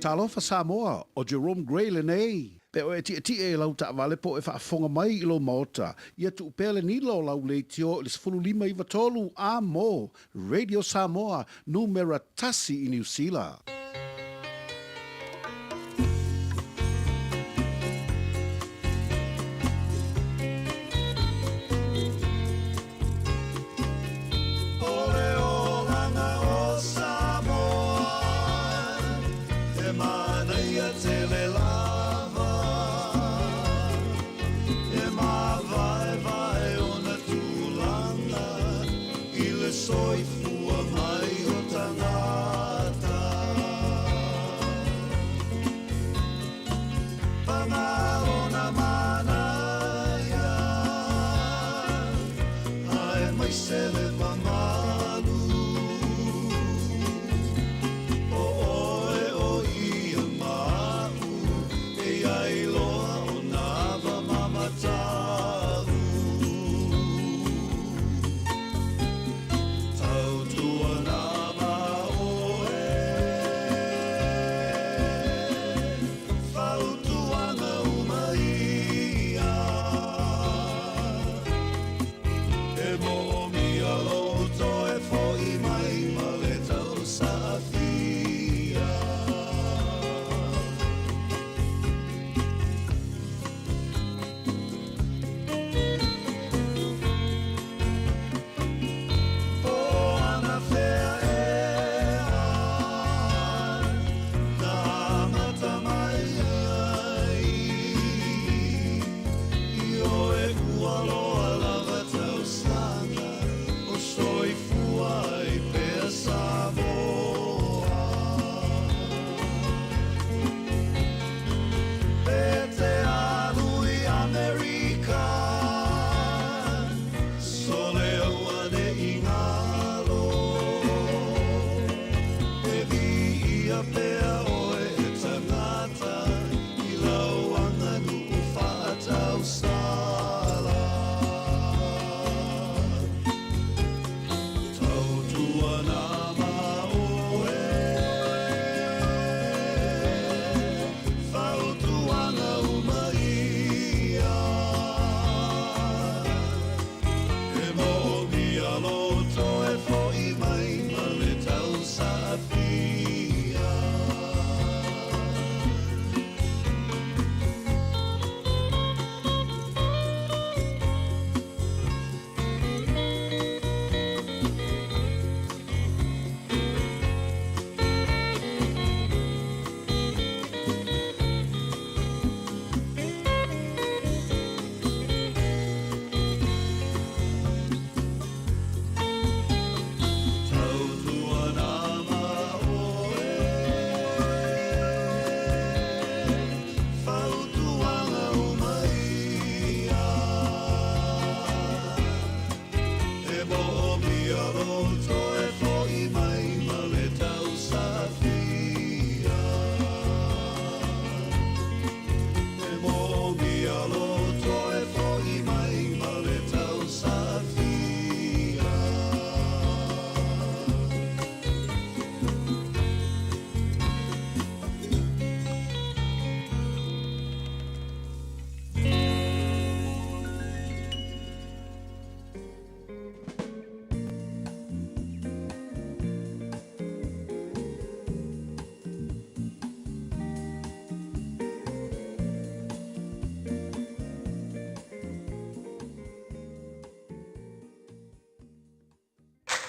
Talofa Samoa, ʻo Jerome Gray lenei. Pe o e tietie i lau taavale po o e faafofoga mai i lou maota, ia tuu pea le nila o lau leitio i le 15 9 3 a mo Radio Samoa numera tasi i Niu Sila. O le olaga o Samoa, he manaia tele lava, E māvaevae ona tulaga i le soifua mai o tagata.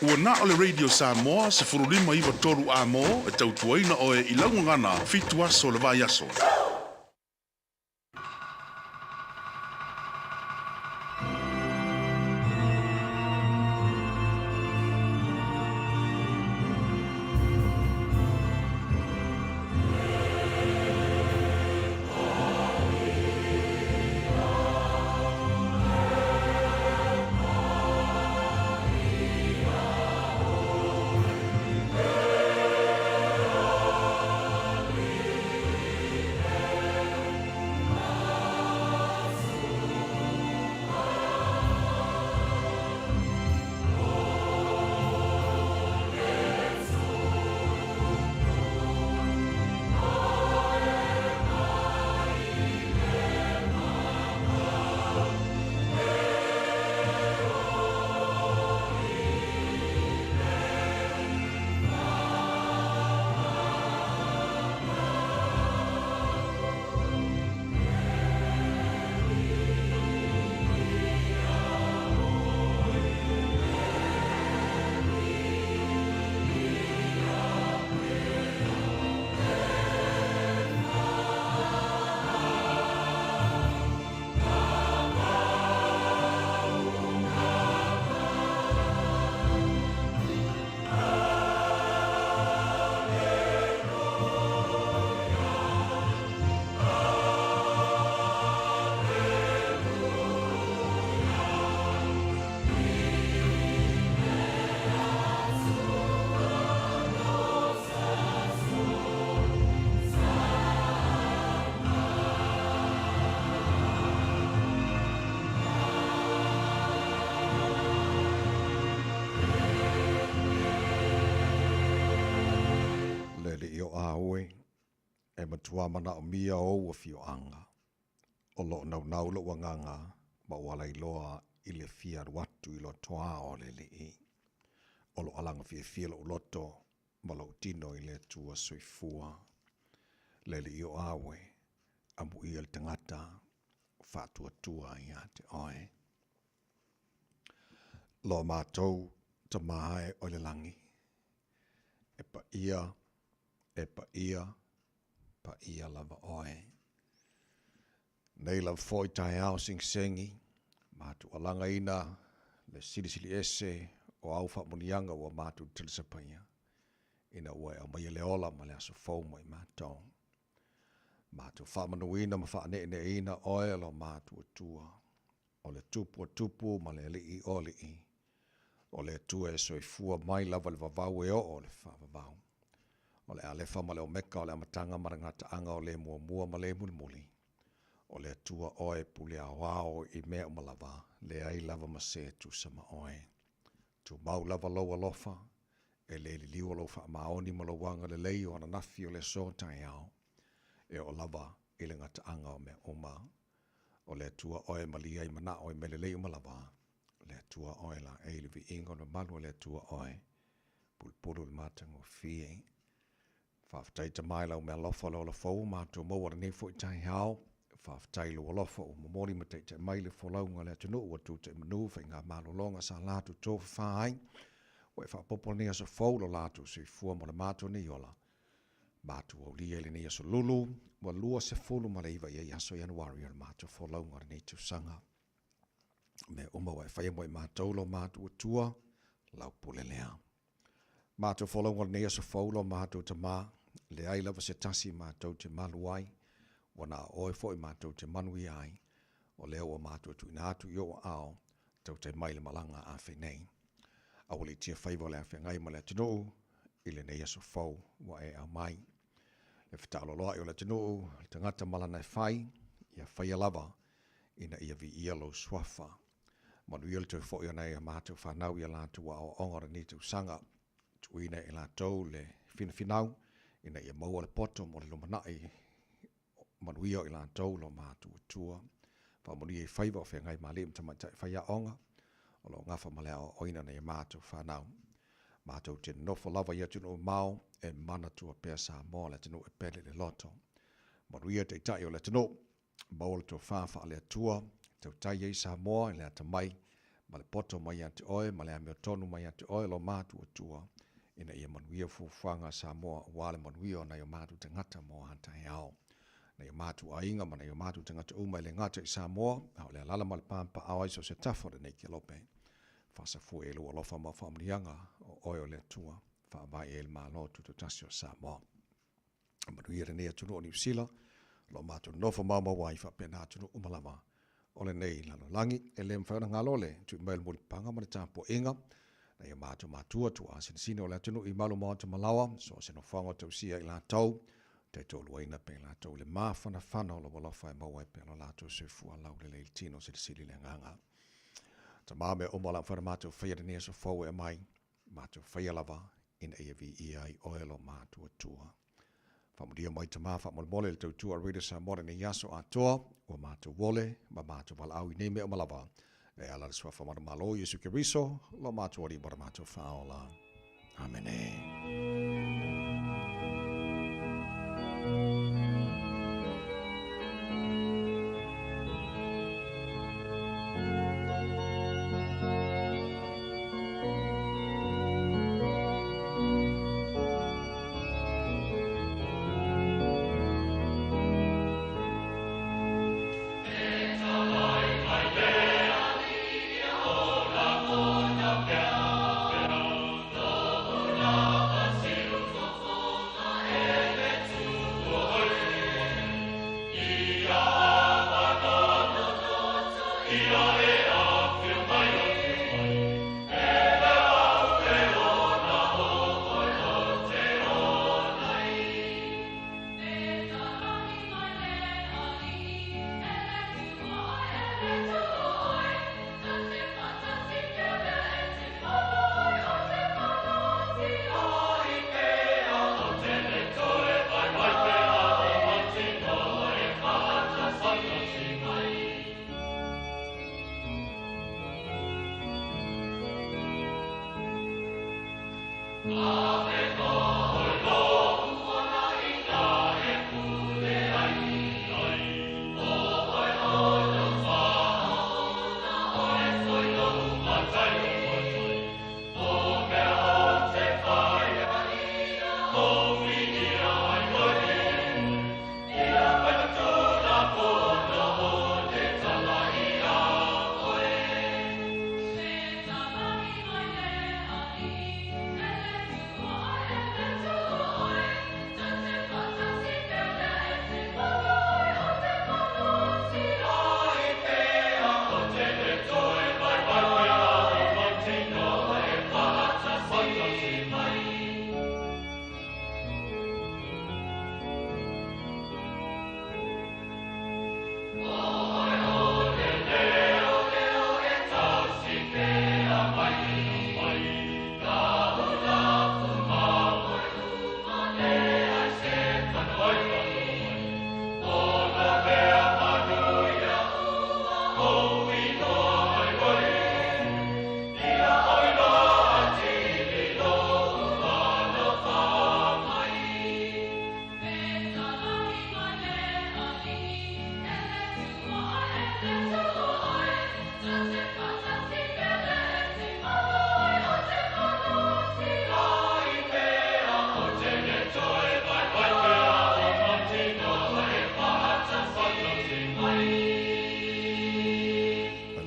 Ua na o le Radio Samoa 1593 A-mo e tautuaina oe i lau gagana fitu aso o le vaiaso. Le Alii o Aoe, e matua manaomia ou afioaga, o lo o naunau lou agaga ma ou alailoa i le fia alu atu i lotoa o le Alii. O lo o alaga fiafia lou loto ma lou tino i le Atua soifua. Le Alii o Aoe, amuia le tagata faatuatua ia te oe. Lo matou Tama e o le lagi, e paia, e paia, paia lava oe. Nei lava foi taeao segisegi, matou alagaina le silisili ese o au faamanuiaga ua matou talisapaia, ina ua e aumaia le ola ma le aso fou mo i matou. Matou faamanuina ma faaneeneeina oe lo matou Atua, o le Tupu o tupu ma le Alii o alii, o le Atua e soifua mai lava i le vavau e oo i le faavavau. O le Alefa ma le Omeka, o le Amataga ma le Gataaga, o le Muamua ma le Mulimuli. O le Atua oe e pule aoao i mea uma lava, leai lava ma se e tusa ma oe. Tumau lava lou alofa, e le liliu o lou faamaoni ma lou agalelei o ananafi o le aso taeao, e oo lava i le gataaga o mea uma. O le Atua oe e malie ai manao i mea lelei uma lava. O le Atua oe laei i le viiga o le mamalu o le Atua oe, pulupulu i le matagofie. Faafetai Tama i lau meaalofa o le ola fou ua matou maua lenei foi taeao. Faafetai i lou alofa ua momoli ma taitai mai le folauga a le atunuu ua tuta'i manu faigamalologa sa latou tofafa ai. Ua e faaopoopo lenei aso fou lo latou soifua mo le matou nei ola. Matou aulia i lenei aso lulu ua 29 i ai aso Ianuari o le matou folauga o lenei tausaga. Mea uma ua e faia mo i matou lo matou Atua, lau pule lea. Matou folauga o lenei aso fou lo matou Tama, leai lava se tasi matou te malu ai, ua na o oe foi matou te manuia ai, o lea ua matou tuuina atu i ou aao, tautai mai le malaga a fenei. Aualiitia faiva o le afeagai ma le atunuu i lenei aso fou ua e aumai. Le fetaaloloai o le atunuu, le tagata ma lana e fai, ia faia lava ina ia viia lou suafa. Manuia le toe foi o nai a matou fanau i a latou aoaoga o lenei tausaga. Tuuina e latou le finafinau ina ia maua le poto mo le lumanai manuia o i latou lo matou Atua. Faamanuia i faiva o feagai ma alii ma tamaitai faiaoga o lo o gafa ma le aoaoina o nai a matou fanau. Matou te nofo lava i atunuu mamao e manatua pea Samoa le atunuu e pele i le loto. Manuia Taitai o le atunuu. Maua le tofa faale-Atua, tautai ai Samoa i le atamai ma le poto mai ia te Oe, ma le amiotonu mai ia te Oe lo matuatua, ina ia manuia fuafuaga a Samoa aua le manuia o nai o matou tagata mo a taeao. Nai o matou aiga ma nai o matou tagata uma e le gata i Samoa, a o le alaala ma le papaao ai so o se tafa o lenei kelope. Faasafua i ai lou alofa ma faamanuiaga, o Oe o le Atua, faavae i ai le Malo Tutoatasi o Samoa. Manuia lenei atunuu o Niu Sila, o lo o matou nofo maumau ai faapena atunuu uma lava o lenei lalolagi. E le mafai ona galo le tui mai o le mulipapaga ma le tapuaiga nai o matou matua tuaasinasina o le atunuu i malu maota malaoa, so o se nofoaga o tausia i latou, taitoaluaina pea i latou i le mafanafana o lou alofa e maua ai pea lo latou soifua laulelei i le tino silisili le agaga. Tama mea uma o le a mafai ona matou faia lenei aso fou e aumai, matou faia lava ina ia viia ai oe lo matuatua. Faamanuia mai Tama faamolemole i le tautua a Radio Samoa lenei aso atoa, ua matou ole ma matou valaau i nei mea uma lava. E ala i le Suafa Manumalo Iesu Keriso, lo matou Alii ma lo matou Faaola. Amene.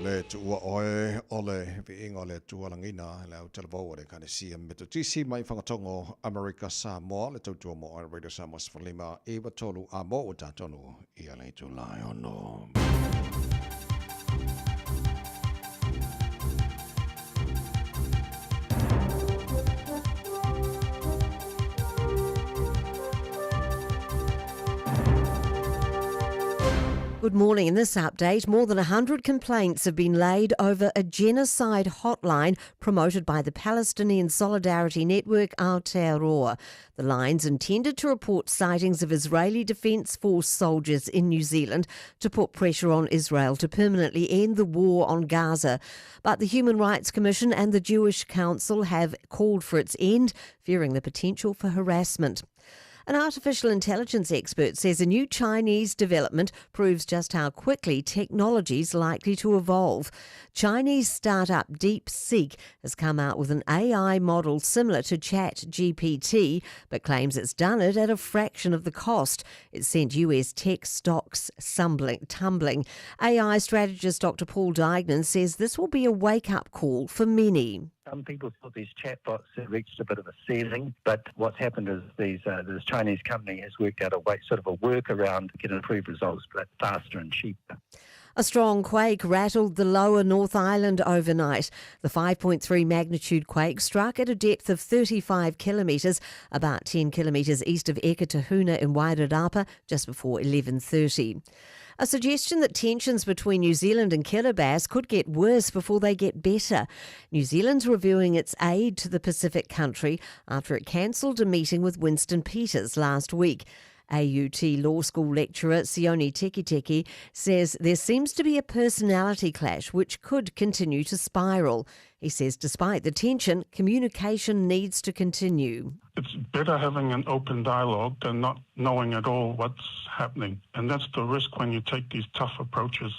Le tuua oe o le viiga o le Atua lagiina le au talavou o le Ekalesia Metotisi mai Fagatogo Amerika Samoa le tautua mo oe Radio Samoa 15 93 a mo ua tatonu ia le itula e ono. Good morning. In this update, more than 100 complaints have been laid over a genocide hotline promoted by the Palestinian Solidarity Network Aotearoa. The line's intended to report sightings of Israeli Defence Force soldiers in New Zealand to put pressure on Israel to permanently end the war on Gaza. But the Human Rights Commission and the Jewish Council have called for its end, fearing the potential for harassment. An artificial intelligence expert says a new Chinese development proves just how quickly technology's likely to evolve. Chinese startup DeepSeek has come out with an AI model similar to ChatGPT, but claims it's done it at a fraction of the cost. It sent US tech stocks tumbling. AI strategist Dr. Paul Duignan says this will be a wake-up call for many. Some people thought these chatbots had reached a bit of a ceiling, but what's happened is these uh, this Chinese company has worked out a way, sort of a workaround to get improved results, but faster and cheaper. A strong quake rattled the lower North Island overnight. The 5.3 magnitude quake struck at a depth of 35 kilometres, about 10 kilometres east of Eketahuna in Wairarapa, just before 11.30. A suggestion that tensions between New Zealand and Kiribati could get worse before they get better. New Zealand's reviewing its aid to the Pacific country after it cancelled a meeting with Winston Peters last week. AUT Law School lecturer Sione Tekiteki says there seems to be a personality clash which could continue to spiral. He says despite the tension, communication needs to continue. It's better having an open dialogue than not knowing at all what's happening. And that's the risk when you take these tough approaches.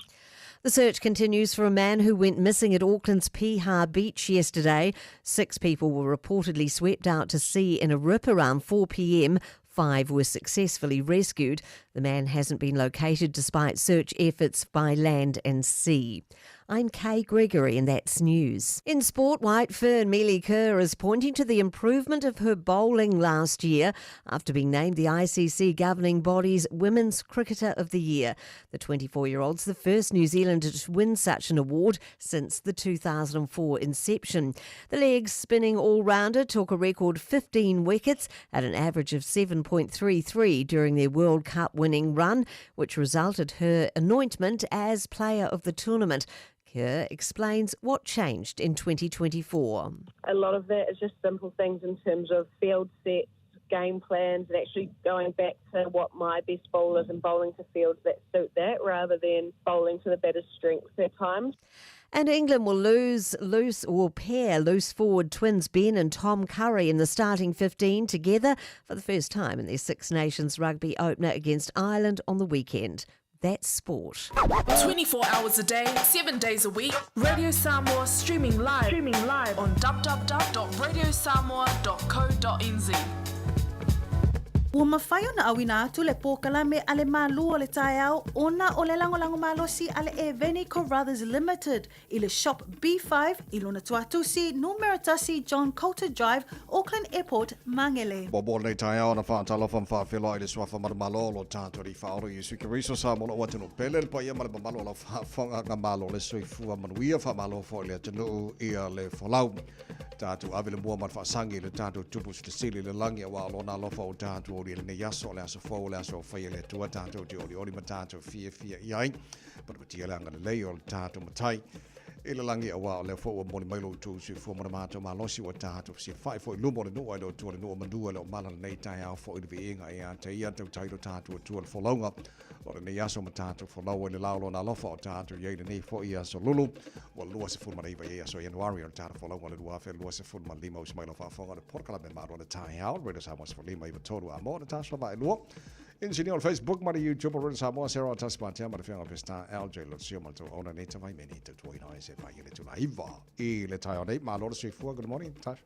The search continues for a man who went missing at Auckland's Piha Beach yesterday. Six people were reportedly swept out to sea in a rip around 4 p.m. Five were successfully rescued. The man hasn't been located despite search efforts by land and sea. I'm Kay Gregory, and that's news. In sport, White Fern Melie Kerr is pointing to the improvement of her bowling last year after being named the ICC governing body's Women's Cricketer of the Year. The 24 year old's the first New Zealander to win such an award since the 2004 inception. The leg spinning all rounder took a record 15 wickets at an average of 7.33 during their World Cup winning run, which resulted her anointment as player of the tournament. Kerr explains what changed in 2024. A lot of that is just simple things in terms of field sets, game plans, and actually going back to what my best bowlers and bowling to fields that suit that rather than bowling to the batter's strengths at times. And England will lose loose or pair loose forward twins Ben and Tom Curry in the starting 15 together for the first time in their Six Nations rugby opener against Ireland on the weekend. That's sport. 24 hours a day, 7 days a week. Radio Samoa streaming live, streaming live on www.radiosamoa.co.nz. Ua mafai ona auina atu le pōkalame a le Mālū o le taeao ona o le lagolago malosi a le Eveni Carruthers Limited i le Shop B5 i lona tuatusi numera tasi John Coulter Drive, Auckland Airport, Mangere. Muamua lenei taeao na faatalofa ma faafeiloai i le Suafa Manumalo o lo tatou Alii Faaola Iesu Keriso Samoa lou atunuu pele le paia ma le mamalu o lau faafofogaaga malo le soifua manuia faamalo foi le atunuu ia le folau tatou ave le mua ma le faasagi i le tatou Tupu Silisili i le lagi aua o lona alofa ua tatou aulia i lenei aso o le aso fou o le aso ua faia e le Atua tatou te olioli ma tatou fiafia i ai Patapatia le agalelei o le tatou Matai i le lagi aua o lea foi ua momoli mai lo outou soifua ma le matou malosi ua tatou fesilafai foi i luma o le nuu ae le Atua le nuu o manu e le o mala lenei taeao foi i le viiga ia te ia tautai lo tatou Atua le folauga o lenei aso ma tatou folau ai le la o lona alofa o tatou i ai lenei foi aso lulu ua 29 i aso Ianuari o le tatou folauga o le 2025 usi mai lau faafofoga o le polokalame malo le taeao Radio Samoa 15 93 a mo le taso vaelua Inisinia o le Facebook ma le YouTube o Radio Samoa, Sarah Tasi Patea ma le Afioga Peseta LJ Lotsio ma le tauauna nei tawai me nei tautuaina ai se whai i le tula iwa i le taeao nei. Malo le soifua. Good morning, Tash.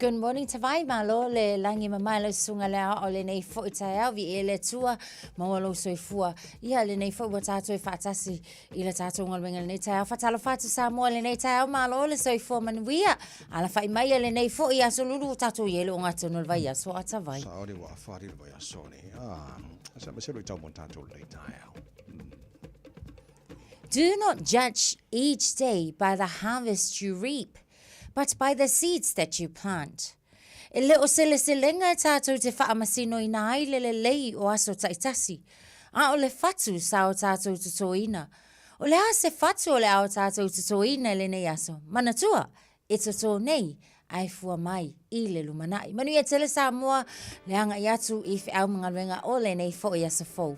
Good morning Tavai, malo le lagi mamae lau susuga le aoao lenei foi taeao, viia le Atua, maua lou soifua. Ia lenei foi ua tatou e faatasi i le tatou galuega lenei taeao. Faatalofa atu Samoa lenei taeao, malo le soifua manuia. Alafai mai lenei foi aso lulu ua tatou i ai le ogatotonu o le vaiaso a Tavai. Saole ua afari le vaiaso nei. Ah, sa ma se lo i tau mo tatou lenei taeao. Do not judge each day by the harvest you reap, but by the seeds that you plant. E le o se leselega e tātou te faamasinoina ai le lelei o aso taitasi, a o le fatu sa o tātou totoina. O le a se fatu o le a o tātou totoina i lenei aso? Manatua, e totō nei, a e fua mai i le lumanai. Manuia tele Samoa, le agai atu i feau ma galuega o lenei foi aso fou.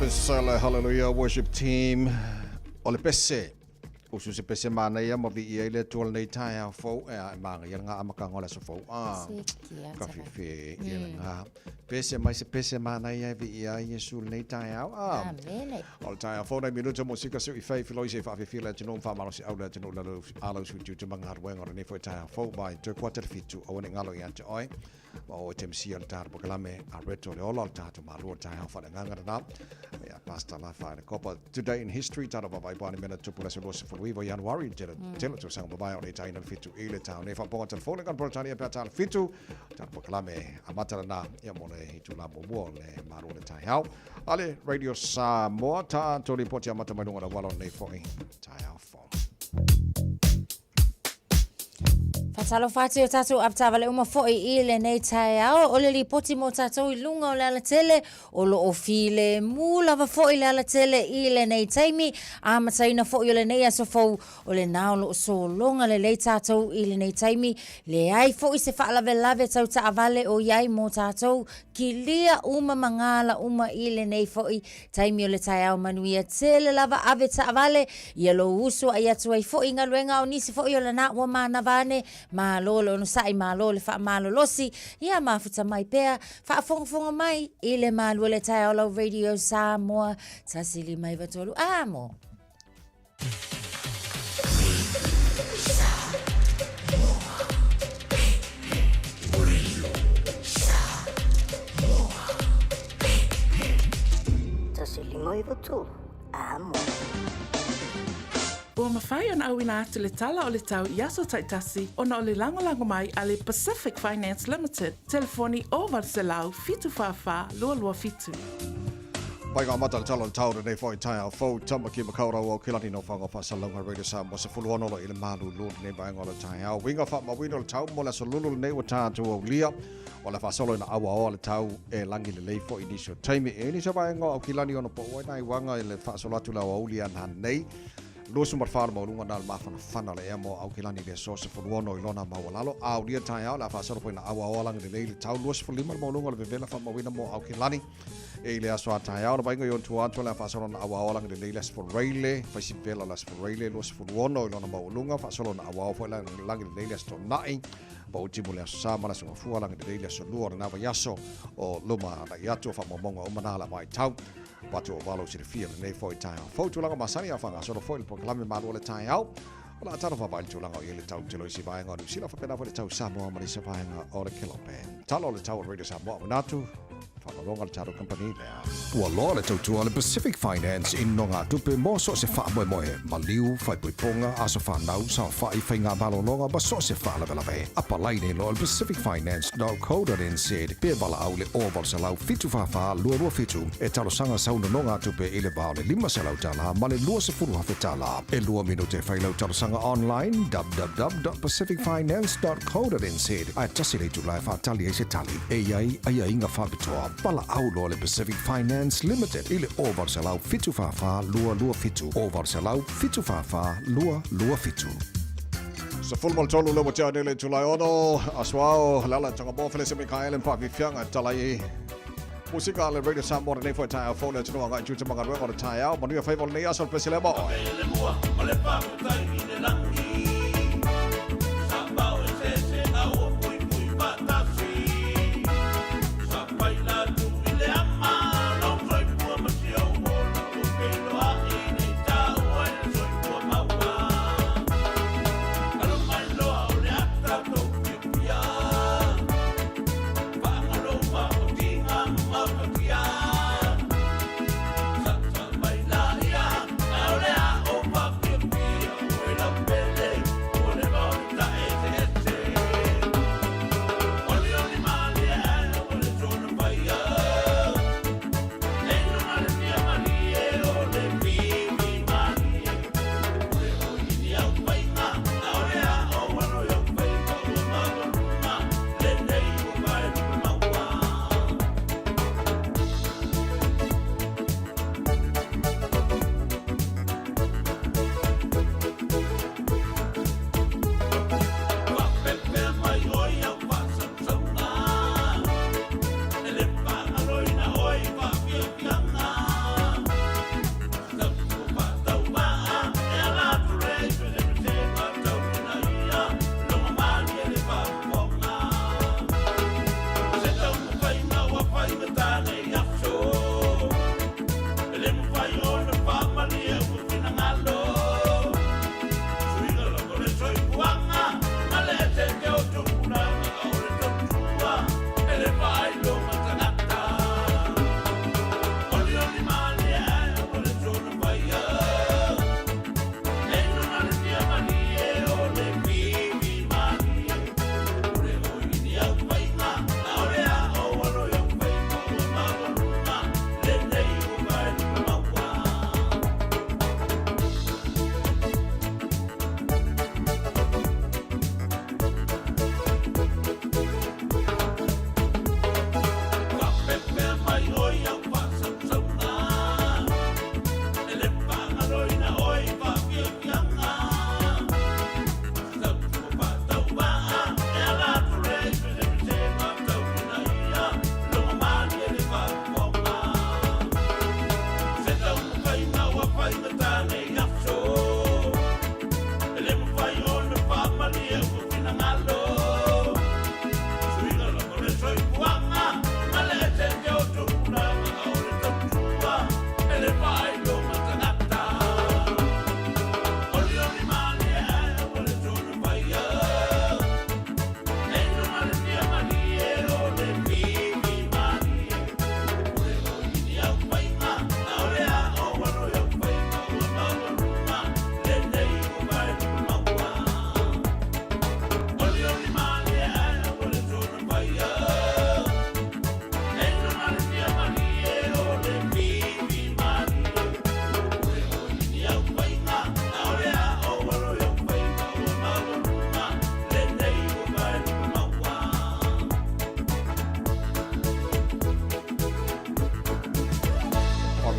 Pesele, hallelujah, worship team. O le pese, usu se pese manaia ma viia i le Atua lenei taeao fou, e a e māngaia le amataga o le aso fou. Ah, ka fiafia ia lena. Pese mai se pese manaia e viia ai Iesu lenei taeao. Ah, Amene. o le taeao fou nei minuta musika seu i fei filoi se whaawhiwhi le atunuu whaamalosi au le atunuu lalo alau su tiute mangaruenga o lenei foi taeao fou mai toe kuata le fitu aua ne ngalo ia te oe. Ma o te msia o le tātou pakalame a reto le ola o le tātou mālua o taeao whaleanganga rana. Ia Pastor Lafa le Kopa. Today in history, tātou vavai pāni mena tupu le aso 29 Januari, tele tele tausaga mavae o le taina le fitu i le tau nei whaponga telefone kan Britania pea tā le fitu. Tātou pakalame amata rana ia mo le itula muamua o le mālua le taeao. Ale Radio Samoa tātou ripoti amata mai lunga la walo nei foi taeao fou. Faatalofa atu i o tātou avetaavale uma foi i lenei taeao. O le lipoti mo tātou i luga o le alatele, o lo o filemu lava foi le alatele i lenei taimi. Amataina foi o lenei aso fou, o lena o lo o sologa lelei tātou i lenei taimi. Leai foi se faalavelave tau taavale o i ai mo tātou, kilia uma ma gala uma i lenei foi Taimi o le taeao manuia tele lava ave taavale ia lou uso ai atu ai foi i galuega o nisi foi o lana ua manava ane malo le onosai malo le faamalolosi ia mafuta mai pea faafogafoga mai i le malua le taeao lau Radio Samoa 153 amo. Ua mafai ona auina atu le tala o le tau i aso taitasi ona o le lagolago mai a le Pacific Finance Limited, telefoni 0800 744 227. Mai ngā mata le tala o le tau lenei foi taeao fou Tamaki Makaurau o Kilani no whanga whaasalauga Radio Samoa 16 lo i le malulu lenei vaega o le taeao. Uiga whaamauina o le tau mo le aso lulu lenei ua tātou aulia o le whaasolo ina aua oa le tau e langi lelei foi nisi o taimi. E nisi o vaega o Aukilani ona po ua nai wanga i le whaasolo atu le aoauli ana nei. 24 le maualuga na le mafanafana o le ea mo Aukilani i le aso 16 i lona maualalo. Aulia taeao le a faasolo foi ina aua oa langi lelei le tau 25 le maualuga o le vevela faamauina mo Aukilani. E i le aso a taeao le vaaiga i ona tua atu o le a faasolo na auao lagi lelei le Aso Faraile, faisi vela o le Aso Faraile 26 i lona maualuga, faasolo na auao foi lagi lelei le Aso Toonai, pau timu le Aso Sa ma le Aso Gafua lagi lelei le Aso Lua o lena vaiaso o luma agai atu o faamaumauga uma na la vaitau. Patu o valo silafia lenei foi taeao fou tulaga masani a faagasolo foi le polokalame malo o le taeao. O le a talofa vai le tulaga o i ai le tau telo i isi vaega o Niu Sila faapena foi le tau Samoa ma le isi vaega o le Kelope. Talo le tau o le Radio Samoa Manatu, faalologa le tatou kamupani lea. Ua loa le tautua a le Pacific Finance i nogatupe mo so o se faamoemoe, maliu, faaipoipoga, aso fanau, saofai, faigamalologa ma so o se faalavelave. Apalai nei loa le pacificfinance.co.nz pe valaau i le 0800 744 227 e talosaga sau nonogatupe i le va o le $500 ma le $20,000. E lua minute e fai lau talosaga online www.pacificfinance.co.nz ae tasi le itula e faatali ai se tali e i ai aiaiga faapitoa. Valaau loa le Pacific Finance Limited i le 0800 744 227 0800 744 227. 13 le ua tea nei le itula e ono, aso ao, le ala Tongamoa Felese Mikaele Mpafifiaga e tala i Musika a le Radio Samoa lenei foi taeao fou le atunuu agai tiute ma galuega o le taeao. Manuia faiva o lenei aso le pese lea ma oe. Le mua o le faafetai i le lagi. Sa pao e sese a ua fuifui faatasi. Sa fai latu i le ama lou soifua ma si ou ola ua feiloai nei taua i le soifua maua. Alo mai loa o le a tatou fiafia.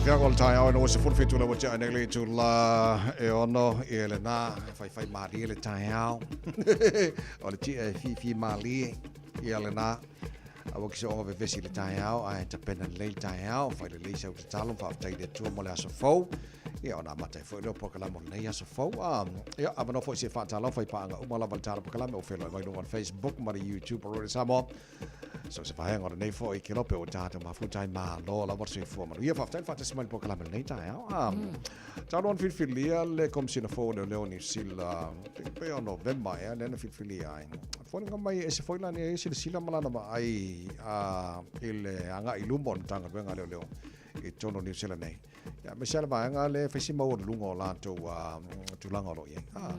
Tauafiaga o le taeao ina ua 17 le ua tea nei le itula e ono i lena e faifai malie le taeao. O le tia e fifi malie ia lena. Aua ki se onga vevesi i le taeao ae tapena lelei le taeao, fai lelei sau tatalo ma faafetai i le Atua mo le aso fou. Ia ona amata ai foi lea o polokalame o lenei aso fou. A, ia, avanoa foi se faatalofa i paaga uma lava i le tala polokalame o feiloai mai luga o le Facebook ma le YouTube o Radio Samoa. So se vaega o lenei foi kelope ua tatou mafuta ai malo lava le soifua manuia. Faafetai le faatasi mai i le polokalame o lenei taeao. A, talu ona filifilia le Komisina fou o Leoleo o Niu Sila, pei o Novema ea lea na filifilia ai. Foliga mai e ese foi lana ia silasila ma lana vaai a, i le agai i luma o le Matagaluega a Leoleo i totonu o Niu Sila nei. Ia, aemaise lava le vaega lea e fai si maualuluga o latou tulaga o lo o i ai. Ah,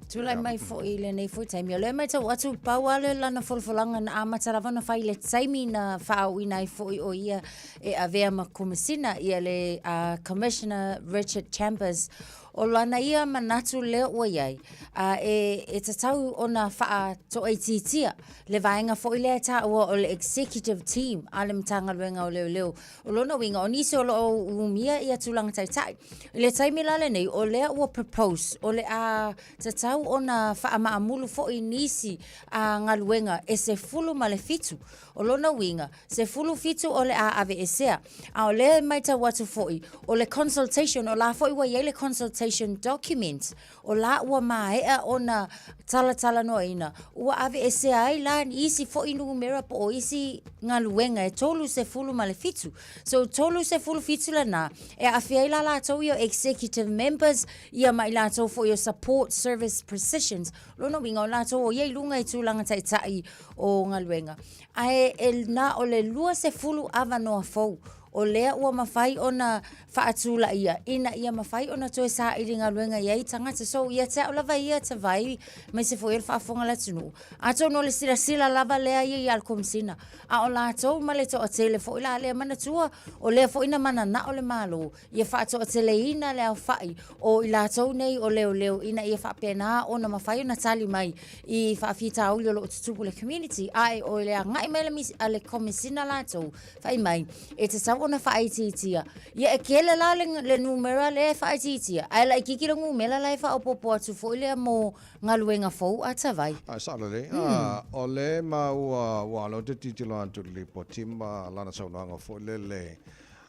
Tulai mai foi i lenei foi taimi. O lea e matau atu, pau lava le lana folafolaga na amata lava ona fai i le taimi na faaauina ai foi o ia e avea ma Komesina, ia le uh, Commissioner Richard Chambers. O lana ia manatu lea ua i ai, uh, e, e tatau ona faatoaitiitia le vaega foi lea e taua o le executive team a le Matagaluega o Leoleo. O lona uiga, o nisi o lo o umia ia tulaga taitai. I le taimi la lenei, o lea ua propose, o le a tatau ona faamaamulu foi nisi a galuega e 17. O lona uiga, 17 o le a aveesea. A o lea e matau atu foi, o le consultation, o la foi ua i ai le consultation document, o la ua maea ona talatalanoaina, ua aveesea ai la isi foi numera po o isi galuega e 37. So 37 lena e aafia ai la latou ia o executive members ia ma i latou foi o support service positions. Lona uiga o latou o ia i luga i tulaga taitai o galuega. Ae e na o le 20 avanoa fou o lea ua mafai ona faatulaia ina ia mafai ona toe saili galuega i ai tagata. So, ia te au lava ia Tavai, aemaise foi o le faafofoga a le atunuu, atonu o le silasila lava lea ia ia le Komesina, a o latou ma le toatele foi la lea. Manatua, o lea foi na mananao le Malo ia faatoateleina le aofai o i latou nei o leoleo ina ia faapena ona mafai ona tali mai i faafitauli o lo o tutupu i le community, ae o le agai mai a le Komesina latou, Fai mai, e tatau ona faaitiitia. Ia e tele la le, le numera lea e faaitiitia, ae laitiiti le numera la e faaopoopo atu foi lea mo galuega fou a Tavai. A sao lelei. A, o le maua ua alo te tilotilo atu i le lipoti ma lana saunoaga foi lele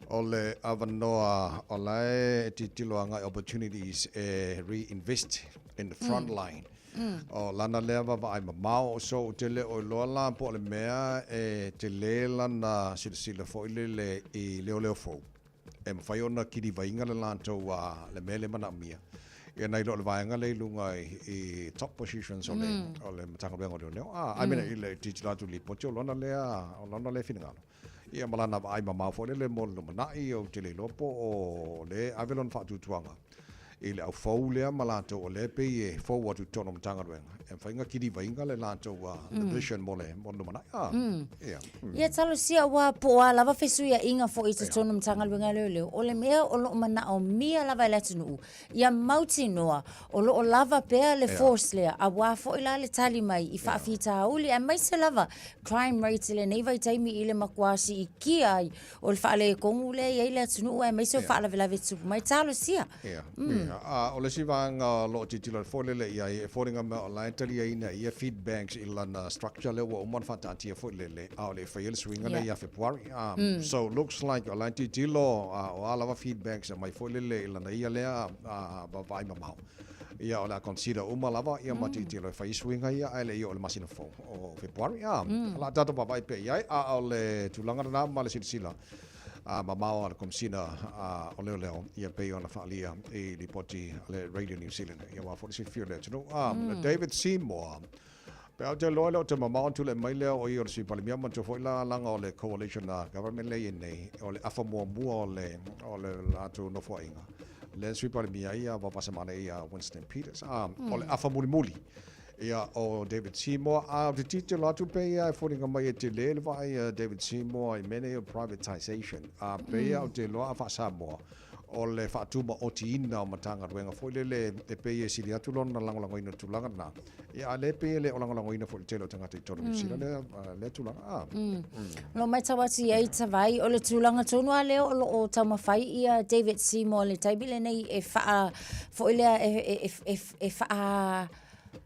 o le avanoa o la e tilotilo agai opportunities e reinvest in the front line. O lana lea vaavaai mamao, so ou te le o iloa la po o le mea e tele lana silasila foi lele i leoleo fou e mafai ona kilivaina le latou a le mea lea manaomia ia nai lo o le vaega lea i luga i top positions o le o le Matagaluega o Leoleo. A, I mean i le tilotilo atu i le lipoti o lona lea o lona lea finagalo. Ia ma lana vaai mamao foi lele mo le lumanai, ou te le iloa po o lea e ave lona faatuatuaga i le au fou lea ma latou o lea e pei e fou atu i totonu o Matagaluega, e mafai ona kilivaina le latou vision mo le lumanai. Ah, ia. Ia talosia aua po o a lava fesuiaiga foi i totonu o Matagaluega a Leoleo, o le mea o lo o manaomia lava e le atunuu, ia mautinoa o lo o lava pea le force lea, aua foi la le tali mai i faafitauli aemaise lava crime rate i lenei vaitaimi i le matua siitia ai o le faaletonu lea e i ai le atunuu aemaise o faalavelave e tutupu mai. Talosia. Ia, ia. A o le isi vaega o lo o tilotilo foi lele i ai, e foliga mai o la e taliaina e ia feedbacks i lana structure lea ua uma ona faataatia foi lele, a o le i faia le suiga lea ia Fepuari. So looks like o la e tilotilo, o a lava feedbacks e aumai foi lele i lana ia lea vaavaai mamao. Ia o le a consider uma lava ia ma tilotilo e fai suiga ia ae le i oo i le masina fou o Fepuari. O le a tatou vaavaai pea i ai, a o le tulaga lena ma le silasila mamao a le Komesina o Leoleo ia pei ona faaalia i lipoti a le Radio New Zealand ia aua foi le silafia o le atunuu. David Seymour, Pe a ou te iloa e le o toe mamao ona tulai mai lea o ia o le Sui Palemia, manatua foi la leaga o le coalition government lea e i ai nei, o le afa muamua o le o le latou nofoaiga lea e Sui Palemia ai ia Vapasamana ia Winston Peters. A, o le afa mulimuli ia o David Seymour, a ou te tilotilo atu pei lava e foliga mai e tele le vaai a David Seymour i mea nei o privatization, a pei lava ou te iloa a faa-Samoa. o le faatumaotiina o Matagaluega foi lele e pei e sili atu lona lagolagoina o le tulaga lena, ia a o lea e pei e le o lagolagoina foi e le tele o tagata i totonu o Niu Sila lea, lea tulaga. A. O lo o matau atu i ai Tavai, o le tulaga tonu lava lea o lo o taumafai ia David Seymour i le taimi lenei e faa, foi lea e, e, e, e faa,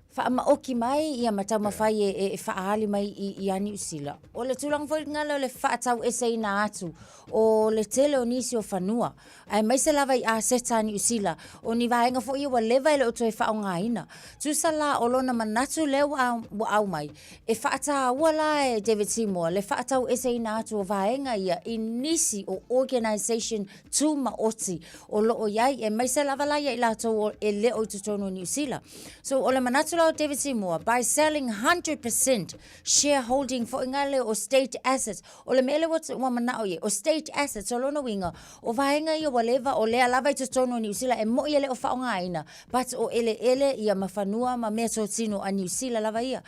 faamaoki mai ia ma taumafai e, e, e faaali mai i, ia Niu Sila. O le tulaga foi lena o le faataueseina atu o le tele o nisi o fanua, aemaise lava i aseta a Niu Sila, o ni vaega foi ia ua leva e le o toe faaaogaina. Tusa la o lona manatu lea ua, ua aumai, e faataua la e David Seymour le faataueseina atu o vaega ia i nisi o organisation tumaoti o lo o i ai, aemaise lava la ia i latou e le o i totonu o Niu Sila. So o le manatu la o David Seymour, by selling 100% shareholding foi nga lea o state assets, o le mea lea ua, ua manao i ai, o state assets, o lona uiga, o vaega ia ua leva, o lea lava i totonu o Niu Sila, e moi e le o faaaogaina, but o eleele ia ma fanua ma meatotino a Niu Sila lava ia.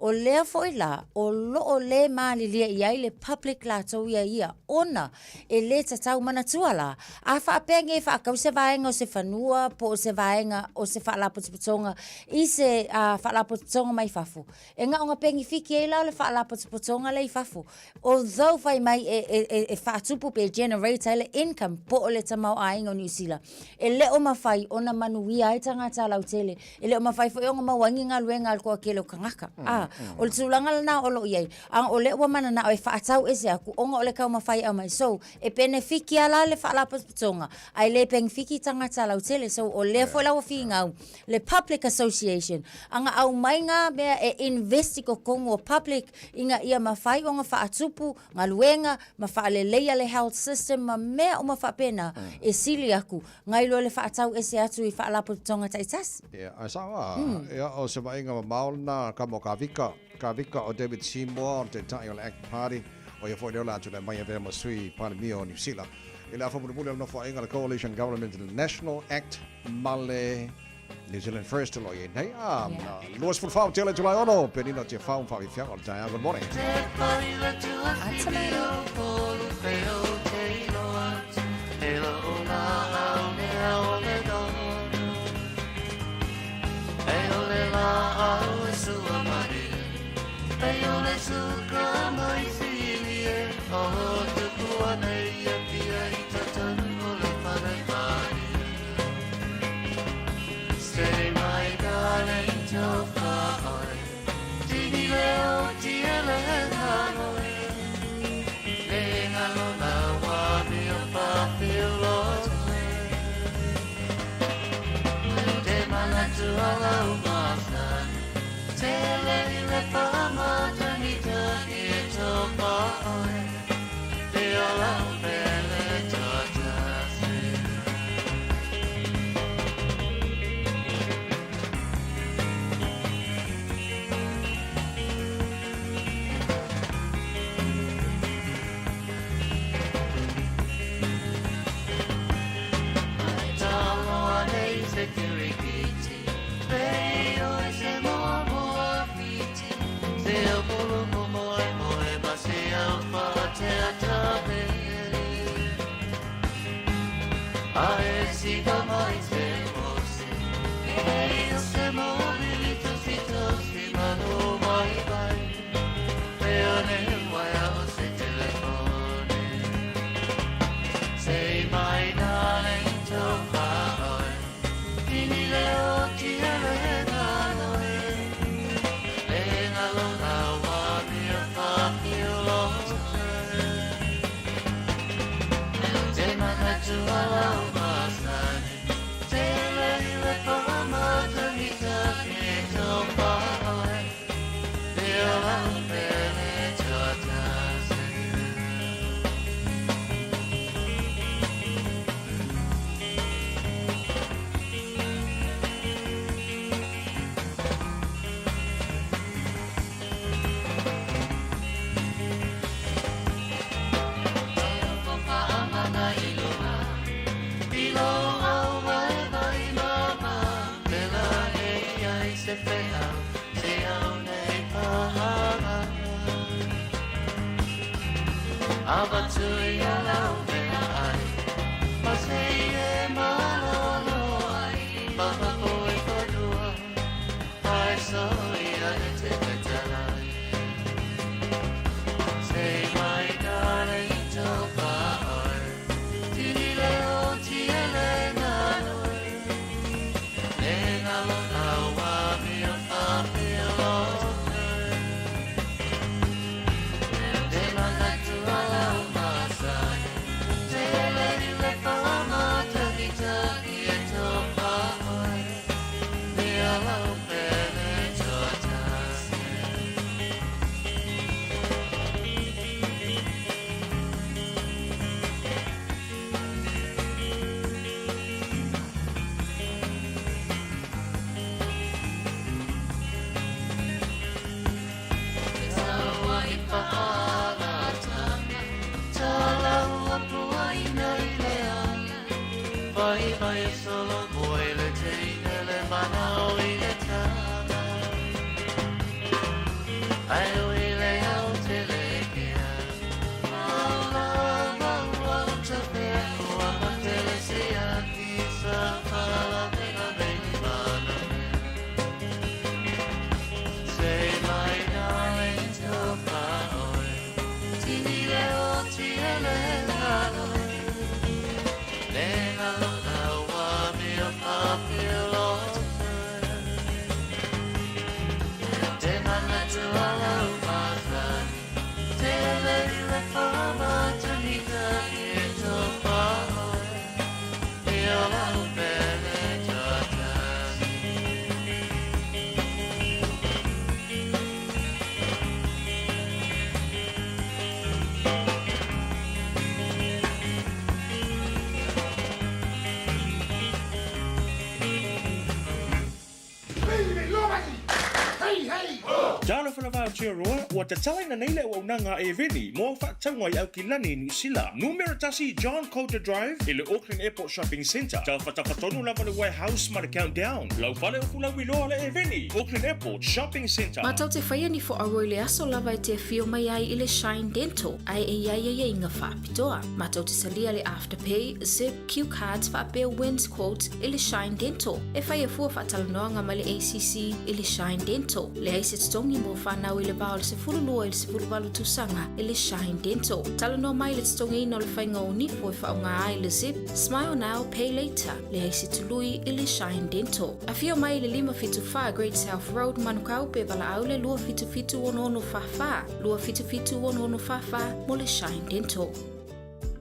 O lea foi la, o lo o lē malilie i ai le public latou ia ia, ona e lē tatau manatua la, a faapea nge faakau se vaega o se fanua po o se vaega o se faalapotopotoga i se faalapotopotoga mai fafo, e gaoga penifiki ai la o le faalapotopotoga lea i fafo. Although fai mai e, e, e, e faatupu pe generate ai le income po o le tamaoaiga o Niu Sila, e le o mafai ona manuia ai tagata lautele, e le o mafai foi ona maua ai ni galuega a le toatele o tagata. A, o le tulaga lena o lo o i ai, a o lea ua mananao e faatau ese atu ona o le taumafai e aumai. So, e penefiki lava la le faalapotopotoga, ae le penefiki tagata lautele. So, o lea foi la ua finau le Public Association, aga aumai ngā mea e invest i totonu o public ina ia mafai ona faatupu galuega ma faaleleia le health system ma mea uma faapena e sili atu nai lo le faatau ese atu i faalapotopotoga taitasi. Ia, ae sao a, ia, o se vaaiga mamao lena ka mo Kavika, Kavika o David Seymour, o le Taitai o le Act Party, o ia foi lea o le a tulai mai e avea ma Sui Palemia o Niu Sila. I le afa mulimuli o le Nofoaiga, le Coalition Government i le National Act ma le New Zealand First o lo o i ai nei. A, 24 o tele Julai 6, Penina Tiafau, Faafiafiaga o le taeao. Good morning. Talofa lava Aotearoa, ua tatalaina nei le auaunaga a Eveni mo au faatauga i Aukilani, Niu Sila. Numera tasi John Coulter Drive i le Auckland Airport Shopping Centre. Tafatafa tonu lava le Warehouse ma le Countdown. Lau fale o Fulauiloa le Eveni, Auckland Airport Shopping Centre. Mātou te whaia ni whoaroa i le aso lava e te awhio mai ai i le Shine Dental ae e iai aiaiga whaapitoa. Mātou te salia le Afterpay, Zip, Cue Cards faapea Wins Quote i le Shine Dental. E whai a fua whaatalanoaga mai le ACC i le Shine Dental. Leai se totogi mo whanau i le va o le 12 i le 18 tausaga i le Shine Dental. Talanoa mai le totogiina o le faiga o nifo e faaaoga ai le Zip, Smile Now, Pay Later. Leai se tului i le Shine Dental. Afio mai i le 574 Great South Road, Manukau, pe valaau le 277 6644, 277 6644 mo le Shine Dental.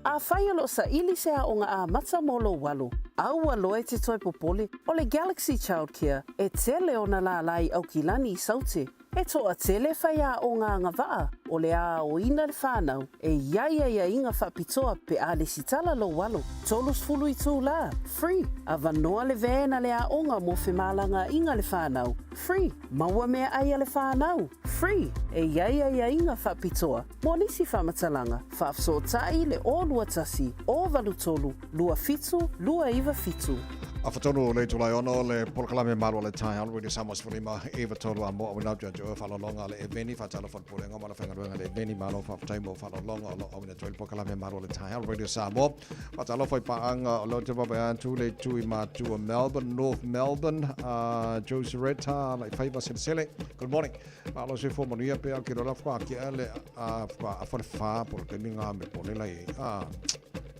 Afai o lo o saili se aoga amata mo lou alo, aua loa e te toe popole, o le Galaxy Childcare e tele ona lālā i Aukilani i Saute. E toatele faiaoga agavaa o le a aoina le whanau e i ai aiaiga faapitoa pe a lesitala lou alo. 30 itulā, free, avanoa le van a le aoga mo femalagaaiga le whanau, free, maua meaai a le whanau, free, e i ai aiaiga faapitoa Mo nisi faamatalaga, faafesootai le 021 083 27 297. Afa tonu le itula e ono le polokalame malu a le taeao Radio Samoa 15 93 a mo awina atu ia te oe faalologa a le Eveni faatalofa le Pulega ma le Faigaluega a le Eveni malo faafetai mo faalologa o lo o auina atu ai le polokalame malu a le taeao Radio Samoa faatalofa i paaga o leo te vaavaai atu le itu i Matua Melbourne North Melbourne uh, Joe Sereta Alaifaiva Selesele good morning Malo soifua manuia pea ke lola whaka ki ale a whaka a whare whā po le taimi ngā me po lela i a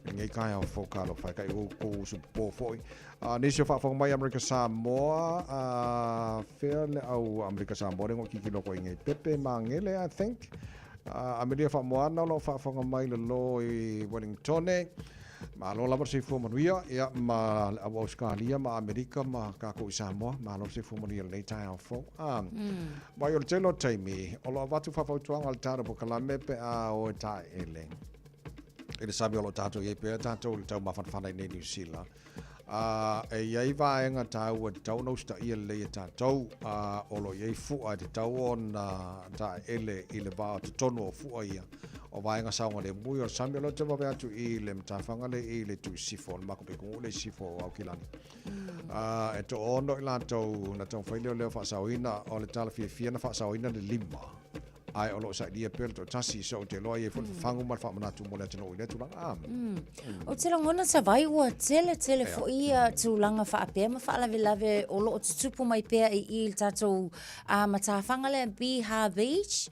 ngei kai au fo ka lo whai kai o ko su po foi a nisi o whaafonga mai Amerika Samoa a whea le au Amerika Samoa rengo ki ki loko i ngei Pepe Mangele I think a Amelia Whamoana o lo whaafonga mai le lo i Wellingtone Malo lava le soifua manuia, ia, ma le au Ausekalia ma Amerika ma kākou i Samoa. Malo le soifua manuia i lenei taeao fou. Ah, mm. Mai o le tele o taimi, o lo avatu faafautuaga a le tatou polokalame pe a o e taeele. I le sami o lo tatou i ai pea tatou i le taumafanafana i nei Niu Sila. Uh, e i ai vaega tāua e tatau ona usitaia lelei e tātou, uh, o lo i ai fua e tatau ona taeele i le vā o totonu o fua ia, o vaega saogalemu ia o le sami o lea ou te wawe atu i le matafaga le i le itu i sisifo, o le makopikugu le i sisifo o Aukilani. Uh, e toono i latou na taumafai lea o lea faasaoina o le tala fiafia na faasaoina le lima. Ae o lo o sailia pea le toatasi, so ou te iloa e i ai foi le fafagu ma le faamanatu mo le atunuu i lea tulaga. Ou te lagona Savai ua tele tele foi ia tulaga faapea ma faalavelave o lo o tutupu mai pea i i i le tatou matafaga lea Piha Beach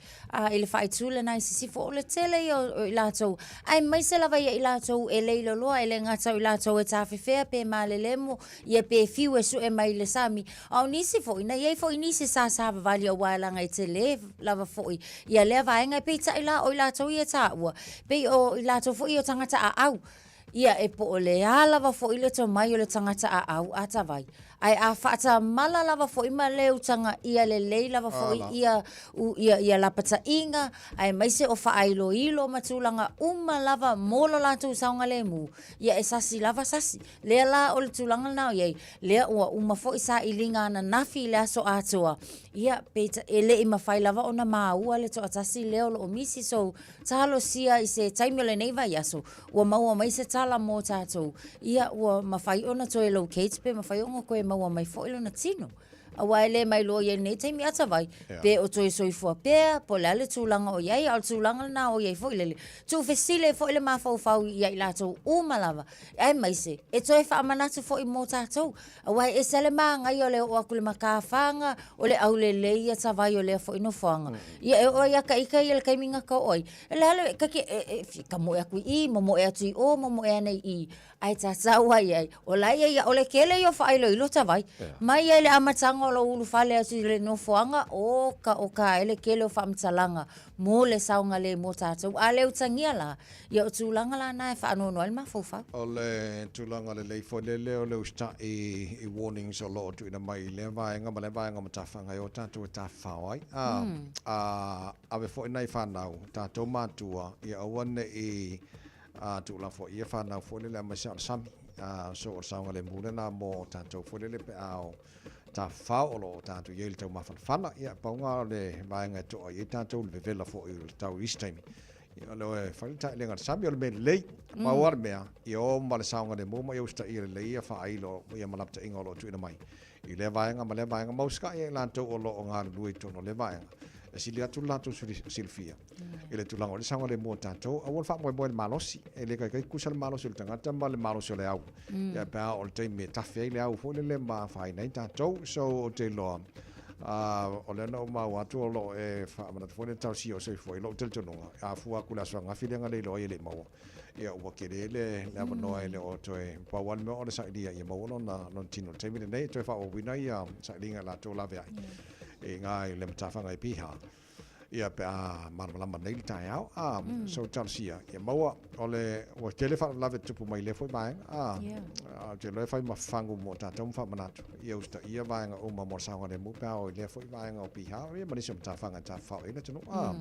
i le faaitu lena i sisifo. O le tele ia o i latou, aemaise lava ia i latou e leiloloa, e le gata o i latou e tafefea pe malelemo, ia pe fiu e sue mai i le sami. A o nisi foi, na i ai foi nisi sa savavali aua leaga e tele lava foi ia lea vaega. Peitai la, o i latou ia e taua, pei o i latou foi ia o tagata aau. Ia, e po o le a lava foi le tomai o le tagata aau atawai, ae a faatamala lava foi ma le utagaia lelei lava foi ia, ia, ia lapataiga, aemaise o faailoilo ma tulaga uma lava mo lo latou saogalemu, ia e sasi lava sasi. Lea la o le tulaga lena o i ai, lea ua uma foi sailiga ananafi i le aso atoa, ia, peitai, e le i mafai lava ona maua le toatasi lea o lo o misi. So, talosia i se taimi o lenei vaiaso, ua maua mai se tala mo tatou, ia, ua mafai ona toe locate pe mafai ona toe maua mai foi lona tino. Aua e le mailoa i ai i lenei taimi atawai, pe o toe soifua pea, po o le a le tulaga o i ai, a o le tulaga lena o i ai foi lele. Tuufesili ai foi le mafaufau ia i latou uma lava, aemaise e toe faamanatu foi mo tatou. Aua e ese lava le manaia o le oo atu i le matafaga, o le aulelei atawai o lea foi nofoaga. Ia e oo ai ia ta ita ia i le taimi na ta oo ai, e le a le, ta te, e tamoe atu i i, momoe atu i o, momoe ane i i, Ae tatau ai ai, o la ia ia, o le tele ia o faailoilo tavai. Mai ai le amataga o lou ulufale atu i le nofoaga, oka oka ai le tele o faamatalaga mo le saogalemu o tatou. A le utagia la, ia o tulaga la na e faanoanoa ai le mafaufau. O le tulaga lelei foi lele o le usitai i warnings o lo o tuuina mai i lea vaega ma lea vaega o matafaga e o tatou e tafafao ai. A ave foi nai fanau, tatou matua, ia aua ne i A tuulafoaia fanau foi lele aemaise a o le sami. A so o le saogalemu lena mo tatou foi lele pe a o tafafao o lo o tatou i ai i le taumafanafana. Ia pauga o le vaega e to'a i ai tatou le vevela foi o le tau i isi taimi. Ia o le fai le taelega i le sami o le mea lelei. Pau lava le mea, ia o ma le saogalemu ma ia usitaia lelei ia faailo ia ma lapataiga o lo o tuuina mai i lea vaega ma lea vaega ma usitai ai latou o lo o galulue i totonu o lea vaega e sili atu le latou silafia i le tulaga o le saogalemu o tatou. Aua le faamoemoe i le malosi, e le taitai tutusa le malosi o le tagata ma le malosi o le au. Ia pe a oo i le taimi e tafe ai le au foi lele ma afaina ai tatou. So ou te iloa, o lea na ou maua atu o lo o e faamanatu foi le talosia o soifua i lou talitonuga, a fua atu i le aso ananafi lea na le iloa ai e le i maua. Ia ua tele le avanoa e le o toe pau lava le mea o le sailia ia maua lona lona tino i le taimi lenei e toe faaauauina ia sailiga e latou laveai i ina i le matafaga i Piha. Ia pe a malamalama nei le taeao a so talosia ia maua o le ua tele faalavelave tupu mai lea foi vaega a ou te iloa e fai ma fagu mo tatou ma faamanatu ia usitaia vaega uma mo le saogalemu pe a oo i lea foi vaega o Piha ia ma nisi o matafaga e tafafao i ai le atunuu a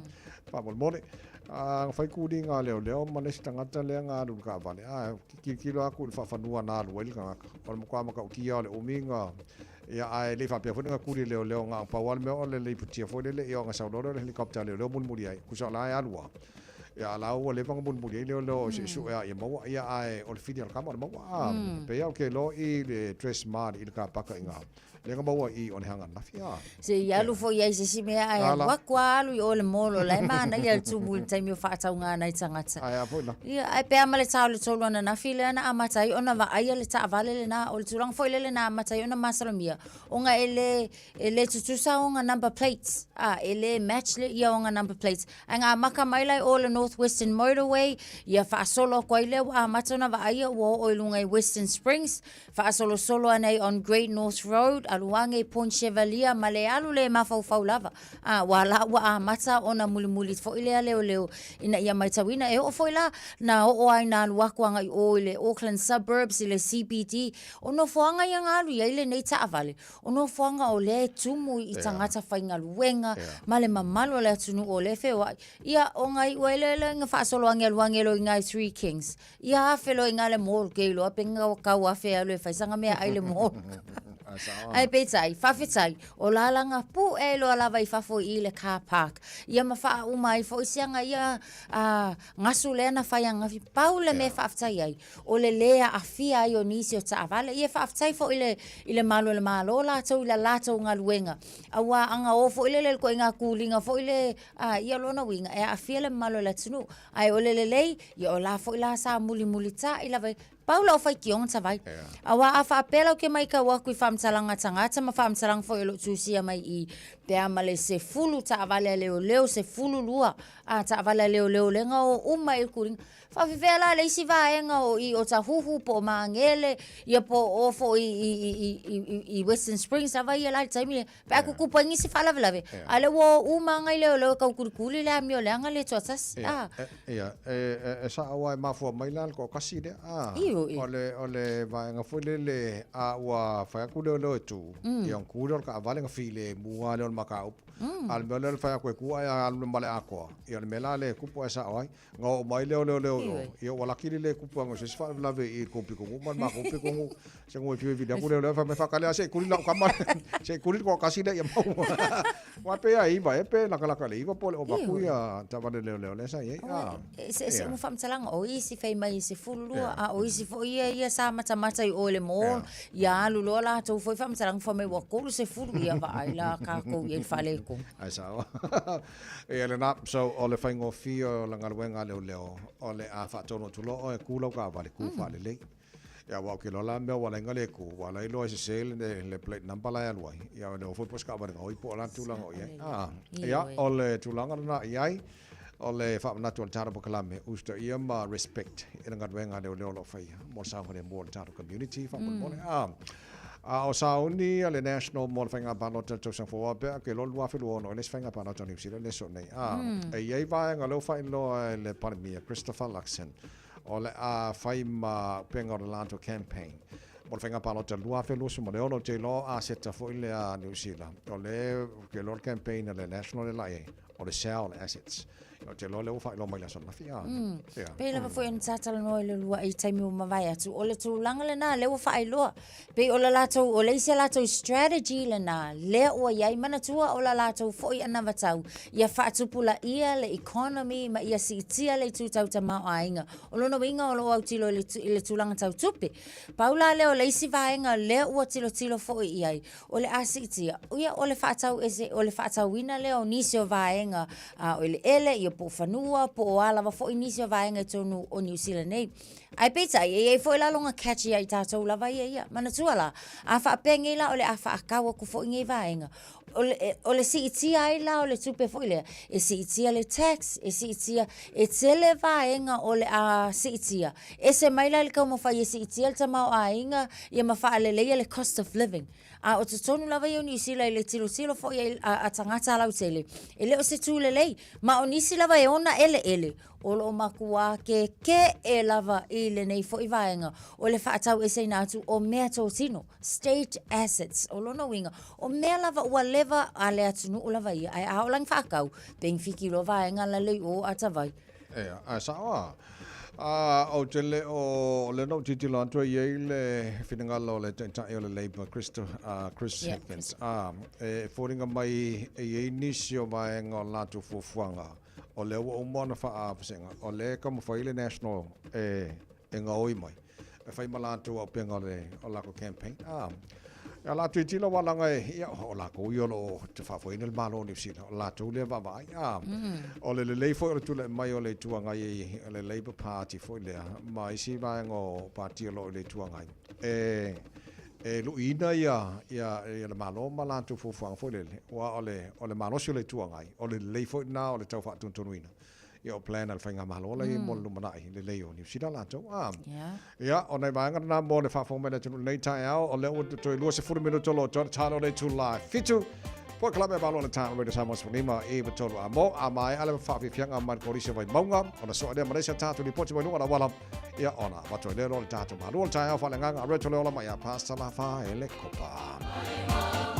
faamolemole a na fai kūliga a leoleo ma le isi tagata lea na alu i le taavale a tilotilo atu i le faafanua na alu ai le tagata o le matua matautia o le umi na Ia, ae le i faapea foi na kuli e leoleo na o pau lava le mea o le lipotia foi lele, ia ona sau loa lea o le helicopter a leoleo mulimuli ai. Tusa o la e alu lava. Ia, a o la ua leva ona mulimuli ai leoleo se i sue lava ia maua. Ia, ae o le fili a le tama o le maua. A, e pei lava ou te iloa i le dress smart i le kapaka i ina, lea na maua i i o le hanga ananafi. A. Se i alu foi i ai se isi mea, ae alu atu lava alu i o i le mall, o la e manaia le tumu i le taimi o faatauga nai tagata. Ae a foi la. Ia, ae pe a ma le ta o le tolu ananafi lea na amata ai ona vaaia le taavale lena, o le tulaga foi lele na amata ai ona masalomia, ona e le, e le tutusa ona number plates, a, e le match le ia ona number plates. Ae na amata mai la i o le North Western Motorway, ia faasolo atu ai lea ua amata ona vaaia ua oo i luga i Western Springs, Faasolosolo ane ai on Great North Road, alu ane i Point Chevalier ma le alu le mafaufau lava. A, ua la ua amata ona mulimuli foi lea leoleo ina ia maitauina. E oo foi la na oo ai na alu atu agai o i le Auckland suburbs i le CBD, o nofoaga ia na alu i ai lenei taavale, o nofoaga o lea e tumu i tagata faigaluega ma le mamalu o le atunuu o lea e feoai. Ia, ona iu ai lea ina faasolo ane alu ane loa i ina i Three Kings. Ia afe loa i ina le mall ke iloa pe na tau afe alu e fai sana meaai i le mall. Ae peitai, faafetai, o lalaga puʻe loa lava i fafo i i le car park. Ia ma faauma ai foi siaga ia a gasu lea na fai ananafi. Pau le mea e faafetai ai, o le lē aafia ai o nisi o taavale. Ia e faafetai foi i le, i le malu o le Malo latou i la latou galuega, auā aga o foi lele i le ituaiga kuliga foi le, a, ia o lona uiga, e aafia le mamalu o le atunuu. Ae o le lelei, ia o la foi la sa mulimulitai lava i, pau lau faitioga Tavai. Auā a faapea la ou te maitau atu i faamatalaga a tagata ma faamatalaga foi o lo o tusia mai i i, pe a ma le 10 taavale a leoleo, 12 a taavale a leoleo lea na o uma ai i le kuliga, Faafefea la le isi vaega o i Otahuhu po o Magele, ia po o foi i Western Springs lava ia la i le taimi lea, pe a tutupu ai nisi faalavelave, a o lea ua o uma lava nai leoleo e taukulikuli le amio leaga lea toatasi. A. Ia, e sao lava e mafua mai la le toatasi lea, a. Ioe. O le vaega foi lele, a ua fai atu leoleo e tu, ia ona tu lea o le taavale ona filemu lava lea o le mataupu. A o le mea lea o le fai atu e tu ae alu ma le atoa, ia o le mea la lea e tupu ae sao ai. Ona oo mai lea o leoleo i o, ia ua laki le le tupu ane o se isi faalavelave i le tou pitonuu ma le matou pitonuu. Se nuu e fiu e vili atu leoleo fai mai faatali a se i kuli lau tama se i kuli le toatasi lea ia maua. Aua pe a iva ea pe latalata i le iva po o le ova atu ia taavale leoleo lea sa i ai. A. Eseese uma faamatalaga, o isi fai mai e 12, a o isi foi ia ia sa matamata i o i le mall, ia alu loa latou foi faamatalaga fai mai ua 30, ia vaai la tatou i ai i le faaletonu. Ai sao. Ia lena, so o le faigofie o le galuega a leoleo, o le a faatonu atu loa oe e ku lau taavale, ku faalelei. Ia aua ou te iloa la mea ua ala ai ona le ku, ua ala ai loa e sese le, le plate number la e alu ai. Ia o le foi po o se taavale gaoi po o le a le tulaga o i ai. Ah, ia, o le tulaga lena i ai, o le faamanatu o le tatou polokalame, usitaia ma respect i le galuega a leoleo o lo o faia mo le saogalemu o le tatou community faamolemole. Ah, A o sauni a le National mo le faiga palota i le tausaga fou a pea ke loa 2026 e le isi faiga palota o Niu Sila le aso nei. A, e i ai vaega lea ua faailoa e le Palemia Christopher Luxon o le a fai ma upega o le latou campaign mo le faiga palota 2026. Ou te iloa aseta foi lea a Niu Sila o le ke loa le campaign a le National le la i ai o le sell assets. Ou te iloa lea ua faailoa mai le aso ananafi. A, ia. Pei lava foi ona sa talanoa i le lua'i taimi ua mavae atu, o le tulaga lena lea ua faailoa. Pei o le latou, o le isi a latou strategy lena, lea ua i ai. Manatua o la latou foi anavatau, ia faatupulaia le economy ma ia siitia le itu tau tamaoaiga. O lona uiga o lo o autilo i le, i le tulaga tau tupe. Pau la lea o le isi vaega lea ua tilotilo foi i ai, O le a siitia, ia o le faatau ese, o le faatauina lea o nisi o vaega a, o eleele, ia po o fanua, po o a lava foi nisi o vaega i totonu o Niu Sila nei. Ae peitai, e i ai foi la lona catch ia i tatou lava ia ia. Manatua la, a faapea nei la o le a faatau atu foi nei vaega, o le, o le siitia ai la o le tupe foi lea, e siitia le tax, e siitia, e tele vaega o le a siitia. Ese mai la i le taumafai e siitia le tamaoaiga ia ma faaleleia le cost of living. A o totonu lava ia o Niu Sila i le tilotilo foi a, a tagata lautele, e le o se tū lelei. Ma o nisi lava e ona eleele, o lo o matuā kekeʻe lava i lenei foi vaega o le faataueseina atu o meatotino, state assets. O lona uiga, o mea lava ua leva a le atunuu lava ia, ae a oo la ina faatau, penefiti loa vaega la le i o Atawai. Ea, ae sao a. A, ou te le o, o lea na ou tilotilo atu e i ai le finagalo o le Taitai o le Labour, Christo, uh, Chris yeah, Hipkins. A, e foliga mai e i ai nisi o vaega o latou fuafuaga, o lea ua uma ona faavasega, o lea e taumafai le National e, e gaoi mai, e fai ma latou auupega o le o latou campaign. A, a latou tilotilo aua leaga e, ia, o latou ia o lo o faafoeina le Malo o Niu Sila, o latou lea vaavaai. A, o le lelei foi o le tulai mai o le Itu Agai, o le Labour Party foi lea, ma isi vaega o pati o lo o i le Itu Agai, e, e luiina ia, ia, ia le Malo ma latou fuafuaga foi lele, aua o le, o le malosi o le Itu Agai, o le lelei foi lena o le tau faatonutonuina. Ia o plan a le Faigamalo la i ai mo le lumanai lelei o Niu Sila latou. A. Ia, o nai vaega lena mo le faafofoga mai le atunuu lenei taeao, o lea ua toe 20 minuto o lo o totoe talo le itula e 7. Polokalame a Malo o le Taeao Radio Samoa 15 9 3 a mo a maea le faafiafiaga mai le Kolisi o Vaimauga ona soa lea ma le isi a tatou lipoti mai luga o le auala ia ona avatu ai lea loa le tatou malu o le taeao faaleagaga a Retro le ola mai a Pastor Lafaele Kopa.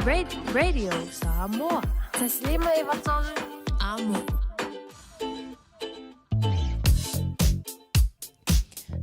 Radio Samoa. 153 Amo.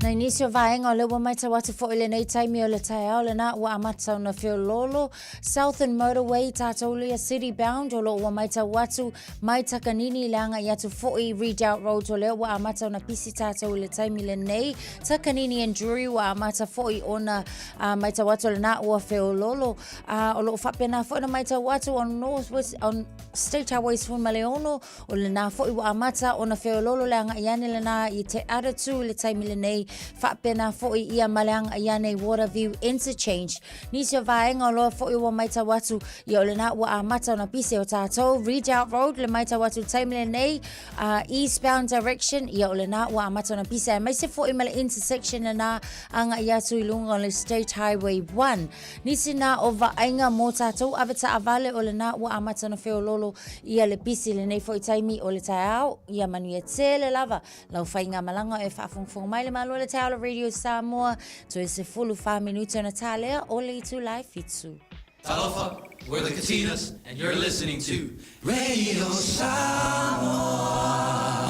Nai nisi o vaega o lea ua matau atu foi lenei taimi o le taeao lena ua amata ona feoloolo Southern Motorway tātou lia City Bound o lo ua matau atu mai Takanini i le agai atu foi Redoubt Road o lea ua amata ona pisi tātou i le taimi lenei Takanini and Drury ua amata foi ona uh, matau atu lena ua feoloolo uh, o lo o faapena foi ona matau atu on North West on State Highway 16 O lena foi ua amata ona feoloolo le agai ane lena i Te Aratū i le taimi lenei, faapena foi ia ma le agai ane i Waterview Interchange. Nisi o vaega o loa foi ua maitau atu, ia o lena ua amata ona pise o tātou Redoubt Road le maitau atu i le taimi lenei, uh, eastbound direction, ia o lena ua amata ona pise aemaise foi ma le intersection lena agai atu i luga o le State Highway 1. Nisi na o vaaiga mō tātou ave taavale o lena ua amata ona feoloolo ia le pisi lenei foi taimi o le taeao ia manuia tele lava lau faigamalaga e faafogafoga mai le Malo le taeao le Radio Samoa toe 14 minute ona tā lea o le itula e fitu. Talofa, we're the Katinas and you're listening to Radio Samoa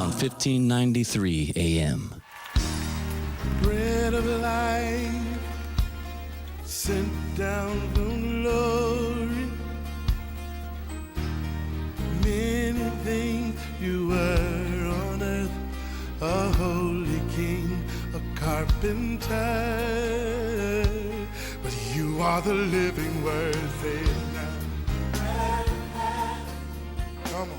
on 1593 AM. Bread of life sent down from glory. Many things you were on earth, a holy king, a carpenter. But you are the living word, say it now. Come on.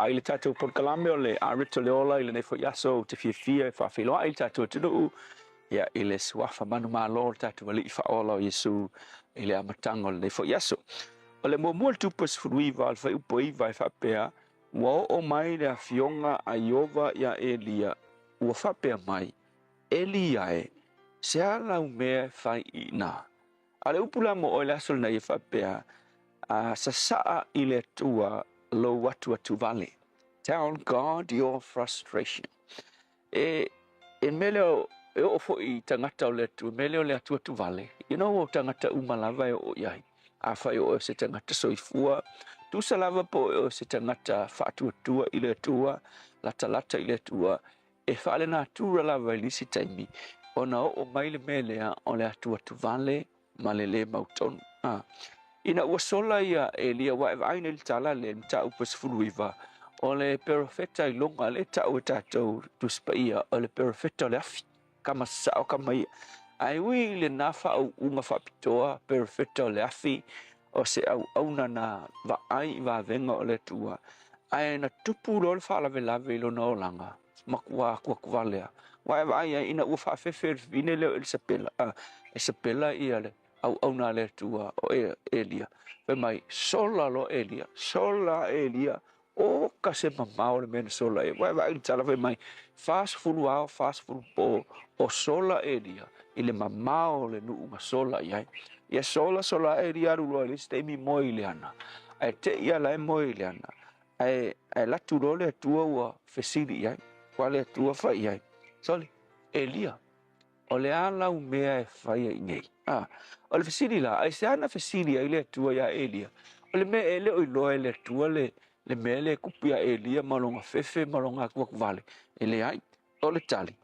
A i le tatou polokalame o le Arito le Ola i lenei foi aso ou te fiafia e faafeiloai i le tatou atunuu ia i le suafa manumalo o le tatou Alii Faaola o Iesu i le amataga o lenei foi aso. O le muamua o le Tupu e 19 o le fuaiupu e 9 e faapea, Ua oo mai le afioga a Ieova iā Elia, ua faapea mai, Elia e, se a lau mea e fai i ina? A o le upu la mo oe i le aso lenei e faapea, A sasaa i le Atua lou atuatuvale. Tell God your frustration. E, e mea lea, e oo foi i tagata o le Atua, mea lea o le atuatuvale. You know, o tagata uma lava e oo i ai. Afai o oe o se tagata soifua, tusa lava po o oe o se tagata faatuatua i le Atua, latalata i le Atua, E faalenatura lava i le isi taimi ona oo mai le mea lea o le atuatuvale ma le lē mautonu. A. Ina ua sola ia Elia ua e vaai nei i le tala lea i le mataupu e 19, o le perofeta i luga lea e tau e tatou Tusi Paia o le perofeta o le afi, kama sao kama ia. Ae ui i lena faauuga faapitoa, perofeta o le afi, o se auauna na vaai i vavega o le Atua, ae na tupu loa le faalavelave i lona olaga, matua akuakuvale a. Ua e vaai ai ina ua faafefe e le fafine lea o Elisapela, a, Esapela ia le auauna a le Atua o Elia, fai mai, sola loa Elia, sola Elia, Oka se mamao le mea na sola ai. Ua e vaai i le tala fai mai, 40 ao, 40 po o sola Elia i le mamao o le nuu na sola i ai. Ia sola sola ae Elia alu loa i le isi taimi moe i le ana. Ae te i a la e moe i le ana. Ae, ae alu atu loa le Atua ua fesili i ai. Ua le Atua fai i ai. Sole, Elia, O le a lau mea e fai ai nei? A, o le fesili la, aisea na fesili ai le Atua iā Elia? O le mea e le o iloa e le Atua le, le mea lea e kupu iā Elia ma lona fefe ma lona akuakuvale? E leai. O le tali,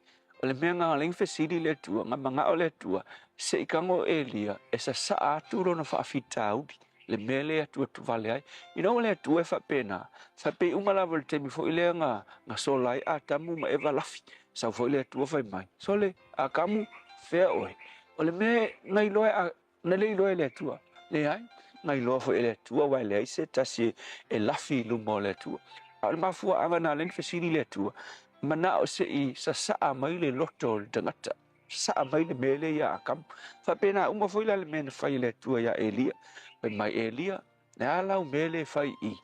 o le mea na ala ai na fesili le Atua, na manao le Atua, se i tago o Elia e sasaa atu lona faafitauli, le mea lea e atuatuvale ai. Ina ua le Atua e faapena, faapei uma lava i le taimi foi lea na, na sola ai Atamu ma Eva lafi, sau foi le Atua fai mai, Sole, Atamu, fea oe? O le mea na iloa e, na le iloa e le Atua. Leai, na iloa foi e le Atua, aua e leai se tasi e lafi i luma o le Atua. A o le mafuaaga na ala ai ona fesili le Atua, manao se i sasaa mai le loto o le tagata. Saa mai le mea lea iā Akamu. Faapena uma foi la le mea na fai e le Atua iā Elia. Fai mai, Elia, le a lau mea lea e fai i i?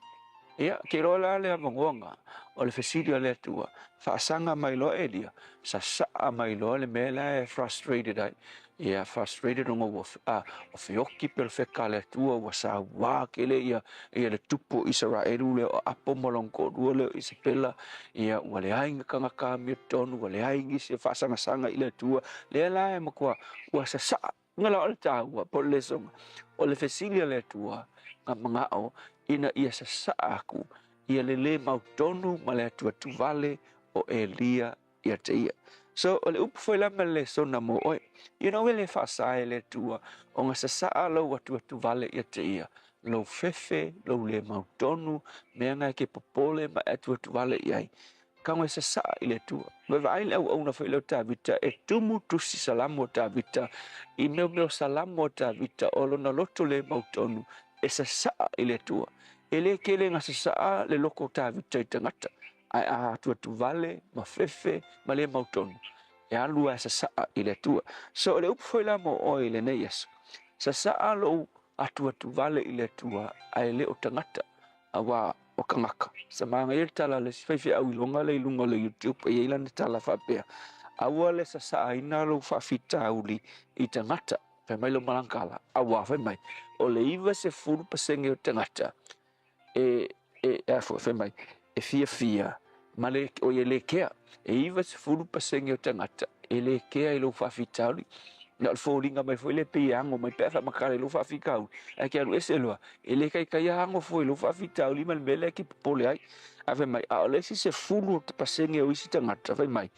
Ia, ke iloa la le avanoaga o le fesili a le Atua, faasaga mai loa Elia, sasaa mai loa le mea la e frustrated ai. Ia frustrated ona ua a ua feoki perofeta a le Atua ua sauā tele ia ia le tupu o Isaraelu lea o Apo ma lona toalua lea o Isapela, ia ua leai ni tagata amiotonu, ua leai nisi e faasagasaga i le Atua, lea la e matua ua sasaa. Uiga la o le taua po o le lesona, o le fesili a le Atua na manao ina ia sasaa atu ia le le mautonu ma le atuatuvale o Elia ia te ia. So, o le upu foi la ma le lesona mo oe, you know, e le faasa e le Atua ona sasaa lou atuatuvale ia te ia, lou fefe, lou le mautonu, mea na e ke popole ma e atuatuvale i ai. Tago e sasaa i le Atua. Ua vaai le auauna foi lea o Tavita e tumu tusi salamo o Tavita i mea o salamo o Tavita o lona loto le mautonu e sasaa i le Atua. E le tele na sasaa le loko o Tavita i tagata, ae a atuatuvale ma fefe ma le mautonu, e alu lava e sasaa i le Atua. So o le upu foi la mo oe i lenei aso, sasaa lou atuatuvale i le Atua ae le o tagata, aua o tagata. Sa manaia le tala a le isi faifeau iloga lea i luga o le YouTube, e i ai lana tala faapea, aua le sasaaina lou faafitauli i tagata, fai mai lou malagala, aua fai mai, o le 90% o tagata e, e, a foi, fai mai, e fiafia ma le, oi e le kea, e 90% o tagata e le kea i lou faafitauli. Na o le foliga mai foi lea pei e ago mai pe a faamatala i lou faafitauli, ae te alu ese loa, e le taitai ago foi i lou faafitauli ma le mea lea e te popole ai. Ae fai mai, a o le isi 10% o isi tagata, fai mai,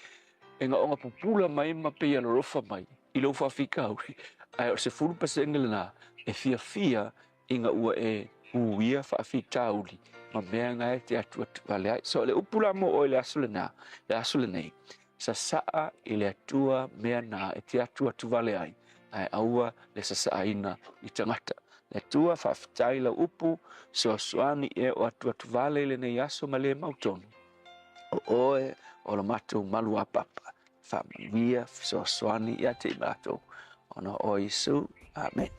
e na ona pupula mai ma pei e alolofa mai i lou faafitauli, ae o le 10% lena e fiafia ina ua e uia faafitauli ma mea na e te atuatuvale ai. So o le upu la mo oe i le aso lena, le aso lenei, sasaa i le Atua mea na e te atuatuvale ai, ae aua le sasaaina i tagata. Le Atua, faafetai lau upu, fesoasoani ea o atuatuvale i lenei aso ma le mautonu. O oe o lo matou maluapapa, faamanuia, fesoasoani ia te i matou, ona o Iesu. Amen.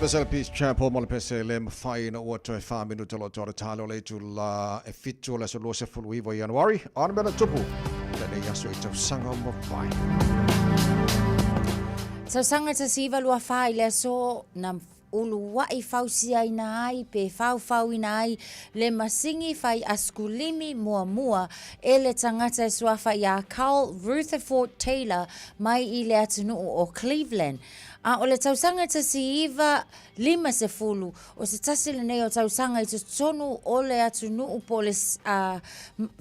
Pese le Peace Chapel mo le pese le mawhai ina ua toe wha minuta lo toa le tale o le itu la e fitu o le aso 29 o Ianuari. Ana mea na tupu lenei aso i tausaga o mawhai. Tausaga 1924 i le aso na uluaʻi fausiaina ai pe faufauina ai le masini fai asikulimi muamua e le tagata e suafa iā Carl Rutherford Taylor mai i le atunuu o Cleveland. A o le tausaga 1950, o se tasi lenei o tausaga i totonu o le atunuu po o le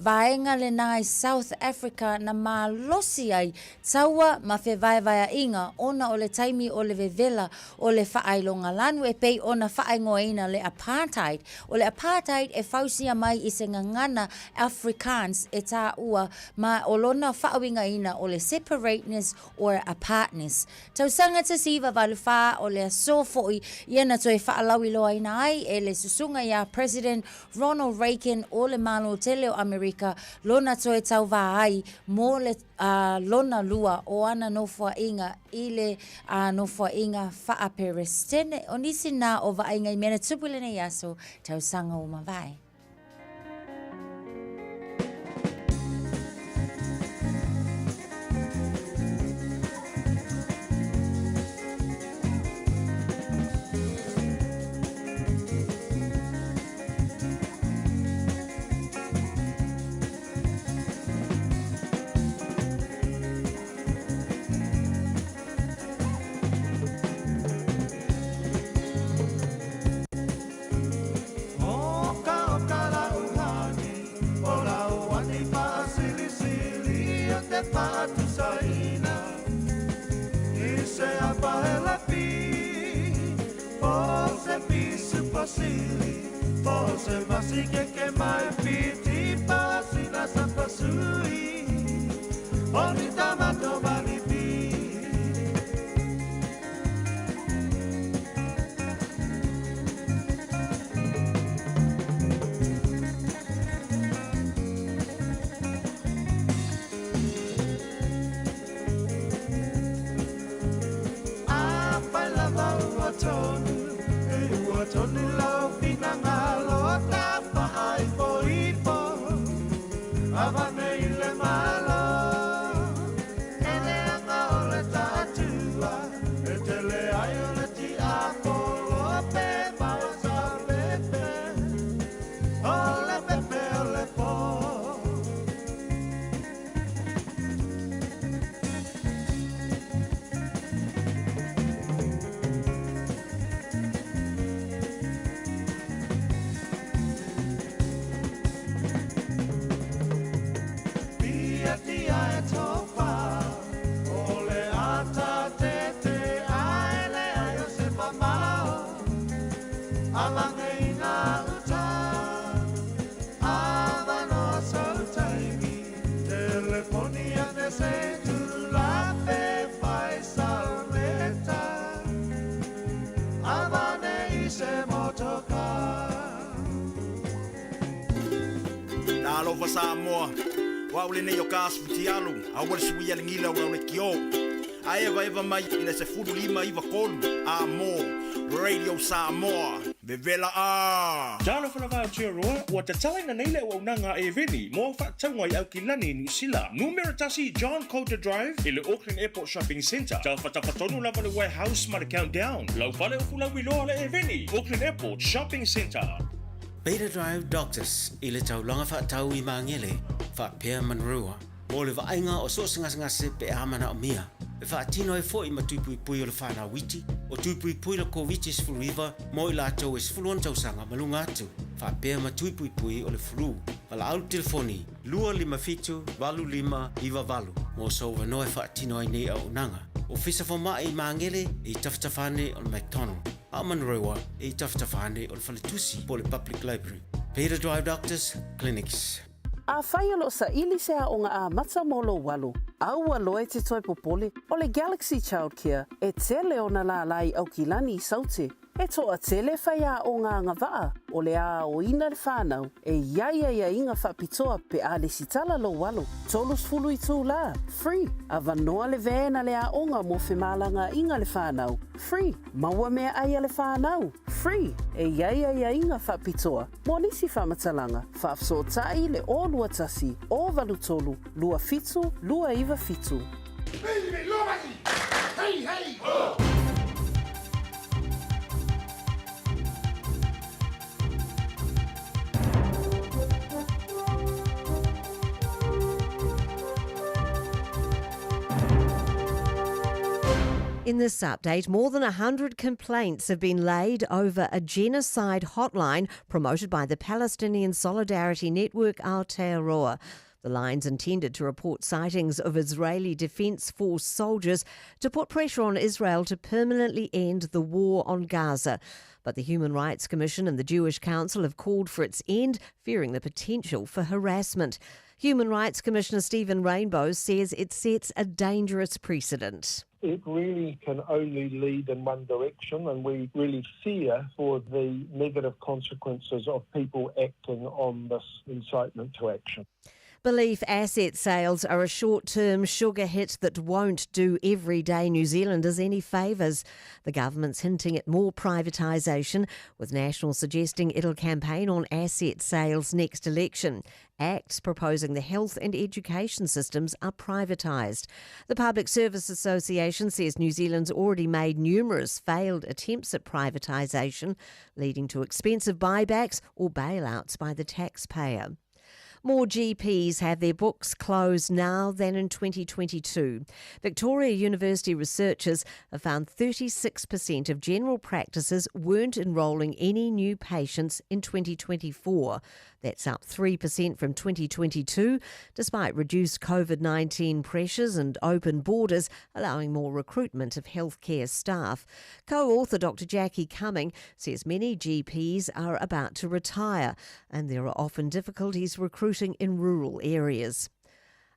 vaega lena i South Africa na malosi ai taua ma fevaevaeaʻiga ona o le taimi o le vevela o le faailogalanu e pei ona faaigoaina le apartheid. O le apartheid e fausia mai i se gagana Afrikaans e tāua ma o lona faauigaina o le separateness or apartness. Tausaga 1984 o le aso foi ia na toe faalauiloaina ai e le susuga iā President Ronald Reagan o le Malo tele o Amerika lona toe tauvā ai mo le lona lua o ana nofoaiga i le nofoaiga faa-Peresetene. O nisi na o vaaiga i mea na tupu i lenei aso tausaga ua mavae. Talofa Samoa, o au lenei o ka asu futialu, aua le suia le gila o lau lekiō. A evaeva mai i le 15 9 3 a mo Radio Samoa, vevela a! Talofa lava Aotearoa, ua tatalaina nei le auaunaga a Eveni mo au faatauga i Aukilani i Niu Sila. Numera tasi John Coulter Drive i le Auckland Airport Shopping Centre. Tafatafa tonu lava le warehouse ma le Countdown. Lau fale o fulauiloa le Eveni, Auckland Airport Shopping Centre. Beta Drive Doctors i le taulaga faatau i Magele, faapea Manurewa, mo le vaaiga o so o se gasegase pe a manaomia. E faatino ai foi ma tui puipui o le fanau iti, o tui puipui le Koviti-19 mo i latou e 16 tausaga ma luga atu, faapea ma tui puipui o le flu. Valaau le telefoni 257 8598 mo sou avanoa e faatino ai nei auaunaga. Ofisa Fomai i Magele e i tafatafa ane o le McDonald, a o Manurewa e i tafatafa ane o le Faletusi po o le Public Library. Beta Drive Doctors Clinics. Afai o lo o saili se aoga amata mo lou alo, aua loa e te toe popole, o le Galaxy Childcare e tele ona lālā i Aukilani i Saute. E toatele faiaoga agavaa o le a aoina le whanau e i ai aiaiga faapitoa pe a lesitala lou alo. 30 itulā, free, avanoa le van a le aoga mo femalagaaiga le whanau, free, maua meaai a le whanau, free, e i ai aiaiga faapitoa mo nisi faamatalaga, faafesootai le 021 083 27 297. Hey, hey, ho! In this update, more than 100 complaints have been laid over a genocide hotline promoted by the Palestinian Solidarity Network Aotearoa. The line's intended to report sightings of Israeli Defence Force soldiers to put pressure on Israel to permanently end the war on Gaza. But the Human Rights Commission and the Jewish Council have called for its end, fearing the potential for harassment. Human Rights Commissioner Stephen Rainbow says it sets a dangerous precedent. It really can only lead in one direction, and we really fear for the negative consequences of people acting on this incitement to action. Belief asset sales are a short term sugar hit that won't do everyday New Zealanders any favours. The government's hinting at more privatisation, with National suggesting it'll campaign on asset sales next election. Acts proposing the health and education systems are privatised. The Public Service Association says New Zealand's already made numerous failed attempts at privatisation, leading to expensive buybacks or bailouts by the taxpayer. More GPs have their books closed now than in 2022. Victoria University researchers have found 36% of general practices weren't enrolling any new patients in 2024. That's up 3% from 2022, despite reduced COVID 19 pressures and open borders, allowing more recruitment of healthcare staff. Co author Dr. Jackie Cumming says many GPs are about to retire and there are often difficulties recruiting in rural areas.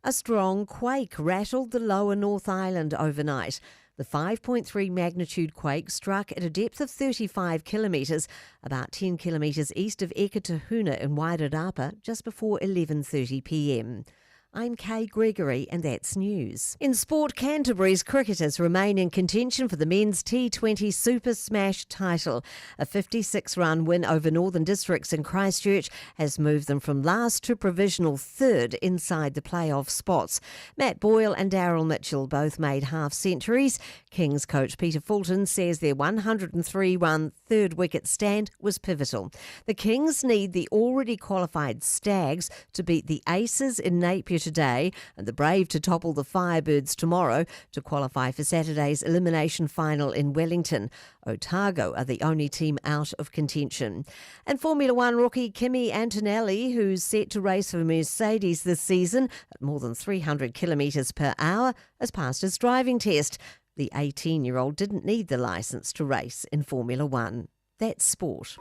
A strong quake rattled the lower North Island overnight. The 5.3 magnitude quake struck at a depth of 35 kilometres, about 10 kilometres east of Eketahuna in Wairarapa, just before 11:30 p.m. I'm Kay Gregory, and that's news. In sport, Canterbury's cricketers remain in contention for the men's T20 Super Smash title. A 56 run win over Northern Districts in Christchurch has moved them from last to provisional third inside the playoff spots. Matt Boyle and Daryl Mitchell both made half centuries. Kings coach Peter Fulton says their 103 run third wicket stand was pivotal. The Kings need the already qualified Stags to beat the Aces in Napier today and the Brave to topple the Firebirds tomorrow to qualify for Saturday's elimination final in Wellington. Otago are the only team out of contention. And Formula One rookie Kimi Antonelli, who's set to race for Mercedes this season at more than 300 kilometres per hour, has passed his driving test. The 18 year old didn't need the licence to race in Formula One. That's sport.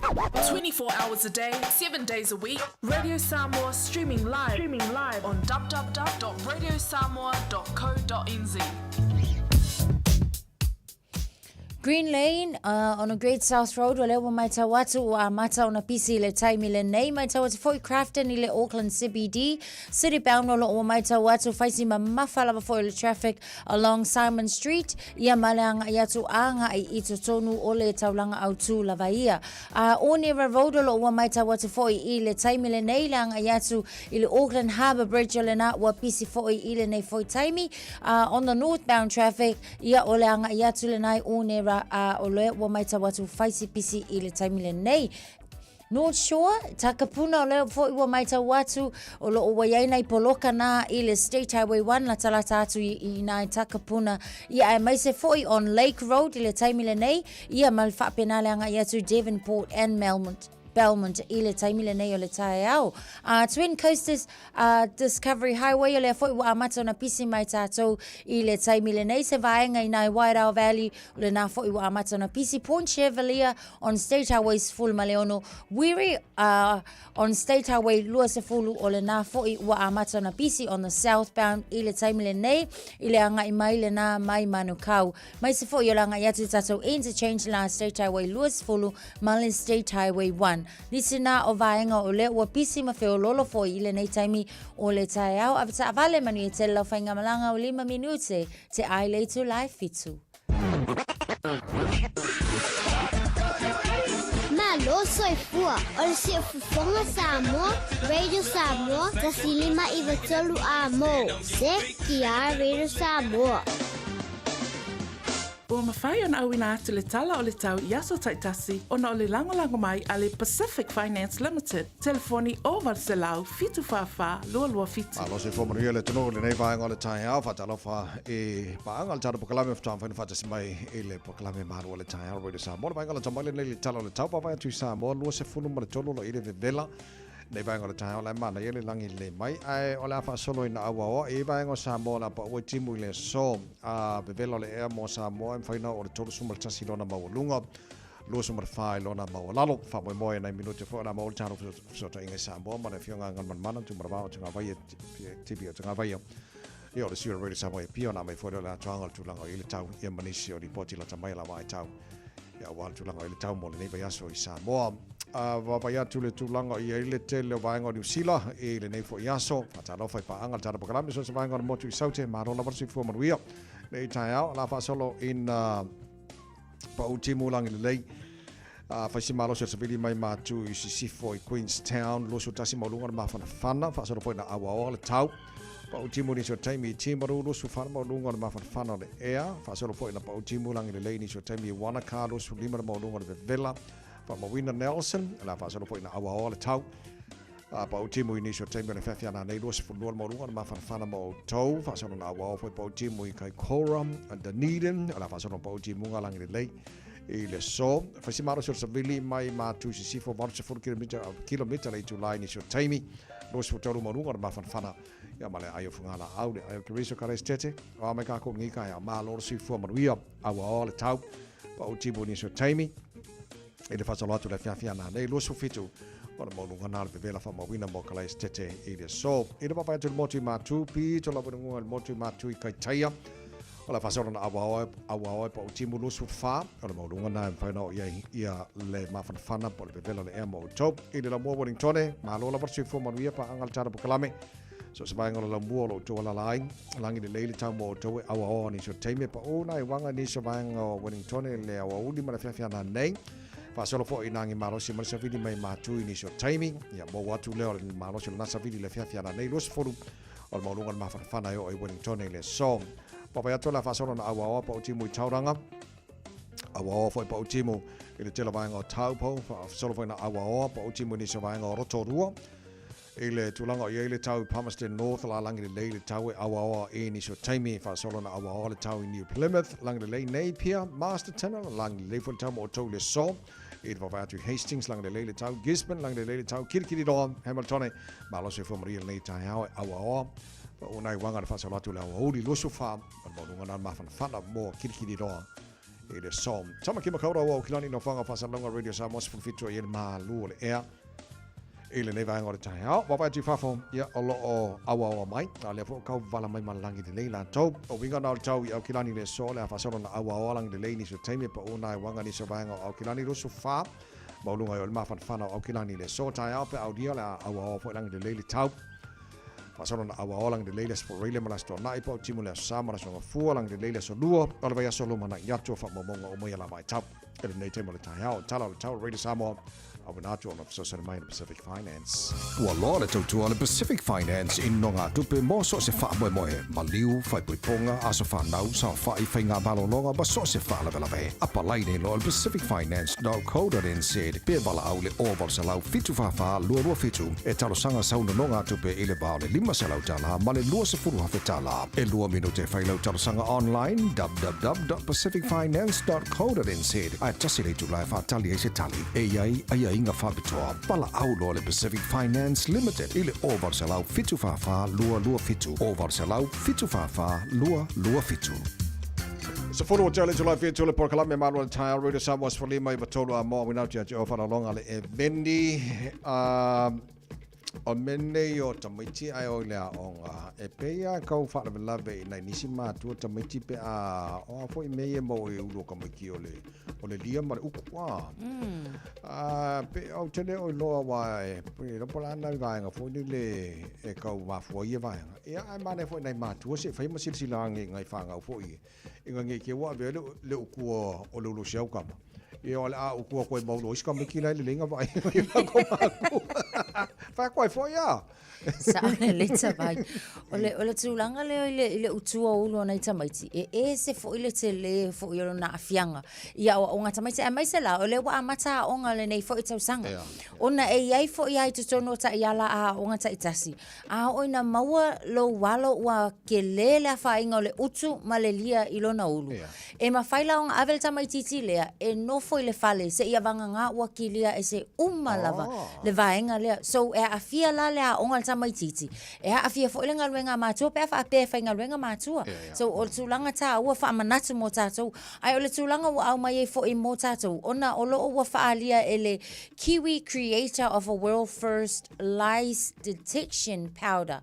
24 hours a day, 7 days a week. Radio Samoa streaming live, streaming live on www.radiosamoa.co.nz. Green Lane uh, on a Great South Road o lea ua matau atu ua amata ona pisi i le taimi lenei. Matau atu foi Crafton i le Auckland CBD. City bound o loo ua matau atu faisi mamafa lava foi o le traffic along Simon Street ia ma le agai atu agai i totonu o le taulaga autū lava ia. A Onera Road o loo ua matau atu foi i le taimi lenei le agai atu i le Auckland Harbour Bridge o lena ua pisi foi i lenei foi taimi. Uh, on the northbound traffic Ia, o le agai atu lena i Onera, a o lea ua matau atu faisi pisi i le taimi lenei. North Shore, Takapuna, o lea foi ua matau atu, o loo ua iai nai poloka na i le State Highway 1 latalata atu i, i nai Takapuna. Ia, aemaise foi on Lake Road i le taimi lenei, ia ma le faapena le agai atu Devonport and Melmont. Belmont i le taimi lenei o le taeao. Twin Coasters Discovery Highway, o lea foi ua amata ona pisi mai tātou i le taimi lenei, se vaega i nai Wairau Valley, o lena foi ua amata ona pisi, Point Chevalier on State Highway 16, Wiri on State Highway 20, o lena foi ua amata ona pisi on the southbound i le taimi lenei, i le agai mai lena mai Manukau. Mai se foi o le agai atu i tātou interchange la State Highway 20 ma le State Highway 1. Nisi nā o vaega o lea ua pisi ma feololo foi i lenei taimi o le taeao. Ave taavale manuia tele lau faigamalaga o lima minute te ai le itula e fitu. Malo soifua o le Siufofoga Samoa, Radio Samoa, 1593 A-mo, CKR Radio Samoa. Ua mafai ona auina atu le tala o le tau i aso taitasi ona o le lagolago mai a le Pacific Finance Limited, telefoni 0800 744 227. Malo soifua manuia le atunuu i lenei vaega o le taeao. Faatalofa i paaga o le tatou polokalame faatoa mafai ona faatasi mai i le polokalame malu o le taeao Radio Samoa. Le vaega lata mai lenei i le tala o le tau vaavaai atu i Samoa 23 o lo o i le vevela. Nei vaega o le taeao la e manaia le lagi lelei mai ae o le a faasolo ina auaoa i vaega o Samoa o le a paua i timu i le aso a vevela o le ea mo Samoa e mafai ona oo i le 31 lona maualuga 24 i lona maualalo. Faamoemoe nai minute foi o le a maua le talo fesootaiga i Samoa ma le Afioga a Galumalemana Tumalavao o Tagavaia TV o Tagavaia. Ia o le sui o le Radio Samoa e pia ona mai foi lea o le atoaga o le tulaga o i le tau ia ma nisi o lipoti lata mai la vaitau. Ia aua le tulaga o i le tau mo lenei vaiaso i Samoa. A vaavaai atu le tulaga o i ai le tele o vaega o Niu Sila i lenei foi aso. Faatalofa i paaga le tatou polokalame so o se vaega o le motu i Saute. Malo lava le soifua manuia. Nei taeao, la faasolo ina pau timu lagi lelei. Fai si malosi o le savili mai matu i Sisifo i Queenstown, 21 maualuga o le mafanafana, faasolo foi na auaoa le tau. Pau timu nisi o taimi i Timaru, 24 maualuga o le mafanafana o le ea, faasolo foi na pau timu lagi lelei nisi o taimi i Wanaka, 25 le maualuga o le vevela, faamauina Nelson, la faasolo foi na auaoa le tau. Pau timu i nisi o taimi o le feafiana nei, 22 le maualuga o le mafanafana mo outou, faasolo na auaoa foi pau timu i Kaikoura, Dunedin, la faasolo na pau timuga lagi lelei i le aso. Fai si malosi o le savili mai Matu i Sisifo, 80 kilomita, kilomita le itula i nisi o taimi, 23 maualuga o le mafanafana ia ma le ai o Fugalaau, le ai o Keriso Karaisetete, o a mai kākou lenei taeao, malo le soifua manuia, auaoa le tau, pau timu i nisi o taimi. I le faasolo atu le afiafi ana nei 27 o le maualuga na o le vevela faamauina mo Kalaesetete i le aso. I le vaavaai atu i le motu i Matu, pito lava i luga i le motu i Matu i Kaitaia, o le faasolo na auaoa auaoa e pau timu 24 o le maualuga na e mafai ona oo i ai ia le mafanafana po o le vevela o le ea mo outou. I le laumua Wellingtone, malo lava le soifua manuia paaga le tala polokalame. So se vaega o le laumua o lo outou alala ai, lagi lelei le tau mo outou e auaoa nisi o taimi e paʻu nai uaga nisi o vaega o Wellingtone le aoauli ma le afiafi ana nei. Faasolo foi i nagi malosi ma le savili mai Matu i nisi o taimi. Ia maua atu lea o le malosi o lena savili i le afiafi ana nei 20 o le maualuga o le mafanafana e oo i Wellingtone i le aso. Papai atu le faasolo na auaoa paʻu timu i Tauranga. Auaoa foi paʻu timu i le tele vaega o Taupo. Faasolo foi na auaoa paʻu timu i nisi o vaega o Rotorua. I le tulaga o i ai le tau i Palmerston North, lalagi lelei le tau e auaoa i nisi o taimi, faasolo na auaoa le tau i New Plymouth, lagi lelei Napier, Masterton, lagi lelei foi le tau mo outou i le aso. I le vaavaai atu i Hastings, lagi lelei le tau, Gisborne, lagi lelei le tau, Kirikiriroa, Hamiltone, malo soifua manuia lenei taeao e auaoa. Pau nai uaga le faasolo atu i le aoauli 24, o le maualuga na o le mafanafana mo Kirikiriroa i le aso. Tamaki Makaurau o Aukilani, Nofoaga Faasalalauga Radio Samoa 17 i ai le malu o le ea. I lenei vaega o le taeao, vaavaai atu i fafo, ia, o lo o auaoa mai, a o lea foi o kau vala mai ma le lagi lelei latou. O uiga na o le tau i Aukilani i le aso, le a faasolo na auaoa lagi lelei nisi o taimi e paʻu nai uaga nisi o vaega o Aukilani 24, maualuga ai o le mafanafana o Aukilani i le aso taeao pe aulia le a auaoa foi lagi lelei le tau. Faasolo na auaoa lagi lelei le Aso Faraile ma le Aso Toonai, paʻu timu le Aso Sa ma le Aso Gafua, lagi lelei le Aso Lua, o le vaiaso lumanai atu o faamaumauga uma ia la vaitau. I lenei taimi o le taeao, tala o le tau Radio Samoa, Auina atu ona fesoasoani mai le Pacific Finance. Ua loa le tautua a le Pacific Finance i nogatupe mo so o se faamoemoe, maliu, faaipoipoga, aso fanau, saofai, faiga malologa ma so o se faalavelave. Apalai nei loa i le pacificfinance.co.nz pe valaau i le 0800 744 227 e talosaga sau nonogatupe i le va o le $500 ma le $20,000. E lua minute e fai lau talosaga online www.pacificfinance.co.nz ae tasi le itula e faatali ai se tali. E i ai aiaiga. aiaiga faapitoa, valaau loa le Pacific Finance Limited i le 0800 744 227, 0800 744 227. Sefulu o tele itula e 7 le polokalame malu o le taeao Radio Samoa 15 93 a moa winau tia te o whalalonga le eveni o mene o tamaiti ai o le aoga e peia kau whaalavelave i nai nisi mātua tamaiti pe a o a foi me e mo e ulu o kamaiki o le o le lia ma le uku a. A pe au tele o loa wa e pe ropo la nai vaenga foi ni le e kau mafua ia vaenga. Ia ai mane foi nai mātua se fai ma silasila ange ngai whangau foi i ngā nge ke wa ve le le uku o le ulu siau kama. Ia o le a uku a koe maulo iska me ki lai le lenga vai. Ko māku. Whai koe foi a. Sa o le leta vai. O le, o le tūlanga leo i le, i le utua o ulu o nei tamaiti, e e se foi le te le foi o lona afianga. Ia o, o ngā tamaiti, a mai se la, o le wa amata a onga le nei foi tausaga. Yeah. Ona e iai foi ai totonu o ta iala a onga ta itasi. A o ina maua lou alo ua kelē le afaina o le utu ma le lia i lona ulu. Yeah. E mafai la ona ave le tamaitiiti lea e nofo i le fale seia vagagā ua kilia e se uma lava le vaega lea. So e aafia la le aoga a le tamaitiiti, e aafia foi le galuega a matua pe a faapea e faigaluega matua. Yeah, yeah. So o le tulaga taua faamanatu mo tatou, ae o le tulaga ua aumai ai foi mo tatou ona o loo ua faaalia e le Kiwi creator of a world first lice detection powder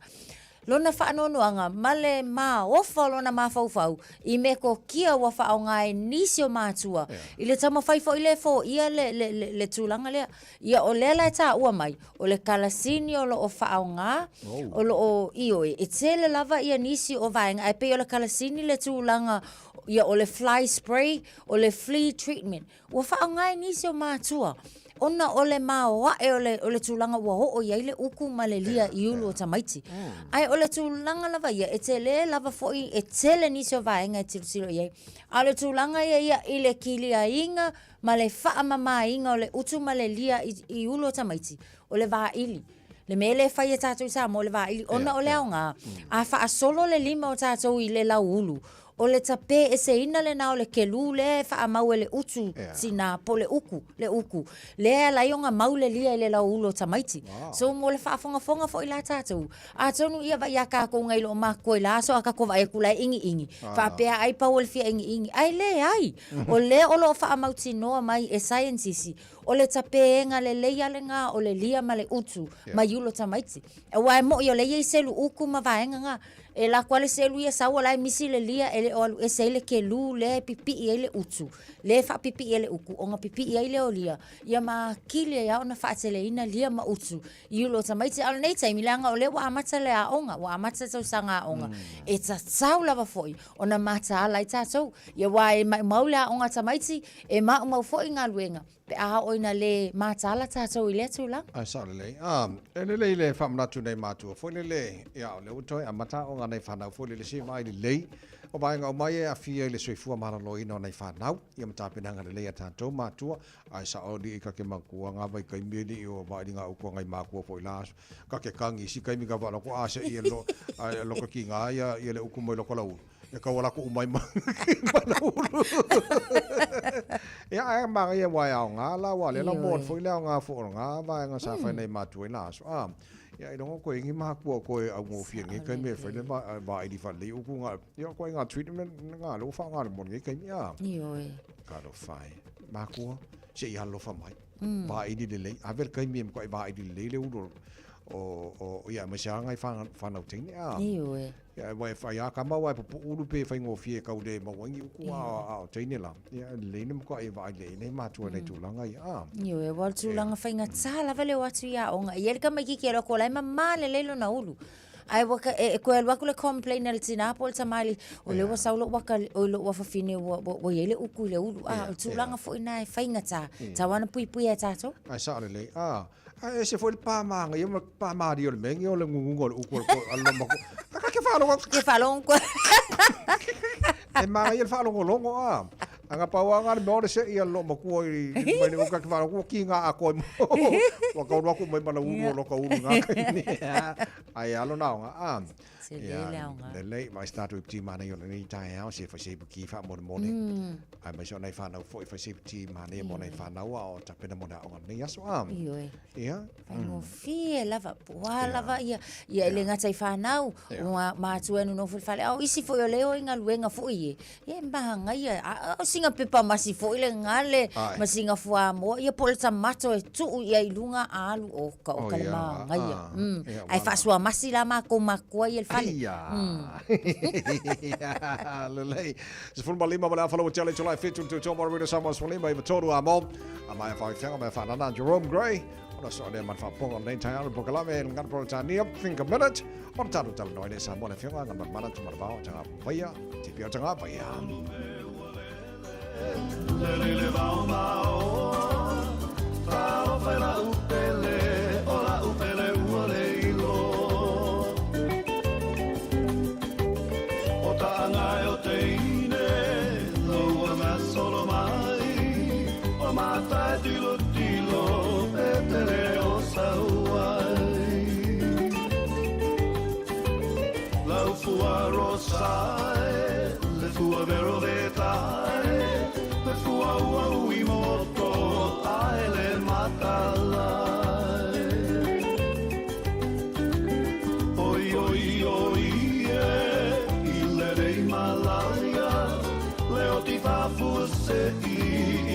lona faanoanoaga ma le maofa o lona mafaufau i mekokia ua faaaoga e nisi o matua i le taumafai foi lea e foia le, le, le, le tulaga lea. Ia o lea la e taua mai, o le kalasini o loo faaaoga, o loo, ioe, e tele lava ia nisi o vaega, ae pei o le kalasini le tulaga, ia o le fly spray, o le flea treatment. Ua faaaoga e nisi o matua ona o le maoae o le, o le tulaga ua oo i ai le uku ma le lia i ulu o tamaiti. Ae o le tulaga lava ia, e tele lava foi, e tele nisi o vaega e tilotilo i ai. A o le tulaga ia ia i le kiliaiga ma le faamamaina o le utu ma le lia i, i ulu o tamaiti, o le vaili. Le mea lea e fai e tatou i Samoa o le vaili, ona o le aoga, a faasolo le lima o tatou i le lauulu, O le tapē eseina lena o le kelū lea e faamau e le utu tinā po o le uku, le uku, lea e ala ai ona mau le lia i le lauulu o tamaiti. So mo le faafogafoga foi la tatou, atonu ia vaai iā kākou ngai loo makua i la aso a kākou vaai aku la e ʻigiʻigi, faapea ai pau o le fia ʻigiʻigi, ae leai! O lea o lo o faamautinoa mai e saienitisi, o le tapēga lelei a lena o le lia ma le utu mai ulo tamaiti. Aua e moʻi o lea e i ai selu uku ma vaega na, E lako a le selu ia sau o la e misi le lia e le o alu ese ai le kelū lea e pipiʻi ai le utu, lea e faapipiʻi ai le uku, ona pipiʻi ai lea o lia, ia ma akili ai a ona faateleina lia ma utu i ulu o tamaiti. A o lenei taimi, leaga o lea ua amata le aoga, ua amata le tausaga aoga, e tatau lava foi ona mataala ai tatou. Ia aua e maumau le aoga a tamaiti, e maumau foi galuega. Pe a oo ina lē mataala tatou i lea tulaga. Ae sao lelei. A, e lelei le faamanatu nei matua foi lele, ia o lea ua toe amata aoga nei fanau foi lele se vaai lelei o vaega uma ia e aafia i le soifua maloloina o nei fanau, ia ma tapenaga lelei a tatou matua, ae sao alii ka ke makua nga vaikaimi alii o vaai nga upu a ngai makua foi la aso ka ke kagi isi kaimi ka valoko a se ia lo a lo ka ki nga ia ia le uku mai loko lau E kau ala kuʻu mai ma ulu. Ia ae manaia wa e aoga la wa le la mo foi le aoga fo o ngā vaega sa whai nei mātua i la aso. A, ia i rongo koe ngi mākua koe au ngōwhia ngi kai me whai le va i wha le uku ngā, ia koe ngā treatment ngā le uwha ngā le mo ngi kai mi a. Ioe. Ka ro whai. Mākua, se i alofa mai. Va i le lei, a vel kai mi e mkoa i va i le lei le ulu o, o, ia, me se anga i whanau teine a. Ioe. Ia, e wai whai a kama wai pupu ulu pe whai ngōwhie kau le maua ingi uku a a o teine la. Ia, le ina muka e vaai le nei mātua nei tūlanga ia. A. Io e wa tūlanga whainga tā lava le o atu ia onga. Ia le kama kiki e loko lai ma mā le lelo na ulu. Ai waka e, e koe alu aku le complain a le tina po le tamali o le ua sau lo waka o lo ua fafine ua ua ua iai le uku i le ulu. A, o le tūlanga foi na e whainga tā. Tā wana pui pui e tātou. Ai sa le lei. A, A ese foi le pā māngaia ma le pā mārie o le mea o le ngungunga o le uku o le ko, a loma ko. Ka ka ke whaalongo. Ke whaalongo koe. E māngaia le whaalongolongo a. Anga pau a ngā le mea o le se i a loma kua i mai le uka ke whaalongo ki ngā a koe mo. Wa kaunu aku mai mana uru o loka uru ngā kaini. Ai alo nā o ngā. A. Tele le aoga. Lelei, ma se tatou iputi manaia o lenei taeao, se fai se iputi faamolemole. Aemaise o nai fanau foi fai se iputi manaia mo nai fanau a o tapena mo le aoga o lenei aso. A. Ioe. Ia. Faigofie lava, po o a lava ia, ia e le gata i fanau, o matua e nonofo i le fale, a o isi foi o lea e o i galuega foi e, ia e manaia, a o sina pepa masi foi le gale, ma sina fuamoa, ia po o le tamato e tuu i ai i luga a alu, oka oka le manaia. Ae faasuamasi la makou matua ia i le fale. Aia. Lelei. 15 ma le afa lau tele July 7 le tutua mo Radio Samoa 15 i tolu a mo. A mai whai whianga mea whanana Jerome Gray. Ona so lea man whaponga nei tai anu pokalame e ngana Peretania. Think a minute. Ona tātou tala noa nei Samoa le whianga ngana mana tu maravao tanga paia. Te pia tanga paia. Le le vao mao Talofa i la'u pele O la'u pele ua le ilo O ta'anga e o teine Lou gasolo mai O mata e tilotilo Pe tele o sau ai Lau fua rosa e Le fua vero vetai Le fua ua ui moto Ae le matalai Oi, oi, oi, e I le rei malaia Le o ti fafua se i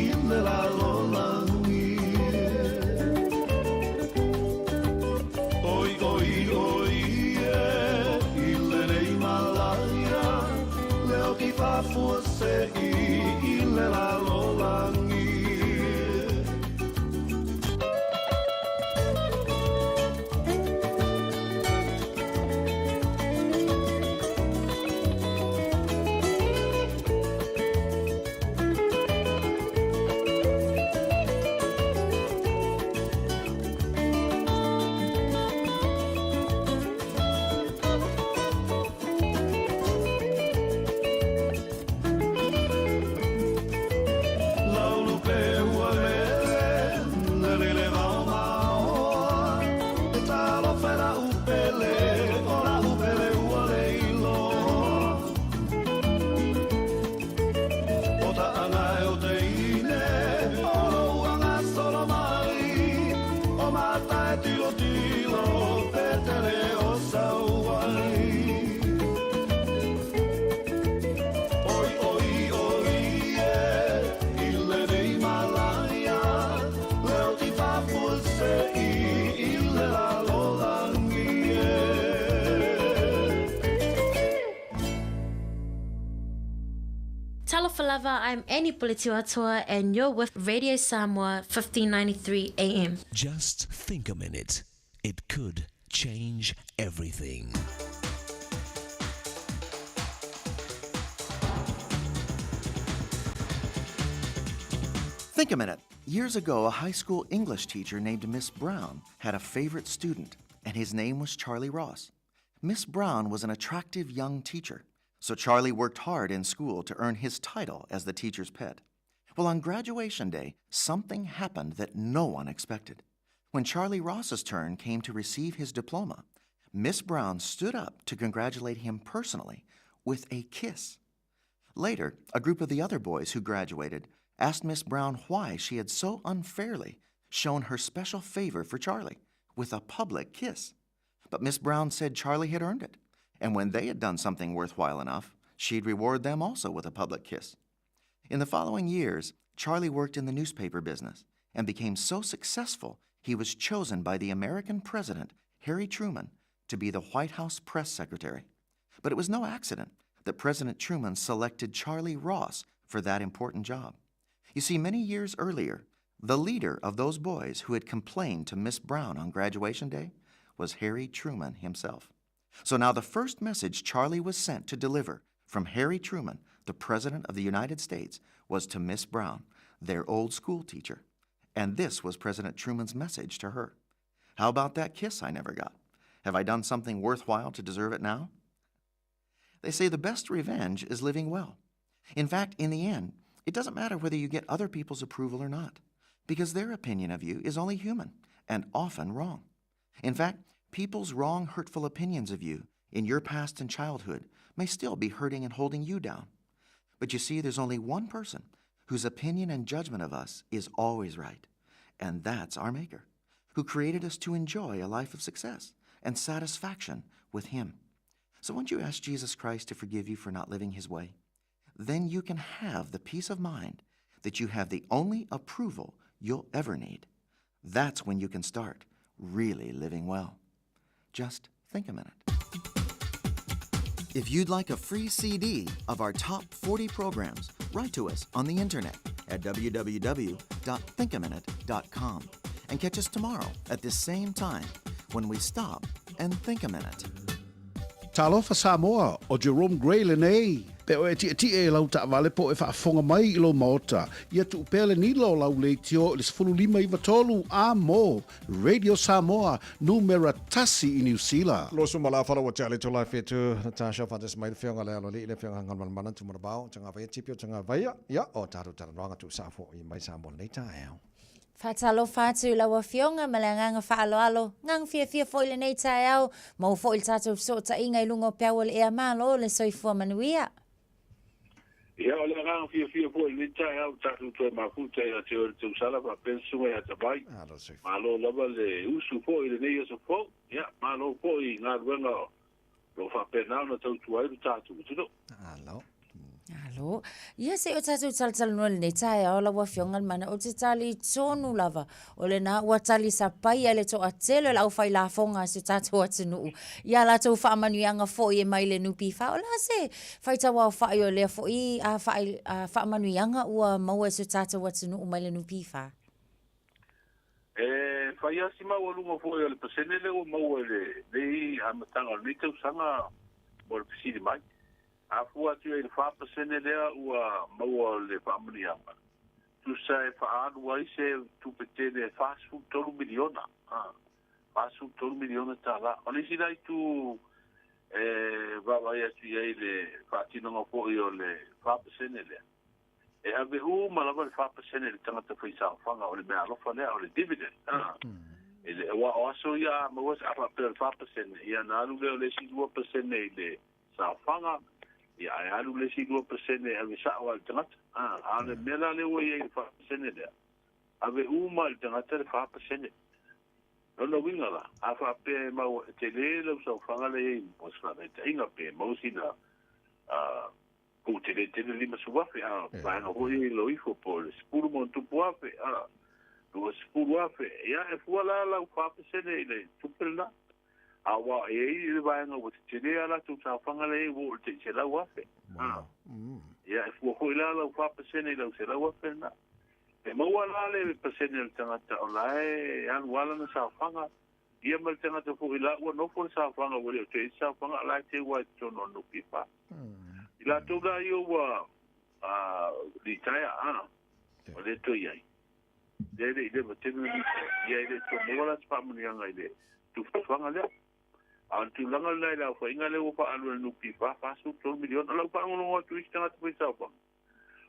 I le lalolangi Oi, oi, oi, e I le rei malaia Le o ti fafua se i I le lalolangi. Lau lupe ua lele, le lele vao maoa. E talofa i la'u pele, o la'u pele ua le iloa. O ta'anga e o teine, o lou agasolo mai. O mata e tilotilo, pe tele o sau ai. Oi, oi, oi, e, i lenei malaia, le o ti fafua se i, i le lalolangi e. Talofa lava, I'm Annie Puletiuatoa and you're with Radio Samoa 1593 AM. Just think a minute. It could change everything. Think a minute. Years ago, a high school English teacher named Miss Brown had a favorite student, and his name was Charlie Ross. Miss Brown was an attractive young teacher, so Charlie worked hard in school to earn his title as the teacher's pet. Well, on graduation day, something happened that no one expected. When Charlie Ross's turn came to receive his diploma, Miss Brown stood up to congratulate him personally with a kiss. Later, a group of the other boys who graduated asked Miss Brown why she had so unfairly shown her special favor for Charlie with a public kiss. But Miss Brown said Charlie had earned it, and when they had done something worthwhile enough, she'd reward them also with a public kiss. In the following years, Charlie worked in the newspaper business and became so successful he was chosen by the American president, Harry Truman, to be the White House press secretary. But it was no accident that President Truman selected Charlie Ross for that important job. You see, many years earlier, the leader of those boys who had complained to Miss Brown on graduation day was Harry Truman himself. So now the first message Charlie was sent to deliver from Harry Truman, the President of the United States, was to Miss Brown, their old school teacher. And this was President Truman's message to her. How about that kiss I never got? Have I done something worthwhile to deserve it now? They say the best revenge is living well. In fact, in the end, it doesn't matter whether you get other people's approval or not, because their opinion of you is only human and often wrong. In fact, people's wrong, hurtful opinions of you in your past and childhood may still be hurting and holding you down. But you see, there's only one person whose opinion and judgment of us is always right, and that's our Maker, who created us to enjoy a life of success and satisfaction with Him. So won't you ask Jesus Christ to forgive you for not living His way? Then you can have the peace of mind that you have the only approval you'll ever need. That's when you can start really living well. Just think a minute. If you'd like a free CD of our top 40 programs, write to us on the internet at www.thinkaminute.com and catch us tomorrow at this same time when we stop and think a minute. Talofa Samoa, ʻo Jerome Gray lenei. Pe o e tiʻetiʻe i lau taʻawale po e faafofoga mai i lou maota, ia tuu pea le nila o lau leitio i le 15 93 a mo Radio Samoa, numera tasi i Niu Sila. Loso ma la fala ua tea le tolai fetu Natasha Fantas mai le fioga le alo lii le fioga Galumalemana Tumanavao Tagavaia Tipi o Tagavaia ia o tatou talanoaga tuusaa foʻi mai Samoa lenei taeao. Faatalofa atu i lau Afioga ma le agaga faaaloalo, agaga fiafia foi i lenei taeao, maua foi le tatou fesootaiga i luga o peau o le ea malo le soifua manuia. Ia, o le agaga fiafia foi i lenei taeao ua tatou toe mafuta ia te oe le tausala faapea le susuga ia Tavai. Malo lava le usu foi i lenei aso fou. Ia, malo foi i galuega o lo o faapena ona tautua ai lo tatou atunuu. Alo. Alo. Ia se i o tatou talatalanoa i lenei taeao lau Afioga le mana ou te tali tonu lava o lena ua tali sapai ai le toatele o le aufailafoga a si o tatou atunuu i a latou faamanuiaga foi e mai le NPF. O le a se faitauaofai o lea foi a faamanuiaga ua maua e si o tatou atunuu mai le NPF? E fai lava si maualuga foi o le pasene lea ua maua i lenei amataga o lenei tausaga mo le fesili mai. A fua atu i ai i le 4% lea ua maua o le faamanuiaga, tusa e faaalu ai se tupe tele e $43 miliona, $43 miliona tala. O le isi la itu e vaavaai atu i ai i le faatinoga foi o le 4% lea, e ave uma lava le 4% i le tagata faisaofaga, o le meaalofa lea, o le dividend. E le, aua o aso ia a maua a faapea o le 4%, ia ona alu lea o le isi 2% i le saofaga, ia ae alu le isi 2% e ave sao lava i le tagata. A o le mea la lea ua i ai i le 4% lea, ave uma i le tagata le 4%. Lona uiga la, a faapea e mau e tele lau saofaga lea e i ai mo se faataitaiga pe maua sina pau tele tele 50,000, a vaega foi ia i lalo ifo po o le 10 ma ona tupu afe, a 20,000, ia e fua la lau 4% i le tupe lena. Aua e i ai le vaega ua tetele a latou saofaga lea e i ai ua oo i le tai 100,000. Ia e fua foi la lau 4% i lau 100,000 lena. E maua la le pasene o le tagata o la e alu lava lana saofaga, ia ma le tagata foi la ua nofo le saofaga ua le o toe i ai se saofaga a o la e teu lava i totonu o le NPF. I latou la ia ua litaea, ua le toe i ai. Lea e le i leva tele na litaea, ia e le toe maua la se faamanuiaga i le tufatufaga lea. A o le tulaga lena i le aofaiga lea ua faaalu e le NPF, $43 miliona. O lau faalogologo atu i isi tagata faisaofaga,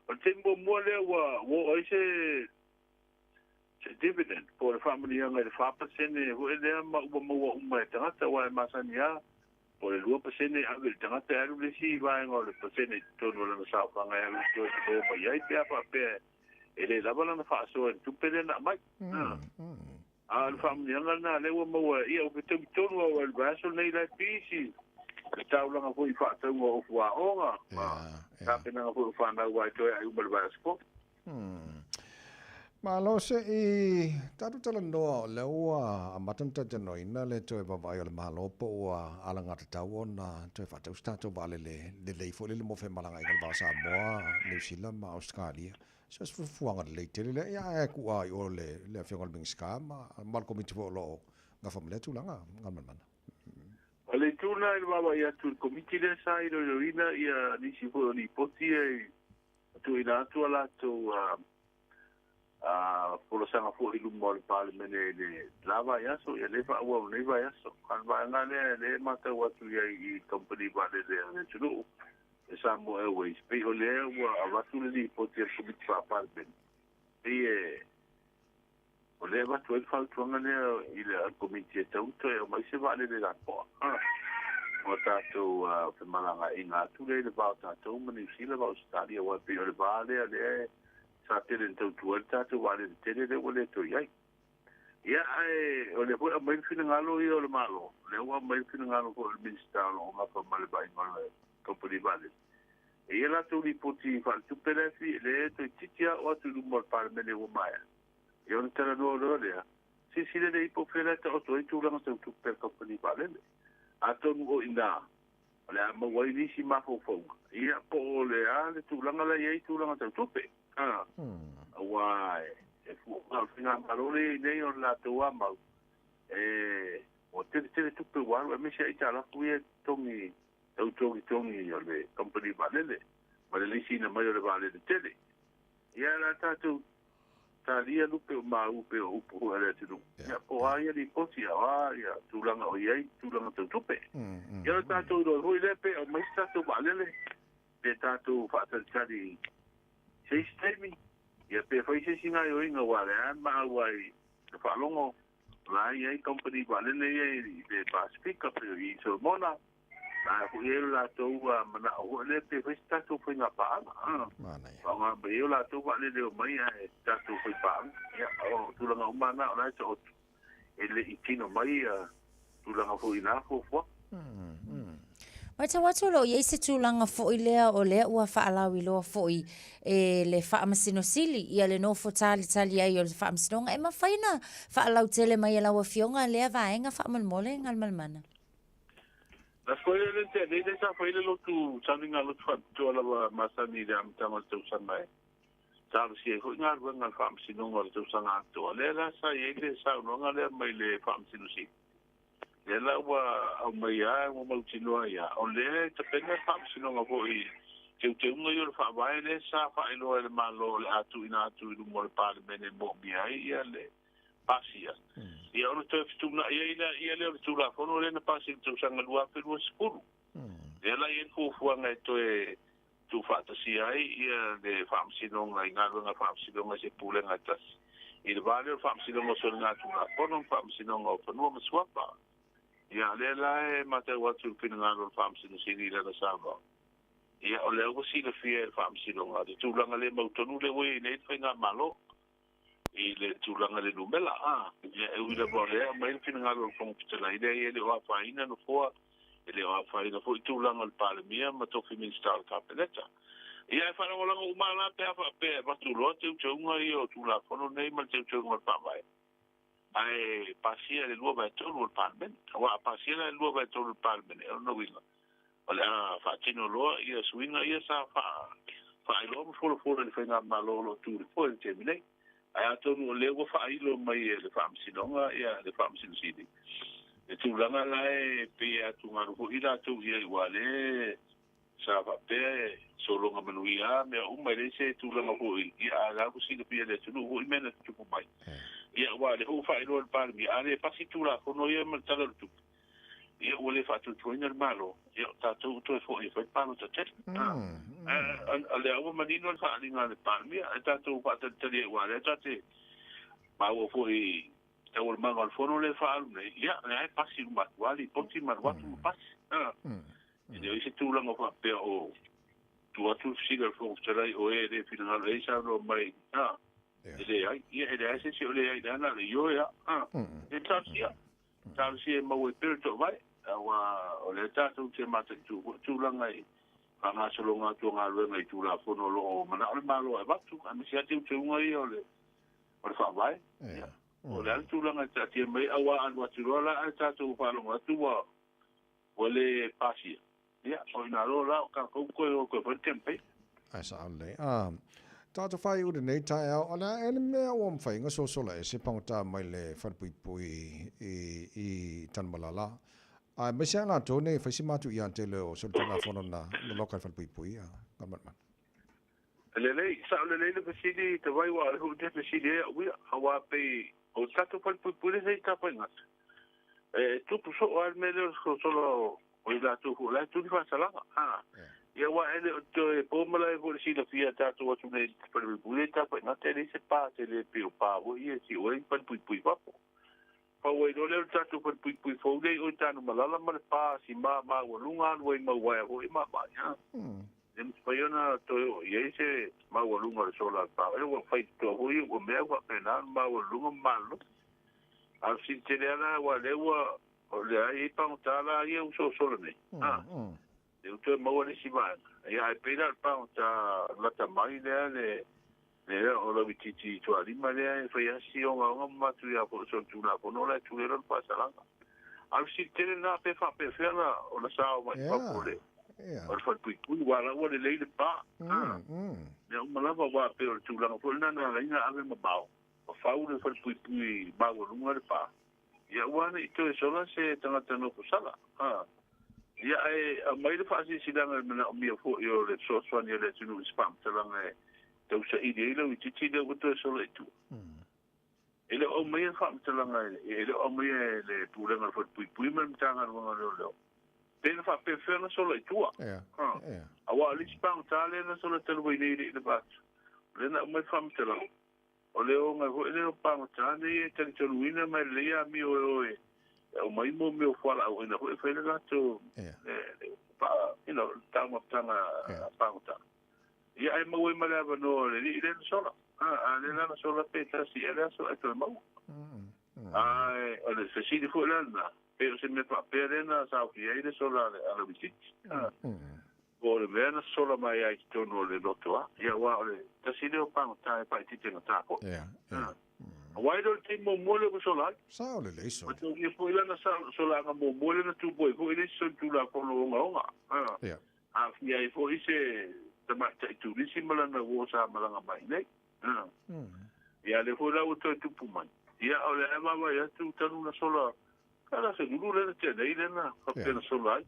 o le taimi muamua lea ua oo ai se se dividend po o le faamanuiaga i le 4% foi lea ma ua maua uma e tagata, aua e masani lava po o le 2% e ave i le tagata e alu le isi vaega o le pasene i totonu o lana saofaga e alu i toe tolo mai ai pe a faapea e le lava lana faasoa i le tupe lea na aumai. A o le faamanuiaga lena lea ua maua, ia ua fetaui tonu lava i le vaiaso lenei la e pisi le taulaga foi i faatauga o fuaoga ma tapenaga foi o fanau aua e toe ai uma i le vaiaso fou. Malo se i tatou talanoa o lea ua amata ona talatalanoaina le toe vaavaai o le Malo po ua alagatatau ona toe faatau se tatou vaalele lelei foi lele mo femalagaaiga i le va o Samoa, Niu Sila ma Ausetalia. So se fuafuaga lelei tele lea, ia ae tuu lava i o le Afioga i le Minisita ma le Komiti foi o lo o gafa ma lea tulaga, Galumalemana. O le itu lena i le vaavaai atu i le Komiti lea sa iloiloina ia nisi foi o lipoti ia i tuuina atu a latou folasaga foi i luma o le Palemene i le la vaiaso, ia lea e faaauau i lenei vaiaso. A o le vaega lea lea e matau atu i ai i kamupani vaalele a le atunuu, le Samoa Airways, pei o lea ua avatu le lipoti a le Komiti Faa-Palemene, pei e o lea e avatu ai le fautuaga lea i le Komiti e tatau ona toe aumai se vaalele lapoa. O tatou femalagaaiga atu lea i le va o tatou ma Niu Sila ma Ausetalia, aua e pei o le va lea lea sa tele ina tautua ai le tatou vaalele tele lea ua le toe i ai. Ia, ae o lea foi e aumai le finagalo ia o le Malo, lea ua aumai le finagalo foi o le Minisita o lo o gafa ma le vaaiga o le kamupani vaalele. E i ai latou lipoti faaletupe lea e lea e toeitiiti lava oo atu i luma o le Palemene ua maea, ia ona talanoa loa lea, silasila lelei po o fea la e taoto ai tulaga tau tupe a le kamupani vaalele. Atonu o i ina o le a maua ai nisi mafaufauga, ia po o le a le tulaga la e i ai tulaga tau tupe. Aua e fua o le faigamalo lea e i ai nei o le latou lava mau, e ua tele tele tupe ua alu aemaise aitalafu ia e totogi tau togitogi o le kamupani vaalele ma le lisiina mai o le vaalele tele. Ia la tatou talia lupe o maua pei o upu foi a le atunuu. Ia po o a ia lipoti a o a ia tulaga o i ai tulaga tau tupe. Ia o le tatou iloa foi lea pe aumai se tatou vaalele pe tatou faatalitali i se isi taimi, ia pe fai se isi gaoioiga aua o lea lava e maua ai i le faalogo o la e i ai kamupani vaalele ia i le Pasefika pei o i Solomona, la foi e i ai lo latou manao foi lea pe fai se tatou faiga paaga. Faaaoga mai ai o latou vaalele e omai ae tatou fai paaga. Ia, o tulaga uma lava na o la e taoto e le i tino mai tulaga foi i na fuafuaga. Matau atu o lo o i ai se tulaga foi lea o lea ua faalauiloa foi e le Faamasino Sili ia le nofo talitali ai o le Faamasinoga. E mafai ona faalautele mai e lau Afioga lea vaega faamolemole Galumalemana? Na fai le tea nei lea sa fai le lotu sauniga lotu faapitoa lava masani i le amataga o le tausaga e talosia ai foi galuega a le Faamasinoga o le tausaga atoa. Lea la sa i ai le saunoaga lea mai le Faamasino Sili. Lea la ua aumai lava ua mautinoa ai lava, o lea e tapena le Faamasinoga foi i teuteuga ia o le Faavae lea sa faailoa e le Malo o le a tuuina atu i luma o le Palemene e moomia ai ia le pasia, ia ona toe fetuunai ai lea lea o le Tulafono lea na pasi i le tausaga 2020. Lea la e i ai le fuafuaga e toe tuufaatasia ai ia le Faamasinoga i galuega a le Faamasinoga i se pulega e tasi, i le va lea o le Faamasinoga o Soligatulafono ma Faamasinoga o Fanua ma Suafa. Ia, lea la e matau atu i le finagalo o le Faamasino Sili i lana saunoaga, ia, o lea ua silafia e le Faamasinoga le tulaga le mautonu lea ua i ai nei le Faigamalo i le tulaga i le numera. Ia, e ui lava o lea e aumai le finagalo o le Fofoga Fetalai, leai, e le o afaina nofoa, e le o afaina foi tulaga o le Palemia ma tofi Minisita o le Kapeneta. Ia, e faalagolago uma la pe a faapea e avatu loa teuteuga ia o Tulafono nei ma le teuteuga o le Faavae, ae pasia e le 2/3 o le Palemene. Aua a pasia la e le 2/3 o le Palemene, o lona uiga, o le a faatino loa ia suiga ia sa faailoa ma folafola i le Faigamalo o lo o tu i le foe i le taimi nei. Ae atonu o lea ua faailo mai e le Faamasinoga ia le Faamasino Sili le tulaga la e pei e atugalu foi i latou i ai, aua o lea sa faapea e sologa manuia lava mea uma, e leai se tulaga foi, ia a o la ua silafia e le atunuu foi mea na tutupu mai. Ia aua o lea foi ua faailoa e le Palemia, a le pasi Tulafono ia ma le Tala o le Tupe, ia ua le faatuatuaina le Malo, ia o tatou ua toe foi e fai le palota tele. A o lea ua manino le faaaliga a le Palemia, ae tatou faatalitali ai aua o lea ta te maua foi i taualumaga o le fono lea e faaalu nei, ia o lea e pasi uma atu lava lipoti ma alu atu ma pasi. E le o i ai se tulaga faapea o tuu atu le fesili a le Fofoga Fetalai o e le finagalo e saunoa mai, e leai, ia e leai se isi o leai, leaga le ioe lava. E talosia. Talosia e maua ai pea le toovae, aua o lea tatou te mataitu foi tulaga i faagasologa atu o galuega i Tulafono o lo o manao le Malo e avatu, aemaise lava teuteuga ia o le Faavae. Ia, o le a le tulaga e taatia mai ai, aua a alu atu loa la ae tatou faalogo atu ua le pasia, ia, o ina loa la o tatou toe o toe fai le campaign. Ae sao lelei. A, tatou faaiu lenei taeao, o le a ea le mea ua mafai ona sosola ese pagota mai le falepuipui i, i Tanumalala, aemaise lava latou nei e fai si matuia tele o solitulafono na loka i le falepuipui, a Galumalemana. Lelei, sao lelei le fesili Tavai aua o le hui te fesili ai au ia, aua pei o le tatou falepuipui lea sa i Tafaigata, e tupu soo lava le mea lea o le solosolo o i latou foi o la e tuli faasalaga. A, ia aua e le o toe po malae foi le silafia a tatou atu nei i le falepuipui lea i Tafaigata, e leai se pa tele pei o pa foi ia e sio ai falepuipui i fafo. Pau ai loa lea o le tatou falepuipui fou lea i o i Tanumalala ma le pa sima maualuga alu ai mau uaea foi ma mai a. E le mafai ona toe oo i ai se maualuga o le sola a le pa. Ua fai totoa foi ua mea faapena ona maualuluga ma malolo. A o le fesili tele lava la aua o lea ua o lea e i ai pagota la ia ua sosola nei. A. Lea ua toe maua le isi vaega. Ia ae pei la o le pagota lata mai lea le lea o Lauitiiti Tualima lea e fai lava si ogaoga ma matuia foi o solitulafono la e tuli ai lona faasalaga. A o le fesili tele lena pe faapefea ona ona sao mai i fafo o le o le falepuipui aua la ua lelei le pa. A, mea uma lava aua pei o le tulaga foi lena na ala ai ona ave mamao ma fau le falepuipui maualuga le pa. Ia aua ne i toe sola se tagata nofo sala. A. Ia ae aumai le faasilasilaga i le manaomia foi o le fesoasoani a le atunuu i se faamatalaga e tausaili ai lauitiiti lea ua toe sola i tua. E le o aumaia le faamatalaga e le o aumaia e le Pulega o le Falepuipui ma le Matagaluega o Leoleo pe na faapefea ona sola i tua. Aua o le isi pagota lea na sola talu ai nei i le i lava atu, o lea na aumai le faamatalaga, O le oga foi lea o pagota nei e talitonuina ma e lelei amio e o e aumai mo mea o fualaauaina foi e fai le latou you know, taumafataga pagota. Ia ae maua ai ma le avanoa o le alii lea na sola. A lea la na sola pe tasi ea le aso ae toe maua. Ae o le fesili foi la lena, pe o se mea faapea lea na saofia ai le sola a le Wititi. Po o le mea na sola mai ai i totonu o le loto a, ia aua o le tasi lea o pagota e faaeteete-gata foi. Ia, ia. Aua e le o le taimi muamua lea ua sola ai. Sao lelei sole. Mataulia foi lana solaga muamua lea na tupu ai foi le isi solitulafono ogaoga. Ia. Aafia ai foi se tamaitai turisi ma lana uo sa malaga mai nei. Ia lea foi la ua toe tupu mai. Ia o lea e vaavaai atu talu na sola, kala se lulu lea na tea nei lea na faapea na sola ai.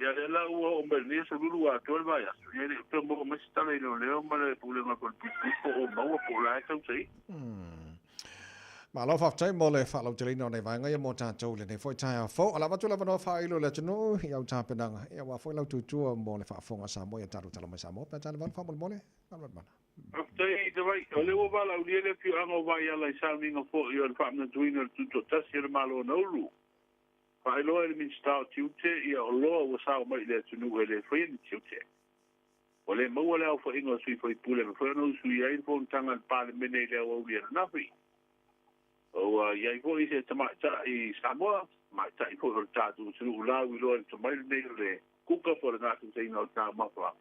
Ia lea la ua oo mai i lenei aso lulu ua atoa le vaiaso, ia e le i toe maua mai se tala i leoleo ma le Pulega o Falepuipui po o maua po o la e tausaili. Malo faafetai mo le faalauteleina o nei vaega ia mo tatou i lenei foi taeao fou. O le a avatu le avanoa faailo i le atunuu i au tapenaga ia aua foi lau tutua mo le faafofoga a Samoa ia tatou tala mai Samoa pe a tale faamolemole. Faamolemole. Faafetai i te vai. O lea ua valaaulia le afioaga o Vaiala i sauniga foi o le faamanatuina o le Tutoatasi o le Malo o Nauru. Faailoa e le Minisita o Tiute ia oloa ua sao mai i le atunuu e le faia ni tiute. Ua le maua le aofaiga o sui faipule e mafai ona usuia ai le fonotaga a le Palemene i le aoauli ananafi. Ua i ai foi se tamaitai Samoa, tamaitai foi o le tatou atunuu lauiloa i le tomai lenei o le kuka po o le gasegseina o taumafa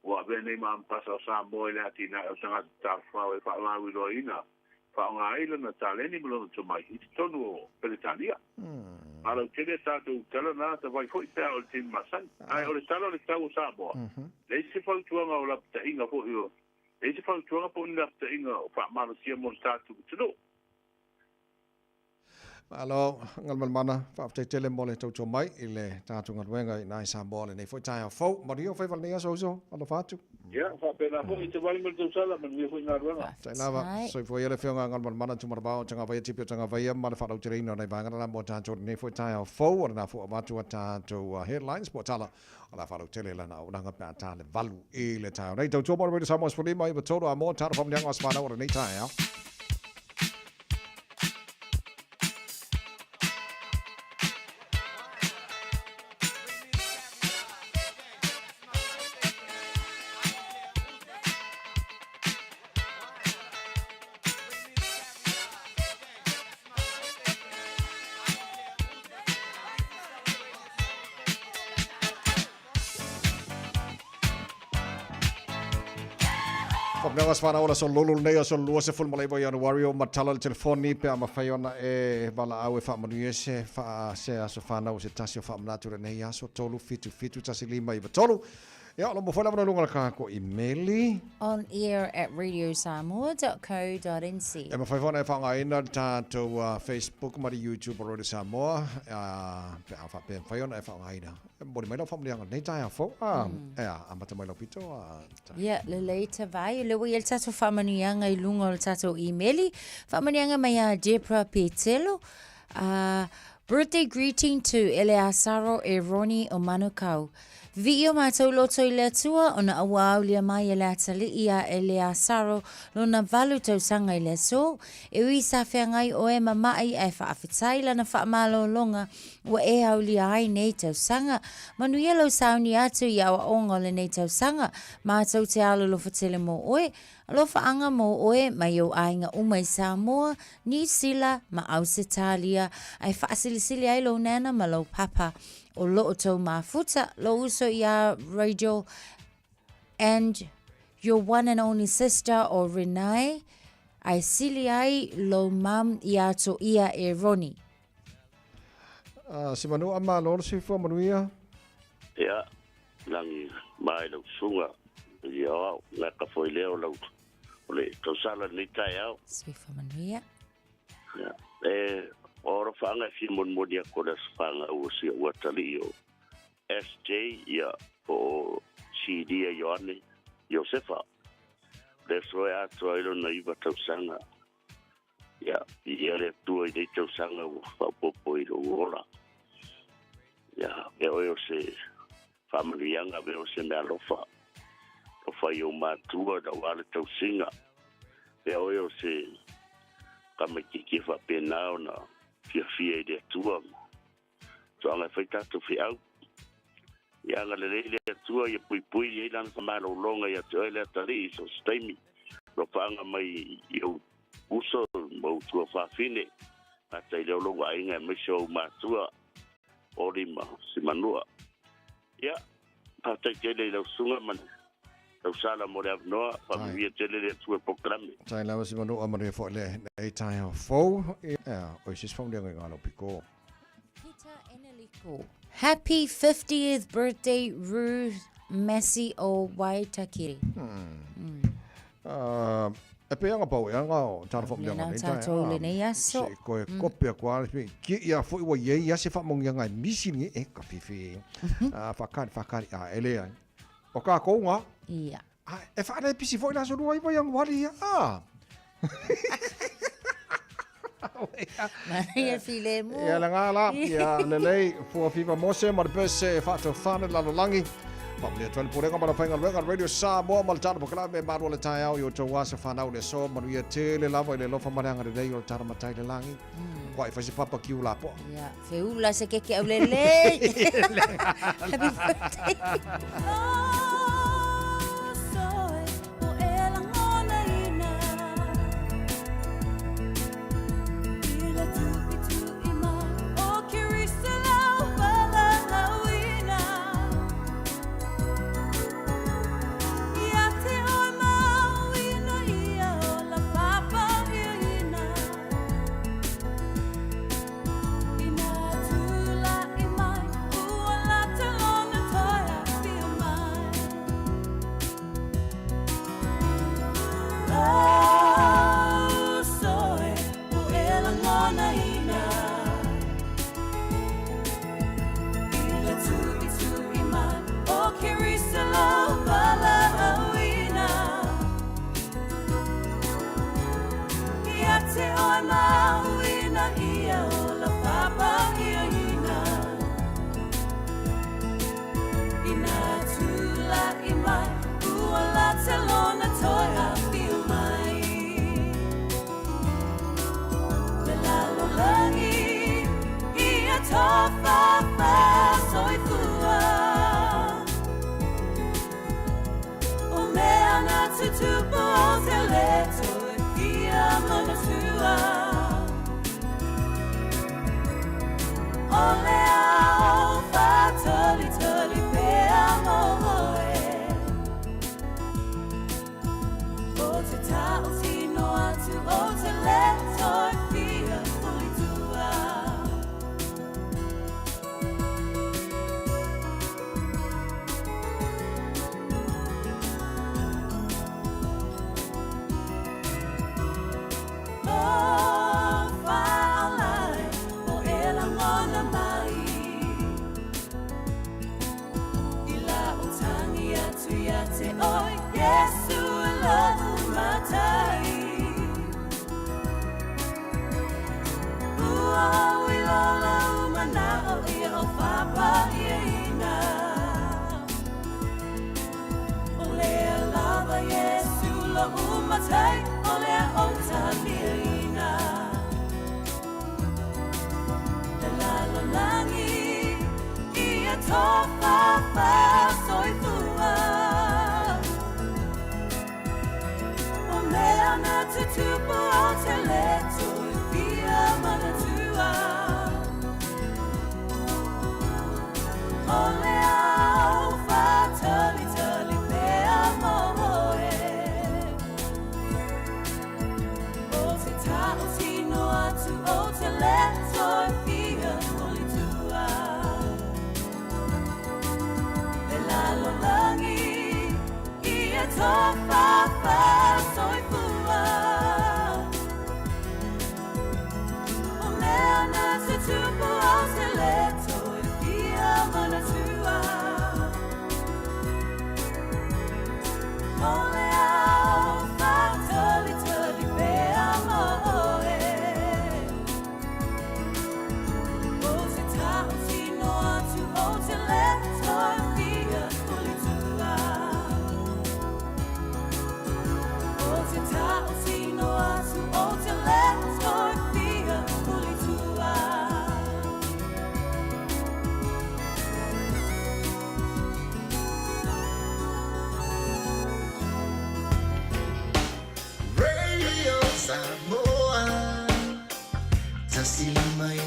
ua avea nei ma Amepasa o Samoa i le atinae o tagata tafafao e faalauiloaina, faaaoga ai lana taleni ma lona tomai i totonu o Peretania. Malautele a tatou tala na tavai foi pe a o le taimi masani. Ae o le tala o le tau o Samoa, leai se fautuaga o lapataiga foi o, leai se fautuaga po o ni lapataiga o faamalosia mo le tatou atunuu. Malo, Galumalemana, faafetai tele mo le tautua mai i le tatou galuega i ina i Samoa lenei foi taeao fou. Manuia o faiva lenei aso uso, alofa atu. Ia, faapena foi i te vai ma le tausala, manuia foi galuega. Faafetai lava. Soifua ia le Afioga Galumalemana Tumanavao Tagavaia Tipi o Tagavaia ma le faalauteleina o nai vaega na mo tatou lenei foi taeao fou. O lena foi avatu a tatou headlines po o tala o le a faalautele lana auaunaga pe a ta le 8 i le taeao nei. Tautua mo le Radio Samoa 15 i 3 a mo talo faamanuiaga o aso fanau o lenei taeao. Faapea aso fanau o le aso lolo lenei aso 29 Ianuari o matala le telefoni pe a mafai ona e valaau e faamanuia se fa se aso fanau se tasi o faamanatu lenei aso 3 7 7 1 5 9 3 Ia, o lo mo foi lava na luga o le kako imeli. On air at radiosamoa.co.nz. E mafai foi ona e faaaogaina le tatou Facebook ma le YouTube o Radio Samoa, pe a faapea e mafai ona e faaaogaina. E momoli mai lau faamanuiaga i lenei taeao fou. Ea, amata mai lau pito. Ia, lelei Tavai, o lea ua i ai le tatou faamanuiaga i luga o le tatou imeli. Faamanuiaga mai ia Debra Petelo. Birthday greeting to Eleasaro e Ronnie o Manukau. Viio matou loto i le Atua ona ua aulia mai e le Atalii ia Eleasaro lona valu tausaga i le aso, e ui sa feagai oe ma maʻi ae faafetai lana faamalologa ua e aulia ai nei tausaga. Manuia lou sauni atu i aoaoga o lenei tausaga, matou te alolofa tele mo oe. Alofaaga mo oe mai ou aiga uma i Samoa, Niu Sila ma Ausetalia, ae faasilisili ai lou nana ma lou papa. O loo tou mafuta, lou uso iā Rigel and your one and only sister o Renae, ae sili ai lou mum iā Toia e Ronnie. Se manu a malo le soifua manuia. Ia, lagi mai lau susuga i au, gata foi lea o lau, o le tausala lenei taeao. Soifua manuia. Ia, e, o alofaaga e fia molimoli atu o le aso fanau o si ou atalii o SJ, ia, po o Silia Ioane Iosefa. O le aso e atoa ai lona iva tausaga. Ia, viia le Atua i nei tausaga ua faaopoopo i lou ola. Ia, avea oe o se faamanuiaga, avea o se meaalofa. Alofa i ou matua aua le tausiga. Avea oe o se tamaitiiti e faapena ona fiafia i le Atua. Toaga e fai tatou feau. Ia agalelei le Atua ia puipui i ai lana famalologa ia te oe le atalii i so o se taimi. Alofaaga mai i ou uso ma ou tuafafine, gata i lea o lou aiga aemaise o ou matua, Oli ma Simanua. Ia, faafetai tele i lau susuga ma lau sala mo le avanoa, faamanuia tele le Atua i polokalame. Tai lava Simanua, manuia foi lenei taeao fou. Ia, o se isi faamanuiaga i ngā lau piko. Peter Eneliko. Happy 50th birthday Ruth Massey o Waitakere. E pei anga pau e anga o tana whamulianga nei tae. Tātou le nei aso. Se koe kope a koa ki ia foi ua iei ia se whamongianga e misi ni e ka whiwhi. Whakari, whakari, a ele ai. O kā kounga. Ia. E whaare pisi foi la so rua iwa iang wari ia. Ah. Manaia filemu. Ia le ngā la, ia lelei, fua fiva mose, ma le pese e whaatofane lalolangi. Whaamanuia atu ai le Pulega ma le Faigaluega Radio Samoa ma le tala polokalame malu o le taeao i outou aso fanau le aso manuia tele lava i le alofa ma le agalelei o le tala matai le lagi. Kua e fai se papa ki ula poa. Ia, feula se keke au lelei. Happy birthday. lou matai o lea ou taliaina. Le lalolagi ia tofafa soifua. O mea na tutupu o te le toe fia manatua. O le ao whātalitali pea mō oe. O te tao tino atu o te le toe fia o le tua. Le lalolagi ia tofafa soifua. O mea na tutupu o te le toe fia manatua. O le ao whātalitali pea mō oe. O te tao tino atu o te le toe fia o le tua. O te tao tino atu o te le toe fia o le tua. Radio Samoa 159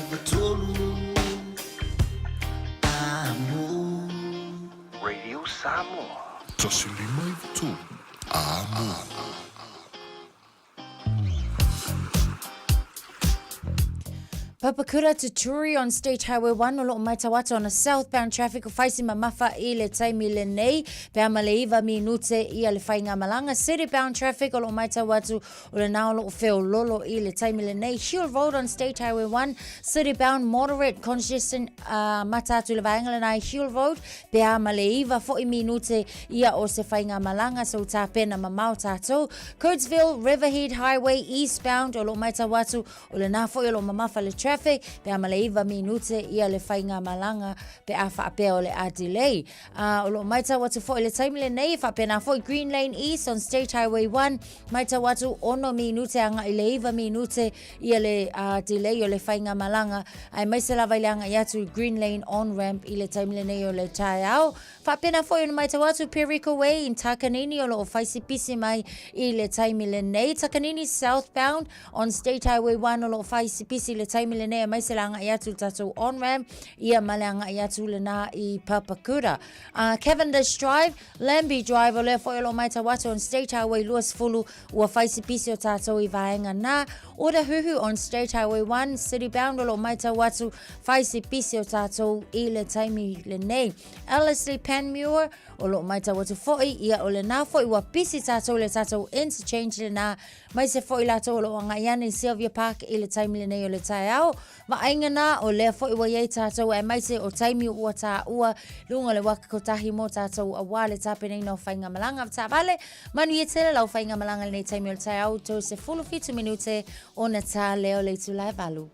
Amo. Radio Samoa. 159 Amo. Papakura to Turi on State Highway 1 o loo matau atu ona southbound traffic o faisi mamafa i le taimi lenei pe a ma le iva minute ia le faigamalaga. City bound traffic o loo matau atu o lena o loo feololo i le taimi lenei. Hill Road on State Highway 1 city bound moderate congestion uh, mata atu le vaega lena i Hill Road pe a ma le iva foi minute ia o se faigamalaga so tapena mamao tatou. Coatesville Riverhead Highway eastbound o loo matau atu O lena foi o lo o mamafa le traffic pe a ma le iva minute ia le faigamalaga pe a faapea o le a delay. A o lo o maitau atu foi le taimi lenei e faapena foi Green Lane East on State Highway 1 maitau atu ono minute agai le iva minute ia le uh, delay o le faigamalaga aemaise lava i le agai atu i Green Lane on ramp i le taimi lenei o le taeao. Faapena foi ona maitau atu Perico Way in Takanini o lo o fai se pisi mai i le taimi lenei. Takanini southbound on State Highway 1 o lo o fai se pisi i le taimi lenei aemaise le agai atu i le tatou on-ramp ia ma le agai atu lena i Papakura. Uh, Cavendish Drive, Lambie Drive o lea foi o lo o maitau atu on State Highway 20 ua fai se pisi o tatou i vaega na. Otahuhu on State Highway 1 City Bound o lo o maitau atu fai se pisi o tatou i le taimi lenei. Ellerslie Panmure, o loo maitau atu foi, ia o lena foi ua pisi tatou le tatou interchange lena, maise foi latou o loo agai ane i Sylvia Park i le taimi lenei o le taeao. Vaaiga na, o lea foi ua iai tatou aemaise o taimi ua taua luga o le waka kotahi mo tatou aua le tapenaina o faigamalaga taavale. Manuia tele lau faigamalaga lenei taimi o le taeao, 37 minute ona ta lea o le itula e valu.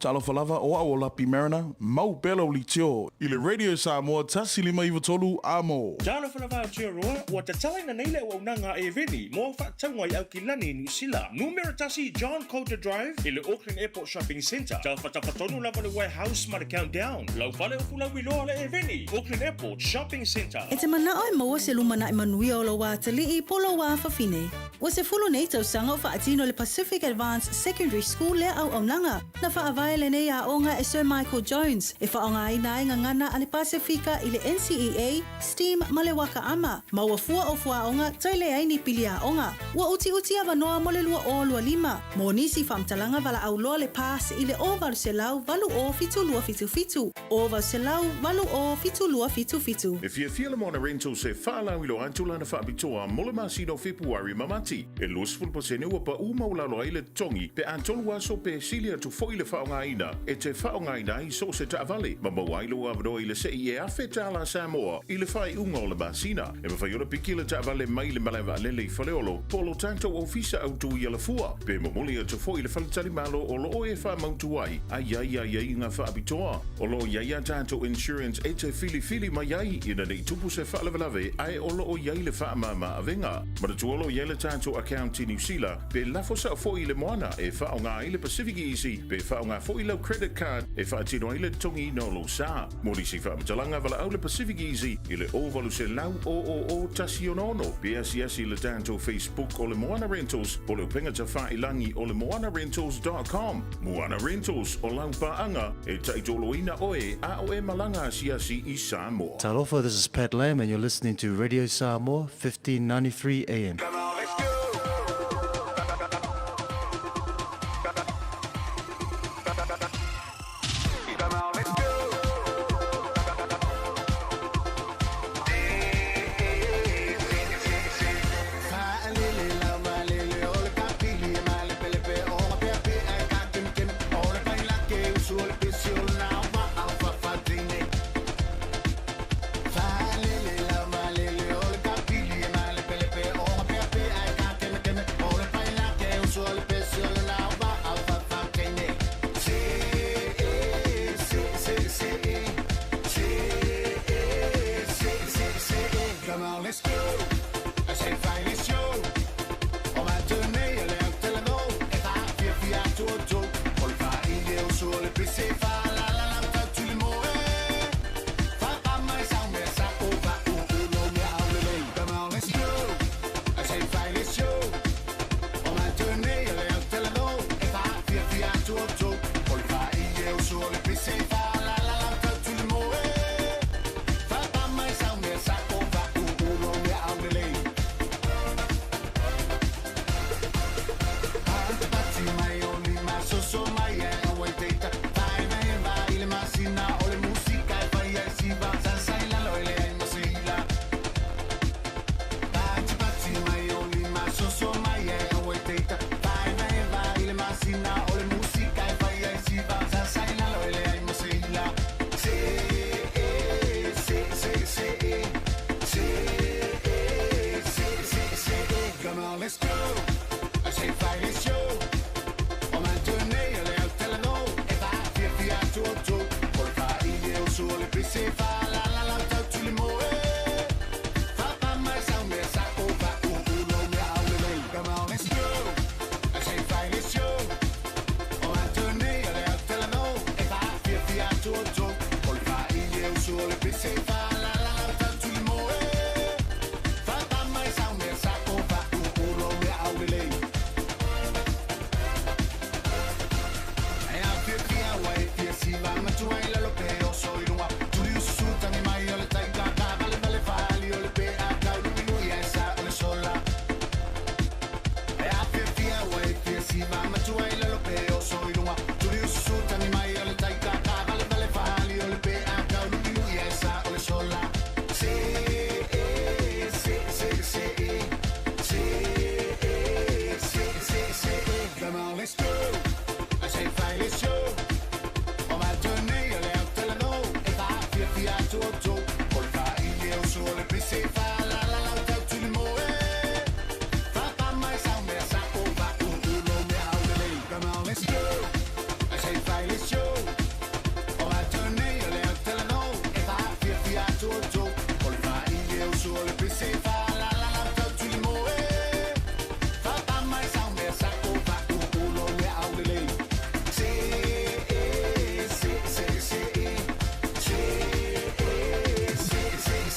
Talofa lava, o au o Lapi Mariner, mau pea lau leitio i le Radio Samoa 159 Amo. Talofa lava Aotearoa, ua tatalaina nei le auaunaga a Eveni mo au faatauga i Aukilani i Niu Sila. Numera tasi John Coulter Drive i le Auckland Airport Shopping Centre. Tafatafa tonu lava le Warehouse ma le Countdown. Lau fale o Fulauiloa le Eveni, Auckland Airport Shopping Centre. E te manao e maua se lumanai manuia o lou atalii po lou afafine. Ua 10 nei tausaga o faatino le Pacific Advanced Secondary School lea auaunaga. Na faavae lenei aoga e Sir Michael Jones, e faaaogaina ai gagana a le Pasefika i le NCEA, STEAM ma le Waka Ama, ma ua fua o fuaaoga toe leai ni pili aoga. Ua utiuti avanoa mo le 2025. Mo nisi faamatalaga valaau loa le PASS i le 0800 80 7277. 0800 80 7277. E fiafia le Moana Rentals e faalauiloa atu lana faapitoa mo le masina o Fepuari ma Mati. E 20% ua pau maualalo ai le totogi pe a tolu aso pe sili atu foi le faaaogaina. faaaogaina e te faaaogaina ai so o se taavale ma maua ai lou avanoa i le se'i e $1,000 Samoa i le faaiuga o le masina. E mafai ona piki le taavale mai le malae vaalele i Faleolo po o lo tatou ofisa autu i Alafua, pe momoli atu foi i le faletalimalo o lo o e faamautu ai a i ai aiaiga faapitoa. O lo o i ai a tatou insurance e te filifili mai ai ina ne i tupu se faalavelave ae o lo o i ai le faamama avega. Manatua o lo o i ai le tatou account i Niu Sila pe lafo sao foi i le moana e faaaoga ai le Pacific Easy pe faaaoga foi lau credit card e faatino ai le totogiina o lou sa. Mo nisi faamatalaga, valaau le Pacific Easy i le 0800 000 166 pe asiasi i le tatou Facebook o le Moana Rentals po o le upega tafailangi o le moanarentals.com. Moana Rentals, o lau paaga e taitoloina oe a o e malaga asiasi i Samoa. Talofa, this is Pat Lam and you're listening to Radio Samoa, 1593 AM.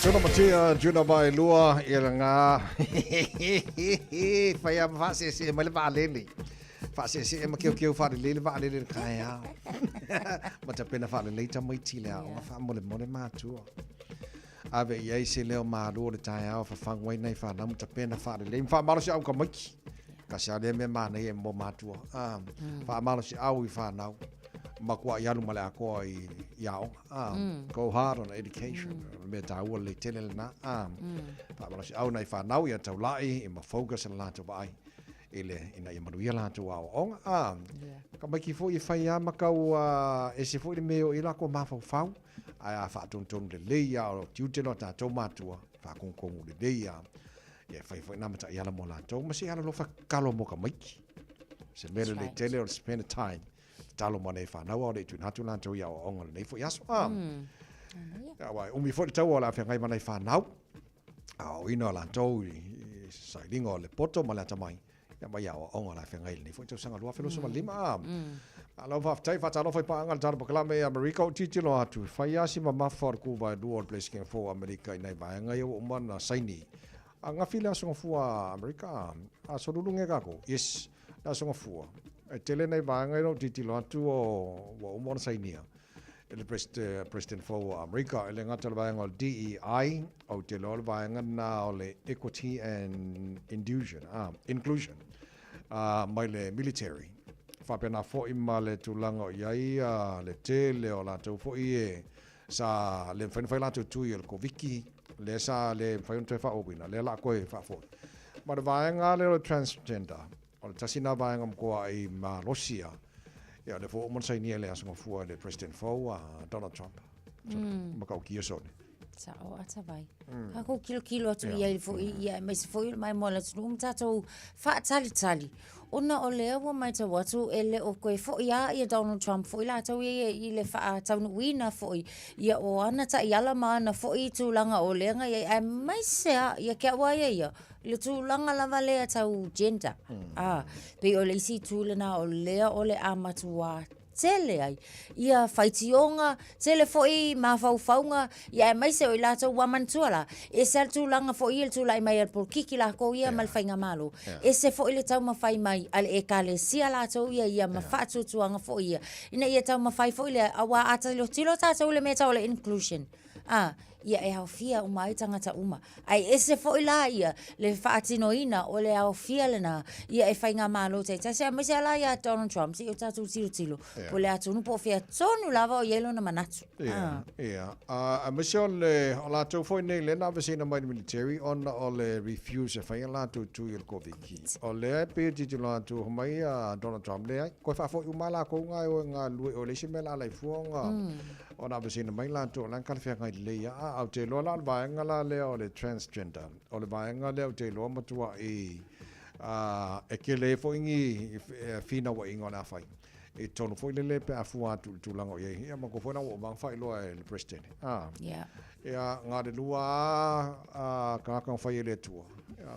Tuna matia, tuna mai lua, ia la ngā. Whai a whaasese mai le vaalele. Whaasese ma keo keo whaalele le vaalele le kai ao. Ma ta pena whaalele ta mai tile ao. Ma wha mole mole mātua. Ave i ai se leo mālua le tai ao, whawhangwai nei whanau, ta pena whaalele. Wha malo se au ka maiki. Ka se ale me māna e mo mātua. Wha malo se au i whanau. Ma kua i alu ma le akoa i aoga. Go hard on education. Me tāua le tele le nā. Wha malo se au nei whanau i a taulai, i ma focus le lātou vaai. i le ina ia manuia latou aoaoga. A, tamaiti foi e fai lava ma tau ese foi le mea e oo i ai latou mafaufau, ae a faatonutonu lelei lava, o tiute lena o tatou matua, faatonutonu lelei lava, ia e fai foi nā mataiala mo latou, ma se alolofa tatalo mo tamaiti. Se mea lelei tele o le spend a time tatalo mo nei fanau a o le i tuuina atu latou i aoaoga i lenei foi aso. A, aua e umi foi le taua o le a feagai ma nai fanau, aoaoina o latou i sailiga o le poto ma le atamai, ia ma i aoaoga o le a feagai i lenei foi tausaga 2025. A, malo faafetai, faatalofa i paaga i le tatou polokalame i Amerika, ou tilotilo atu, e fai lava si mamafa o le kuvai lua o le Peresetene fou o Amerika i nai vaega ia ua uma ona saini. Ananafi le Aso Gafua a Amerika, aso lulu nei tatou. Yes, le Aso Gafua. E tele nai vaega ia ou tilotilo atu o ua uma ona sainia e le President fou o Amerika. E le gata o le vaega o le DEI, ou te iloa o le vaega lena o le Equity and Indusion, ah, Inclusion, mai le military. Faapena foi ma le tulaga o i ai le tele o latou foi e Sa le mafai ona fai latou tui o le Koviti, lea sa le mafai ona toe faaauauina, lea o le a toe faafoi. Ma le vaega lava lea o le transgender, o le tasi lena vaega matuai malosi lava. Ia o lea foi ua uma ona sainia i le Aso Gafua e le President fou a Donald Trump. Matautia sone. Sa'o ata vai. Tatou kilokilo atu i ai foi, ia aemaise foi o le maimoa o le atunuu ma tatou faatalitali, ona o lea ua matau atu e le o toe foi lava ia Donald Trump foi latou ia i le faataunuuina foi ia o ana taiala ma ana foi tulaga o lea na i ai, aemaise lava ia te au lava ia ia, i le tulaga lava lea tau gender. A, pei o le isi itu lena o lea o le a matuā tele ai ia faitioga, tele foi mafaufauga, ia aemaise o i latou ua manatua la, ese lava le tulaga foi ia i le tulai mai a le polokiki lakou ia ma le faigamalo, ese foi le taumafai mai a le Ekalesia latou ia ia ma faatuatuaga foi ia, ina ia taumafai foi lea, aua a tilotilo tatou i le mea tau o le inclusion, a, ia e aofia uma ai tagata uma. Ae ese foi la ia le faatinoina o le aofia lena ia e faigamalo taitasi, aemaise lava la ia Donald Trump, se i o tatou tilotilo po o le a tonu po o fea tonu lava o i ai lona manatu. Ia, ia. Aemaise o le, o latou foi nei lea na aveseina mai le military ona o le refuse e fai a latou tui o le Koviti. O lea e pei e tilotilo atu mai a Donald Trump, leai, toe faafoi uma lava latou na e o e galulue, o le isi mea o le a ala ai fua ona Ona aveseina mai latou o la e talafeagai lelei lava. A, ou te iloa la o le vaega la lea o le transgender, o le vaega lea ou te iloa matuai e tele ai foi ni finauaiga o le a fai i totonu foi lele pe a fua atu i le tulaga o i ai. Ia manatua foi la ua uma ona faailoa e le Peresetene. A, ia, na o le lua lava tagata na fai e le Atua,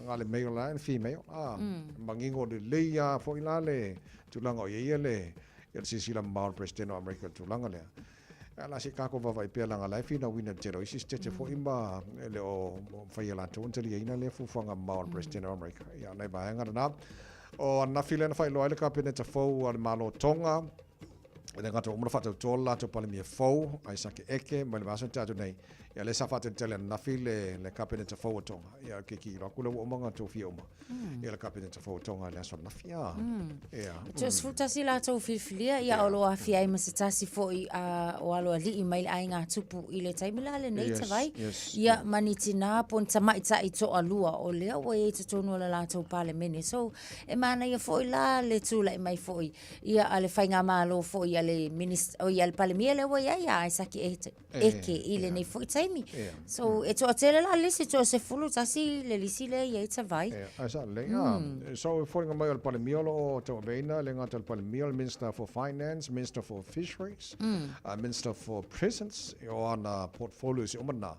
na o le male la and female. A, manino lelei lava foi la le tulaga o i ai le Ia le silasila mamao a le Peresetene o Amerika i le tulaga lea. Ae o le a se i tatou vaavaai pea leaga o la e finauina i le tele o isi sitete foi ma e le o mafai e latou ona taliaina lea fuafuaga mamao a le Peresetene o Amerika. Ia o nai vaega lena. O ananafi lea na faailoa ai le Kapeneta fou a le Malo o Tonga, e le gata ua uma ona faatauto le latou Palemia fou, Aisake Eke, mai le vaiaso na tea atu nei. Ia lea sa faatalitali ananafi le Kapeneta fou a Tonga. Ia ou te tilotilo atu lea ua uma ona tofia uma. Ia le Kapeneta fou o Tonga i le aso ananafi. Ia. Ia. E 11 latou filifilia, ia o lo o aafia ai ma se tasi foi o aloalii mai le aiga tupu i le taimi la lenei Tavai. Ia ma ni tinā po o ni tamaitai toalua o lea ua i ai i totonu o le latou Palemene. So, e manaia foi la le tulai mai foi ia a le faigamalo foi a le oi a le Palemia lea ua i ai ia Aisake Eke i lenei foi taimi. So, e toatele la le lisi, toa 11 le lisi lea e i ai Tavai. Ae sa lelei. So, e foliga mai o le Palemia o lo o tauaveina, e le gata o le Palemia, o le Minister for Finance, Minister for Fisheries, Minister for Prisons, o ana portfolios uma na.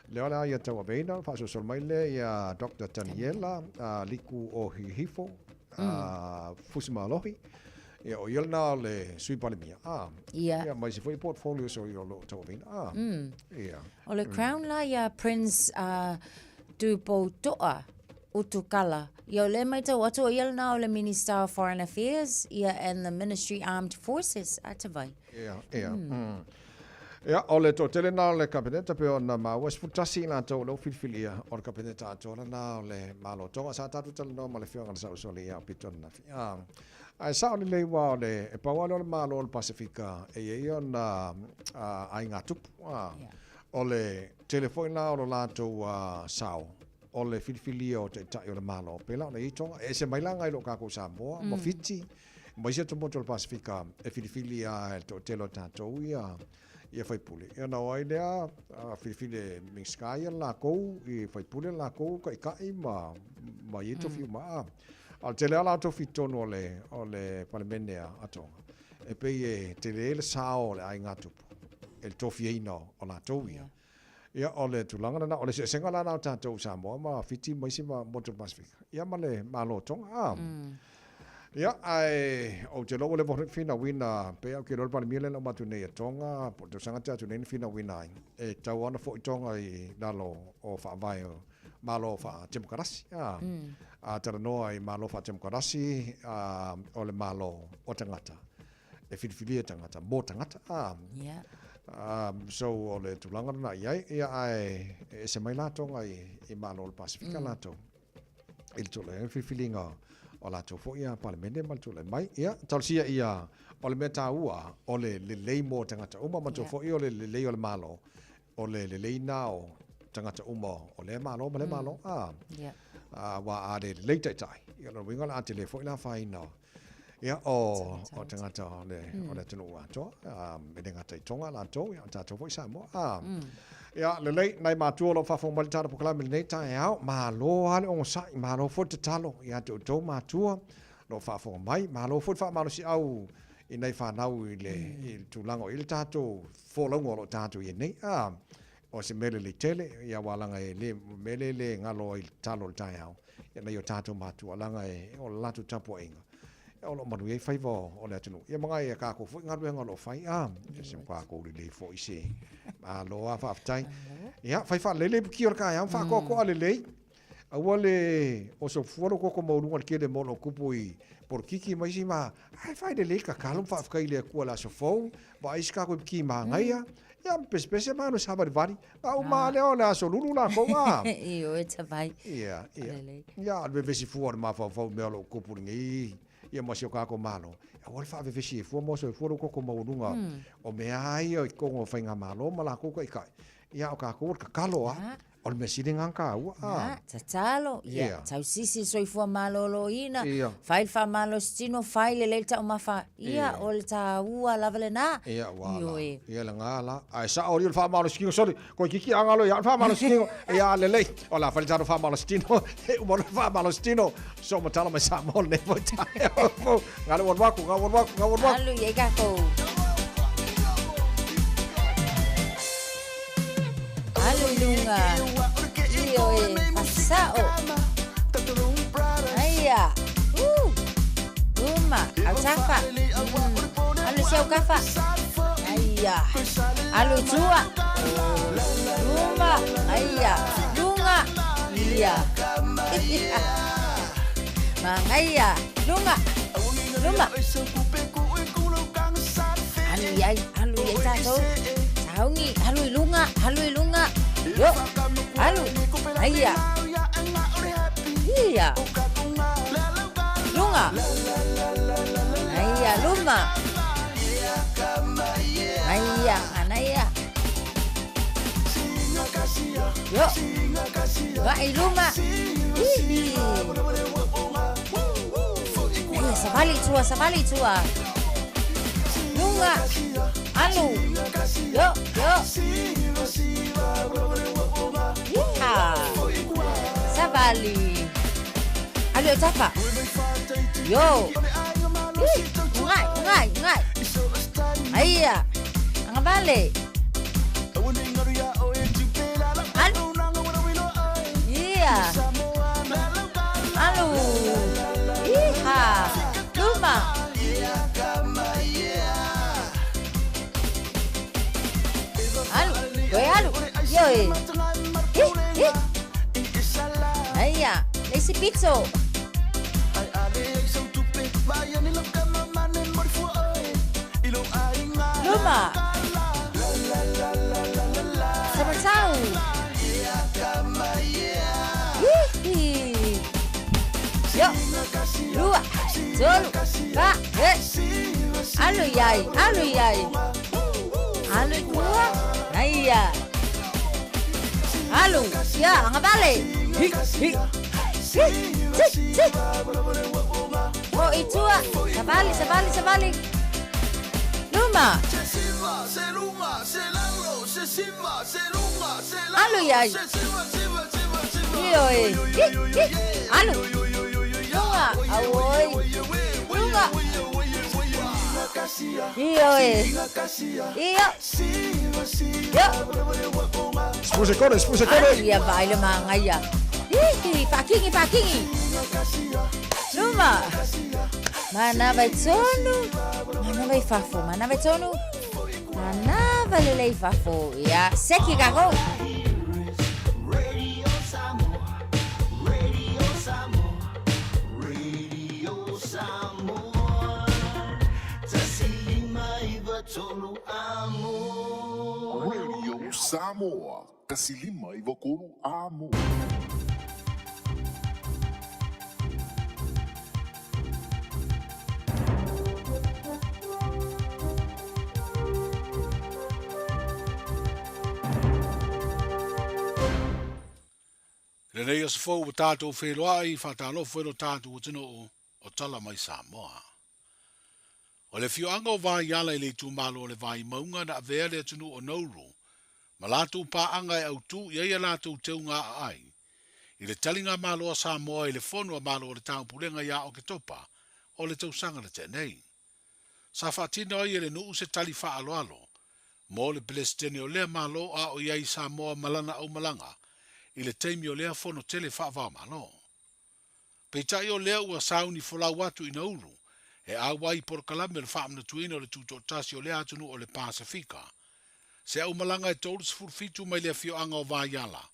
Lea o le a ia tauaveina, faasolosolo mai lea ia Doctor Taniela Liku o Hihifo, Fusimalohi. Ia, o ia lena o le Sui Palemia. Ah. Ia. Ia, ma isi foi portfolios o ia o lo o tauaveina. Ah. Ia. O le Crown la ia Prince Tupouto'a Utukala. Ia, o lea e matau atu o ia lena o le Minister of Foreign Affairs, ia, and the Ministry Armed Forces, a Tavai. Ia, ia. Ia, o le toatele lena o le Kapeneta pei ona maua, e 11 i latou o lea ua filifilia, o le Kapeneta atoa lena o le Malo o Tonga. Sa tatou talanoa ma le Afioga i le Sausoli ia Pito ananafi. Ah. Ae sao lelei aua o le, e pau lava lea o le Malo o le Pasefika e i ai ona aiga tupu. O le tele foi la o lo latou sao. o le filifilia o Taitai o le Malo, pēlā ona i ai Tonga. E ese mai la ngai lo kākou Samoa, ma Fiti, ma isi atumotu o le Pasifika e filifili lava e le toatele o tatou ia ia faipule. Ia ona o ai lea filifili e Minisita ia lakou i faipule lakou taitai ma ma i ai tofi uma. A o le tele lava o tofi i totonu o le o le Palemene a Tonga, e pei e tele le sao o le aiga tupu e le tofiaina o latou ia. Ia, o le tulaga lena, o le eseesega la lena o tatou Samoa ma Fiti ma isi motu o le Pasefika, ia ma le Malo o Tonga. A. Ia, ae ou te iloa ua leva ona finauina, pei lava ou te iloa le Palemia lea na uma atu nei a Tonga, po o le tausaga tea atu nei na finauina ai, e tatau lava ona foi Tonga i lalo o faavae o Malo faa-Temokarasi. A. A talanoa i Malo faa-Temokarasi, o le Malo o tagata. E filifilia tagata mo tagata. A. Yeah. So o le tulaga lena i ai, ia ae e ese mai la Tonga i, i Malo o le Pasifika mm. latou. I le tulaga le filifiliga o latou foi ia Palemene ma le tulaga mai. Ia, talosia ia o le mea taua o le lelei mo tagata uma ma yeah. foi o le lelei o le Malo. O le lelei na o tagata uma o lea Malo ma lea mm. Malo. A. Yeah. Aua a le lelei taitai. Ia, lona uiga o le a tele foi le afaina Ia, o, o tagata o le, mm. o le atunuu atoa, e le gata i Tonga latou, ia, o tatou foi Samoa. Ah. Ia, lelei, nai matua o lo o faafofoga mai le tatou polokalame i lenei taeao, malo lava le onosai, malo foi le tatalo ia te outou matua o lo o faafofoga mai, malo foi le faamalosiau i nai fanau i le, mm. i le tulaga o i le tatou folauga o lo o tatou i ai nei. Ah, o se mea lelei tele, ia aua leaga e le, mea le le galo ai le tatalo o le taeao, ia nai o tatou matua, leaga e, o le latou tapuaiga, o lo o manuia ai faiva o le atunuu. Ia ma nai a kākou foi galuega o lo o fai, a, e se kākou lelei foi se. Malo lava faafetai. Ia, fai faalelei le ipuki o le taeao, faatoatoa lelei. Aua le oso fua lou toto maualuga i le tele mo lo kupu i polokiki ma isi ma, ae fai lelei tatalo ma faafetai i le Atua i le aso fou, vaai se tatou ipuki manaia, ia ma pesepese ma alu e savalivali. A uma lea o le aso lulu lakou a. Ioe tavai. Ia, ia. Ia, o le vevesi fua o le mafaufau i mea o lo o tupu lenei ia ma si o tatou Malo. Aua le faavevesi ai fua ma oso ai fua lou toto maualuga o mea lava ia i totonu o faigamalo ma latou taitai. Ia, a o tatou o le tatalo lava. O le mea sili lena ona taua. A. Tatalo, ia, tausisi le soifua maloloina, fai le faamalositino, fai lelei le taumafa, ia, o le taua lava lena. Ia, ua la. Ia, lena la. Ae sao alii o le faamalositino, sole, toeitiiti a galo ia au le faamalositino. Ia, lelei, o le a fai le tatou faamalositino, e uma loa le faamalositino, soo ma tala mai Samoa lenei foi taeao. Galo ua alu atu, galo ua alu atu, galo ua alu atu. Alu i ai tatou. Alu i luga. Ioe, fasao. Aia. Uma, autafa. Alu i si aukafa. Aia. Alu i tua. Uma, aia. Luga. Ia. Magaia. Luga. Luma. Alu i ai, alu i ai tatou. Sauni, alu i luga, alu i luga. Yo, alu. Aia. Ia. Luga. Aia, luma. Aia, anaia. Yo. Vai luma. Hihi. Aia, savali i tua, savali i tua. Luga. Alu. Yo, yo. Iha. Savali. Alu e tapa. Yo. Ih, ungai, ungai, ungai. Aia. Agavale. Alu. Ia. Alu. Iha. Luma. Alu. Toe alu. Ioe. Ih, ih. Aia. Le isi pito. Luma. Samatau. Hihi. Yo. Lua. Tolu. Fa. He. Alu i ai. Alu i ai. Alu i tua. Aia. Alu. Ia, agavale. Hi, hi. Hi, ti, ti. O i tua. Savali, savali, savali. Luma. Alu iai. Ioe. Hi, hi. Alu. Luga. Auoi. Luga. Ioe. Io. Io. Spuse kore, spuse kore. Alu ia vaai le magaia. Hi, faakigi, faakigi. Luma. Manava i tonu. Manava i fafo, manava i tonu. Manava lelei i fafo. Ia, seki kako. Radio Samoa, 159 Amo. I lenei aso fou ua tatou feiloai, faatalofa i lo tatou atunuu o tala mai Samoa. O le afioaga o Vaiala i le itumalo o le Vaimauga na avea le atunuu o Nauru ma latou paaga e autū i ai a latou teuga aai i le taligamalo a Samoa i le Fono a Malo o le Taupulega ia Oketopa o le tausaga na tea nei. Sa faatino ai e le nuu se tali faaaloalo mo le Peresetene o lea Malo a o i ai Samoa ma lana aumalaga i le taimi o lea fono tele faava-o-Malo. Peitai o lea ua sauni folau atu i Nauru e auai i polokalame o le faamanatuina o le tutoatasi o lea atunuu o le Pasefika. Se aumalaga e 37 mai le afioaga o Vaiala.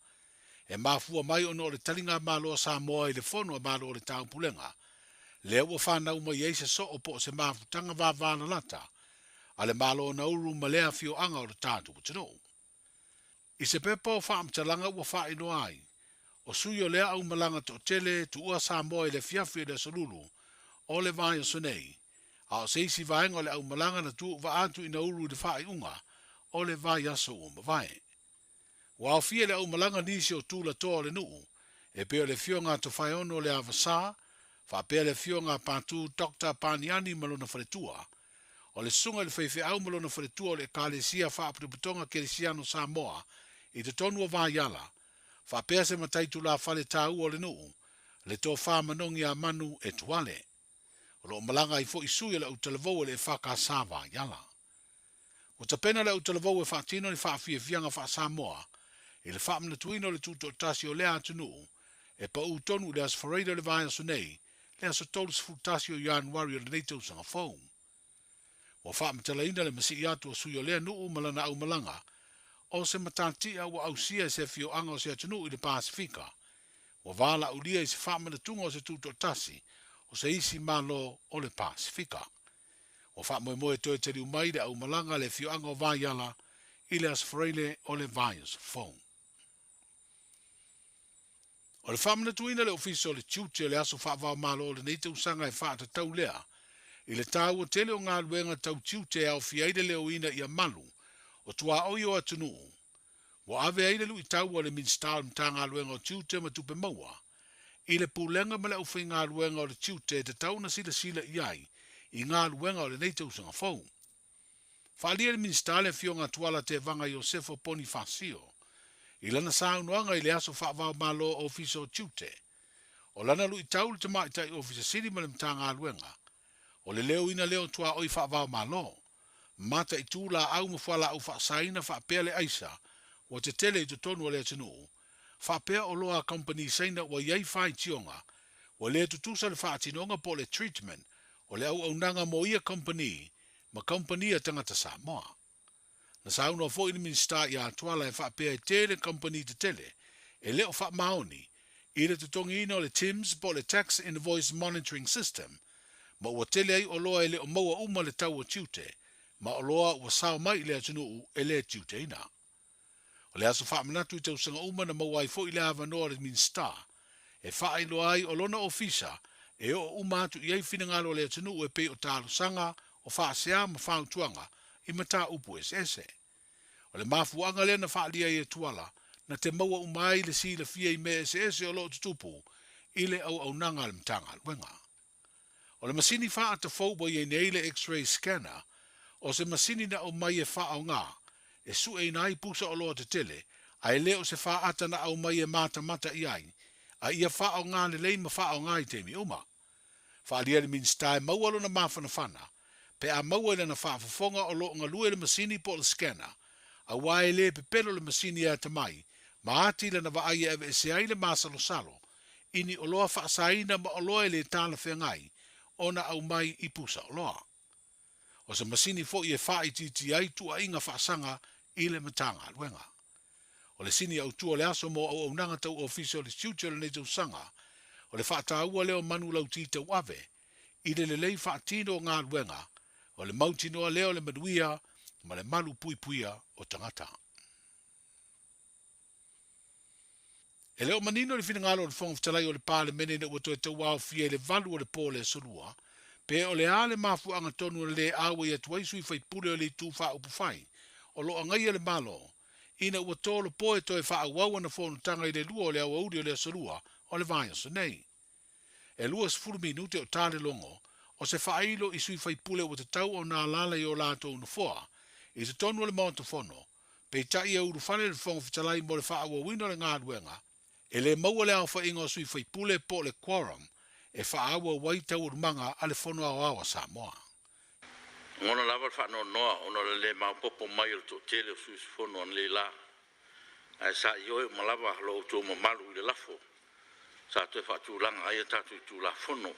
E mafua mai ona o le taligamalo a Samoa i le Fono a Malo o le Taupulega, lea ua fanau mai ai se soo po o se mafutaga vavalalata a le Malo o Nauru ma lea afioaga o le tatou atunuu. I se pepa o faamatalaga ua faailoa ai, o sui o lea aumalaga toatele tuua Samoa i le afiafi o le Aso Lulu o le vaiaso nei, a o se isi vaega o le aumalaga na tuuvaa atu i Nauru i le faaiuga o le vaiaso ua mavae. Ua aofia i le aumalaga nisi o tulatoa o le nuu, e pei o le Afioga a Tofaeono Leavasa, faapea le Afioga a Patu Doctor Paniani ma lona faletua, O le susuga i le faifeau ma lona faletua o le Ekalesia Faapotopotoga Kerisiano Samoa i totonu o Vaiala, faapea se matai tulafale taua o le nuu, le Tofa Manogi a Manu e Tuale. O lo o malaga ai foi sui o le autalavou o le EFKS Vaiala. Ua tapena le autalavou e faatino ni faafiafiaga faa-Samoa i le faamanatuina o le tutoatasi o lea atunuu e paū tonu i le Aso Faraile o le vaiaso nei, le aso 31 o Ianuari o lenei tausaga fou. Ua faamatalaina le masii atu o sui o lea nuu ma lana aumalaga, o se matatia ua ausia e se afioaga o se atunuu i le Pasefika, ua valaaulia i se faamanatuga o se tutoatasi o se isi Malo o le Pasefika. Ua faamoemoe toe taliu mai le aumalaga a le afioaga o Vaiala i le Aso Faraile o le vaiaso fou. O le faamanatuina e le Ofisa o le Tiute o le aso faava-o-Malo o lenei tausaga e faatatau lea i le taua tele o galuega tau tiute e aofia ai le leoina ia malu o tuaoi o atunuu. Ua ave ai le luitau a le Minisita o le Matagaluega o Tiute ma Tupe Maua i le Pulega ma le Aufaigaluega o le Tiute e tatau ona silasila i ai i galuega o lenei tausaga fou. Faaalia e le Minisita le Afioga Tuala Tevaga Iosefo Ponifasio i lana saunoaga i le aso faava-o-Malo Ofisa o Tiute. O lana luitau le Tamaitai Ofisa Sili ma le Matagaluega, o le leoina lea o tuaoi faava-o-Malo, mataitū laau ma fualaau faasaina faapea le aisa ua tetele i totonu o le atunuu, faapea oloa a kamupani Saina ua i ai faitioga ua le tutusa le faatinoga po o le treatment o le auaunaga mo ia kamupani ma kamupani a tagata Samoa. Na saunoa foi le Minisita ia Tuala e faapea e tele kamupani tetele e le o faamaoni i le totogiina o le TIMS po o le Tax Invoice Monitoring System ma ua tele ai oloa e le o maua uma le tau o tiute ma oloa ua sao mai i le atunuu e le tiuteina. O le aso faamanatu i tausaga uma na maua ai foi le avanoa o le Minisita e faailoa ai o lona ofisa e oo uma atu i ai finagalo o le atunuu e pei o talosaga, o faasea ma fautuaga i mataupu eseese. O le mafuaaga lea na faaalia ai e Tuala na te maua uma ai le silafia i mea eseese o lo o tutupu i le auaunaga a le Matagaluega. O le masini faata fou ua i ai nei le X-ray scanner, o se masini na aumai e faaaoga e sueina ai pusa oloa tetele, ae le o se faata na aumai e matamata i ai, a ia faaaoga lelei ma faaaoga i taimi uma. Faaalia le Minisita e maua lona mafanafana pe a maua i lana faafofoga o lo o galue le masini po o le scanner, aua e le pepelo le masini e atamai ma ati lana vaai e aveese ai le masalosalo i ni oloa faasaina ma oloa e le talafeagai ona aumai i pusa oloa. O se masini foi e faaitiitia ai tuuaiga faasaga i le Matagaluega. O le sini autu o le aso mo auaunaga tau ofisa o le tiute o lenei tausaga, o le faataua lea o manulauti tauave i le lelei faatino o galuega, o le mautinoa lea o le manuia ma le malu puipuia o tagata. E le o manino le finagalo o le Fofoga Fetalai o le Palemene ina ua toe tauaofia i le 8 o le po o le Aso Lua, pe o le a le mafuaaga tonu na le auai atu ai sui faipule o le Itu Faaupufai o lo o agaia le Malo, ina ua tolopo e toe faaauau ana fonotaga i le 2 o le aoauli o le Aso Lua o le vaiaso nei. E 20 minute o ta le logo o se faailo i sui faipule ua tatau ona alaala i o latou nofoa i totonu o le Maota Fono, peitai e ulufale le Fofoga Fetalai mo le faaauauina o le galuega, e le maua le aofaiga o sui faipule po o le quorum e faaauau ai taualumaga a le Fono Aoao a Samoa. Lagona lava le faanoanoa ona o le le maopoopo mai o le toatele o sui usufono analeila, ae sa ioe uma lava lo outou mamalu i le lafo sa toe faatulaga ai a tatou itula fono.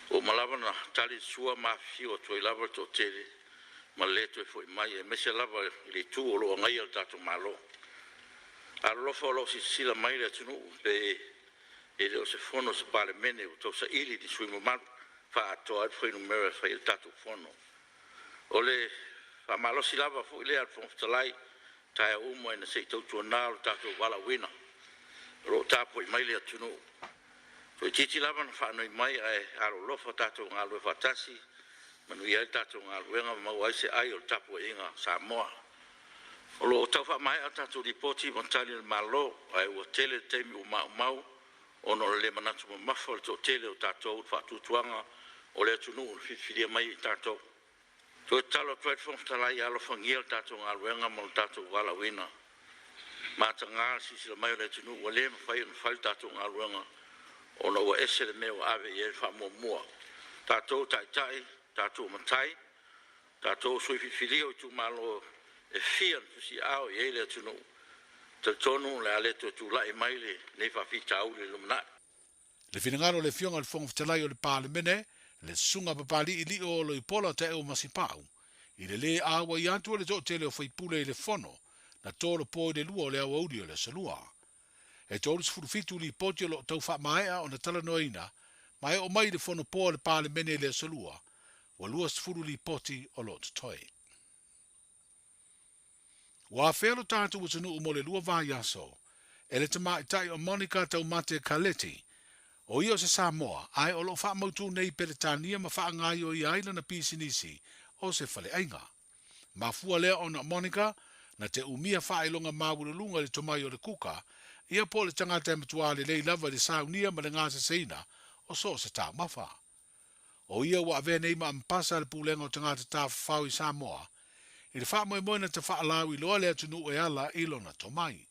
Ua uma lava na tali le sua ma afifio atu ai lava le toatele ma le le toe foi mai, aemaise lava i le itu o lo o agaia le tatou Malo. Alolofa o lo o silasila mai le atunuu pe e le o se fono a se Palemene ua tausaili i ni sui usufono mamalu faaatoa ai le fuainumera e fai ai le tatou fono. O le faamalosi lava foi lea a le Fofoga Fetalai, taeao uma ina se i tautuana lo tatou valaauina o lo o tapuai mai le atunuu. Toeitiiti lava na faanoi mai ae alolofa tatou galulue faatasi, manuia ai le tatou galuega ma maua ai se ai o le tapuaiga a Samoa. O lo o tau faamaea tatou Lipoti ma Tali a le Malo, ae ua tele le taimi ua maumau ona o le le manatu mamafa o le toatele o tatou i le faatuatuaga o le atunuu na filifilia mai ai tatou. Toe tatalo atu ai le Fofoga Fetalai ia alofagia le tatou galuega ma lo tatou valaauina. Mataga le silasila mai o le atunuu ua le mafai ona fai le tatou galuega ona ua ese le mea ua ave i ai le faamuamua. Tatou o taitai, tatou o matai, tatou o sui filifilia o itumalo e fia na tusiaao i ai le atunuu, e talitonu o le a le toe tulai mai lenei faafitauli i le lumanai. Le finagalo o le Afioga i le Fofoga Fetalai o le Palemene, le Susuga Papalii Lio Oloipola Taeo Masipau, i le lē auai atu o le toatele o faipule i le fono na tolopo i le 2 o le aoauli o le Aso Lua. E 37 lipoti o lo o tau faamaea ona talanoaina ma e oo mai i le fono po a le Palemene i le Aso Lua, ua 20 lipoti o lo o totoe. Ua afea lo tatou atunuu mo le 2 vaiaso e le tamaitai o Monica Taumate Khaleti, o ia o se Samoa, ae o lo o faamautū nei i Peretania ma faagaioia ai lana pisinisi o se faleaiga. Mafua lea ona o Monica na te umia faailoga maualuluga i le tomai o le kuka, ia po o le tagata e matuā lelei lava i le saunia ma le gaseseina o so o se taumafa. O ia ua avea nei ma ampasa a le Pulega o Tagata Tafafao i Samoa i le faamoemoe na tafaalauiloa le atunuu e ala i lona tomai.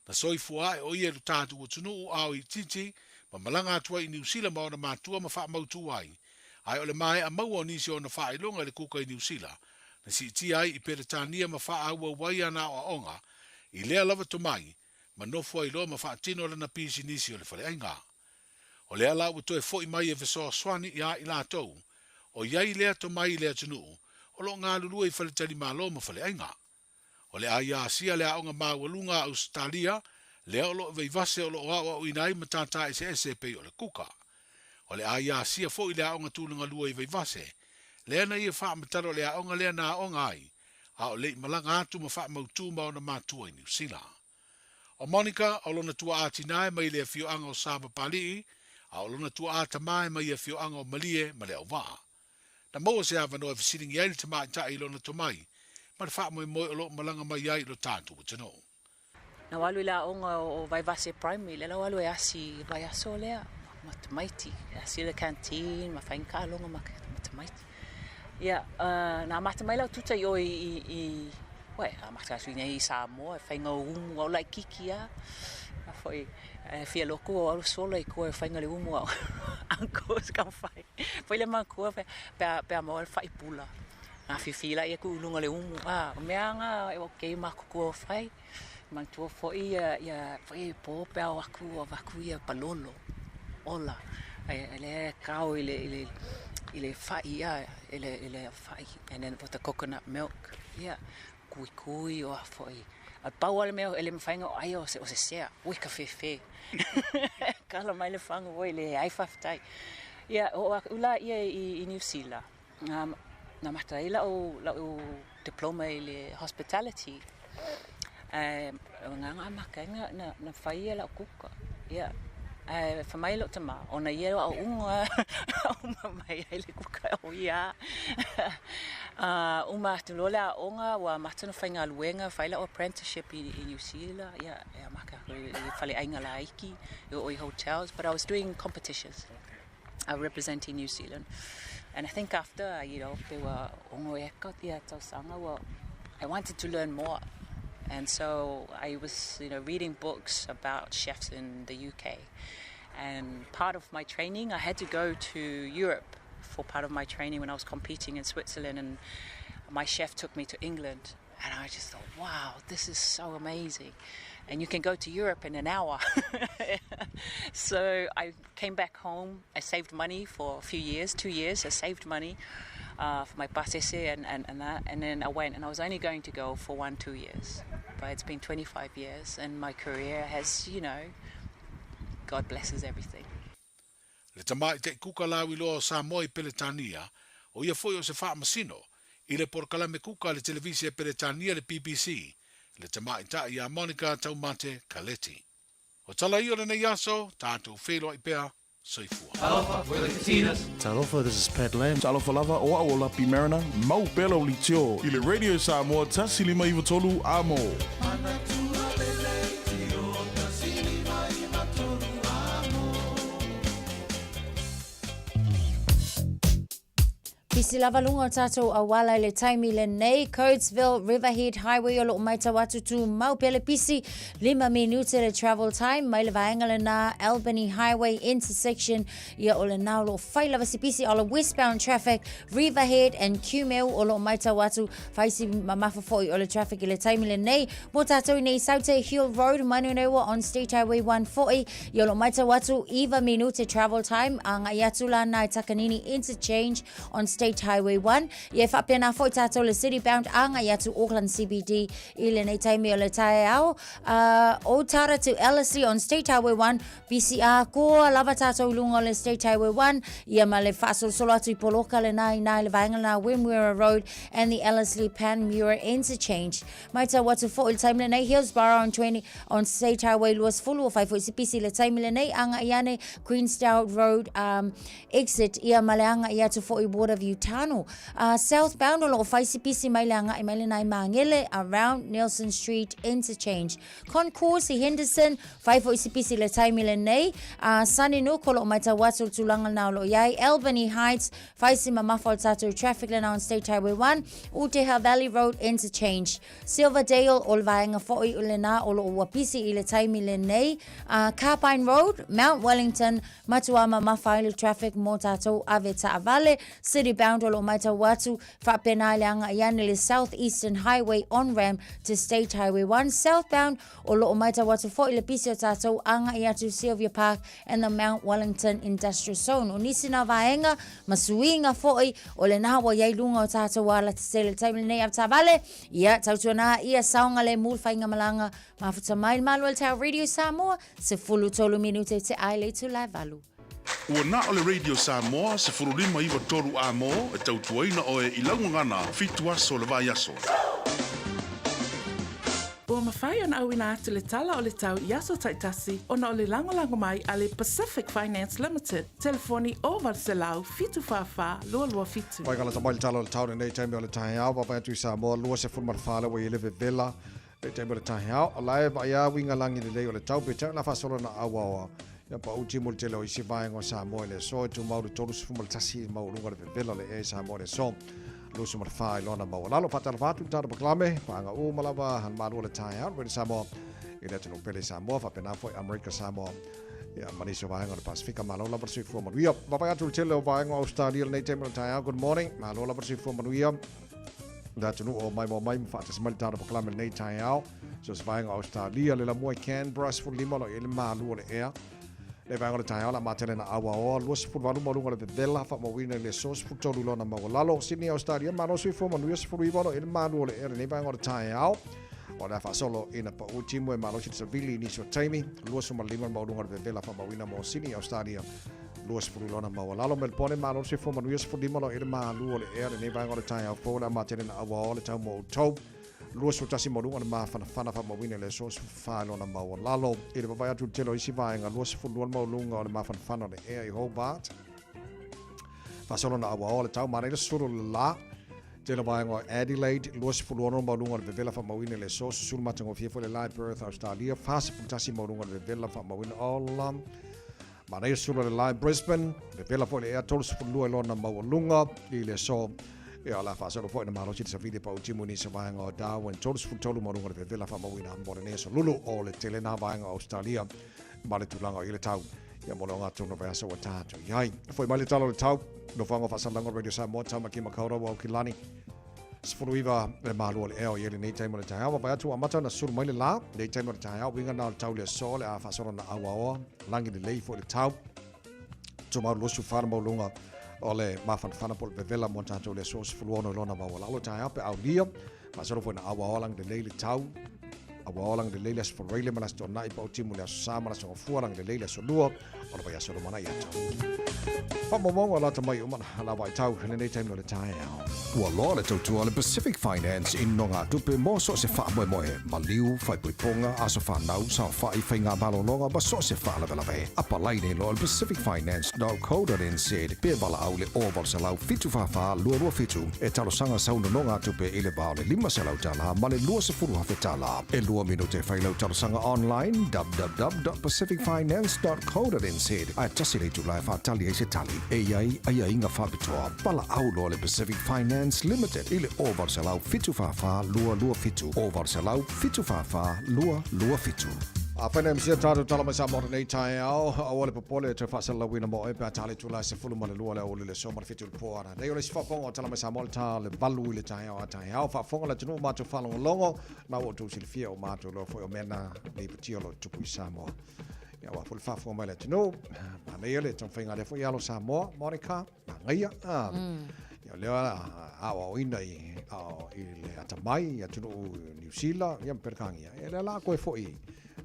Na soifua ae o ia i lo tatou atunuu a o itiiti ma malaga atu ai i Niu Sila ma ona matua ma faamautū ai, ae o le maea maua o nisi o ona faailoga i le kuka i Niu Sila, na siitia ai i Peretania ma faaauau ai ana aoaoga i lea lava tomai ma nofo ai loa ma faatino lana pisinisi o le faleaiga. O lea la ua toe foi mai e fesoasoani iā i latou, o i ai lea tomai i le atunuu o lo o galulue i faletalimalo ma faleaiga. O le a ia Asia le aoga maualuga a Ausetalia, lea o lo o Vaivase o lo o aoaoina ai matata eseese e pei o le kuka. O le a ia Asia foi le aoga tulagalua i Vaivase, lea na ia faamatala o le aoga lea na aoga ai, a o le i malaga atu ma faamautū ma ona matua i Niu Sila. O Monica, o lona tuaa tinā e mai le afioaga o Sapapalii, a o lona tuaa tamā e mai afioaga o Malie ma Leauvaa. Na maua se avanoa e fesiligia ai le tamaitai i lona tomai ma le faamoemoe o lo o malaga mai ai i lo tatou atunuu. Na ua alu i le aoga o Vaivase Primary, lea la ua alu e asi i le vaiaso lea ma tamaiti, e asi i le canteen ma fai ni taaloga ma tamaiti. Ia, na amata mai lau tuta i o i, i, uē, amata atu i inei i Samoa, e faiga o umu, a o laitiiti lava. A foi, e fia lotu o alu sola i tua e faiga le umu a uncles ka fai. Foi le matua pe a, pe a maua le faipula. Gafifi laia tuu i luga o le umu, a, o mea lava na e okay matutua o fai. Manatua foi ia foi e po pe a o atu avatu ia palolo ola e lea e kao i le i le i le fai a i le i le fai and then with the coconut milk ia kuikui o a foi a pau a le mea e le mafai ona ai o se o se sea ui ka fefe kala mai le fagu oi leai faafetai ia oo atu la ia i Niu Sila. Na amata ai lau lau diploma i le hospitality ae o lena na amata ai na na fai ia lau kuka. Ia, ae fai mai lou tama, ona ia o aoaoga uma mai ai le kuka o ia lava. Uma atu loa le aoga ua amata ona faigaluega, fai lau apprenticeship i Niu Sila, ia e amata atu i faleaiga laiti, e oo i hotels, but I was doing competitions. representing New Zealand. And I think after, you know, pe ua ono eka ia tausaga ua, I wanted to learn more. And so I was, you know, reading books about chefs in the UK. And part of my training, I had to go to Europe for part of my training when I was competing in Switzerland. And my chef took me to England. And I just thought, wow, this is so amazing. And you can go to Europe in an hour. so I came back home. I saved money for a few years, two years. I saved money uh, for my pasese and, and, and that. And then I went, and I was only going to go for one, two years. But it's been 25 years, and my career has, you know, God blesses everything. Le tamaitai kuka lauiloa o Samoa i Peretania, ʻo ia foi o se faamasino i le polokalame kuka a le televise Peretania le BBC, le tamaitai ia Monica Taumate Kaleti. O tala ia o lenei aso, tatou feiloai pea, soifua. Talofa, we're the Katinas. Talofa, this is Pat Lam. Talofa lava, o au o Lapi Mariner, mau pea lau leitio i le Radio Samoa 1593 A mō. Pisi lava luga o tātou auala i le taimi lenei, Coatesville Riverhead Highway o loo maitau atu tū mau pea le pisi, lima minute le travel time mai le vaega lena Albany Highway intersection ia o lena o loo fai lava si pisi o le westbound traffic Riverhead and Kumeu o loo maitau atu fai si mamafa foi o le traffic i le taimi lenei Mō tātou nei Saute Hill Road, Manurewa on State Highway 1 foi, i o lo maitau atu iwa minute travel time, a ngai atu la nai Takanini Interchange on State Highway 1. Ia e whapena foi tātou le city bound a ngai atu Auckland CBD i lenei taimi o le taeao. Uh, Otara to Ellerslie on State Highway 1, PCR koa lava tātou i lunga o le State Highway 1, ia ma le whaasolosolo atu i poloka le nā i nā i le vaenga nā Wemwera Road and the Ellerslie Panmure Interchange. Maitau atu foi i le taimi lenei, Hillsborough on 20, on State Highway 20 o whai foi si pisi le taimi lenei, anga i ane Queenstown Road um, exit ia ma le anga i atu foi Waterview Tunnel. Uh, southbound o loo whai si pisi mai le anga i mai le nai Mangele around Nelson Street Interchange. Concourse i Henderson, whai foi si pisi le taimi lenei, uh, Sunnynook o loo maitau atu le tūlanga nā o loo iai, Albany Heights, Whai si mamafa o tātou traffic lena on State Highway 1, Uteha Valley Road Interchange. Silverdale o le vaenga foi o lena o loo ua pisi i le taimi lenei, uh, Carbine Road, Mount Wellington, matua mamafa ai le traffic mō tātou ave taavale, city bound o loo maitau atu, whaapena i le anga i ane le South Eastern Highway on ramp to State Highway 1, southbound o loo maitau atu foi le pisi o tātou anga i atu Sylvia Park and the Mount Wellington Industrial Zone. O nisi nā vaenga, ma suiga foi, o lena ua iai luga o tātou ala tetele taimi lenei avetaavale, ia tautuana ia saogalemu le faigamalaga mafuta mai le Malo o le Tau Radio Samoa, 13 minute te ai le itula e valu. Ua na o le Radio Samoa 1593 A mō e tautuaina oe i lau gagana fitu aso le vaiaso. Ua mafai ona auina atu le tala o le tau i aso taitasi ona o le lagolago mai a le Pacific Finance Limited, telefoni 0 800 744 227. Pai ka lata mai le tala o le tau lenei taimi o le taeao, vaavaai atu i Samoa, 24 le ua i ai le vevela. Le taimi o le taeao, o la e vaai lava uiga lagi lelei o le tau, peitai o le a faasolo na auaoa ia pau timu i le tele o isi vaega o Samoa i le aso e tumau le 31 maualuga o le vevela o le ea i Samoa i le aso 24 i lona maualalo. Faatalofa atu i le tatou polokalame, paaga uma lava a le malu o le taeao, le Radio Samoa i le atunuu pele i Samoa, faapena foi Amerika Samoa ia ma nisi o vaega o le Pasifika. Malo lava le soifua manuia. Vaavaai atu i le tele o vaega o Ausetalia i lenei taimi o le taeao. Good morning. Malo lava le soifua manuia. Le atunuu o maimoa mai ma faatasi mai le tatou polokalame i lenei taeao. So se vaega o Ausetalia, le lamua i Canberra, 15 o lo o i ai le malu o le ea. Le vaega o le taeao o le a matele na auaoa, 28 maualuga o le vevela, faamauina i le aso 13 i lona maualalo. Sydney, Ausetalia, malo soifua manuia, 19 o lo o i ai le malu o le ea i lenei vaega o le taeao. O le a faasolo ina pau timu e malosi le savili i nisi o taimi, 25 le maualuga o le vevela faamauina mo Sydney, Ausetalia. 20 i lona maualalo. Melbourne, malo le soifua manuia, 15 o lo o i ai le malu o le ea i lenei vaega o le taeao fou, o le a matele na auaoa le tau mo outou. 21 maualuga o le mafanafana faamauina i le aso 14 i lona maualalo. I le vaavaai atu i le tele o isi vaega, 22 le maualuga o le mafanafana o le ea i Hobart. Faasolo na auaoa le tau, manaia le susulu o le la. Tele o vaega o Adelaide, 26 maualuga o le vevela faamauina i le aso, susulu matagofie foi le la i Perth, Australia, 41 maualuga o le vevela faamauina. Ola! Manaia sulu o le la i Brisbane, vevela foi le ea 32 i lona maualuga i le aso. Ia, o le a faasolo foi na malosi le savili e pau timu i nisi o vaega o Darwin, 33 maualuga o le vevela faamauina mo lenei aso lulu o le tele nā vaega o Australia ma le tulaga o i le tau. Ia, mo le ogatotonu o vaiaso ua tatou i ai. Foi mai le tala o le tau, nofoaga o faasalalauga o Radio Samoa, Tamaki Makaurau, Aukilani. 19 le malu o le ea o i ai lenei taimi o le taeao. Vaavaai atu ua amata ona sulu mai le la, lenei taimi o le taeao, uiga na o le tau le aso, le a faasolo na auaoa, lagi lelei foi le tau. Tumau 24 le maualuga o le mafanafana po o le vevela mo tatou le aso 16 i lona maualalo taeao pe aulia. Faasolo foi na auaoa lagi lelei le tau. Auaoa lagi lelei le Aso Faraile ma le Aso Toonai, pau timu le Aso Sa ma le Aso Gafua, lagi lelei le Aso Lua o le vaiaso lumanai atu. Faamaumauga o lata mai uma la vaitau i lenei taimi o le taeao. Ua loa le tautua a le Pacific Finance i nogatupe mo so o se faamoemoe, maliu, faaipoipoga, aso fanau, saofai, faiga malologa ma so o se faalavelave. Apalai nei loa i le pacificfinance.co.nz pe valaau i le 0800 744 227 e talosaga sau nonogatupe i le va o le $500 ma le $20,000. E lua minute e fai lau talosaga online www.pacificfinance.co.nz ae tasi le itula e faatali ai se tali. E i ai aiaiga faapitoa. Valaau loa le Pacific Finance Limited i le 0800 744 227, 0800 744 227. Afai na misia tatou tala mai Samoa lenei taeao, aua le popole e toe faasalalauina mo oe pe a ta le itula e 12 le aoauli le aso ma le 7 i le po ana. Nei o le isi faafofoga o tala mai Samoa le ta le 8 i le taeao a taeao. Faafofoga le atunuu matou faalogologo, na ua outou silafia o matou iloa foi o mea na lipotia o lo o tupu i Samoa. Ia aua foi le faafofoga mai le atunuu. Manaia le taumafaiga a lea foi alo Samoa, Monica, manaia. Ia o lea aoaoina i, i le atamai i atunuu Niu Sila, ia ma Perekania. Ia lea la koe foi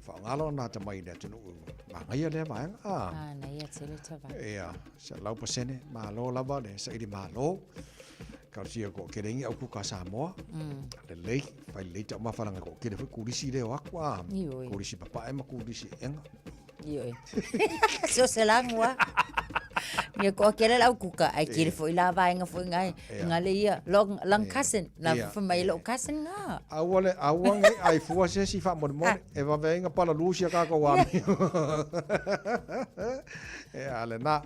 faaaoga lona atamai i le atunuu manaia lea vaega. Manaia tele tavae. Ia, 100% malo lava le saili malo. Talosia ko kele ingi au kuka Samoa. Lelei, fai lelei taumafa langa ko kele foi kulisi leo aku a. Ioe. Kulisi papae ma kulisi enga. Ioe. So se lagu a. Ia ko kele lau kuka ai kele foi la vaenga foi ngai nga le ia long lang cousin la fa mai lo cousin nga. Aua le aua ngai ai fua se si fa molemole e vave inga pala lusia ka ko wa. E ale na.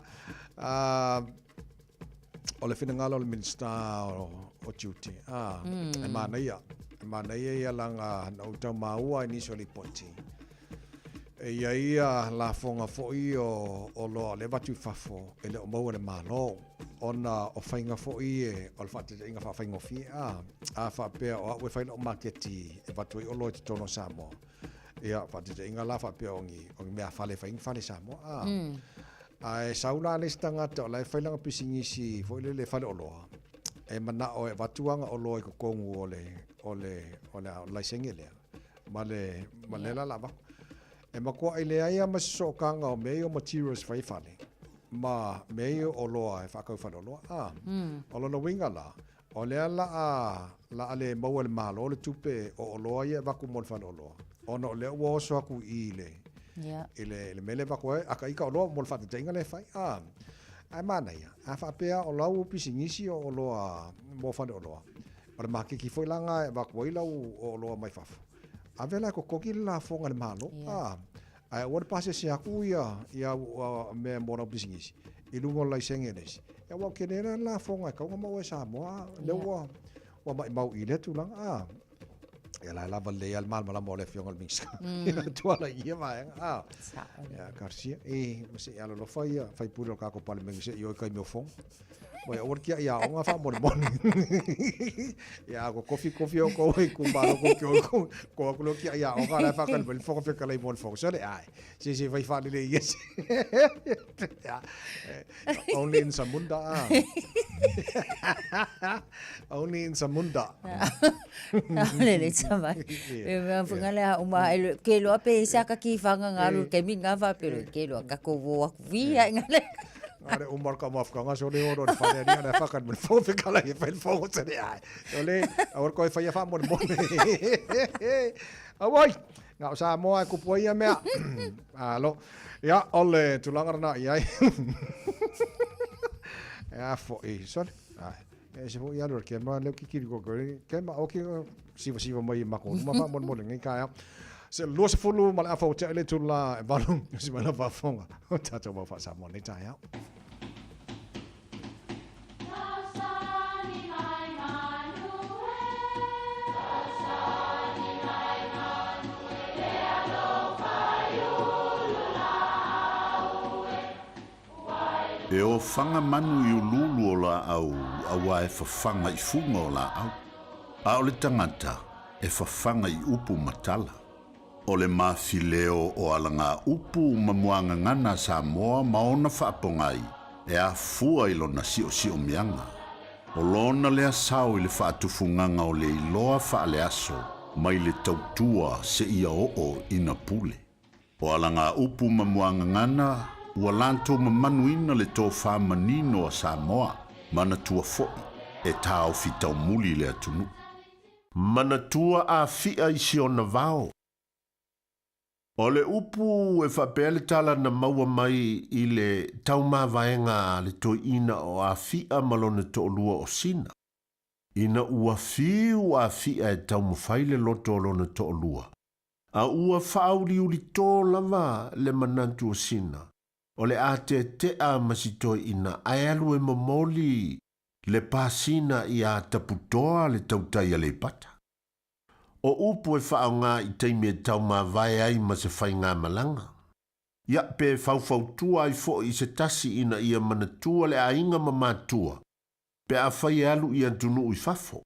O le finagalo o le Minista o Tiute, a, e manaia, e manaia ia laga na ou tau maua i nisi o lipoti. E i ai ia lafoga foi o oloa o lea e avatu i fafo e le o maua e le Malo, ona o faiga foi e o le faataitaiga faafaigofie, a, a faapea o au e fai lau maketi e avatu ai oloa i totonu o Samoa, ia, faataitaiga la faapea o ni, o ni meafale e fai ai ni fale i Samoa, a. Ae sau la le isi tagata o la e fai lana pisinisi foi lele faleoloa, e manao e avatu ana oloa i totonu o le o le o le laisene lea ma le ma le la lava. E matuai leai lava ma se sootaga o mea ia o materials e fai ai fale ma mea ia o oloa e faatau i faleoloa. A, o lona uiga la, O lea la a, la a le maua e le Malo le tupe o oloa ia e avatu mo le faleoloa, ona o lea ua oso atu i i le, i le, i le mea lea e avatu ai, a taita oloa mo le faataitaiga lea e fai, a. Ae manaia, a faapea o lau pisinisi o oloa mo faleoloa, o le maketi foi la lena e avatu ai lau oloa mai fafo. Ave la e totogi le lafoga a le Malo, a, ae aua le pasese atu ia, ia au mea mo lau pisinisi i luga o le laisene a le isi. Ia aua o tele la le lafoga e tatau ona maua e Samoa, a, lea ua, ua maimau i lea tulaga, a. Ia la e lava lelei lava le malamalama o le Afioga i le Minisita i le tuala i ia vaega, a. Ia, talosia, e, ma se i alolofa ia sui usufono o le tatou Palemene se i o i taimi o fono. Ua aua le tiai aoga faamolemole. Ia a kofi kofi o kou e itumalo kou te o kou ko aku leo tiai aoga la e whaakali mai le whanga whekalai mo le whanga. Sole ai. Se se vai whaalele ia se. Only in Samunda. Ah. Only in Samunda. Le le tama. Me mea whanga le a uma e ke loa pe se aka ki whanga ngā ru ke mi ngā wha pero ke loa ka ko wo aku vi ai ngā le. Are o marka mafkanga so le oro le fale ali ana whakan mo fo fe kala e fai fo se le ai. O le aur ko e whai wha mo mo. Awai. Ngā o Samoa e kupu ai ia mea. Alo. Ia, o le tulaga lena i ai. Ia fo'i, sorry. Ai. E se fo'i alu ke ma leo kikiri ko ko. Ke ma o ki siva siva mai ma ko. Ma fa mo mo ngai ka. Se 20 ma le afa o te le tula e valu. Si ma la fa fonga. O tātou mau wha Samoa nei taeao. E ofaga manu i uluulu o laau auā e fafaga i fuga o laau, a o le tagata e fafaga i upu ma tala. O le mafileo o alagaupu ma muagagana a Samoa ma ona faapogai e afua i lona siosiomeaga. O lona lea sao i le faatufugaga o le iloa faaleaso mai le tautua seia oo ina pule. O alagaupu ma muagagana ua latou mamanuina le tofā manino a Samoa, manatua foi e taofi taumuli le atunuu. Manatua Afi'a i si ona vao. O le upu e faapea le tala na maua mai i le taumavaega a le toeaina o Afi'a ma lona toalua o Sina. Ina ua fiu Afi'a e taumafai le loto o lona toalua, a ua faauliulito lava le manatu o Sina, o le a tete'a ma si toeaina ae alu e momoli le pasina iā Taputoa le tautai Aleipata. O upu e faaaoga i taimi e taumavae ai ma se faigamalaga. Ia, pe faufautua ai foi i se tasi ina ia manatua le aiga ma matua, pe afai e alu i atunuu i fafo.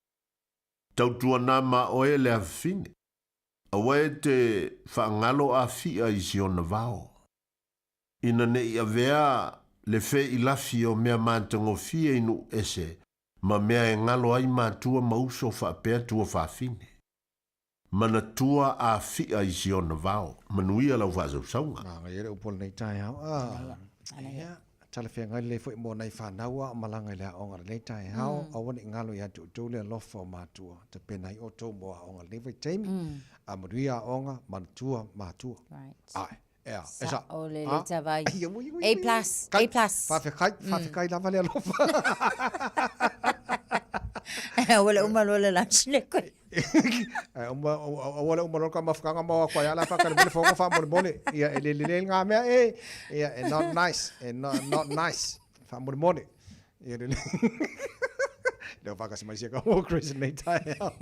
Tautuana ma oe le afafine. Aua e te faagalo Afi'a i si ona vao. Ina ne i avea le feilafi o mea matagofie i nuu ese ma mea e galo ai matua ma uso faapea tuafafine. Manatua Afi'a i si ona vao. Manuia lau faasausauga. Manaia le upu o lenei taeao. Ah, ia, talafeagai lelei foi mo nai fanau a o malaga i le aoga lenei taeao. Aua ne i galo ia te outou le alofa o matua. Tapena ai outou mo aoga lenei vaitaimi. A manuia aoga, manatua matua. Right. Ae. Ea, e sa. O le le tavai. A plus, A plus. Faafetai, faafetai lava le alofa. Aua le uma loa le lunch le koe. Uma, aua le uma loa ka mafukanga ma wa koe ala whakare mole whongo wha mole mole. Ia, e le le le ngā mea e. Ia, e not nice, e not, not nice. Wha mole mole. Ia, le le. Leo whakasi mai sia ka o Chris nei taeao.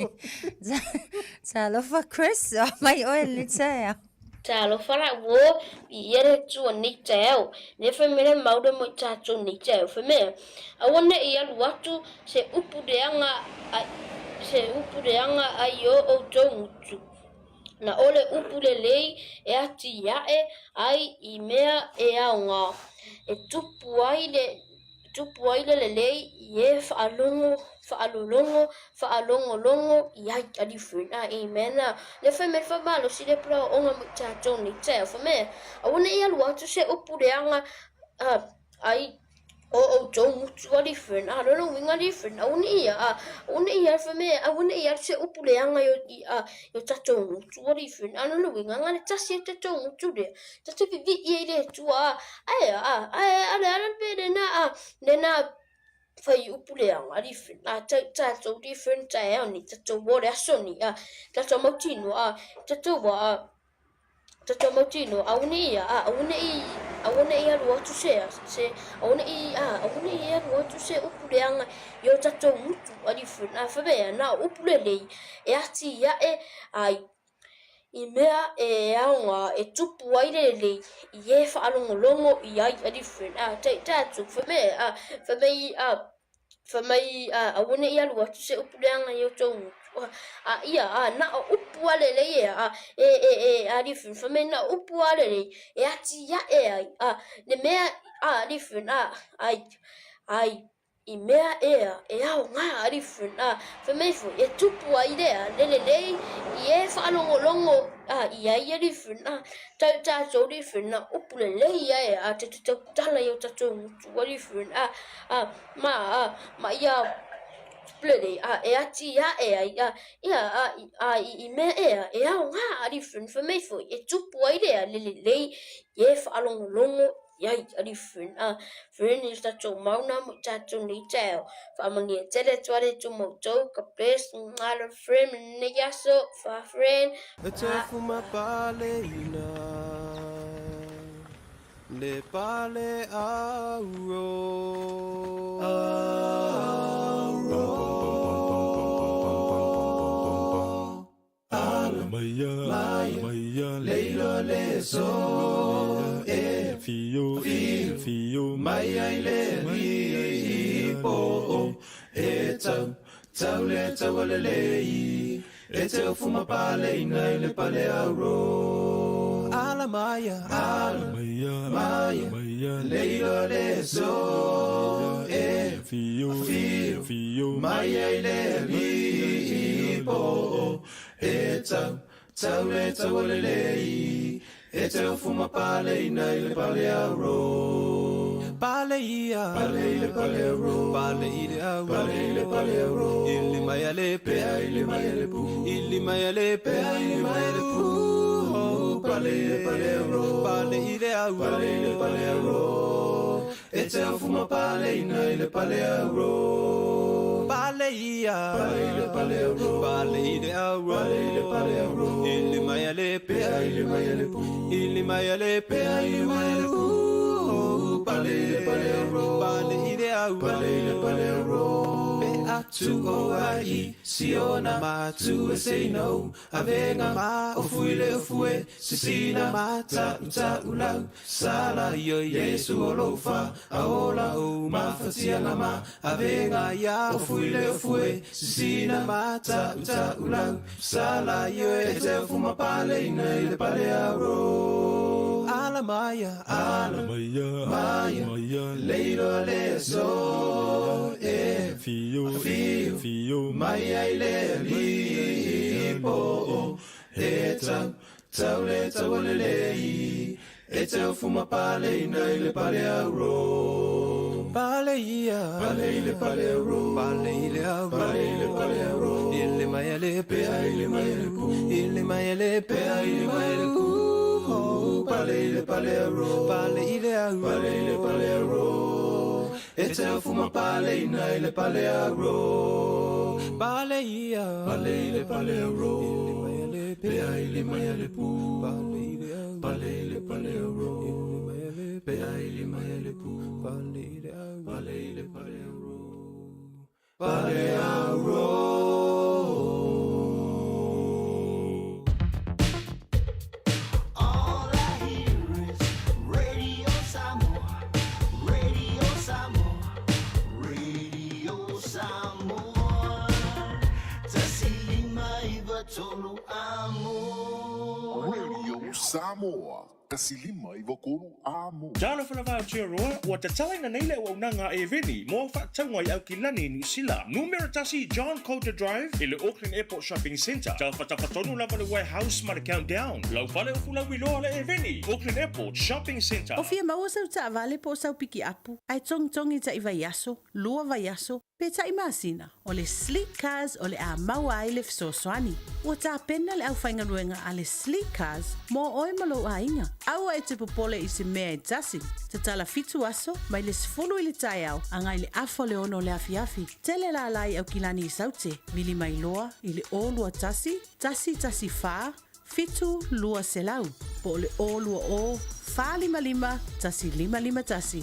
Talofa Chris, mai oe le taeao. Talofa la uō, viia le Atua nei taeao, lea fai mai le mau lea mo i tatou nei taeao, fai mai, Aua ne i alu atu se upu leaga ai, se upu leaga ai o outou gutu, na o le upu lelei e atiae ai i mea e aoga, e tupu ai le Tupu ai le lelei i e faalogo, faalologo, faalogologo i ai ali friend a amen a le fai mai le faamalosi le palaoaoga mo i tatou nei taeao fai mai aua ne i alu atu se upu leaga ai o outou gutu ali friend a lona uiga ali friend aua ne i a aua ne i alu fai mai aua ne i alu se upu leaga i o tatou gutu ali friend a lona uiga na o le tasi o tatou gutu lea tatou vivii ai i le Atua a ae a ae a le ala le mea lena a lena. fai upu leaga different a tau tatou different taeao nei tatou o le aso nei a tatou mautinoa a tatou a tatou mautinoa aua ne i a aua ne i aua ne i alu atu se se aua ne i a aua ne i alu atu se upu leaga i o tatou gutu a different a fai na o upu lelei e ati aʻe ai i mea e aoga e tupu ai le lelei i e faalogologo i ai a different a taʻitaʻi atu fai mai a fai mai a fai mai a aua ne i alu atu se upu leaga i o tou gutu a ia a na o upu a lelei e a e e e a different fai mai na o upu a lelei e atiaʻe ai a le mea a different a ai ai I mea ea e aoga a different a fai mai foi e tupu ai lea le lelei i e faalogologo a i ai a different a tau tatou different a upu lelei ia ea a te te tautala i o tatou gutu a different a a ma a ma ia upu lelei a e atiae ai a ia a a i mea ea e aoga a different fai mai foi e tupu ai lea le lelei i e faalogologo Iai, ali friend, a friend i tatou mauna mo tatou nei taeao. Faamanuia tele atu ale tu matou, ka bless ngalo friend nei aso, fa friend. E te fuma paleina Le pale auro Auro Ala maia, maia, leila le so e fio, fio, mai ai le lipo e tau, tau le tau ale lei, e te ofuma pale ina i le pale auro. Ala maia, ala maia, maia, leila le so e fio, fio, mai ai le lipo e tau, tau le tau ale lei, e te ofuma pale ina i le pale auro. Pale ia, pale i le pale auro, pale i le auro, pale i le pale auro, ili mai ale pea, ili mai ale pu, ili mai ale pea, ili mai ale pu, pale i le pale auro, pale i le auro, pale i le pale auro, e te ofuma pale ina i le pale auro. Pale ia, pale i le pale auro, pale i le auro, pale i le pale auro, ili mai ale pea, ili mai ale pu, ili mai ale pea, ili mai ale pu, pale i le pale auro, pale i le auro, pale i le pale auro. Pe atu o ai, siona ma tu e say no, Avega ma o fui le o fue, sisina ma ta u ta u lau, sala i o Iesu o lou fa, a ola o mafatiaga ma avega ia o fui le o fue, sisina ma ta u ta u lau, sala i o e te o fuma pale ina i le pale auro. Ala maia, ala maia, leilo le so e fio, fio, mai ai le lipo e tau, tau le tau ale lei, e te ofuma pale ina i le pale auro. Pale ia, pale i le pale auro, pale i le auro, pale i le pale auro, i le mai ale pea, i le mai ale pu, i le mai ale pea, i le mai ale pu, pale i le pale auro, pale i le auro, pale i le pale auro. E te ofuma pale ina i le pale auro. Pale ia, pale i le pale auro. Pea i le mai ale pu, pale i le pale auro. Pea i le mai ale pu, pale i le pale i le pale auro. Pale auro. All I hear is Radio Samoa, Radio Samoa, Radio Samoa. 1593 amo. Radio Samoa, 1593 amo. Talofa lava Aotearoa, ua tatalaina nei le auaunaga a Eveni mo faatauga i Aukilani, Niu Sila. Numera tasi John Coulter Drive i le Auckland Airport Shopping Centre. Taufatafatono lava le Warehouse ma le Countdown. Lau fale o Fulauiloa le Eveni, Auckland Airport Shopping Centre. O fia maua sau taavale po o sau pikiapu, ae togitogi taʻi vaiaso, lua vaiaso. Peitai masina, o le Sleek Cars o le a maua ai le fesoasoani. Ua tapena le aufaigaluega a le Sleek Cars mo oe ma lou aiga. Aua e te popole i se mea e tasi. Tatala fitu aso, mai le 10 i le taeao agai le afa o le 6 o le afiafi. Tele lala i Aukilani i Saute, vili mai loa i le 021 114 7200 po o le 020 455 1551.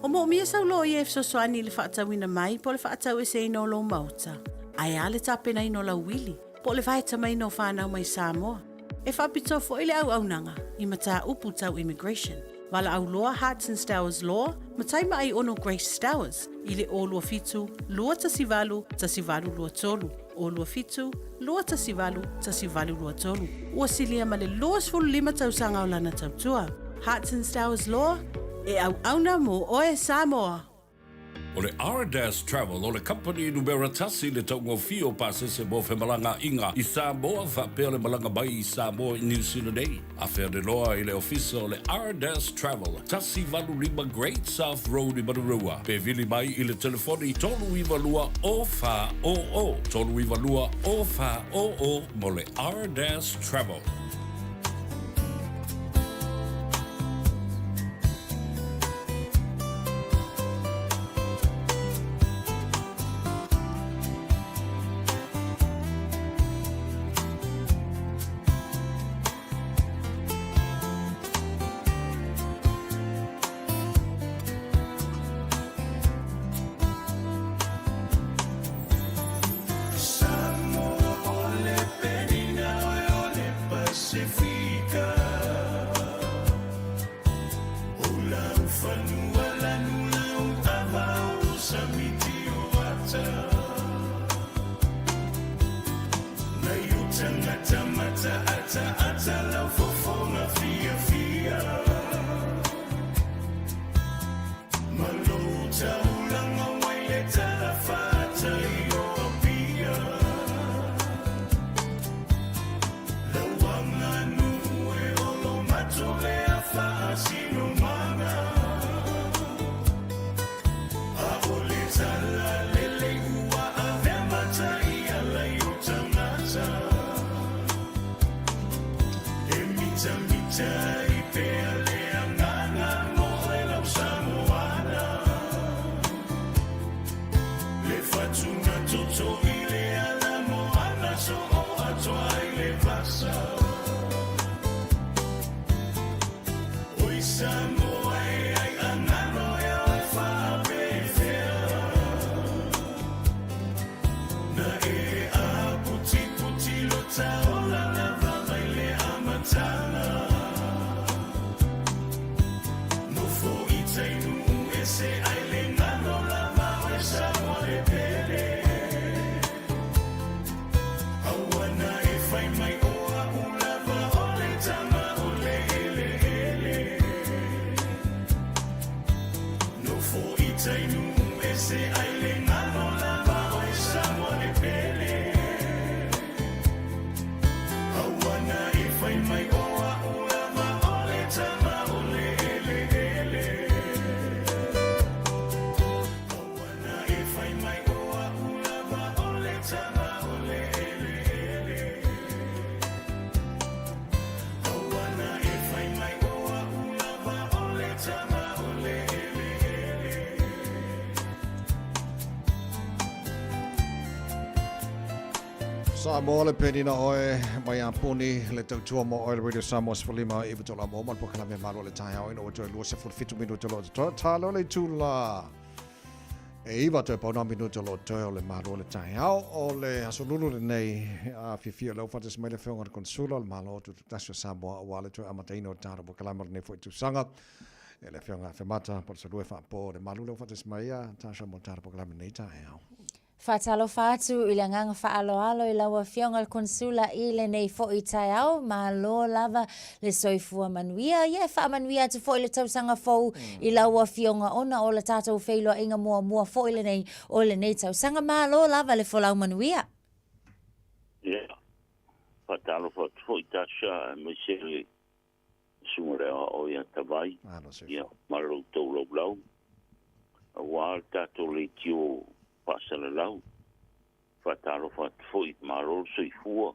O moomia sau loia e fesoasoani i le faatauina mai po o le faataueseina o lou maota, ae a le tapenaina o lau uili po o le vaetamaina o fanau mai Samoa. E faapitoa foi le auaunaga i mataupu tau immigration. Valaau loa Hearts and Stowers Law ma Taimaai Ono Grace Stowers i le 027 218 1823, 027 218 1823. Ua silia ma le 25 tausaga o lana tautua. Hearts and Stowers Law, e auauna mo oe Samoa! O le Ardas Travel o le kamupani numera tasi i le taugofie o pasese mo femalagaaiga i Samoa faapea le malaga mai i Samoa i Niu Sila nei. Afe ane loa i le ofisa o le Ardas Travel, 185 Great South Road i Manurewa, pe vili mai i le telefoni 392 0400, 392 0400 mo le Ardas Travel. Samoa le penina oe mai Iaponi le tautua mo oe le Radio Samoa 15 i tola mo ma le me malo le taeao ina ua toe 27 minuta lo to talo le tula e iwa toe pauna minuta lo toe o le malo le taeao o le aso lulu lenei a fiafia leu faatasi mai le afioga i le Konsula o le Malo Tutoatasi o Samoa aua le toe amataina o le tatou polokalame o lenei foi tausaga e le afioga ia Afemata Palusalua e faapo le malu leu faatasi mai ia Tasha mo le tatou polokalame lenei taeao. Faatalofa atu i le agaga faaaloalo i lau Afioga i le Konsula i lenei foi taeao. Malo lava le soifua manuia. Ia e faamanuia atu foi le tausaga fou i lau Afioga ona o le tatou feiloaiga muamua foi lenei o lenei tausaga. Malo lava le folau manuia. Ia, faatalofa atu foi Tasha aemaise le susuga i le aoao ia Tavai, ia ma lo outou laulau. Auā le tatou leitio faasalalau. Faatalofa atu foi, malo le soifua.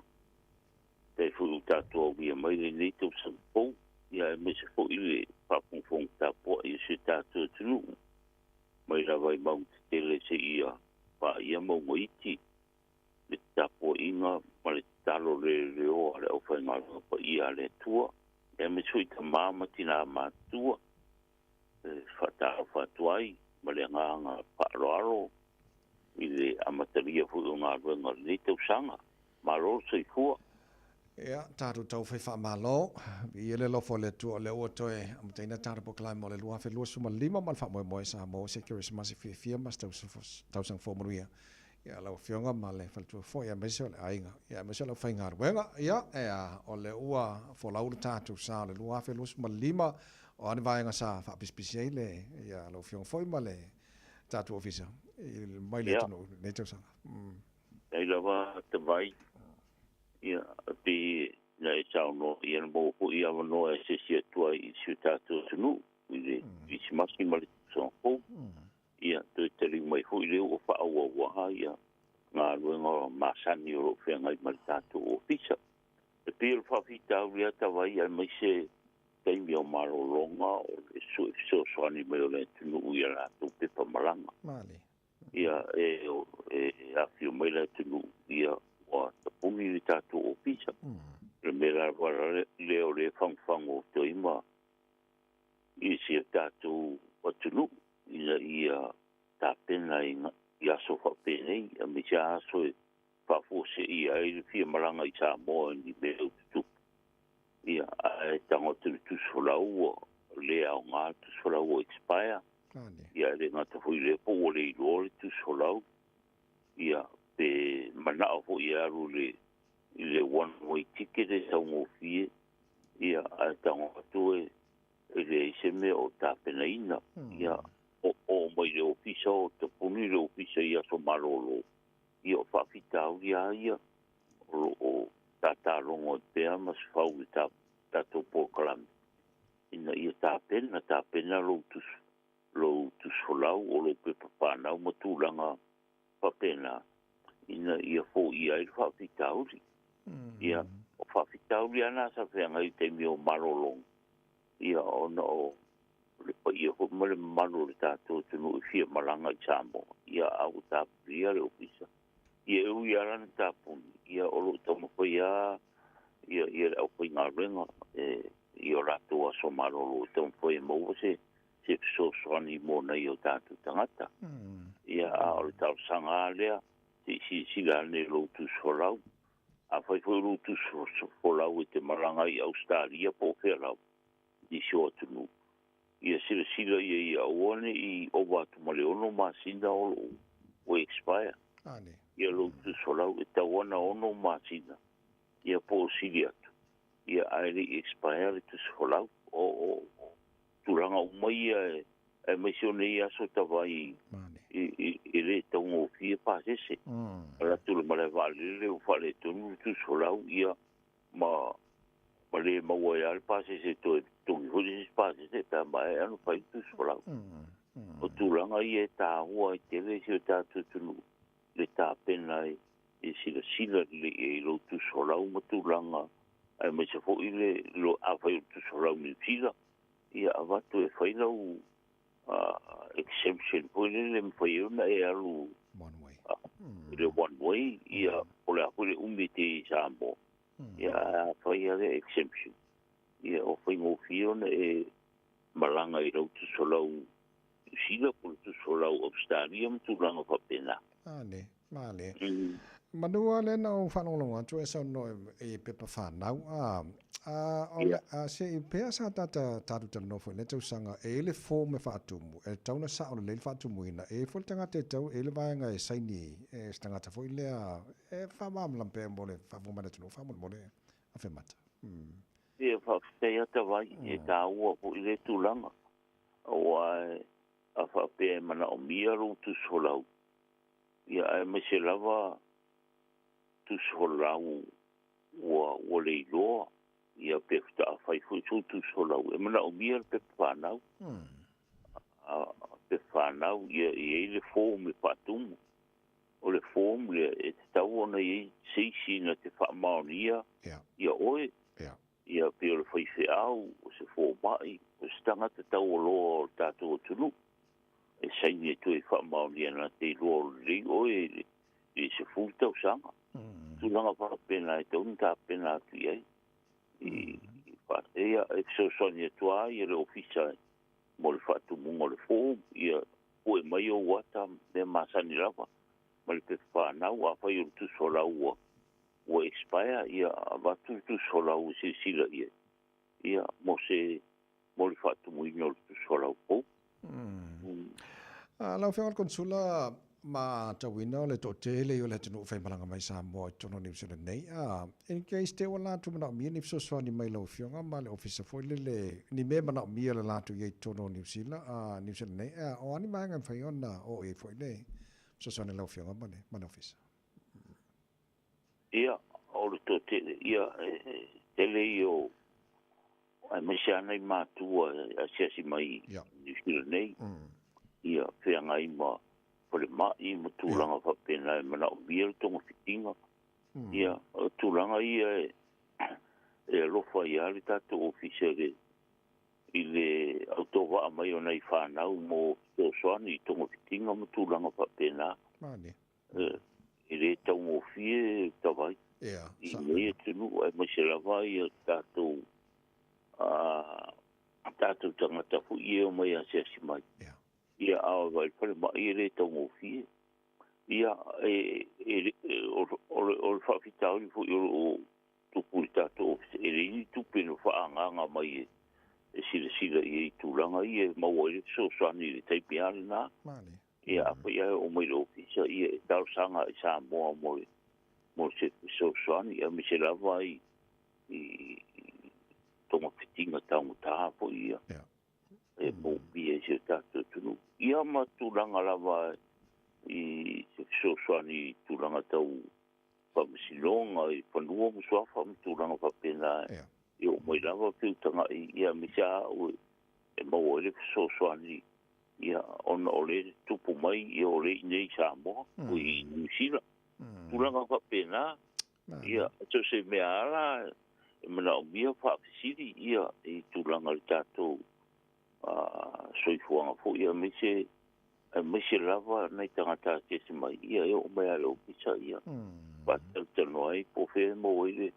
Faafetai foi ua tatou aulia mai lenei tausaga fou, ia aemaise foi le faafogafoga tapuai a si o tatou atunuu, mai lava i mauga tetele seia paia mauga iti, le tapuaiga ma le tatalo leleoa a le aufaigaluega paia a le Atua, aemaise foi tama ma tina matutua. E faatalofa atu ai ma le agaga faaaloalo i le amatalia foi o galuega o lenei tausaga. Malo le soifua. Ia, tatou taufai faamalo. Viia le alofa o le Atua o lea ua toe amataina tatou polokalame mo le 2025 ma le faamoemoe sa maua se Kerisimasi fiafia ma se tausaga fou manuia ia lau Afioga ma le faletua foi aemaise o le aiga ia aemaise o le aufaigaluega. Ia, e a, o lea ua folau le tatou sa o le 2025, o a ni vaega sa faapisipisi ai le ia lau Afioga foi ma le tatou ofisa i mai le atunuu i lenei tausaga. Ai lava Tavai, ia, pei na e saunoa, ia na maua foi avanoa e asiasi atu ai i si o tatou atunuu i le Kerisimasi ma le tausaga fou. Ia, toe taliu mai foi lea ua faaauauā ia galuega masani o lo o feagai ma le tatou ofisa. E pei o le faafitauli lava Tavai aemaise taimi o malologa o le sue fesoasoani mai o le atunuu i a latou pepa malaga. Ia, e, e afio mai le atunuu, ia, ua tapuni le tatou ofisa. O le mea lava lea o lea e fagufagu atu ai ma i si o tatou atunuu ina ia tapena i, i aso faapenei, aemaise aso e faafuaseia ai le fia malaga i Samoa i ni mea o tutupu. Ia, ae tago atu i le tusi folau ua le aoga le tusi folau ua expire. Ia, e le gata foi i lea po ua le iloa le tusi folau. Ia, pe manao foi e alu i le, i le one way ticket e taugofie. Ia, ae tago atu e, e leai se mea o tapenaina. Ia, oo mai i le ofisa o tapuni le ofisa i aso malolo. Ia, o faafitauli lava ia o lo o tatalogo ai pea ma sefau i le tatou polokalame ina ia tapena, tapena lou tusi, lou tusi folau o lou pepa fanau ma tulaga faapena ina ia foia ai le faafitauli. Ia, o faafitauli lava na sa feagai i taimi o malologa, ia ona o le paia foi ma le mamalu o le tatou atunuu e fia malaga i Samoa, ia a ua tapunia le ofisa. Ia e ui lava la ina tapuni, ia o lo o taumafai lava ia, ia le aufaigaluega e, i o latou aso malolo e taumafai e maua se, se fesoasoani mo nai o tatou tagata. Ia a o le talosaga lava lea, se i silasila ane i lou tusi folau. Afai foi o lou tusi folau e te malaga ai i Ausetalia po o fea lava, nisi o atunuu, ia silasila ia ia aua ne i ova atu ma le 6 masina o lo o ua expire. Ia lou tusi folau e tatau lava ona 6 masina ia po o sili atu, ia ae le i expire le tusi folau. O, o, o tulaga uma ia e aemaise o nei aso tavai i le taugofie pasese. Alu atu i le malae vaalele ua faaletonu le tusi folau ia ma ma le maua ai lava le pasese e toe totogi foi le isi pasese pe a maea ona fai le tusi folau. O tulaga ia e taua ai tele si o tatou atunuu le tapena e silasila lelei i ai i lou tusi folau ma tulaga aemaise foi le afai o le tusi folau Niu Sila, ia avatu e fai lau exemption foi lele e mafai ai ona e alu one way, i le one way, ia po o le a foi le umi e te i Samoa, ia a fai lava le exemption, ia o faigofie ona e malaga i lau tusi folau Niu Sila po o le tusi folau Ausetalia ma tulaga faapena. Male, male. Manu a lea na ou faalogologo atu e saunoa i pepa fanau a, a, o le, a se i pea sa tata tatou talanoa foi i lea tausaga e i ai le form e faatumu, e tatau ona sao lelei le faatumuina, e i ai foi le tagata e tatau, e i ai le vaega e saini e se tagata foi lea e faamalamalama pea mo le faafofoga mai a le atunuu faamolemole Afemata. Ia, faafetai ata vai, e taua foi lea tulaga, aua a faapea e manaomia lou tusi folau, ia aemaise lava tusi folau ua ua le iloa, ia pe faatoa fai foi sou tusi folau, e manaomia le pepa fanau. A pepa fanau, ia, e i ai le form e faatumu. O le form lea e tatau ona i ai se isi na te faamaonia ia oe. Ia pei o le faifeau, o se fomai, o se tagata taualoa o le tatou atunuu e saini atu ai e faamaonia na te iloa o lelei oe i le 10 tausaga. Tulaga faapena e tatau ona tapena atu i ai. I ia e fesoasoani atu lava le ofisa mo le faatumuga o le form, ia pue mai ou ata, mea masani lava, ma le pepa fanau. Afai o le tusi folau ua expire, ia avatu le tusi folau e silasila i ai, ia mo se mo le faatumuina o le tusi folau fou. Lau Afioga i le Konesula, matauina o le toatele o le atunuu faimalaga mai Samoa i totonu o Niu Sila nei. In case te ua latou manaomia ni fesoasoani mai lau Afioga ma le ofisa foi lele, ni mea manaomia le latou i ai i totonu o Niu Sila, Niu Sila nei, o a ni vaega e mafai ona oo i ai foi le fesoasoani a lau Afioga ma le ofisa? Ia, o le toatele, ia, e tele ia o, aemaise lava nai matua e asiasi mai i Niu Sila nei, ia feagai ma falemai ma tulaga faapena e manaomia le togafitiga. Ia, o tulaga ia e alofa ai lava le tatou ofisa i le autovaa mai o nai fanau mo fesoasoani i togafitiga ma tulaga faapena. E le taugofie tavai i lenei atunuu, aemaise lava ia tatou tatou tagata foi e omai asiasi mai. Ia, a o le falemai e le taugofie. Ia, o le faafitauli foi o lo o tupu i le tatou ofisa, e leai ni tupe na faaagaaga mai e silasila i ai i tulaga ia e maua ai le fesoasoani i le taimi lava lena. Ia, afai lava e oo mai i le ofisa, ia e talosaga i Samoa mo se fesoasoani, aemaise lava i togafitiga taugata foi ia e moomia i si o tatou atunuu. Ia ma tulaga lava i se fesoasoani i tulaga tau faamasinoga i fanua ma suafa ma tulaga faapena e oo mai lava feutagai, ia aemaise lava au e maua ai le fesoasoani, ia ona o le tupu mai ia o le i inei i Samoa o i Niu Sila. Tulaga faapena, ia so se mea lava e manaomia faafesili ia i tulaga o le tatou soifuaga foi, aemaise lava nai tagata asiasi mai, ia e oo mai lava i le ofisa, ia faatalatalanoa ai po o fea e maua ai le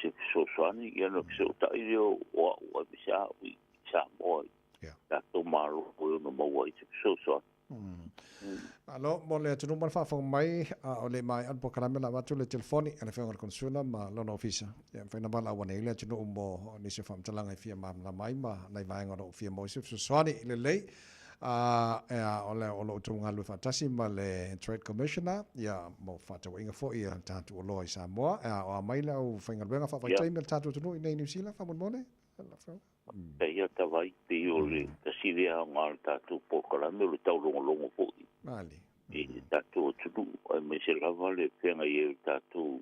se fesoasoani, ia ona fesootai lea o au aemaise au i Samoa i tatou Malo e ono maua ai se fesoasoani. Malo mo le atunuu ma le faafofoga mai, a o le maea le polokalame o le a avatu le telefoni a le Afioga i le Konesula ma lona ofisa. Ia mafai ona valaau ane ai le atunuu mo nisi o faamatalaga e fia malamalama ai ma nai vaega o lo o fia maua ai se fesoasoani lelei. A o le o lo o outou galulue faatasi ma le Trade Commissioner ia mo fefaatauaiga foi a le tatou oloa i Samoa. O a mai le aufaigaluega faavaitaimi a le tatou atunuu i inei i Niu Sila faamolemole lau Afioga? Ia tavai, pei o le tasi lea aoga o le tatou polokalame o le taulogologo foi i le tatou atunuu, aemaise lava le feagai ai o le tatou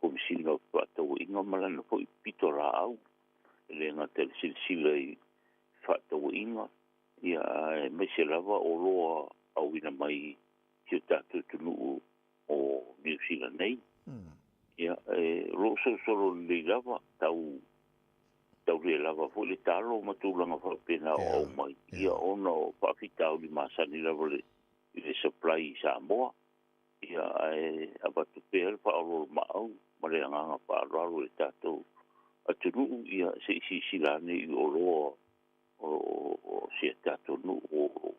Komesina o Fefaatauaiga ma lana foi pitolaau, e le gata i le silasila i fefaatauaiga, ia aemaise lava oloa auina mai i si o tatou atunuu o Niu Sila nei. Ia, e o lo o solosolo lelei lava, tau tau le lava foi le talo ma tulaga faapena o aumai, ia ona o faafitauli masani lava le i le supply i Samoa. Ia, ae avatu pea le faaoloolomaau ma le agaga faaaloalo i le tatou atunuu, ia se i silasila ane i oloa o si a tatou nuu o lo o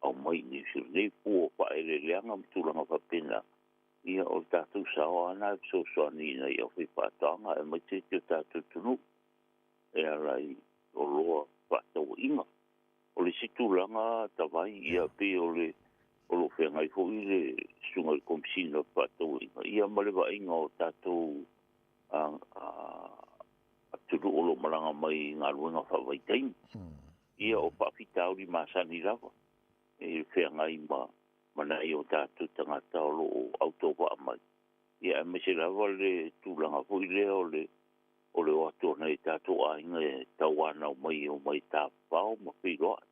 aumai i Niu Sila nei, fua o faaeleeleaga ma tulaga faapena. Ia, o le tatou sao lava lena e fesoasoani ina ia faifaatoaga aemaise si o tatou atunuu e ala i oloa fefaatauaiga. O le isi tulaga tavai, ia pei o le o lo o feagai foi le susuga i le Komesina o Fefaatauaiga ia ma le vaaiga o tatou atunuu o lo o malaga mai i galuega faavaitaimi. Ia o faafitauli masani lava e feagai ma nai o tatou tagata o lo o autovaa mai. Ia aemaise lava le tulaga foi lea o le o atu o nai tatou aiga e tauanau mai e omai tafafao ma feiloai.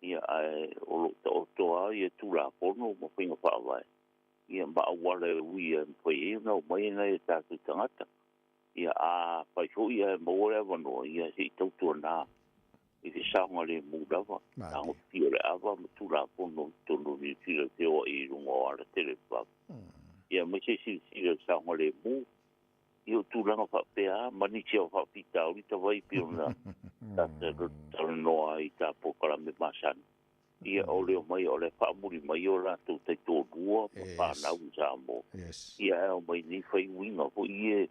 Ia, ae o lo o taoto lava ia Tulafono ma faiga faavae, ia ma auala e uia e mafai ai ona omai nai o tatou tagata. Ia, afai foi ae maua le avanoa, ia se i tautuana i le saogalemu lava, tagofia o le ava ma Tulafono i totonu o Niu Sila e feoai i luga o alatele vavave. Ia, aemaise silasila i le saogalemu, ia o tulaga faapea ma nisi o faafitauli tawai pei ona talanoa ai i ta polokalame masani. Ia o le omai o le faamuli mai o latou taitoalua ma fanau i Samoa. Ia ae omai nei fai uiga foi ia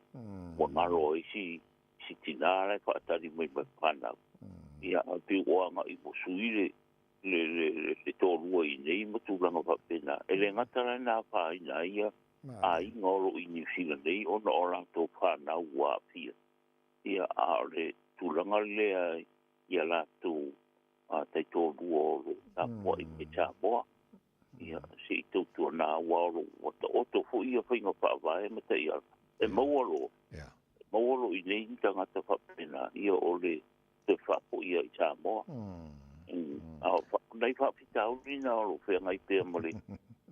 ua galo ai si si tina la e faatali mai ma fanau. Ia ae pei ua agai ua sui le le le le toalua i inei ma tulaga faapena. E le gata la na afaina ai ia aiga o lo o i Niu Sila nei ona o latou fanau ua aafia. Ia, a o le tulaga lea i a latou taitoalua o lo o tapuai mai Samoa, ia, se i tautuana aua o lo o ua taoto foi ia faiga faavae ma taiala. E maua loa, e maua loa i inei ni tagata faapena, ia o le toe faafoia i Samoa. A o nai faafitauli na o lo o feagai pea ma le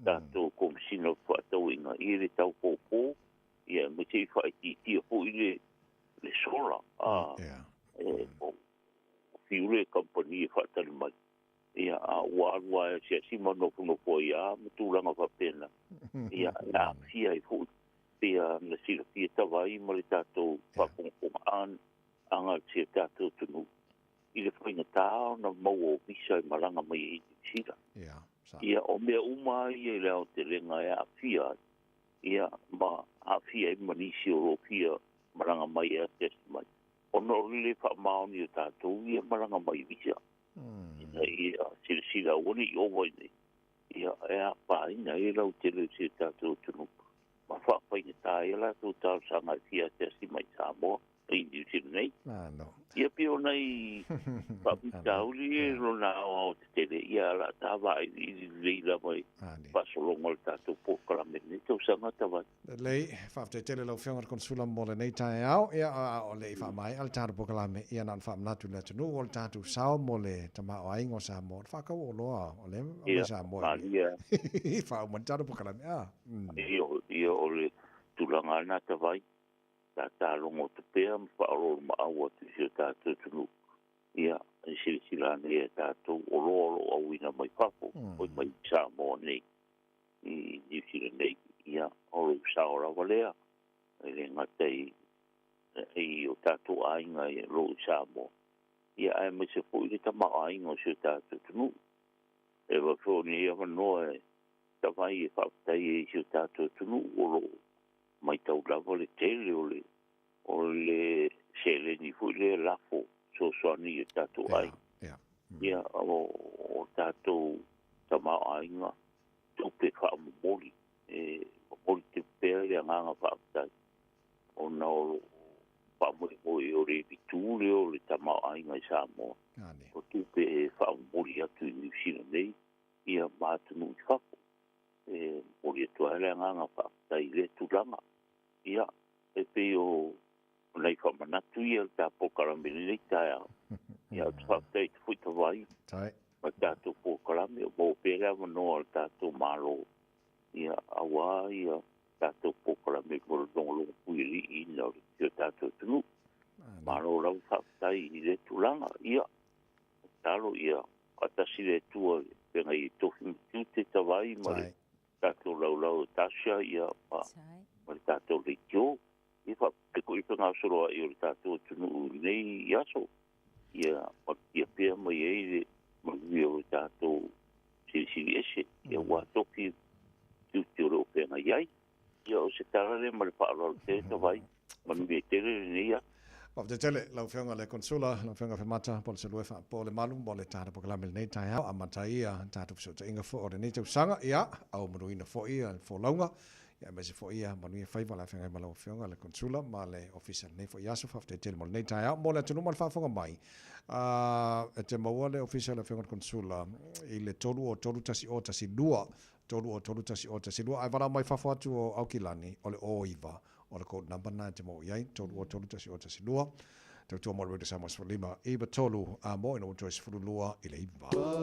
tatou Komesina o Fefaatauaiga i le tau fofo, ia aemaise i faaitiitia foi le le sola a e o fiu le kamupani e faatali mai. Ia, a ua alu lava e asiasi ma nofonofo ai lava ma tulaga faapena, ia, e aafia ai foi pei ona silafia Tavai ma le tatou faafogafoga aga si o tatou atunuu i le faigata ona maua o visa e malaga mai ai i Niu Sila. Ia, o mea uma lava ia i le aotelega e aafia ai, ia, ma aafia ai ma nisi o lo o fia malaga mai e asiasi mai, ona o le lē faamaoni o tatou ia malaga mai i visa, ina ia silasila aua ne i ova i inei, ia, e afaina ai le lautele o si o tatou atunuu ma faafaigata ai a latou talosaga e fia asiasi mai i Samoa, i Niu Sila nei. Ia pei o nai faafitauli ia i lona aoaotetele, ia o le a ta vailiili lelei lava i faasologa o le tatou polokalame i lenei tausaga talu ai. Lelei, faafetai tele lau Afioga i le Konesula mo lenei taeao. Ia, a o le i faamaea le tatou polokalame, ia na ona faamanatu i le atunuu o le tatou sao mo le tamaoaiga o Samoa, o le faatauoloa o lea e aumai Samoa i faauma ai le tatou polokalame. A. Ia, o le tulaga lava lena Tavai, sa ta logo atu pea ma faaoloolomaau atu i si o tatou atunuu, ia, e silasila ane ia tatou oloa o lo o auina mai fafo, oi mai Samoa nei. I Niu Sila nei, ia, o lou sao lava lea, e le gata i, i o tatou aiga i lo i Samoa, ia, aemaise foi le tamaoaiga o si o tatou atunuu. E avea foi lenei avanoa e tavai e faafetai ai i si o tatou atunuu o lo o maitau lava le tele o le, o le seleni foi lea lafo fesoasoani i o tatou aiga. Ia, o tatou tamaoaiga, tupe faamomoli, e momoli tele pea le agaga faafetai ona o lo o faamoemoe o le ivitu lea o le tamaoaiga i Samoa, o tupe e faamomoli atu i Niu Sila nei, ia ma atunuu i fafo. E momoli atu ai le agaga faafetai i lea tulaga. Ia, e pei o nai faamanatu ia o le ta polokalame i lenei taeao. Ia, ou te faafetai atu foi Tavai ma le tatou polokalame, o maua pea le avanoa o le tatou Malo, ia, aua ia tatou polokalame mo le logologo puialiiina o si o tatou atunuu. Malo lava faafetai i lea tulaga. Ia, tatalo ia faatasi le Atua i feagai ai tofi ma tiute Tavai ma le tatou laulau o Tasha, ia, ma le tatou leitio. Ia faapea foi le fegasoloai o le tatou atunuu i lenei aso, ia malutia pea mai ai le manuia o le tatou Silisili Ese, ia ua tofi tiute o lo o feagai ai. Ia o se tala lea ma le faaaloalo tele Tavai, manuia tele lenei aso. Faafetai tele lau Afioga i le Konesula, lau Afioga Femata Poleselue Faapolemalu mo le tatou polokalame i lenei taeao. Amata ai ia tatou fesootaiga foi o lenei tausaga. Ia, aumanuina foi le folauga, ia aemaise foi ia manuia faiva o le a feagai ma lau Afioga i le Konesula ma le Ofisa i lenei foi aso. Faafetai tele mo lenei taeao. Mo le atunuu ma le faafofoga mai, e te maua le Ofisa o le Afioga i le Konesula i le 303 1012, 303 1012, ae valaau mai fafo atu o Aukilani, o le 09, o le code number lena e te maua i ai, 303 1012. Tautua mo le Radio Samoa 15 93 a mo ina ua toe 12 i le 9.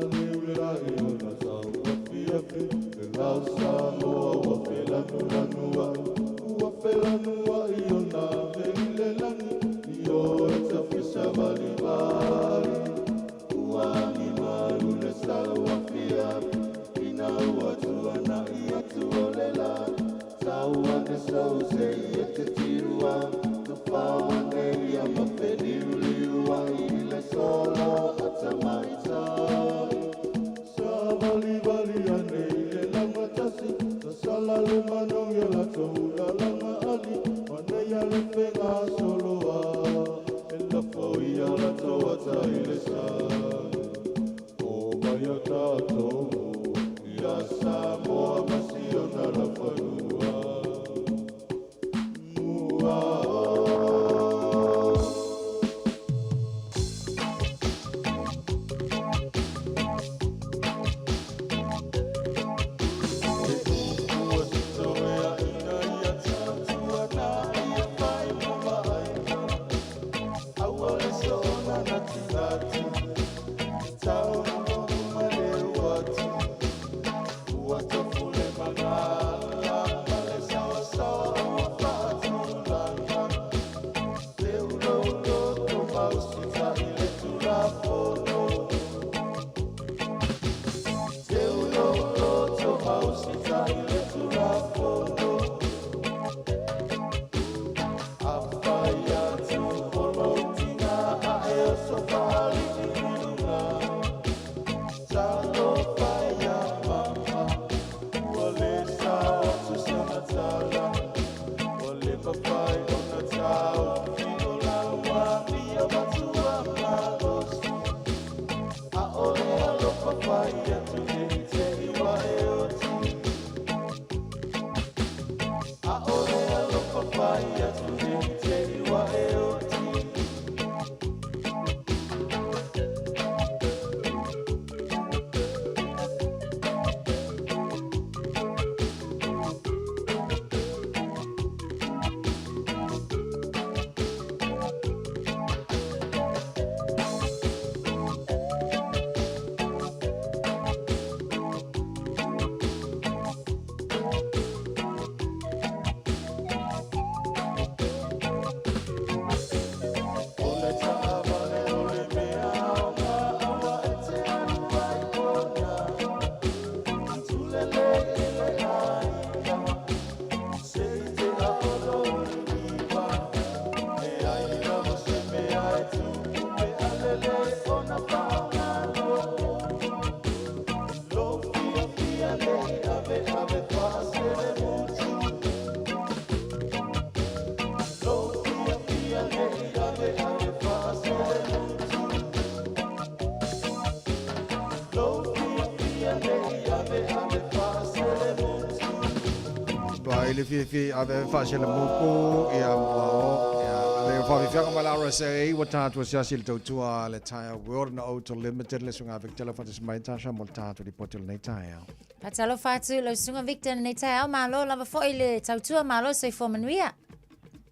Tua i le fiafia ave ave faasele muku ia mua o ia le faafiafiaga ma le RSA ua tatou asiasi i le tautua a le Tyre World and Auto Limited le susuga Victor Lefatis mai Tasha mo le tatou lipoti o lenei taeao. Faatalofa atu i lau susuga Victor i lenei taeao, malo lava foi le tautua, malo soifua manuia.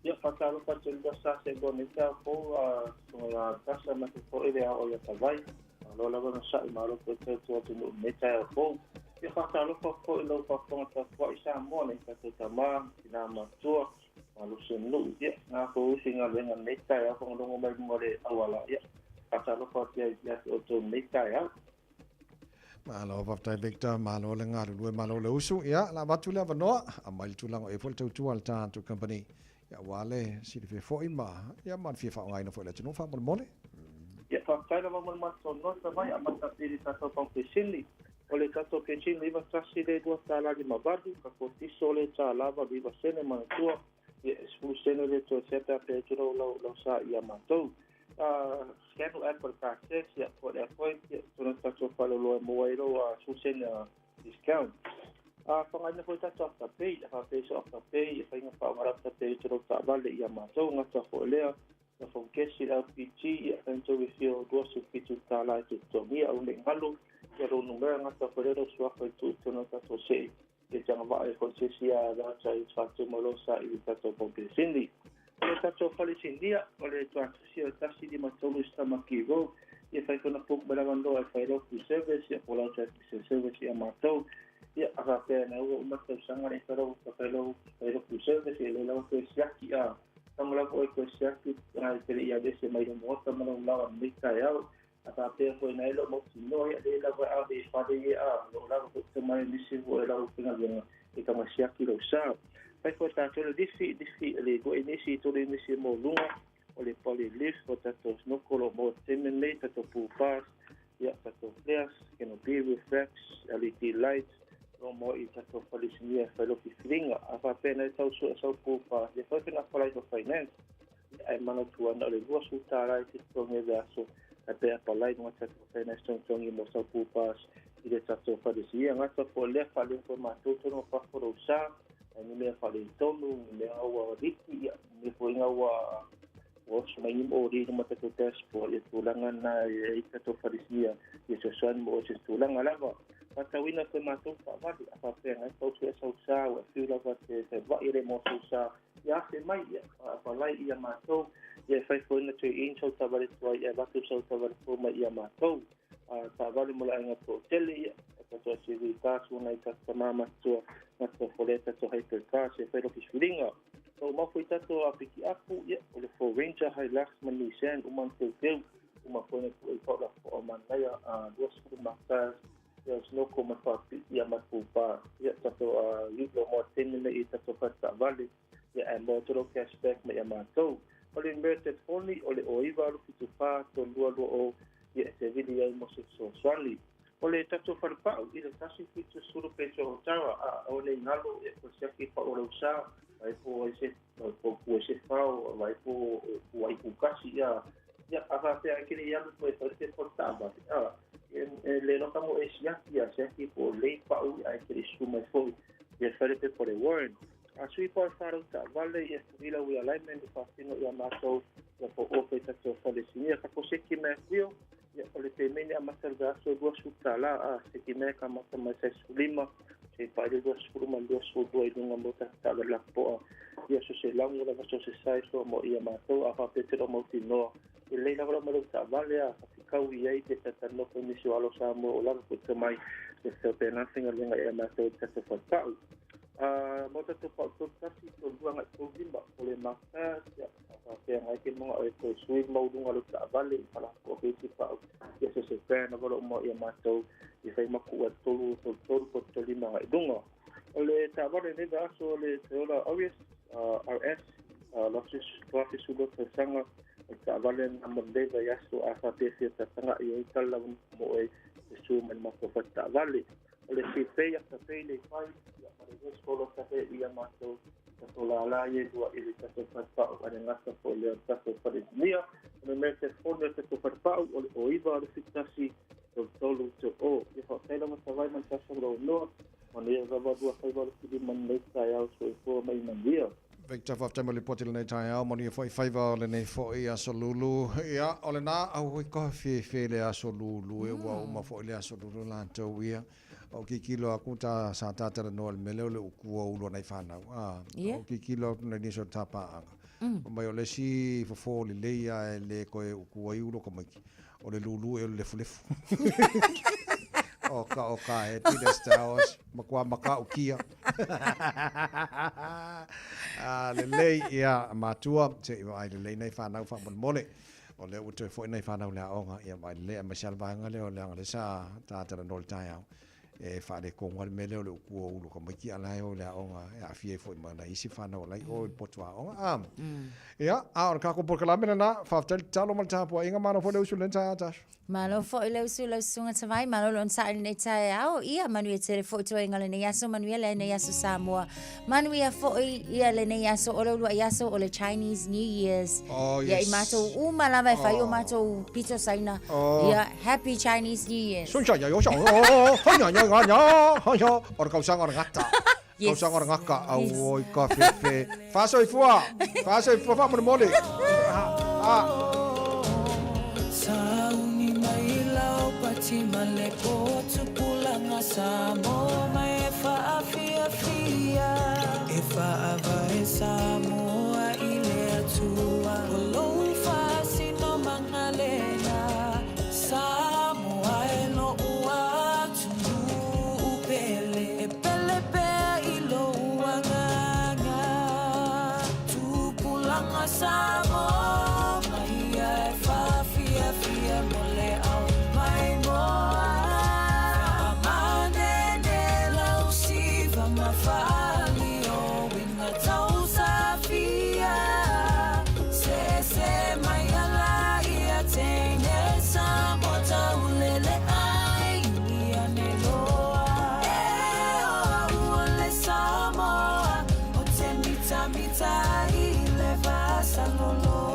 Ia, faatalofa atu i le sa se lenei taeao fou, susuga ia Tasha ma se foi le ao ia Tavai. Malo lava na sa'i, malo foi tautua atunuu i lenei taeao fou. Ia faatalofa foi i lau faafofoga tapuai Samoa nei tatou tama, tina matua, malosi o nuu. Ia, na foi isi galuega lenei taeao fagalogo mai luga o le auala. Ia, faatalofa atu ia te outou i lenei taeao. Malo faafetai Victor, malo le galulue, malo le usu. Ia, la avatu le avanoa, aumai le tulaga o i ai foi le tautua a le tatou company. Ia, aua le silafia foi ma, ia, ma le fia faaaogaina foi e le atunuu faamolemole. Ia, faafetai lava mo le matou nota mai, amata pea i le tatou pampesini. O le tatou pesini 91 le $2 58, ka kotiso le $1 89 sene manatua, ia, e 10 sene le toe fea pe a pea atu lau, lau, lau sa ia matou. Scan o app o le car tax, ia, po o le app foi, ia, tonu tatou faaloloa e maua ai lou 10 sene discount. A faaaogaina foi tatou Afterpay, a faapea so Afterpay, e faiga faaaoga le Afterpay i te lou taavale ia matou, gata foi lea, na phone kesi le LPG, ia fai tou e fia o $27 e te totogia, au nei galu, ia lou numera gata foi lea lou suafa i tuu i tonu o tatou sei, ia te agavaa ai foi se isi a voucher i te faatuma lo sa i tatou pampesini. O le tatou fale sinia, o le tuatasi o le 153 i Tamaki Road, ia fai foi ona book mai le avanoa e fai lau food service ia po o lau dietitian service ia matou. Ia a faapea na ua uma le tausaga le fai lau fai lau fai lau food service ia le lava toe siaki a tago lava oe toe siaki a e te le i aveese mai le maota ma lou lao nei taeao. A faapea foi na e loo mautinoa ia le lava e ave i fale ia a loo lava foi tomai nisi foi lau faigaluega e taga siaki lou sa. Fai foi tatou le lifi, lifi le lua inisi, tolu inisi mo luga o le pali lift o tatou snoko lo mo taimi nei, tatou pool bars, ia tatou flares, canopy reflex, LED lights, lo mo i tatou fale sinia e fai lo fifiliga. A faapea na e tau sue sau pool bars, ia fai pena apply for finance. Ia ae manatua na o le $20 e te totogi e le aso, ae pe apply luga tatou finance togitogi mo sau pool bars i le tatou fale sinia. Gata foi lea faaleo foi matou tonu ma fafo lou sa, ai ni mea faaletonu, ni mea ua liki, ia, ni mea foi ua ua oso mai ni moli i luma tatou dashboard, ia tulaga na e ai tatou falesia, ia fesoasoani mo oe se tulaga lava. Faatauina foi matou taavale, a faapea ngai tau sue sau sa, ua fiu lava te vai le mo sau sa, ia afe mai, ia apalai ia matou, ia e fai foi na toe in sau taavale tuai, ia avatu sau taavale fou mai ia matou. A taavale mo le aiga toatele, ia, e tatou SUV cars, ua nai tatou tama matutua, tatou fole, tatou hyper cars, e fai loki filiga. Ua uma foi tatou apiki apu, ia, o le Ford Ranger, Hilux ma Nissan, uma na teuteu, uma foi na tuu i pau lafoa o manaia, a 20 ma cars, ia, o snoko ma faapii, ia, ma pupa, ia, tatou a ute lo moa taimi nei i tatou fale taavale, ia, ae moa atu lau cash back mai ia matou. O le mea telefoni, o le 09 74 3220, ia, e te vili ai mo se fesoasoani. O le tatou falepau i le 170 peso o tara a o nei galo e po siaki pa o lau sa vai po ai se po ku se fao vai po ku ai ku kasi ia ia a fa pe ai kele ia po e fa te po ta ba a e le no kamo e siaki ia siaki po le pa u ai kele su mai fo ia fa le pe po le warren a sui po fa ro ta vale ia fila we alignment fa tino ia matou ia po o pe tatou fale sinia ka ko seki me kuio. Ia, o le pemene amata le vaiaso e $20, a seki mea ka amata mai sai 15, seia pa'i le 20 ma le 22 i luga mo tatou taavale lapopoa. Ia, so se lago lava, so se size o mo ia matou, a faapea te loo mautinoa. E lelei lava lau ma lou taavale, a fafikau i ai pe talatalanoa foi nisi o alo Samoa o lava foi tomai, ia faapena faigaluega ia matou i le tatou falepau. A mo tatou pau 31, 32 agai 35, o le maka, ia, a faafeagai ke moga o e toe sui mau luga o lou taavale i falafoa pe isi pau, ia so se brand lava o lo o moa ia matou i fai makuʻu a 3, 33 po o 35 agai luga. O le taavale lenei vaiaso o le Toyota Auris RS 2012 tausaga, o le taavale lena mo lenei vaiaso a faapea fia tatagaʻi ai tala lava mo oe e sue mai le matou fale taavale. O le Fei Afterpay le fai, ia ma le West Polo Cafe ia matou tatou lala ia e lua i le tatou falepau a le gata foi lea o le tatou falesinia. O le mea telefoni o le tatou falepau o le 09 71 33 30. Ia faafetai lava Tavai ma le tausaga lau noa. Manuia lava lua faiva o le filima lenei taeao soifua ma ia manuia. Victor, faafetai mo le lipoti i lenei taeao, manuia foi faiva o lenei foi aso Lulu. Ia, o lena, auoi koha fefe le aso Lulu e ua uma foi le aso Lulu latou ia. O kikilo aku ta sa ta talanoa i le mea lea o le ukua o ulu a nai fanau. A, o kikilo aku nai nisi o tapaaga. Mai o le isi fofo lelei a e le koe ukua i ulu o tamaiti. O le lulu e o le lefulefu. O ka o ka e Peter Stowers, matua matautia. A lelei ia matua, se i vaai lelei nai fanau faamolemole. O lea ua toe foi nai fanau i le aoga, ia vaai lelei aemaise lava le vaega lea o leaga lea sa ta talanoa i le taeao. E faaletonu lava le mea lea o le utua o ulu o tamaiti a o la e o i le aoga e aafia ai foi ma nai isi fanau o la e i o i le potu aoga. A, ia, a o le tatou polokalame lena, faafetai le tatalo ma le tapuaiga, malo foi le usu i lenei taeao Tasha. Malo foi le usu i lau susuga Tavai, malo le onosai i lenei taeao. Ia, manuia tele foi toega lenei aso, manuia lenei aso Samoa. Manuia foi ia lenei aso o le uluai aso o le Chinese New Year's. Oh, Ia yes. i matou uma lava e fai o matou pito saina. Oh. Ia, happy Chinese New Year's. Sun sha ya yo sha oh, ha ya ya ya ya ha ya. O le kausaga o le gata. Yes. Kausaga o le gata. Auoi ka fefe. Faasoifua. Faasoifua faamolemole. Ha, ha. Sauni mai lau pati ma le po tupulaga Samoa mai e faafiafia E faavae Samoa i le Atua. Atua. O lou faasinomaga lena, Samoa e loʻu atunuu pele, e pele pea i lou agaga. Tupulaga Samoa mai ia e faafiafia mo le au maimoa. Faamanene lau siva ma faali o uiga tausafia. Sese mai ala ia teine Samoa taulele ai ane loa. E o au o le Samoa o te mitamita i le vasaloloa.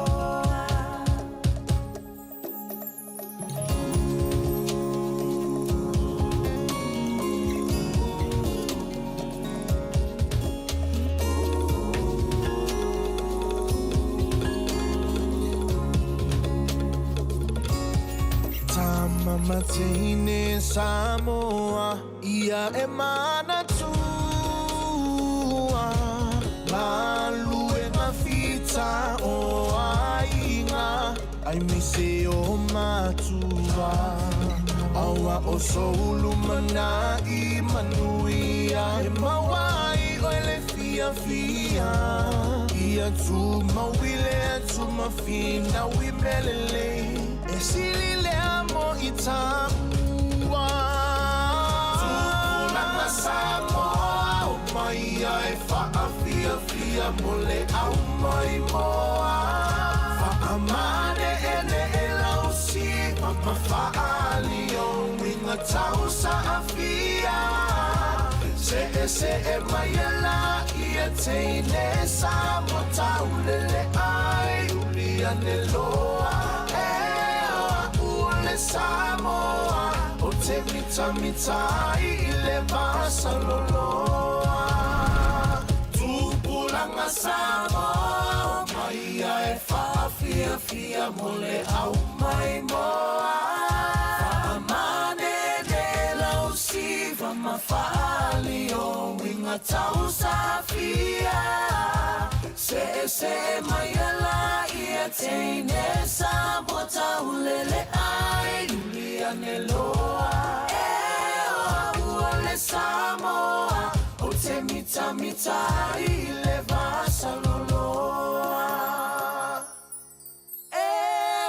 Tama mateine Samoa ia e manatua Galuega fita o aiga Aemaise o matua Aua o sou lumanai manuia E maua ai oe le fiafia Ia tumau i le atu ma finau i mea lelei E sili lea mo i taua Tupulaga Samoa o mai ia e faafiafia mo le au maimoa Faamaneʻeneʻe lau siva ma faaali o uiga tausaafia Seʻeseʻe mai e la ia teine Samoa taulele ai uli ane loa E o a'u o le Samoa o te mitamita ai i le vasaloloa Tupulaga Samoa o mai ia e faafiafia mo le au maimoa Faamanene lau siva ma faali o uiga tausafia Seʻeseʻe mai ala ia teine Samoa taulele ai uli ane loa E o a'u o le Samoa o te mitamita ai i le vasaloloa E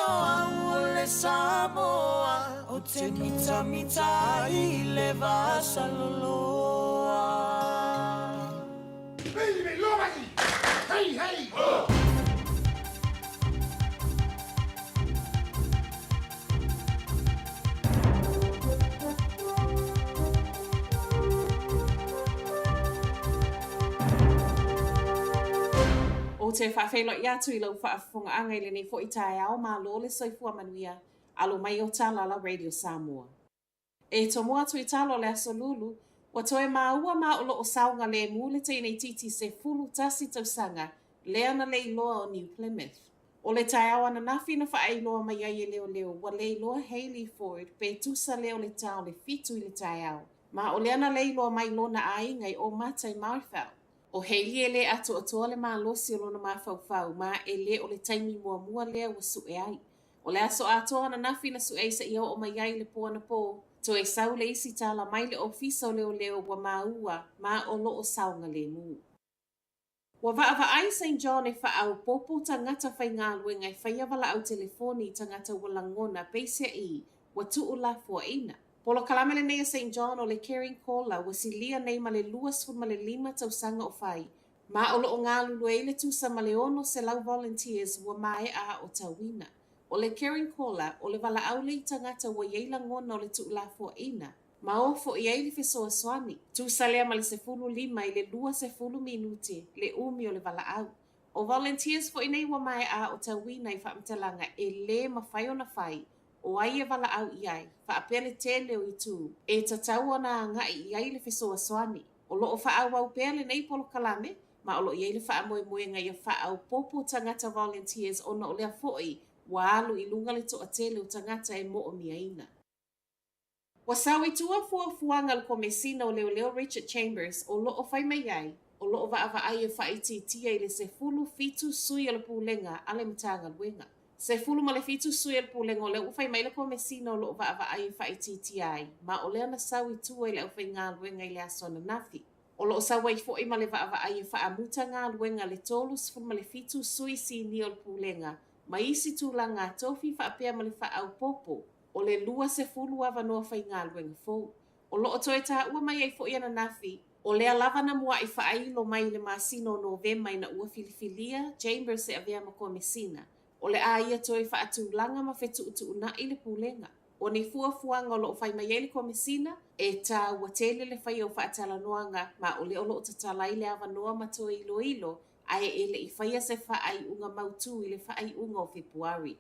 o au o le Samoa o te mitamita ai i le vasaloloa. Ou te faafeiloai atu i lau faafofogaaga i lenei foi taeao, malo le soifua manuia, alo mai o Talala Radio Samoa. E tomo atu i talo o le Aso Lulu, ua toe māua ma o loo saogalēmū le teine itiiti 11 tausaga lea na leiloa o New Plymouth. O le taeao ananafi na faailoa mai ai e leoleo ua leiloa Hayley Ford pe tusa lea o le ta o le fitu i le taeao, ma o lea na leiloa mai lona aiga i Ōmata i Marfell. ʻO Hayley e lē atoatoa le malosi o lona mafaufau ma e lē o le taimi muamua lea ua suʻe ai. O le aso atoa ananafi na suʻe ai seia oo mai ai i le po anapo, toe sau le isi tala mai le ofisa o leoleo ua māua ma o loo saogalēmū. Ua vaavaai Saint John e faaopoopo tagata faigaluega e faia valaau telefoni i tagata ua lagona peiseai ua tuulafoaina. Polokalame lenei a Saint John o le Caring Caller ua silia nei ma le 25 tausaga o fai, ma o loo galulue ai le tusa ma le 600 volunteers ua maea aotauina. O le Caring Caller, o le valaau lea i tagata ua i ai lagona o le tuulafoaina, ma o foi ai le fesoasoani. Tusa lea ma le 15 i le 20 minute le umi o le valaau. O volunteers foi nei ua maea aotauina i faamatalaga e lē mafai ona fai o ai e valaau i ai, faapea le tele o itu e tatau ona agai i ai le fesoasoani. O loo faaauau pea lenei polokalame, ma o loo i ai le faamoemoega ia faaopoopo tagata volunteers ona o lea foi ua alu i luga le toatele o tagata e moomiaina. Ua sau i tua fuafuaga a le Komesina o Leoleo Richard Chambers o loo fai mai ai, O lo o vaavaai e faaitiitia i le 17 sui o le Pulega a le Matagaluega. 17 sui o le Pulega o lea ua fai mai le Komesina o lo o vaavaai e faaitiitia ai, ma o lea na sau i tua i le aufaigaluega i le aso ananafi. O lo o sau ai foi ma le vaavaai e faamuta galuega le 37 sui sinia o le Pulega ma isi tulaga tofi faapea ma le faaopoopo o le 20 avanoa faigaluega fou. O lo o toe taua mai ai foi ananafi, o lea lava na mua'i faailo mai i le masina o Novema ina ua filifilia Chambers e avea ma Komesina, o le a ia toe faatulaga ma fetuutuuna'i le Pulega. O ni fuafuaga o lo o fai mai ai le Komesina, e taua tele le faia o faatalanoaga ma o lea o lo o tatala ai le avanoa ma toe iloilo ae e le i faia se faaiuga mautū i le faaiuga o Fepuari.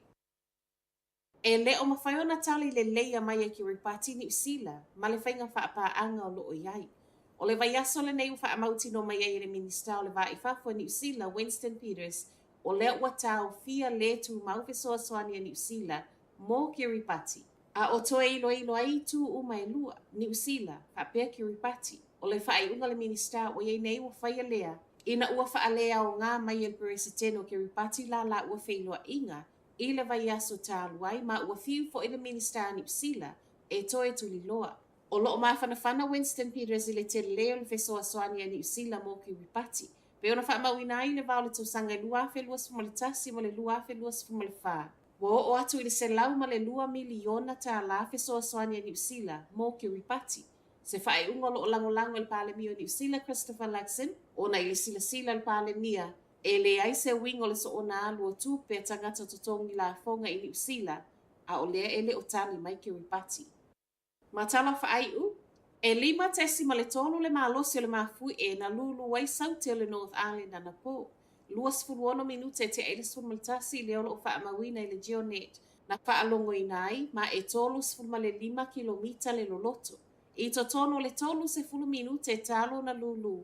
E le o mafai ona tali lelei mai e Kiribati Niu Sila ma le faiga faapaaga o lo o i ai. O le vaiaso lenei ua faamautinoa mai ai e le Minisita o le Va i Fafo a Niu Sila, Winston Peters, o lea ua taofia le tumau fesoasoani a Niu Sila mo Kiribati. A o toe iloilo ai itu uma e lua, Niu Sila faapea Kiribati. O le faaiuga a le Minisita ua i ai nei ua faia lea, ina ua faaleaoga mai e le Peresetene o Kiribati la laua feiloaiga i le vaiaso talu ai ma ua fiu foi le Minisita a Niu Sila e toe tuliloa. O lo o mafanafana Winston Peters i le telē o le fesoasoani a Niu Sila mo Kiribati, pei ona faamauina ai i le va o le tausaga e 2021 ma le 2024. Ua oo atu i le $102 miliona tālā fesoasoani a Niu Sila mo Kiribati. Se faaiuga o lo o lagolago e le Palemia o Niu Sila Christopher Luxon, ona i le silasila a le Palemia, e leai se uiga o le soona alu o tupe a tagata totogi lafoga i Niu Sila, a o lea e le o tali mai Kiribati. Ma tala faaiu, e 5.3 le malosi o le mafuie na lūlū ai saute o le North Island anapō. 26 minute e tea i le 11 lea o lo o faamauina i le GeoNet na faalogoina ai ma e 35 kilomita le loloto. I totonu o le 30 minute talu ona lūlū,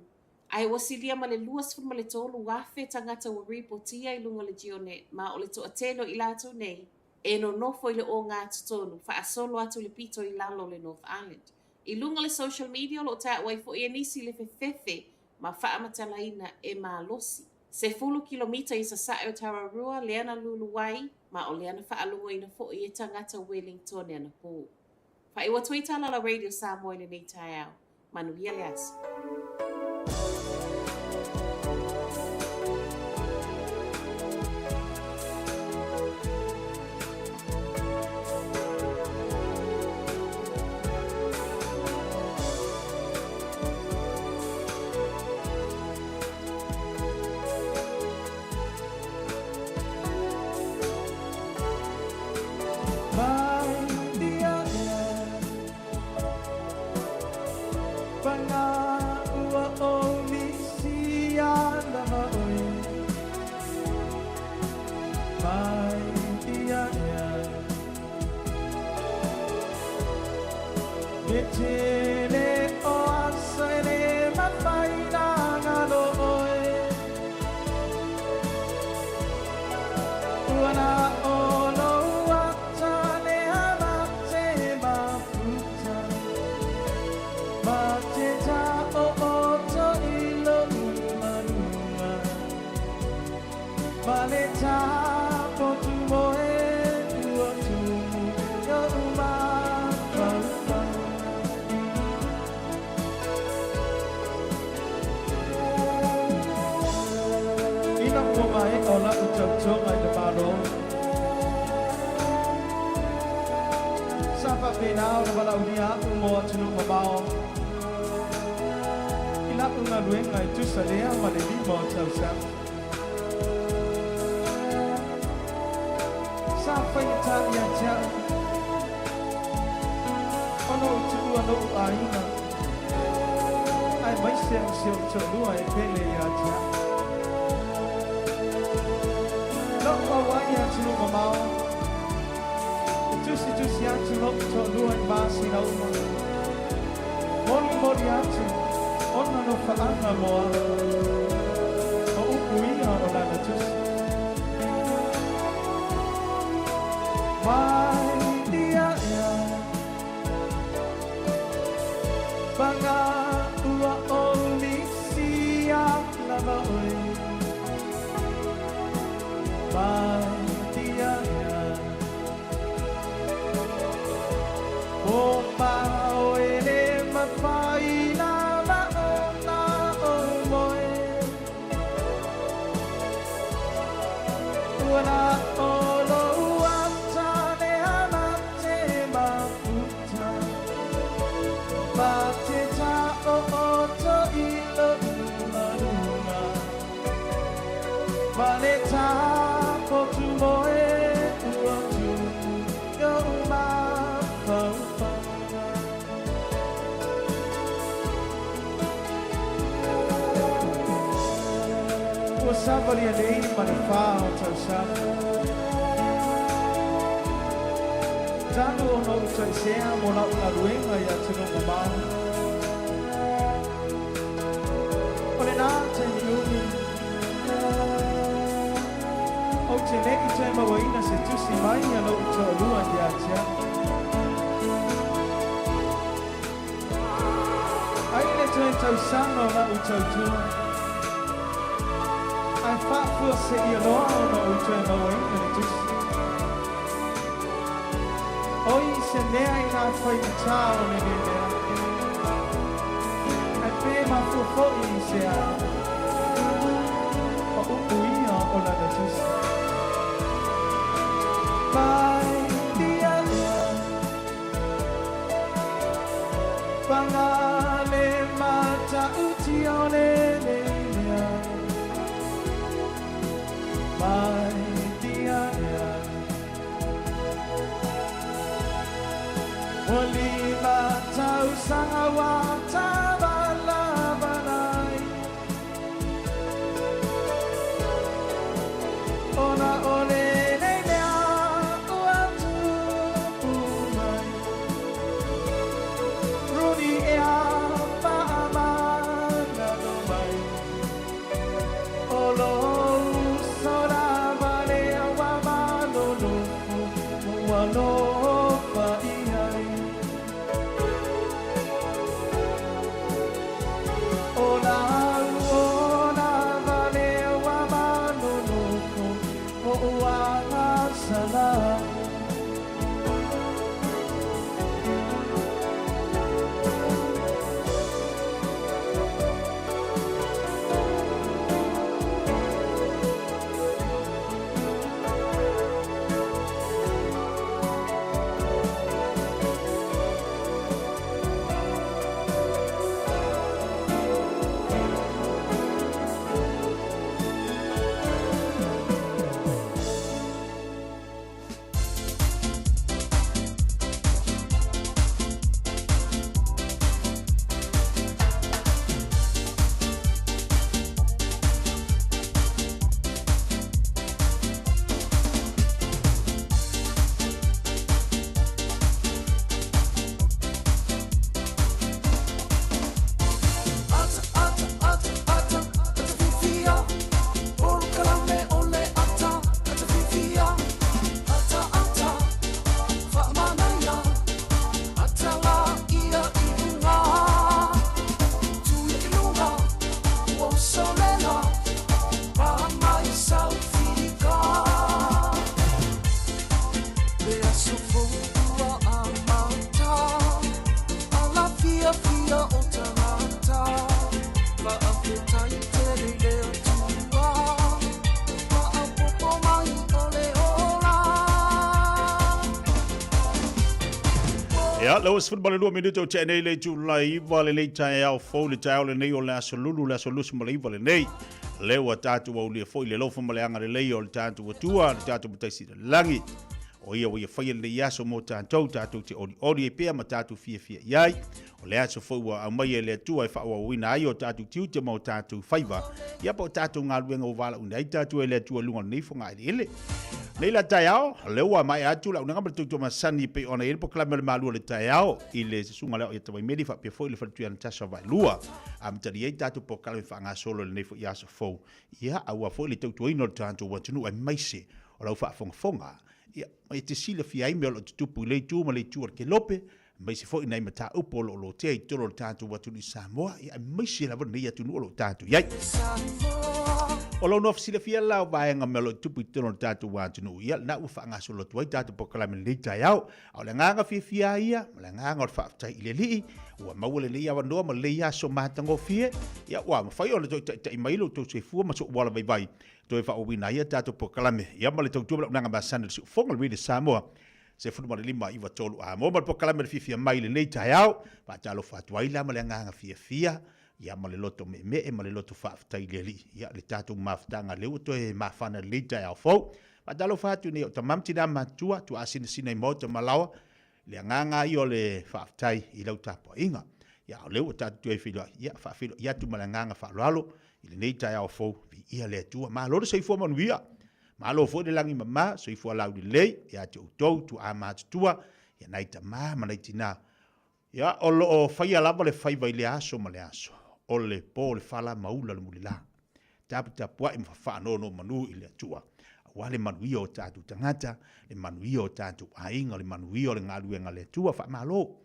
ae ua silia ma le 23,000 tagata ua ripotia i luga o le GeoNet ma o le toatele o i latou nei e nonofo i le ogatotonu faasolo atu i le pito i lalo o le North Island. I luga o le social media o lo o taua ai foi e nisi le fefefe ma faamatalaina e malosi. 10 kilomita i sasae o Tararua lea na lūlū ai ma o lea na faalogoina foi e tagata Wellington anapō. Faaiu atu ai tala a la Radio Samoa i lenei taeao. Manuia le aso. Ina ua maea o la'u tautoga i le Malo, sa faapena ona valaaulia a'u mo atunuu mamao i la'u galuega e tusa lea ma le lima o tausaga. Sa faigata ia te a'u ona ou tuua lo'u aiga aemaise o si o'u toalua e pele ia te a'u. Lo'u auai i atunuu mamao, e tusitusi atu lo'u toalua i masina uma, molimoli atu ona nofaaga mo a'u, o upu ia o lana tusi. Mai ia ea, paga ua ou misia mamao e le mafai lava ona ou moe. Ua na o lou ata le ana te mafuta, ma te taooto i lou maluga, ma le tapotu moe ua tupu i ou mafaufauga. Ua savalia nei ma le fa o tausaga. Talu ona ou taisea mo lau galuega i atunuu mamao. O lena taimi umi, ou te le i toe mauaina se tusi mai a lou toalua ia te au. Ai le toe tausaga o lau tautua, ae faafuaseia loa ona ou toe mauaina le tusi. Oi se mea i nā faigata o lenei mea, ae pe mafua foi i se a, o upu ia o lana tusi. Mai tia ea, paga le matautia o lenei mea. Mai tia ea. Ua 5 tausaga ua tavalavalai, ona o lenei mea ua tupu mai. Runi ea faamanano mai, o lou uso lava lea ua manonofo ua alofa i ai. O lau ola lea ua manonofo o ua agasala. Ata, ata, ata, ata, ata fiafia. Polokalame o le ata, ata fiafia. Ata, ata, faamanaia. Ata la ia i luga. Tu ia i luga, ua usolela. Pa mai sau fika. Le aso fou ua amata. Ala fiafia o tagata. Faafetai tele i le Atua. Faaopoopo mai o le ola. Ia, le ua 12 minute o tea nei le itula 9 lenei taeao fou, le taeao lenei o le aso Lulu, le aso 29 lenei. Lea ua tatou aulia foi le alofa ma le agalelei o le tatou Atua, le tatou Matai Sili i le Lagi. O ia ua ia faia lenei aso mo tatou, tatou te olioli ai pea ma tatou fiafia i ai. O le aso foi ua aumaia e le Atua e faaauauina ai o tatou tiute ma o tatou faiva, ia po o tatou galuega ua valaauina ai tatou e le Atua i luga o lenei fogaeleele. Nei la taeao, lea ua maea atu le auaunaga ma le tautua masani e pei ona i ai le polokalame o le Malu o le Taeao i le susuga lea o Iata Vaimeli faapea foi le faletuia Natasha Vaelua. Amatalia ai tatou polokalame faagasolo i lenei foi aso fou. Ia, aua foi le tautuaina o le tatou atunuu aemaise o lau faafogafoga. Ia, e te silafia ai mea o lo o tutupu i lea itu ma le itu o le kelope, aemaise foi nai mataupu o lo o lotea i totonu o le tatou atunuu i Samoa, ia aemaise lava lenei atunuu o lo o tatou i ai. O lou nofo silafia la o vaega mea o lo o tupu i totonu o le tatou atunuu, ia lena ua faagasolo atu ai tatou polokalame i lenei taeao. A o le agaga fiafia lava ia, ma le agaga o le faafetai i le Alii, ua maua lenei avanoa ma lenei aso matagofie, ia ua mafai ona toe taitai mai lo outou soifua ma sou ala vaivai, toe faaauauina ai a tatou polokalame, ia ma le tautua ma le auaunaga masani a le Siufofoga o le Radio Samoa 15 93 A mo ma le polokalame o le fiafia mai i lenei taeao. Faatalofa atu ai la ma le agaga fiafia, ia ma le loto meemee ma le loto faafetai i le Alii, ia le tatou mafutaga lea ua toe mafana i lenei taeao fou. Faatalofa atu nei o tama ma tina matutua, tuaasinasina i maota ma laoa, le agaga ia o le faafetai i lau tapuaiga. Ia o lea ua tatou toe feiloai, ia faafeiloai atu ma le agaga faaaloalo i lenei taeao fou, viia le Atua. Malo le soifua manuia. Malo foi le lagi mama, soifua laulelei ia te outou tuaa matutua, ia nai tama ma nai tina. Ia o lo o faia lava le faiva i lea aso ma le aso, o le po le fala ma ula le mulila. Taputapuai ma faanonomanu i le Atua, aua le manuia o tatou tagata, le manuia o tatou aiga, le manuia o le galuega a le Atua. Faamalo,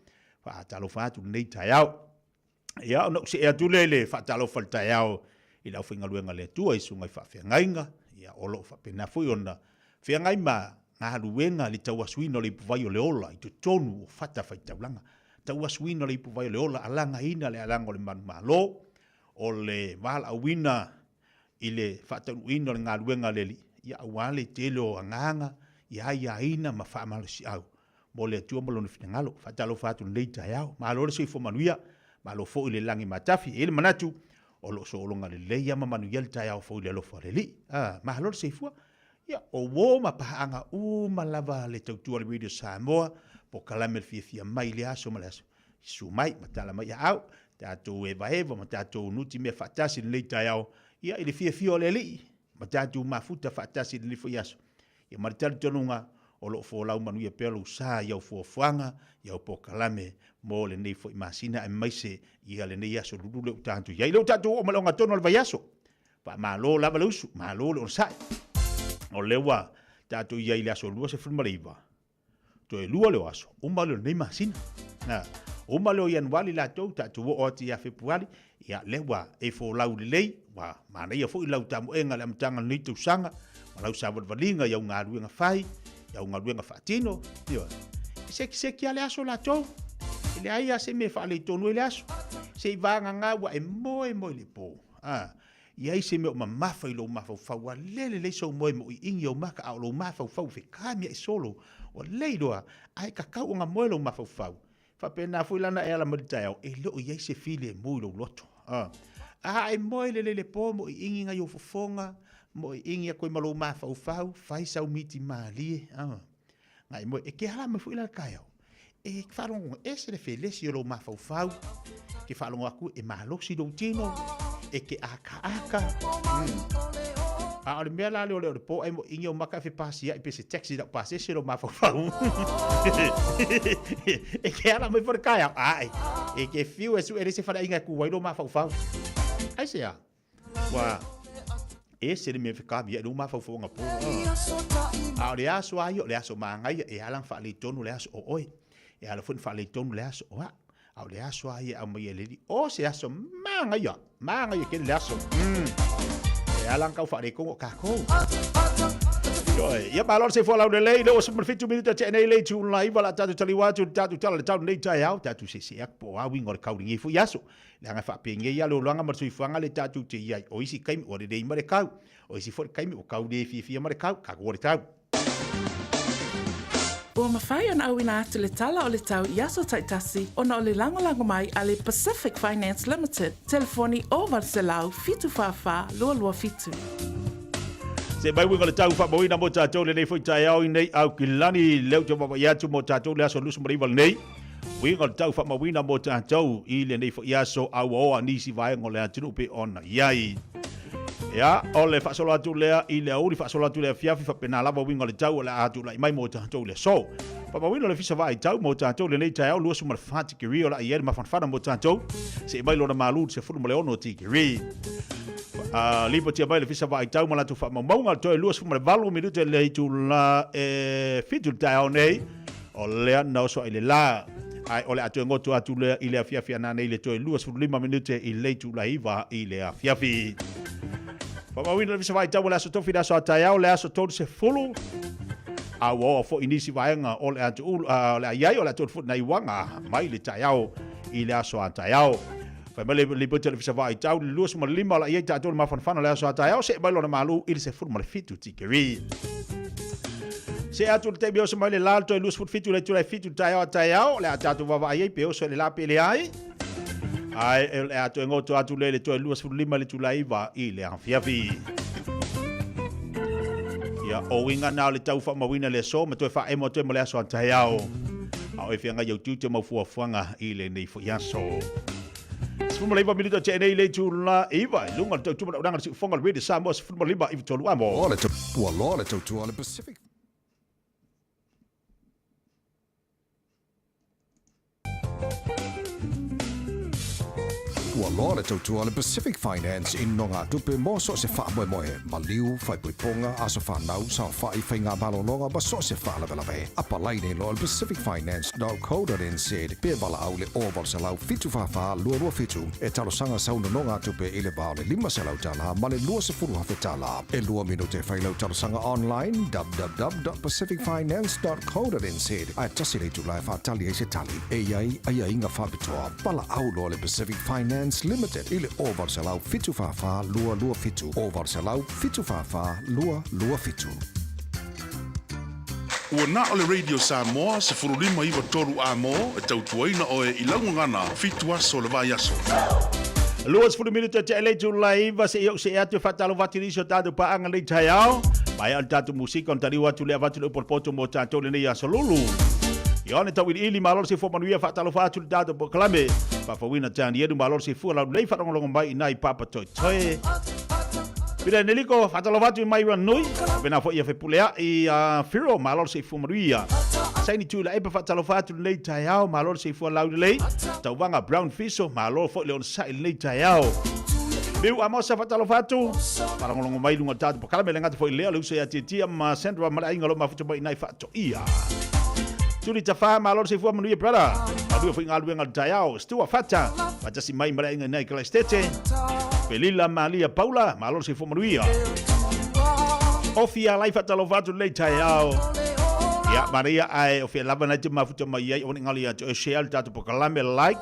faatalofa atu lenei taeao. Ia, ona ou see atu lea i le faatalofa i le taeao i le aufaigaluega a le Atua i susuga i faafeagaiga, ia, o lo o faapena foi ona feagai ma galuega i le tauasuina o le ipuvai o le ola i totonu o fatafaitaulaga. Tauasuina o le ipuvai o le ola, alagaina le alaga o le manumalo, o le valaauina i le faataunuuina o le galuega a le Alii, ia aua le tele o agaga i aiaina ma faamalosiau mo le Atua ma Lona finagalo. Faatalofa atu i lenei taeao. Malo le soifua manuia, malo foi le lagi matafi. E i ai le manatu, o lo o sologa lelei lava ma manuia le taeao fou i le alofa o le Alii. A, malo le soifua. Ia, o uo ma paaga uma lava le tautua a le Radio Samoa, polokalame le fiafia mai i lea aso ma le aso. Susu mai ma tala mai aau, tatou evaeva ma tatou nutimea faatasi i lenei taeao, ia i le fiafia o le Alii, ma tatou mafuta faatasi i lenei foi aso. Ia ma le talitonuga, o lo o folau manuia pea lou sa i au fuafuaga, i au polokalame mo lenei foi masina aemaise ia lenei aso lulu lea ua tatou i ai. Lea ua tatou oo mai i le ogatotonu o le vaiaso. Faamalo lava le usu, malo le onosai. O lea ua tatou i ai i le aso 29, Toe lua leo aso, uma lea o lenei masina. Na, uma lea o Ianuali latou, tatou oo atu ia Fepuari, ia lea ua e folau lelei, ua manaia foi lau tamoega i le amataga o lenei tausaga, ma lau savalivaliga i au galuega fai, i au galuega faatino, ioe. E sekiseki lava le aso latou, e leai lava se mea e faaletonu ai le aso. Se i vagana ua e moe moe i le po, a, I ai se mea o mamafa i lou mafaufau, ua lele lelei sou moe moʻiʻiņi ou maka, a o lou mafaufau e fekamiaʻi solo, ua lei loa, ae kakau ona moe lou mafaufau. Faapena foi lana e ala mai le taeao, e le o i ai se filemu i lou loto. A a e moe lelei le po, moʻiʻiņi nai ou fofoga, moʻiʻiņi aku ai ma lou mafaufau, fai sau miti malie, a. Ngai moe, e ke ala mai foi la le taeao, e faalogo ese le felesi o lou mafaufau, ke faalogo aku e malosi lou tino, e ke akaaka. A o le mea la lea o le o le po ai mo ingi o maka e fepasiaʻi pe se taxi lau pasese lou mafaufau. E ke ala mai foi le taeao, ae, e ke fiu e sue le se faleaiga e ku ai lou mafaufau. Aisea? Ua ese le mea fekavia i lou mafaufauga po. A o le aso a ia, o le aso magaia, e ala ona faaletonu le aso o oe. E ala foi ona faaletonu le aso o au. A o le aso a ia e aumai e le Alii, o se aso magaia, magaia tele le aso. E ala ona tau faaletonu o tatou. Ia malo le soifua laulelei, lea ua 17 minute tea nei le itula 9 o le a tatou taliu atu i le tatou tala i le tau lenei taeao, tatou seese atu po o a uiga o le kau i lenei foi aso. Leaga e faapenei lava le olaga ma le soifuaga lea tatou te i ai. O isi taimi ua lelei ma le kau, o isi foi taimi ua kau le fiafia ma le kau, tatou o le tau. Ua mafai ona auina atu le tala o le tau i aso taitasi ona o le lagolago mai a le Pacific Finance Limited, telefoni 0800 744 227. Se mai uiga o le tau faamauina mo tatou lenei foi taeao i nei Aukilani, lea ou te vaavaai atu mo tatou le aso 29 lenei. Uiga o le tau faamauina mo tatou i lenei foi aso a ua oa nisi vaega o le atunuu pei ona i ai. Ia, o le faasolo atu lea i le aoauli, faasolo atu i le afiafi, faapena lava uiga o le tau o le a tulai mai mo tatou i le aso. Faamauina o le Ofisa Vaai Tau mo tatou i lenei taeao, 24 tikeri o le a i ai le mafanafana mo tatou, seia mai lona malu i le 16 tikeri. Lipotia mai le Ofisa Vaai Tau ma latou faamaumauga, toe 28 minute le itula e 7 i le taeao nei. O lea na oso ai le la, ae o le a toe goto atu lea i le afiafi ananei le toe 25 minute i le itula 9 i le afiafi. Faamauina le Ofisa Vaitau o le Aso Tofi i le aso a taeao, le aso 30, a ua oo foi i nisi vaega o le atu, o le a i ai, o le a tolu foi nai uaga mai le taeao i le aso a taeao. Fai mai le lipoti a le Ofisa Vaitau, le 25 o le a i ai tatou le mafanafana o le aso a taeao, see mai lona malu i le 17 tikeri. See atu le taimi oso mai le la le toe 27 le itula e 7 le taeao a taeao, o le a tatou vaavaai ai pe oso i le la pe leai. Ae o le a toe goto atu le le toe 25 le itula e 9 i le afiafi. Ia, o uiga na o le tau faamauina le aso ma toe faaemo atu ai mo le aso a taeao. A o e feagai au tiute ma fuafuaga i lenei foi aso. 19 minuta tea nei le itula 9 i luga o le tautua ma le le siufoga o le Radio Samoa 15 i tolu amo. Ua loa le tautua a le Pacific. Ua loa le tautua a le Pacific Finance i nogatupe mo so o se faamoemoe, maliu, faaipoipoga, aso fanau, saofai, faiga malologa ma so o se faalavelave. Apalai nei loa i le pacificfinance.co.nz pe valaau i le 0800 744 227 e talosaga sau nonogatupe i le va o le $500 ma le $20,000. E lua minute e fai lau talosaga online www.pacificfinance.co.nz ae tasi le itula e faatali ai se tali e i ai aiaiga faapitoa. Valaau loa le Pacific Finance Limited i le 0800 744 227, 0800 744 227. Ua na o le Radio Samoa 1593 A-mo e tautuaina oe i lau gagana fitu aso o le vaiaso. 20 minute tea le itula e 9 seia ou see atu e faatalofa atu i nisi o tatou paaga nei taeao. Maea o le tatou musika ona taliu atu lea avatu le upu o le poto mo tatou lenei aso lulu. Ioane Tauiliili, malo le soifua manuia, faatalofa atu i le tatou polokalame. Faafouina Tanielu, malo le soifua laulelei faalogologo mai i nai papa toetoe. Pila Neliko, faatalofa atu i Myra Nui, faapena foi ia Fepuleai a Firo, malo le soifua manuia. Saini Tuilaepa, faatalofa atu i lenei taeao, malo le soifua laulelei. Tauvaga Brown Fiso, malo foi le onosai i lenei taeao. Miu Amosa, faatalofa atu, faalogologo mai i luga o le tatou polokalame, le gata foi i lea, o le uso ia Tiatia ma Sandra ma le aiga o lo o mafuta mai i nai Faatoia. Tuli Tafa, malo le soifua manuia brother. Manuia foi galuega o le taeao. Stuart Fata, faatasi mai ma le aiga i nai Kalaistete. Felila Malia Paula, malo le soifua manuia. Ofi Alai faatalofa atu lenei taeao. Ia, manaia ae o fea lava nai te mafuta mai ai, o ni ngali atu e share le tatou polokalame, like,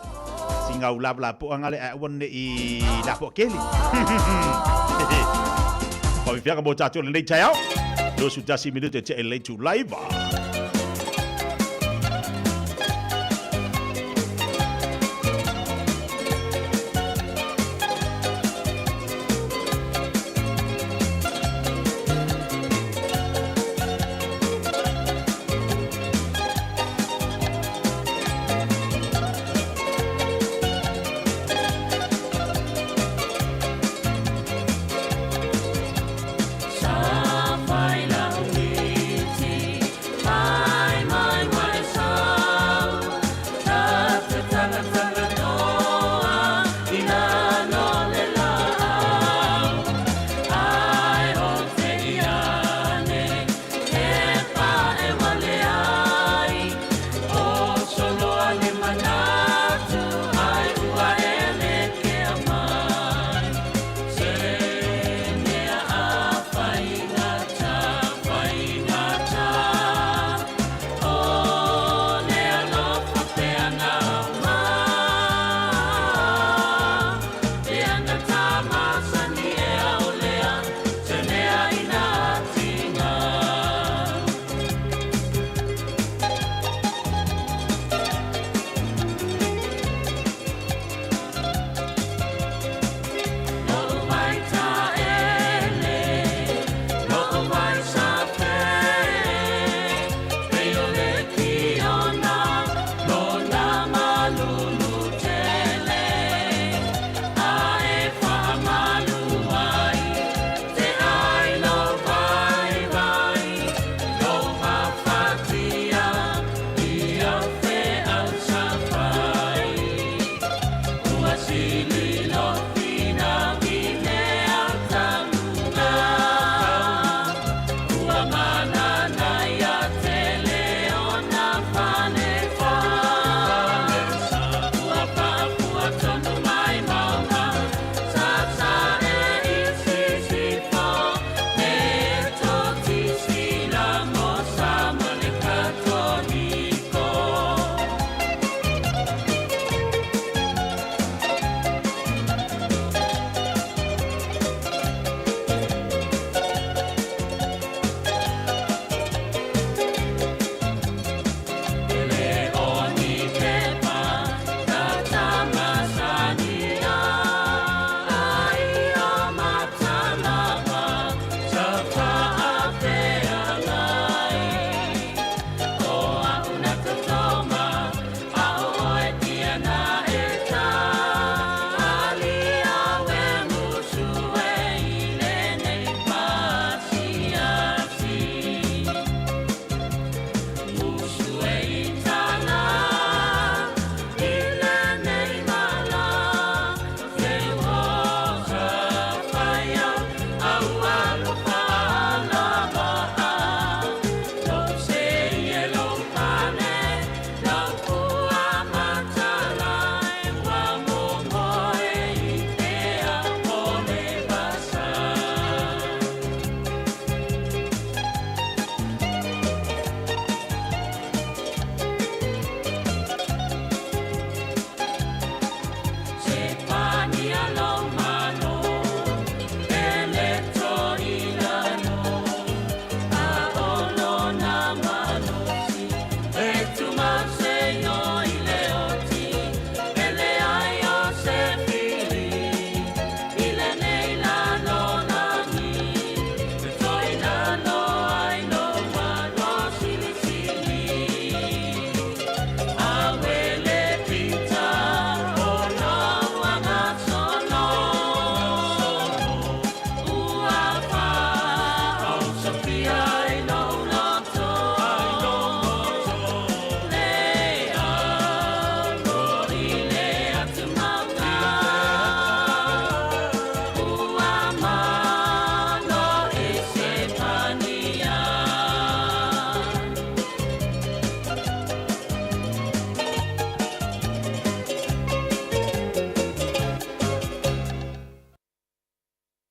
singa u lava la po angale ae aua nei la po keli. Faafefiaga mo tatou lenei taeao. 21 minute tea i le itula 9.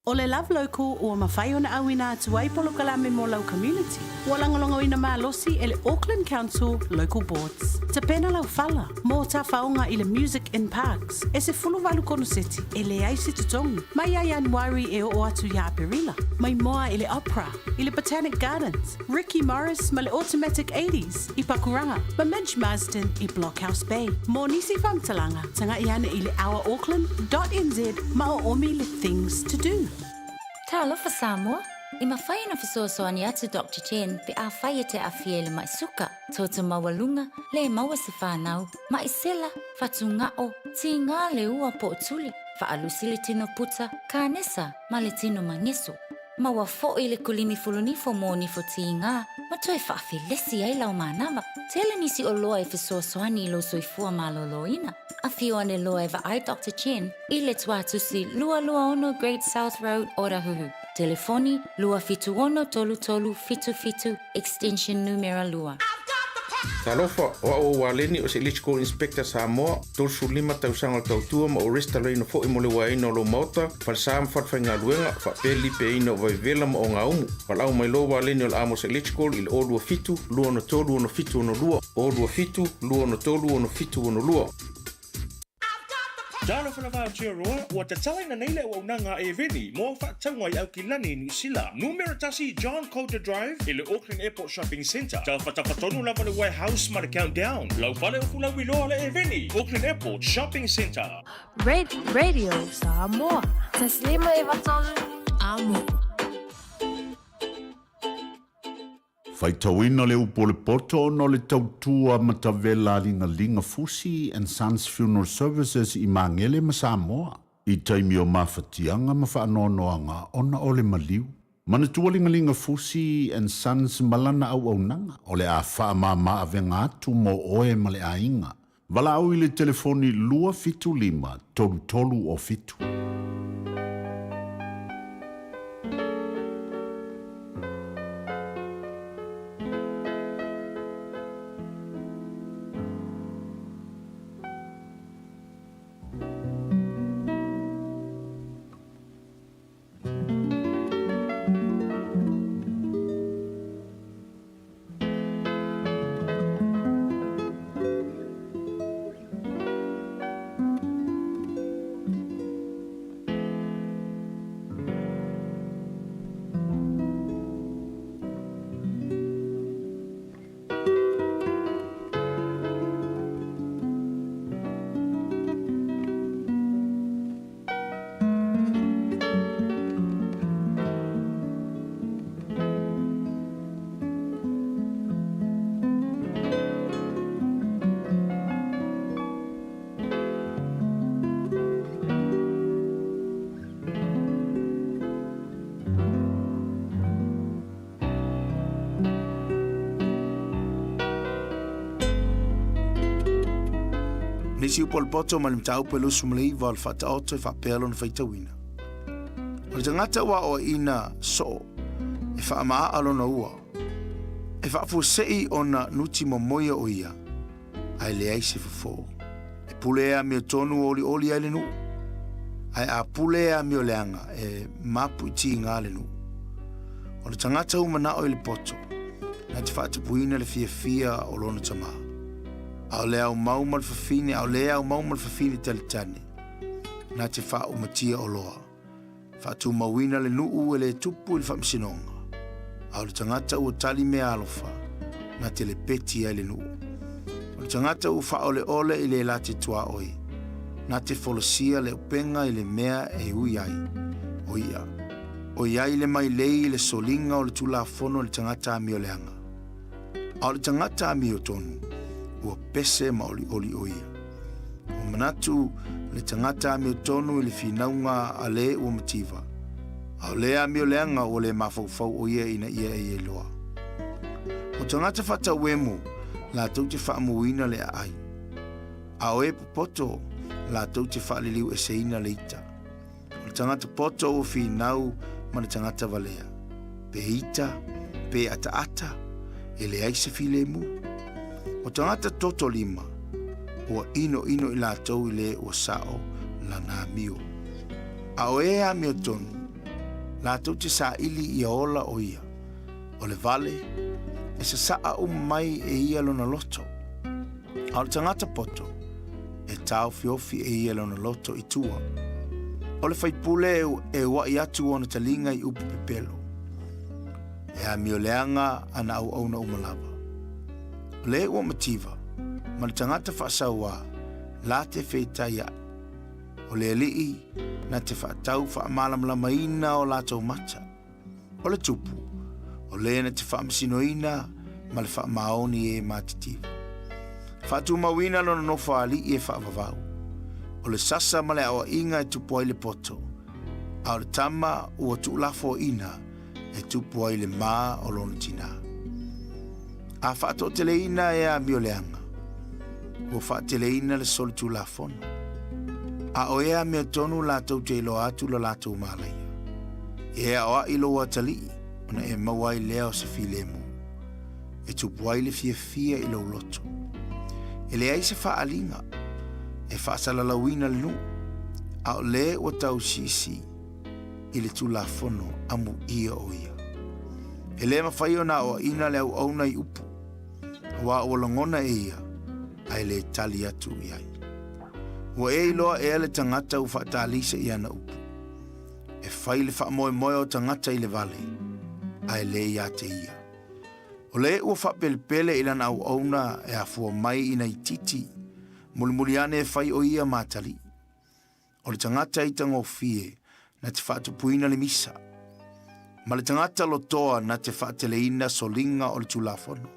O le Love Local ua mafai ona auina atu ai polokalame mo lau community. Ua lagolagoina malosi e le Auckland Council Local Boards. Tapena lau fala mo tafaoga i le Music in Parks e 18 konoseti e leai se totogi mai ia Ianuari e oo atu ia Aperila. Mai moa i le Opera, i le Botanic Gardens, Ricky Morris ma le Automatic Eighties i Pakuranga, ma Midge Marsden i Blockhouse Bay. Mo nisi faamatalaga, taga'i ane i le ourauckland dot nz ma oomi le Things to Do. Talofa Samoa! E mafai ona fesoasoani atu Doctor Chen pe afai e te aafia i le ma'i suka, toto maualuga, le maua se fanau, ma'i sela, fatuga'o, tigā le ua po o tuli, faalusi le tino puta, kanesa ma le tino mageso. Maua foʻi le kulimi fulunifo mo nifo tigā ma toe faafelesi ai lau manava. Tele nisi oloa e fesoasoani i lou soifua malōlōina. Afio ane loa e vaai Doctor Chen i le Tuatusi 226 Great South Road, Otahuhu. Telefoni, 276 3377, extension numera lua. Talofa, o au o Waleni o se Electrical Inspector Samoa, 35 tausaga o le tautua ma o restalaina foʻi mo le uaeina o lou maota, falesa ma falefaigaluega, faapea le lipeaina o vaivevela ma ogaumu. Valaau mai loa Waleni o le Amos Electrical i le 027 263 6762, 027 263 6762. Talofa lava Aotearoa, ua tatalaina nei le auaunaga a Eveni mo au faatauga i Aukilani i Niu Sila. Numera tasi John Coulter Drive i le Auckland Airport Shopping Centre. Tafatafa tonu lava le Warehouse ma le Countdown. Lau fale o Fulauiloa le Eveni, Auckland Airport Shopping Centre. Radio Samoa. Taslima e vatolu amo. Faitauina le upu o le poto ona o le tautua matavela a Ligaliga Fusi and Sons Funeral Services i Magele ma Samoa i taimi o mafatiaga ma faanoanoaga ona o le maliu. Manatua Ligaliga Fusi and Sons ma lana auaunaga o le a faamama avega atu mo oe ma le aiga. Valaau i le telefoni 275 33 o 7. Nisi upu o le poto mai le mataupu e 29 o le Faataoto e faapea lona faitauina. O le tagata ua aoaina soo e faamaa lona ua, e faafuasei ona nuti momoia o ia, ae leai se fofo. E pule e amiotonu o olioli ai le nuu, ae a pule e amio leaga e mapu i tiga le nuu. O le tagata ua manao i le poto, na te faatupuina le fiafia o lona tamā. A o le aumau ma le fafine, a o le aumau ma le fafine talitane, na te faaumatia oloa. Faatumauina le nuu e le tupu i le faamasinoga, a o le tagata ua tali mea alofa, na te lepeti ai le nuu. O le tagata ua faaoleole i le late tuaoi, na te folasia le upega i le mea e ui ai, o ia. ʻOiai le mailei i le soliga o le Tulafono i le tagata amioleaga, a o le tagata amiotonu, ua pese ma olioli o ia. Ua manatu le tagata amiotonu i le finauga a le ua mativa, a o le amioleaga ua le mafaufau o ia ina ia e iloa. O tagata faatauemu latou te faamuina le aai, a o e popoto latou te faaliliueseina le ita. O le tagata poto ua finau ma le tagata valea, pe ita, pe ataata, e leai se filemu. O tagata toto lima, ua inoino i latou i le ua sao lana amio. A o e amiotonu, latou te saili ia ola o ia. O le vale, e sasaa uma mai e ia lona loto. A o le tagata poto, e taofiofi e ia lona loto i tua. O le faipule e uaʻi atu ona taliga i upu pepelo. E amio leaga ana auauna uma lava. O le ua mativa, ma le tagata faasauā, la te feitaiaʻi. O le alii na te faatau faamalamalamaina o latou mata. O le tupu, o le na te faamasinoina ma le faamaoni e matitiva. Faatumauina lona nofo alii e faavavau. O le sasa ma le aoaiga e tupu ai le poto, a o le tama ua tuulafoaina e tupu ai le ma o lona tinā. A faatoateleina e amio leaga, ua faateleina le solitulafono. A o e amiotonu latou te iloa atu lo latou malaia. E aoaʻi lou atalii ona e maua ai lea o se filemu, e tupu ai le fiafia i lou loto. E leai se faaaliga e faasalalauina le nuu, a o le ua tausiisi i le Tulafono amuia o ia. E le mafai ona aoaʻina le auauna i upu, aua ua lagona e ia, ae le tali atu i ai. Ua e iloa ea le tagata ua faatalisa i ana upu. E fai le faamoemoe o tagata i le vale, ae le ia te ia. O le ua faapelepele i lana auauna e afua mai ina itiiti, mulimuli ane e fai o ia ma atalii. O le tagata itagofie na te faatupuina le misa, ma le tagata lotoa na te faateleina soliga o le Tulafono.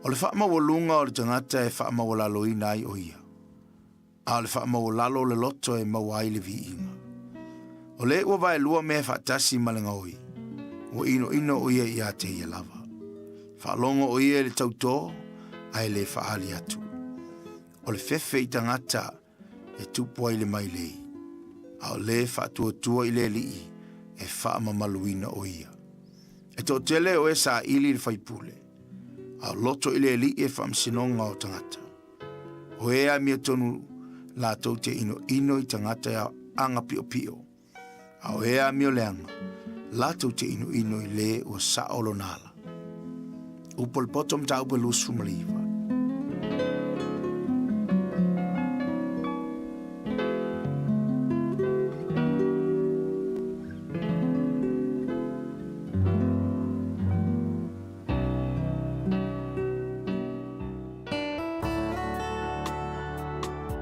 O le faamaualuga o le tagata e faamaualaloina ai o ia, a o le faamaualalo o le loto e maua ai le viiga. O le ua vaelua mea faatasi ma le gaoi, ua inoino o ia ia te ia lava. Faalogo o ia i le tautō, ae le faaali atu. O le fefe i tagata e tupu ai le mailei, a o le faatuatua i le alii e faamamaluina o ia. E toatele o e saili i le faipule, a o loto i le alii e faamasinoga o tagata. O e amiotonu latou te inoino i tagata e aga piopio, A o e amio leaga, latou te inoino i le ua sao lona ala. Upu o le poto mataupu e 29.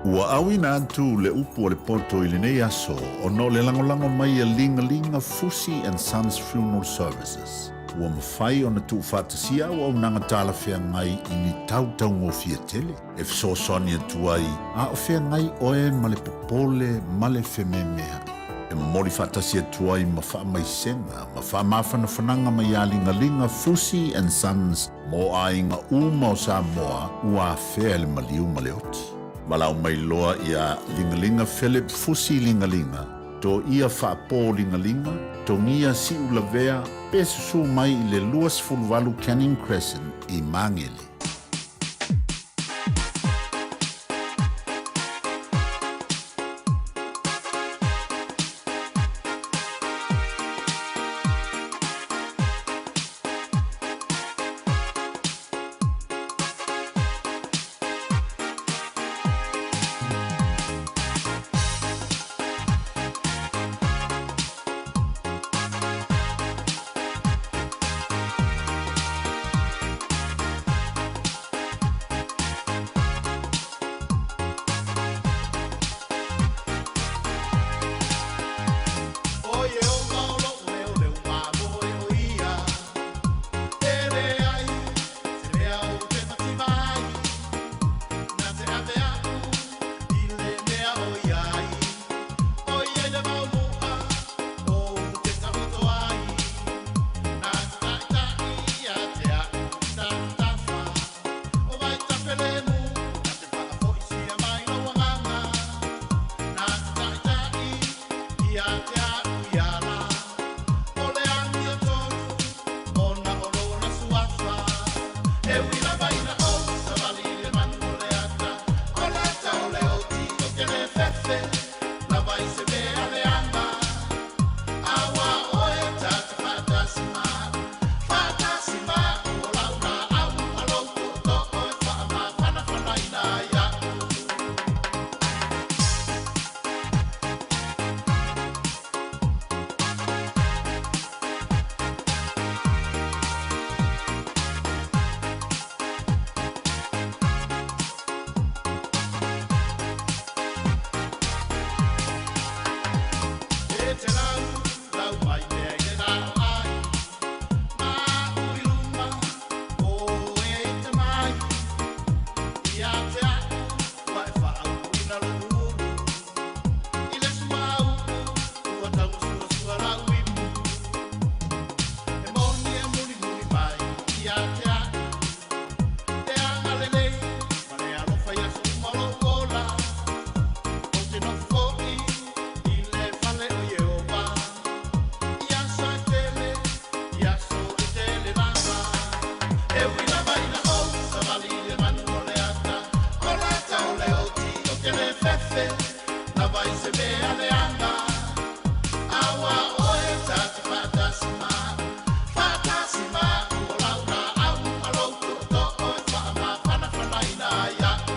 Ua auina atu le upu o le poto i lenei aso ona o le lagolago mai a Ligalinga Fusi and Sons Funeral Services. Ua mafai ona tuufaatasia auaunaga talafeagai i ni tau taugofie tele e fesoasoani atu ai a o feagai oe ma le popole ma le fememeaʻi. E momoli faatasi atu ai ma faamaisega ma faamafanafanaga mai iā Ligaliga Fusi and Sons mo aiga uma o Samoa ua afea e le maliu ma le oti. Valaau mai loa iā Ligaliga Philip Fusi Ligaliga, Toia Faapō Ligaliga, Togia Siulavea pe susū mai i le 28 Canning Crescent i Magele. fefe Lava i se mea leaga Aua oe ta te faatasi ma Faatasi ma O lau laau ma lou tootoo E faamafanafanaina iaʻu.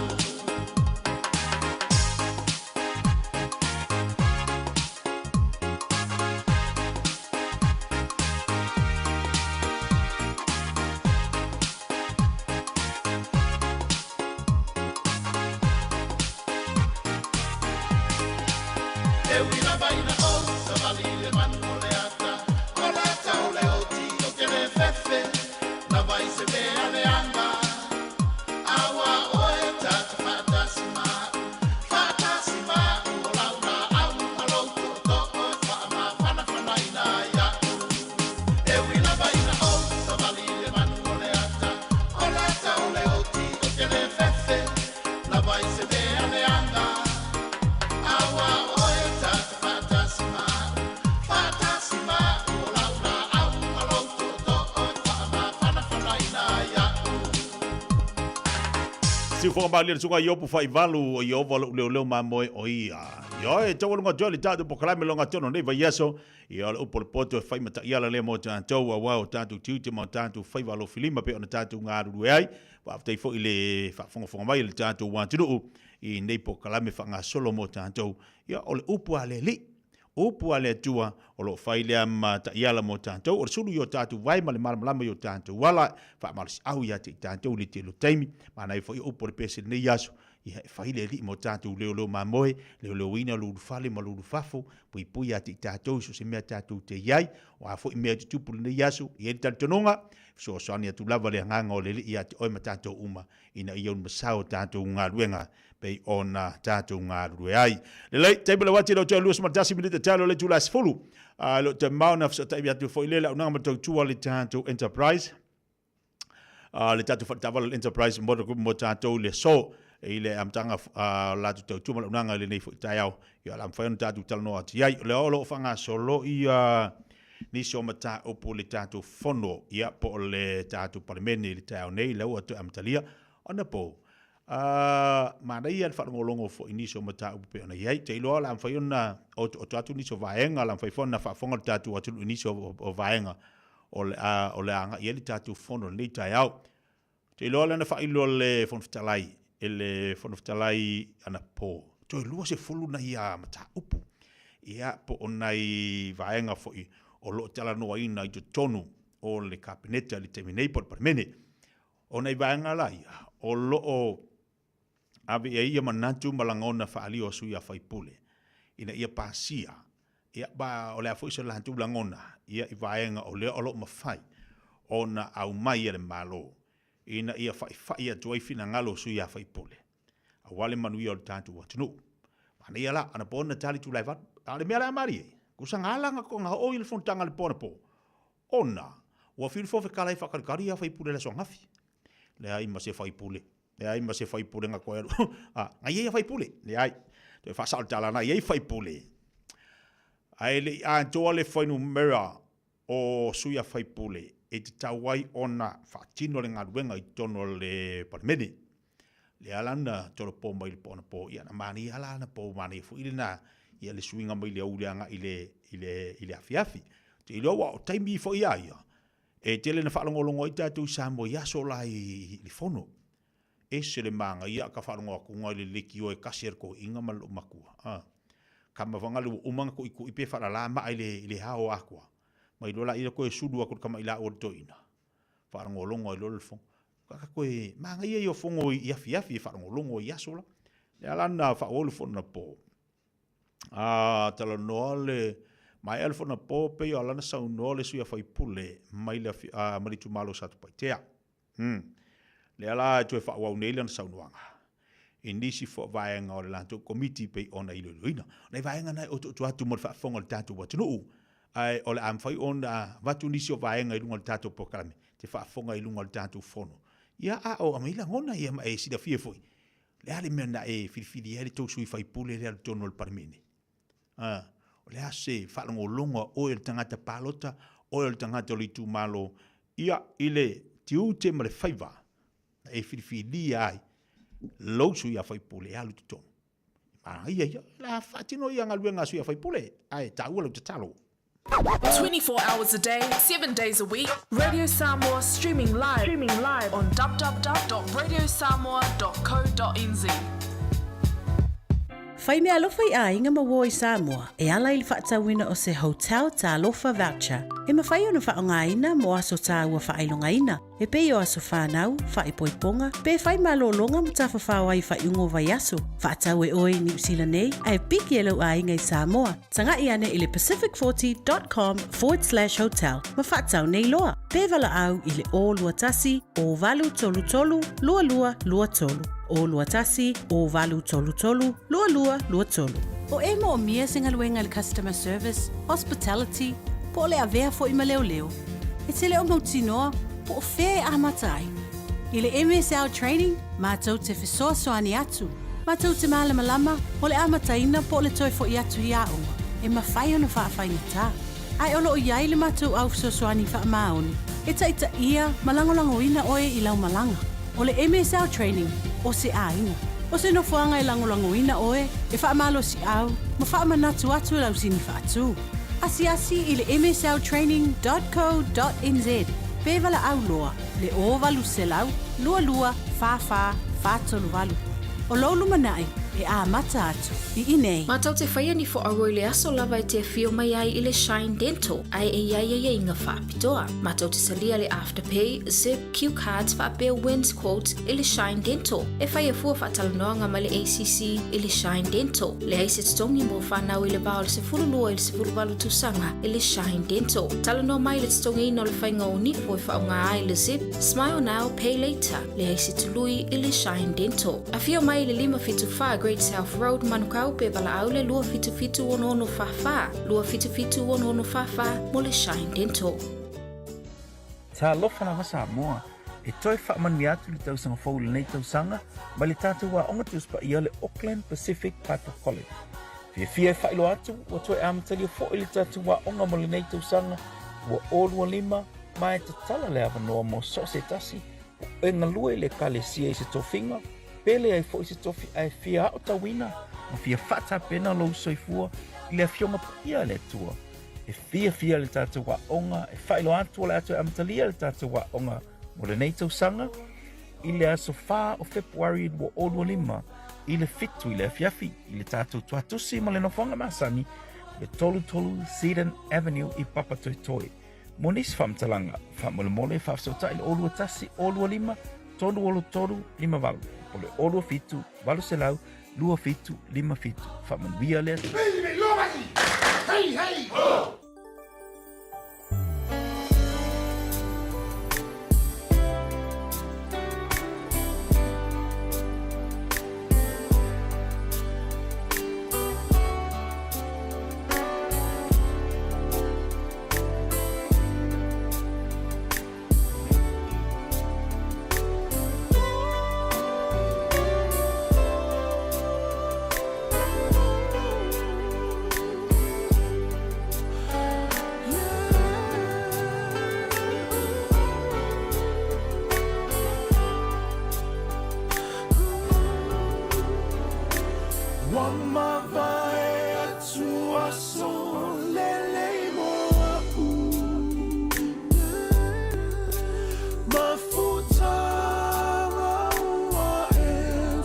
E ui lava ina ou savali i le manu o le ata, o le ata o le oti o te le fefe, lava i se mea leaga. Aua oe ta te faatasi ma a'u, faatasi ma a'u, o lau laau ma lou tootoo e faamafanafanaina ai a'u. E ui lava ina ou savali i le manu o le ata, o le ata o le oti o te le fefe, lava i se mea leaga. Aua oe ta te faatasi ma a'u, faatasi ma a'u, o lau laau ma lou tootoo e faamafanafanaina ai a'u. Siufoga maoli le susuga Iopu Faivalu o Ieova lou leoleo mamoe o ia. Ioe, taualuga atu ai le tatou polokalame loga tonu o lenei vaiaso. Ia, o le upu o le poto e fai ma taiala lea mo tatou, aua o tatou tiute ma o tatou faiva alofilima pei ona tatou galulue ai. Faafetai foi i le faafogafoga mai a le tatou atunuu i nei polokalame faagasolo mo tatou. Ia, o le upu a le Alii, upu a le Atua, o lo o fai lea ma taiala mo tatou, o le sulu i o tatou vae ma le malamalama i o tatou ala, faamalosiau ia te i tatou i le tele o taimi. Manaia foi o upu o le pese i lenei aso, ia e fai le Alii mo tatou leoleo mamoe, leoleoina lo ulufale ma lo ulufafo, puipui ia te i tatou i so o se mea tatou te i ai, o a foi mea e tutupu i lenei aso, e i ai le talitonuga, e fesoasoani atu lava le Agaga o le Alii ia te oe ma tatou uma, ina ia ulumasao tatou galuega pei ona tatou galulue ai. Lelei, taimi le uati le o toe 21 minute talo le itula 10. A lo te mao na fesotai atu foi le auaunaga ma tautua le tatou enterprise. A le tatou fale le enterprise mo mo tatou le so i le amataga o le latou tautua ma le auaunaga i lenei foi taeao. Ia o le a mafai ona tatou talanoa atu i ai. O lea o lo o faagasolo ia nisi o mataupu i le tatou fono, ia, po o le tatou Palemene i le taeao nei, lea ua toe amatalia ona po. A manaia le faalogologo foi i nisi o mataupu pei ona i ai. Ou te iloa o le a mafai ona otooto atu nisi o vaega, o le a mafai foi ona faafofoga le tatou atunuu i nisi o vaega o le a, o le a agai i ai le tatou fono i lenei taeao. Ou te iloa lea na faailo e le Fofoga Fetalai, e le Fofoga Fetalai anapo, toe 20 nai mataupu, ia, po o nai vaega foi o lo o talanoaina i totonu o le Kapeneta i le taimi nei po o le Palemene. O nai vaega la ia, o lo o ave i ai ia manatu ma lagona faaalia o sui usufono ina ia pasia, ia, ma o le a foi so latou lagona ia i vaega o lea o lo o mafai ona aumai e le Malo ina ia faifai atu ai finagalo o sui usufono aua le manuia o le tatou atunuu. Manaia la, anapo na tali itula e 8, a o le mea la malie, kusa ga ala ga oo i le fonotaga i le po anapo, ona ua fiu le Fofoga Fetalai e faakalikali ia faipule i le aso ananafi. Leai ma se faipule. Leai ma se faipule na koe alu. A, na i ai a faipule. Leai. Toe faasao le tala, na i ai faipule. Ae le i atoa le fuainumera o sui a faipule e tatau ai ona faatino le galuega i totonu o le Palemene. Lea la na tolopo mai le po anapo, ia na manaia la anapo, manaia foi lena ia le suiga mai le aoauli agai i le, i le, i le afiafi. Ou te iloa ua o taimi foi a ia, E tele na faalogologo ai tatou i Samoa i aso la i le fono. Ese le manaia ka faalogo atu i le leitio e kasi a le toeaina ma le loomatua. A. Kama fagale ua uma ona tuitui pe faalala maa i le, i le ao atoa. Ma iloa laia toe sulu atu i le tamailao a le toeaina. Faalogologo ai loa le fono. Ka toe manaia ia o fono i afiafi e faalogologo ai i aso la. Lea la na faaauau le fono anapo. A talanoa le maea le fono anapo pei o lana saunoa le sui faipule mai le mai le itumalo o Satupaitea. Lea la e toe faaauau nei lana saunoaga i nisi foi vaega o le latou komiti pei ona iloiloina. O nai vaega na e otooto atu mo le faafofoga o le tatou atunuu, ae o le a mafai ona avatu nisi o vaega i luga o le tatou polokalame te faafofoga i luga o le tatou fono. Ia, a o aumai lagona ia ma e silafia foi Le a le mea na e filifili ai le tou sui faipule lea i totonu o le Palemene? A, o le a se faalogologo a oe o le tagata palota, oe o le tagata o le itumalo, ia, i le tiute ma le faiva na e filifilia ai lou sui faipule e alu i totonu. A ia ia, la faatino ia galuega a sui a faipule, ae taua lau tatalo. 24 hours a day, 7 days a week, Radio Samoa streaming live, streaming live on www.radiosamoa.co.nz. Fai meaalofa i aiga ma uo i Samoa e ala i le faatauina o se Hotel Talofa Voucher e mafai ona faaaogaina mo aso taua faailogaina e pei o aso fanau, faaipoipoga, pe fai malologa ma tafafao ai i faaiuga o vaiaso. Faatau e oe i Niu Sila nei ae piki e lou aiga i Samoa. Taga'i ane i le pacific40.com/hotel ma faatau nei loa. Pe valaau i le 021 0833 2223. 021 0833 2223. O e moomia se galuega i le customer service, hospitality, po o le avea foi ma leoleo, e te le o mautinoa po o fea e amata ai. I le MSL Training, matou te fesoasoani atu, matou te malamalama o le amataina po o le toe foi atu i aoga e mafai ona faafaigata. Ae o lo o i ai le matou au fesoasoani faamaoni e taitaia ma lagolagoina oe i lau malaga. O le MSL Training, o se aiga. O se nofoaga e lagolagoina oe, e faamalosiau ma faamanatu atu e lau sini faatu. Asiasi i le msltraining dot co dot nz pe valaau loa le 0800 22 44 438. O lou lumanai e amata atu i inei. Matou te whaia ni fo aua i le aso lava e te awhio mai ai i le Shine Dental, ae e iai ai aiga whaapitoa. Matou te salia le Afterpay, Zip, Cue Cards faapea Wins Quotes i le Shine Dental. E whai a fua whaatalanoanga mai le ACC i le Shine Dental. Leai se totogi mo whanau i le va o le 12 i le 18 tausaga i le Shine Dental. Talanoa mai le totogiina o le faiga o nifo e faaaoga ai le Zip, Smile Now, Pay Later. Leai se tului i le Shine Dental. Afio mai i le 574 Great South Road, Manukau pe valaau le 277 6644, 277 6644 mo le Shine Dental. Talofa lava Samoa, e toe faamanuia atu le tausaga fou i lenei tausaga mai le tatou aoga Tusi Paia le Auckland Pacific Bible College. Fiafia e faailoa atu ua toe amatalia foi le tatou aoga mo lenei tausaga 2025 ma e tatala le avanoa mo so o se tasi o e galue i le Ekalesia i se tofiga, pe leai foi se tofi ae fia aotauina ma fia faatapena lou soifua i le Afioga Paia a le Atua. E fiafia le tatou aoga e faailoa atu o le a toe amatalia le tatou aoga mo lenei tausaga i le aso 4 o Fepuari 2025 i le 7 i le afiafi i le tatou tuatusi ma le nofoaga masani le 33 Seddon Avenue i Papatoetoe. Mo nisi faamatalaga, faamolemole faafesootai le 021 025 363 58 po le 027 800 27 57. Faamanuia le Atua. Hey, hey, ho! Ua mavae atu aso lelei mo a'u Mafutaga ua e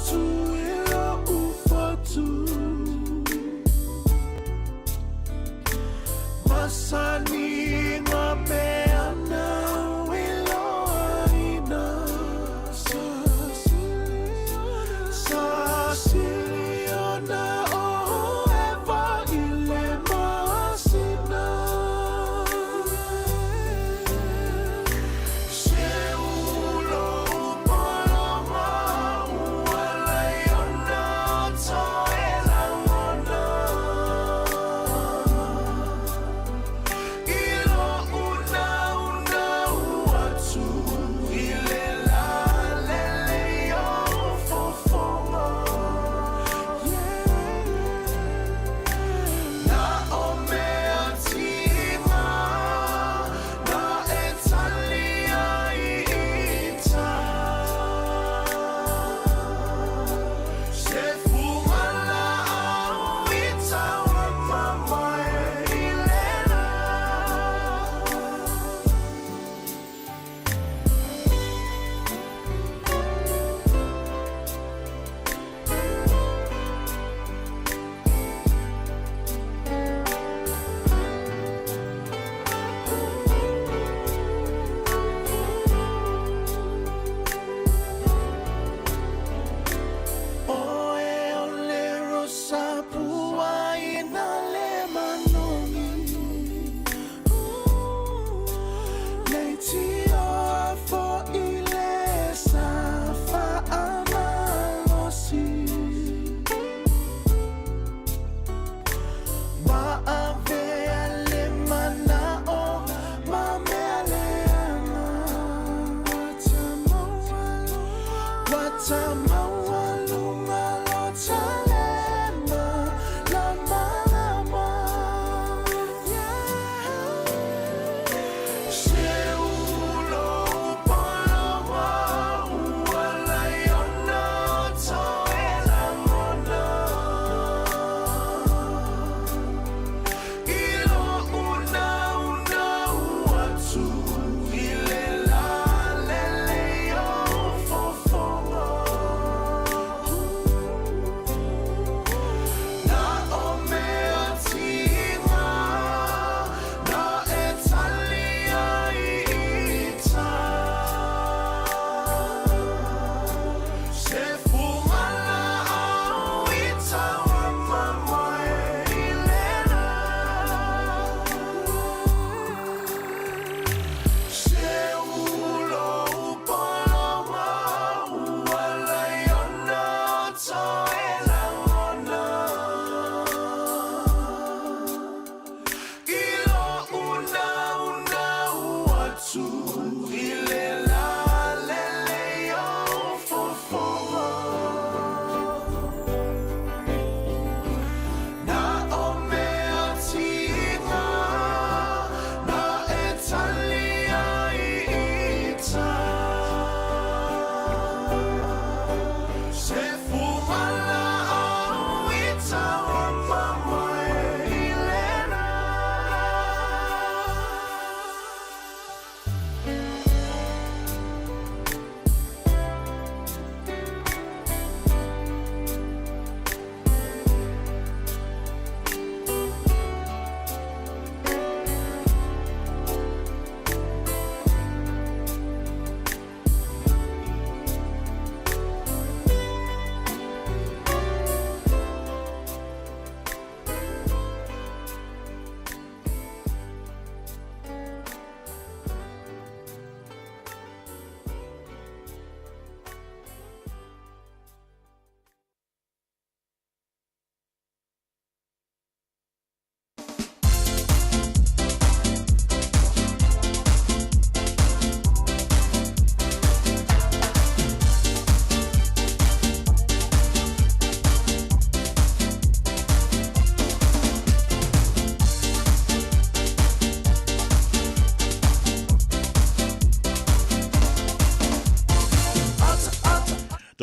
tu i lo'u fatu Masani ngā mea nāu i loaina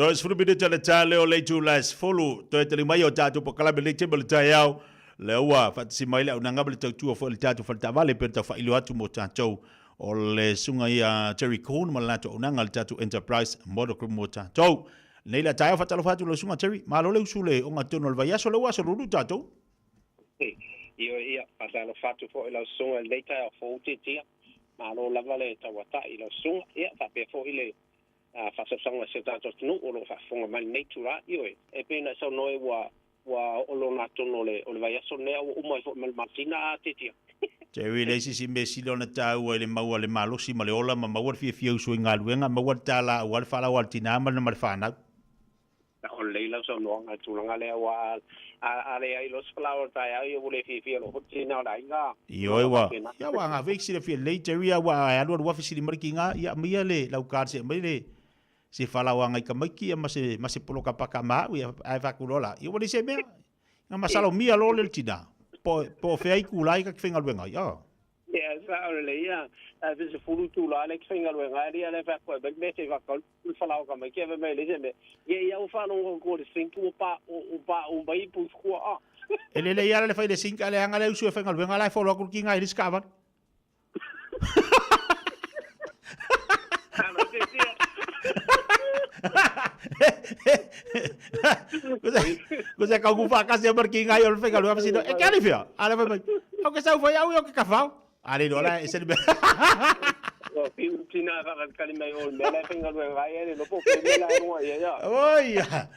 Toe 10 minute le tale o le itula e 10, toe tali mai o tatou polokalame lenei taimi o le taeao, lea ua faatasi mai le auaunaga ma le tautua foi a le tatou faletaavale pei ona tau faailo atu mo tatou o le susuga ia Terry Corn ma le latou auaunaga le tatou Enterprise Motor Group mo tatou. Nei la taeao faatalofa atu lau susuga Terry, malo le usu le ogatotonu o le vaiaso, lea ua aso lulu tatou. Ioe ia, faatalofa atu foi i lau susuga i lenei taeao fou tiatia. Malo lava le tauatai i lau susuga, ia faapea foi le faasausauga a si o tatou atunuu o lo o faafofoga mai i lenei itula. Ioe, e pei ona e saunoa ua ua oo lona atonu o le o le vaiaso lenei a ua uma ai foi ma le masina a tiatia. Terry, leai se isi mea sili ona taua i le maua le malosi ma le ola ma maua le fiafia usu i galuega, maua le tala aua le faalaoa a le tina ma le fanau. O lelei lau saunoaga i le tulaga lea aua a leai loa se falaoa i le taeao ia ua le fiafia loa foi le tina o le aiga. Ioe ua, ia ua agavei ki silafia lelei Jerry a ua e alu alu afe sili mai le kiga ia aumaia le lau card se aumai le se falaoa ngai tamaiti ia ma se ma se poloka paka ma au ia ae faatu loa la ia ua leai se mea. Na masalomia loa le tina po po o fea itula ai ta te faigaluega ai a. Ia, sao lelei ia. Ae pe 10 itula lea e te faigaluega ai, alii a lea e fai atu ai mai le mea se i faatau le falaoa tamaiti ae fai mai e leai se mea. Ia, ia ua faalogo atu i le sink ua pa, ua pauu mai puifua a. E lelei lava le fai i le sink ae leaga le usu e faigaluega la e follow atu le tiga i le isi taavale. Ko se kau kuwha kasi a marki ngai o le whenga lua masino. E kia fia? Ale fai mai. Au ke sau fai au i o ke kawhau. Ale no la e se mea. O fi tina whakatikali mai o mea lai whenga lua ngai e le lopo pe mea lai runga ia ia. Oi ia.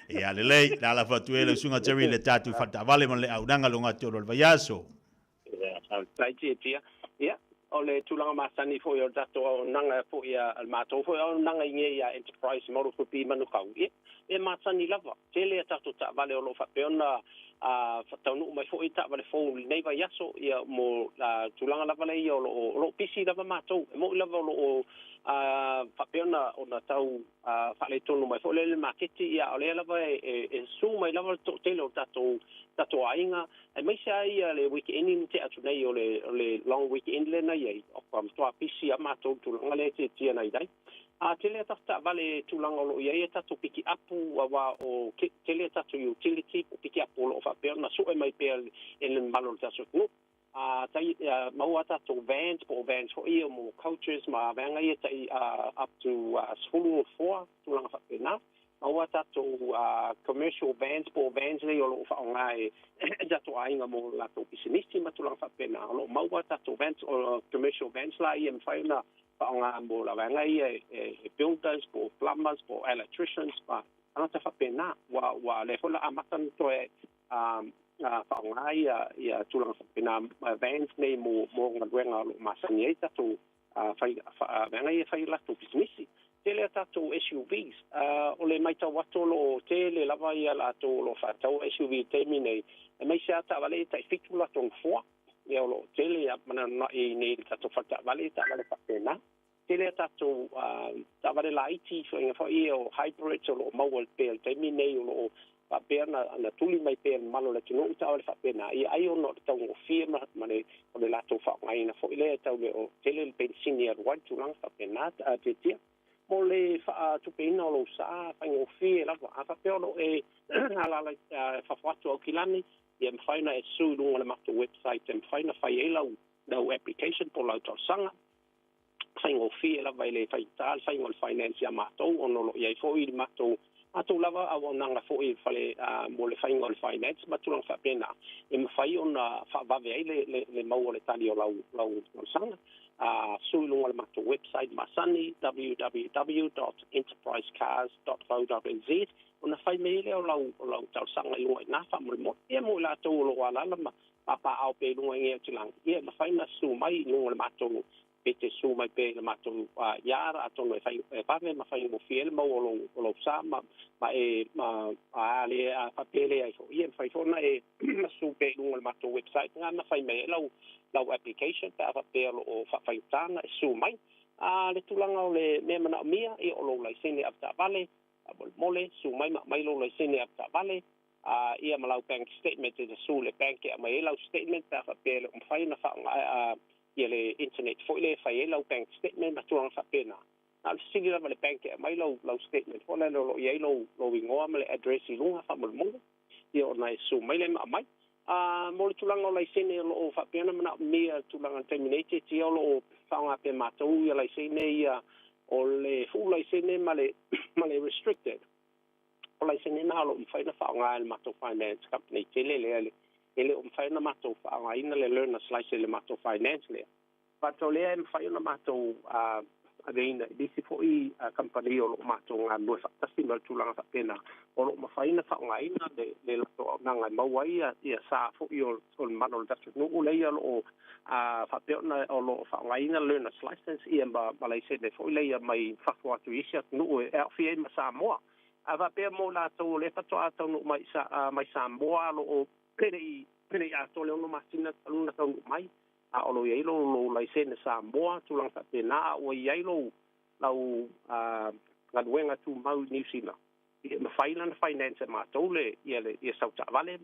Ia lelei, la la whatu e le usunga Jerry le tātu whatavale ma le aunaga longa te olo le vaiaso. Faafetai Tiatia. Ia, o le tulaga masani foi o le tatou auaunaga foi a le matou foi auaunaga i nei a Enterprise Model Group i Manukau, ia, e masani lava. Tele a tatou taavale o lo o faapea ona taunuu mai foi taavale fou i lenei vaiaso, ia, mo tulaga lava lea o lo o, o lo o pisi lava matou. E moni lava o lo o faapea ona tau faaletonu mai foi lea i le maketi, ia, a o lea lava e susu mai lava le toatele o tatou aiga, aemaise lava ia le weekend na tea atu nei, o le long weekend lea na i ai, ua matua pisi lava matou i le tulaga lea e tiatia na i ai. A tele a tatou taavale tulaga o lo o i ai a tatou pikiapu, aua o tele a tatou utility po o pikiapu o lo o faapea ona sue mai pea e le mamalu o le tatou atunuu. A tai, maua a tatou vans po o vans foi ia mo coaches ma vaega ia tai up to 10 nofoa, tulaga faapena. Maua a tatou commercial vans po o vans nei o lo o faaaoga e tatou aiga mo latou pisinisi ma tulaga faapena. O lo o maua a tatou vans, o commercial vans la ia e mafai ona faaaoga mo la vaega ia e builders po o plumbers po o electricians ma tagata faapena. Ua lea foi la amata ona toe faaaoga ia tulaga faapena vans nei mo galuega o lo o masani ai tatou fai vaega ia e fai latou pisinisi. Tele a tatou SUVs, o le matau atu o lo o tele lava ia latou o lo o faataua SUV i le taimi nei, aemaise lava taavale ia tai 7 latou nofoa, ia o lo o tele lava manananai nei i le tatou fale taavale ia taavale faapena. Tele a tatou taavale laiti ituaiga foi ia o hybrids o lo o maua pea i le taimi nei o lo o faapea ona tuli mai pea e le mamalu o le atunuu taavale faapena, ia ai ona o le taugofie ma le o le latou faaaogaina foi lea e tau le o tele le penisini e alu ai le tulaga faapena tiatia. Mo le faatupeina o lou sa, faigofie lava. A faapea o lo o e alaala i fafo atu o Aukilani, ia mafai ona e susu i luga o le matou website e mafai ona fai ai lau application po o lau talosaga. Faigofie lava e le faigata le faiga o le finance ia matou ona o lo o i ai foi le matou matou lava auaunaga foi i le fale mo le faiga o le finance ma tulaga faapena e mafai ona faavave ai le maua o le tali o lau talosaga. Susu i luga o le matou website masani www.enterprisecars.co.nz ona fai mai ai lea o lau talosaga i luga i ina faamolemole. Ia mo i latou o lo o alaala ma papaaao pea i luga i nei tulaga, ia e mafai ona susu mai i luga o le matou pe te susu mai pea i le matou yard atonu e fai e vave ma faigofie ai le maua o lou sa ma ma e ma a le a faapea le ai foi ia e mafai foi ona e susu pea i luga o le matou website na na fai mai ai lau application pe a faapea o lo o faafaigata ona e susu mai. A le tulaga o le mea manaomia, ia o lou laisene avetaavale, faamolemole, susu mai ma aumai lou laisene avetaavale, a ia ma lau bank statement e susu i le bank e aumai ai lau statement pe a faapea e le o mafai ona faaaoga ia le internet foi lea e fai ai lau bank statement ma tulaga faapena. Na o le fesili lava i le bank e aumai lau lau statement foi lele o lo o i ai lou lou igoa ma le address i luga faamolemole, ia ona e susu mai lea ma aumai. A mo le tulaga o laisene o lo o faapea ona manaomia i le tulaga i le taimi nei, tiatia o lo o faaaoga pea e matou ia laisene ia o le full laisene ma le ma le restricted. O laisene na o lo o mafai ona faaaoga e le matou finance company tele lea e le o mafai ona matou faaaogaina le learner's licence i le matou finance lea. But o lea e mafai ona matou aveina i nisi foi kamupani o lo o matou galulue faatasi ma le tulaga faapena, o lo o mafai ona faaaogaina le latou auaunaga e maua ai ia sa foi o le mamalu o le tatou atunuu lea o lo o faapea ona o lo o faaaogaina learner's licence ia ma laisene foi lea mai fafo atu i isi atunuu e aofia ai ma Samoa. A faapea mo latou o lea faatoa taunuu mai Samoa o lo o pe le i atoa le 6 masina talu ona taunuu mai, a o lo o i ai lou, lou laisene Samoa, tulaga faapena, a ua i ai lou, lau galuega tumau i Niu Sila, ia e mafai la ona finance e matou le, ia le, ia sau taavale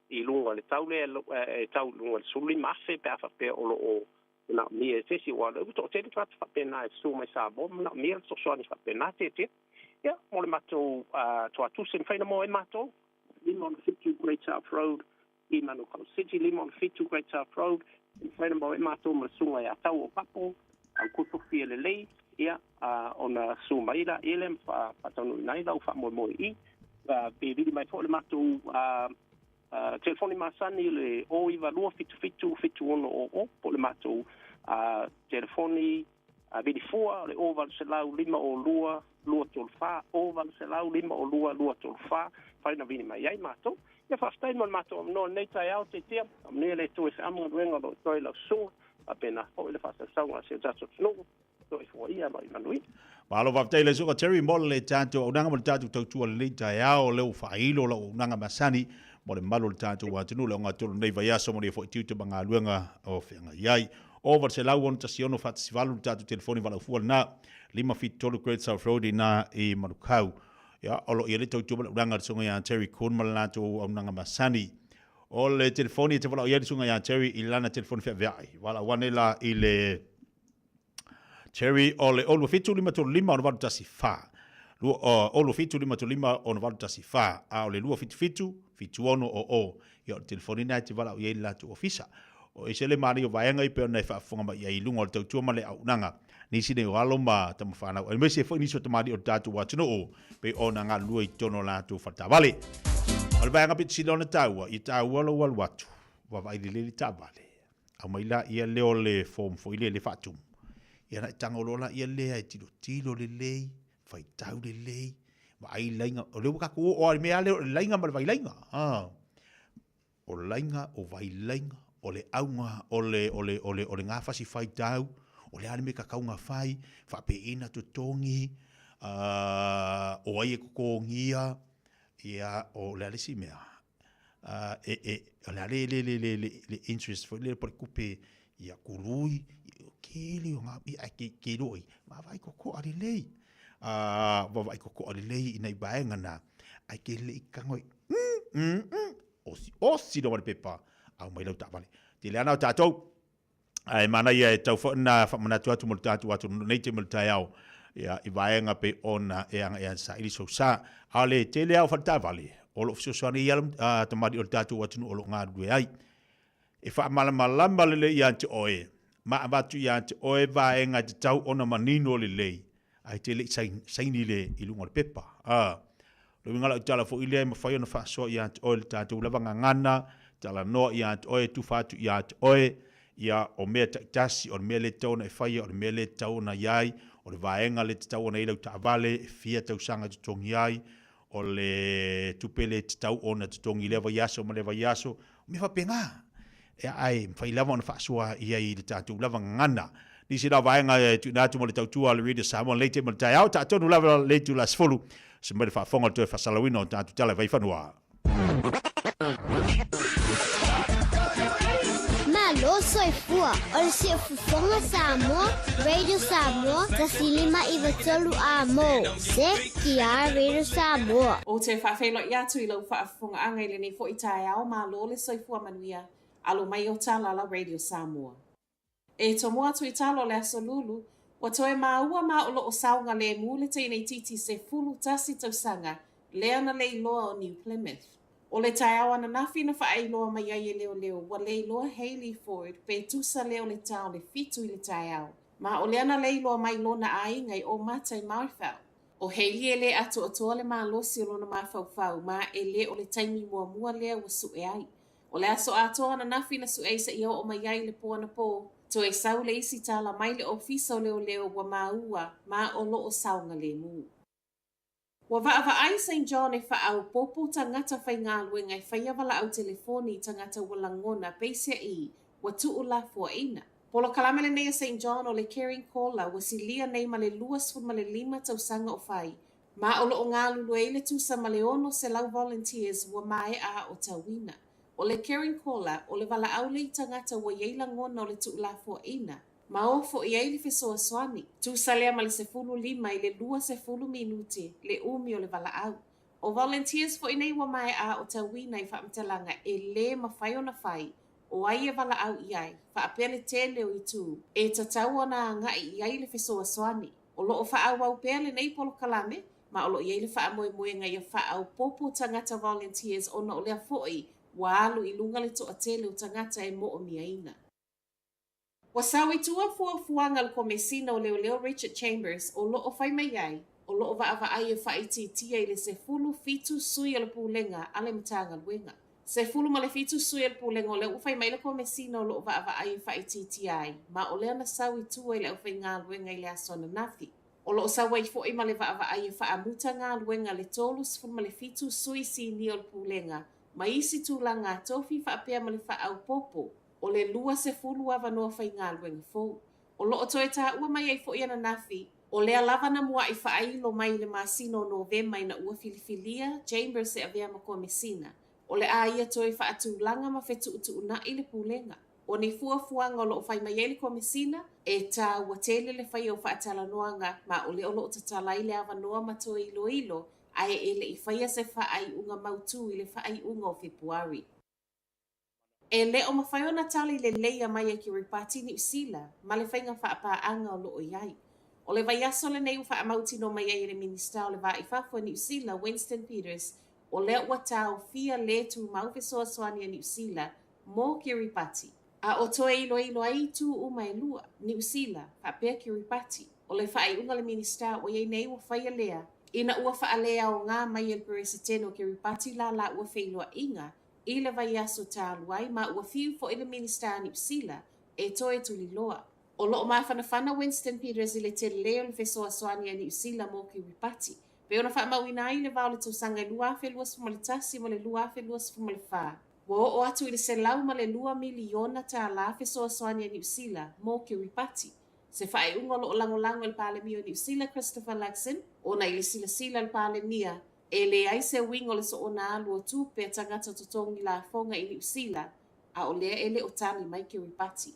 i luga o le tau lea e tau i luga o le $15,000 pe a faapea o lo o manaomia e se isi, aua o lea ua toatele tagata faapena e susu mai Samoa ma manaomia le fesoasoani faapena tiatia. Ia, mo le matou tuatusi e mafai ona maua ai matou, 567 Great South Road, i Manukau City, 567 Great South Road, e mafai ona maua ai matou ma le susuga ia Tau o Papo, Aukuso Fia Lelei, ia, ona susu mai laia lea ma faataunuuina ai lau faamoemoe i i. Pe vili mai foi le matou telefoni masani le 092 77 7600 po o le matou telefoni vili fua o le 0800 502 234, 0800 502 234, mafai ona vili mai ai matou. Ia faafetai mo le matou avanoa i lenei taeao, Taitia. Faamanuia le Atua i feamu galuega o lo o totoe i lau susuga, faapena foi le faasausauga a si o tatou atunuu. Soifua ia ma ia manuia. Malo faafetai i le Susuga Terry mo le tatou auaunaga ma le tatou tautua i lenei taeao. O lea ua faailo lau auaunaga masani mo le malu o le tatou atunuu le ogatotonu o lenei vaiaso ma lenei foi tiute ma galuega o feagai ai. 0800 6 16 8 le tatou telefoni valaufua lena, 573 Great South Road i ina i Manukau. Ia, o lo o i ai le tautua ma le auaunaga a le Susuga ia Terry Kuhn ma le latou auaunaga masani. O le telefoni e te valaau i ai le Susuga ia Terry i lana telefoni feaveai, valaau ane la i le Terry o le 027 535 6814. 027 535 6814, a o le 277 76 00. Ia, o le telefoni lena e te valaau i ai i le latou ofisa. O ese le manaia o vaega ia pei ona e faafofoga mai i ai i luga o le tautua ma le auaunaga. Nisi nei o alo ma tamafanau, aemaise foi nisi o tamalii o le tatou atunuu pei ona galulue i totonu o latou faletaavale. O le vaega pito sili ona taua, ia taua lou alu atu, vaavaai lelei le taavale, aumai laia lea o le form foi lea le faatumu, ia ona e tago loa laia lea e tilotilo lelei, faitau lelei, vaai laiga, o lea ua tatou oo lava i le mea lea o le laiga ma le vailaiga. O laiga, o vailaiga, o le auga o le, o le, o le, o le gafasi faitau, o le a le mea e tatau ona fai, faapeiina totogi, o ai e totogia, ia, o le a le isi mea, e, e, o le a le, le, le, le, le, le interest foi lele po o le tupe ia kului, o tele o ngā, ia, ae ke, ke iloa i, vaavaai totoa lelei, vaavaai totoa lelei i nai vaega na, ae ke le i tago i, mm, mm, mm, osi, osi loa le pepa, aumai lau taavale. Tele ana o tatou, ae manaia e tau foi ona faamanatu atu mo le tatou atunuu nei taimi o le taeao, ia, i vaega pei ona e agai e saili sou sa. A o le tele lava o faletaavale, o lo o fesoasoani ai lava tamalii o le tatou atunuu o lo o galulue ai. E faamalamalama lelei ia te oe, ma avatu ia te oe vaega e tatau ona manino lelei, ae te le i saini le i luga o le pepa. A, le uiga lau tala foi lea e mafai ona faasoa ia te oe le tatou lava gagana, talanoa ia te oe, tufa atu ia te oe, ia o mea taitasi, o le mea le tatau ona e faia, o le mea le tatau ona i ai, o le vaega le tatau ona i ai lau taavale, e fia tausaga e totogi ai, o le tupe le tatau ona totogi i lea vaiaso ma lea vaiaso, o mea faapena. Ia, ae mafai lava ona faasoa i ai i le tatou lava gagana. Nisi la vaega e tuuina atu mo le tautua a le Radio Samoa lenei taimi o le taeao, taatonu lava le itula 10, se mai le faafofoga o le toe faasalauina o tatou tala i Vaifanua. Malo soifua o le Siufofoga Samoa, Radio Samoa, 1593 A-mo, CKR Radio Samoa. Ou te faafeiloai atu i lau faafofogaaga i lenei foi taeao, malo le soifua manuia, alo mai o Talala Radio Samoa. E tomo atu i talo le Aso Lulu, Ua toe maua ma o loo saogalemu le teineitiiti 11 tausaga lea na leiloa o New Plymouth. O le taeao ananafi na faailoa mai ai e leoleo ua leiloa Hayley Ford pe tusa lea o le ta o le 7 i le taeao, ma o lea na leiloa mai lona aiga i Omata i Marfell. ʻO Hayley e le atoatoa le malosi o lona mafaufau ma e le o le taimi muamua lea ua suʻe ai. O le aso atoa ananafi na suʻe ai seia oo mai ai le po anapo, toe sau le isi tala mai le ofisa o leoleo ua maua ma o lo o saogalemu. Ua vaavaai Saint John e faaopoopo tagata faigaluega e faia valaau telefoni i tagata ua lagona peiseai ua tuulafoaiina. Polokalame lenei a Saint John o le Caring Caller ua silia nei ma le 25 tausaga o fai, ma o lo o galulue ai le tusa ma le 600 volunteers ua maea aotauina. O le Caring Caller, o le valaau lea i tagata ua i ai lagona o le tuulafoaiina, ma o foi ai le fesoasoani. Tusa lea ma le 15 i le 20 minute le umi o le valaau. O volunteers foi nei ua maea aotauina i faamatalaga e lē mafai ona fai o ai e valaau i ai, faapea le tele o itu e tatau ona agai i ai le fesoasoani. O lo o faaauau pea lenei polokalame, ma o lo o i ai le faamoemoega ia faaopoopo tagata volunteers ona o lea foi ua alu i luga le toatele o tagata e moomiaina. Ua sau i tua fuafuaga a le Komesina o Leoleo Richard Chambers o lo o fai mai ai, o lo o vaavaai e faaitiitia i le 17 sui o le Pulega a le Matagaluega. 17 sui o le Pulega o lea ua fai mai le Komesina o lo o vaavaai e faaitiitia ai, ma o lea na sau i tua i le aufaigaluega i le aso ananafi. O lo o sau ai foi ma le vaavaai e faamuta galuega le 37 sui sinia o le Pulega ma isi tulaga tofi faapea ma le faaopoopo o le 20 avanoa faigaluega fou. O lo o toe taua mai ai foi ananafi, o lea lava na muaʻi faailo mai i le masina o Novema ina ua filifilia Chambers e avea ma Komesina, o le a ia toe faatulaga ma fetuutuunai le Pulega. O ni fuafuaga o lo o fai mai ai le Komesina, e taua tele le faia o faatalanoaga ma o lea o lo o tatala ai le avanoa ma toe iloilo ae e le i faia se faaiuga mautū i le faaiuga o Fepuari. E le o mafai ona tali lelei mai e Kiribati Niu Sila ma le faiga faapaaga o lo o i ai. O le vaiaso lenei ua faamautinoa mai ai e le Minisita o le Va i Fafo a Niu Sila, Winston Peters, o lea ua taofia lē tumau fesoasoani a Niu Sila mo Kiribati. A o toe iloilo ai itu uma e lua, Niu Sila faapea Kiribati. O le faaiuga a le Minisita ua i ai nei ua faia lea, ina ua faaleaoga mai e le Peresetene o Kiribati la laua feiloaiga i le vaiaso talu ai ma ua fiu foi le Minisita a Niu Sila e toe tuliloa. O lo o mafanafana Winston Peters i le telē o le fesoasoani a Niu Sila mo Kiribati, pei ona faamauina ai i le va o le tausaga e 2021 ma le 2024. Ua oo atu i le $102 miliona tālā fesoasoani a Niu Sila mo Kiribati. Se faaiuga o lo o lagolago e le Palemia o Niu Sila Christopher Luxon, ona i le silasila a le Palemia, E leai se uiga o le soona alu o tupe a tagata totogi lafoga i Niu Sila, a o lea e le o tali mai Kiribati.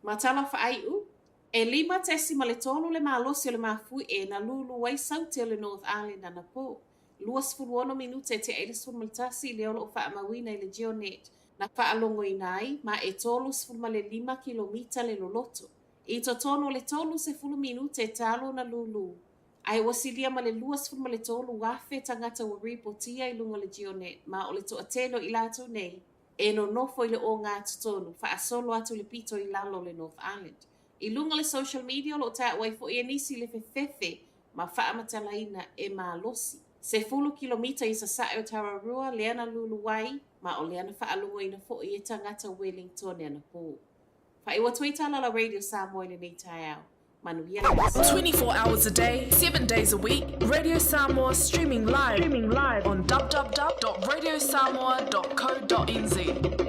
Ma tala faaiu, e 5.3 le malosi o le mafuie na lūlū ai saute o le North Island anapo. 26 minute e tea i le 11 lea o lo o faamauina i le GeoNet na faalogoina ai ma e 35 kilomita le loloto. I totonu o le 30 minute talu ona lūlū, Ae ua silia ma le 23,000 tagata ua ripotia i luga o le GeoNet, ma o le toatele o i latou nei e nonofo i le ogatotonu, faasolo atu i le pito i lalo o le North Island. I luga o le social media o lo o taua ai foi e nisi le fefefe ma faamatalaina e malosi. 10 kilomita i sasae o Tararua lea na lulu ai, ma o lea na faalogoina foi e tagata Wellingtone anapo. Faaiu atu ai tā Lala Radio Samoa i lenei taeao. Manuia le aso. 24 hours a day, 7 days a week, Radio Samoa streaming live, streaming live on www.radiosamoa.co.nz.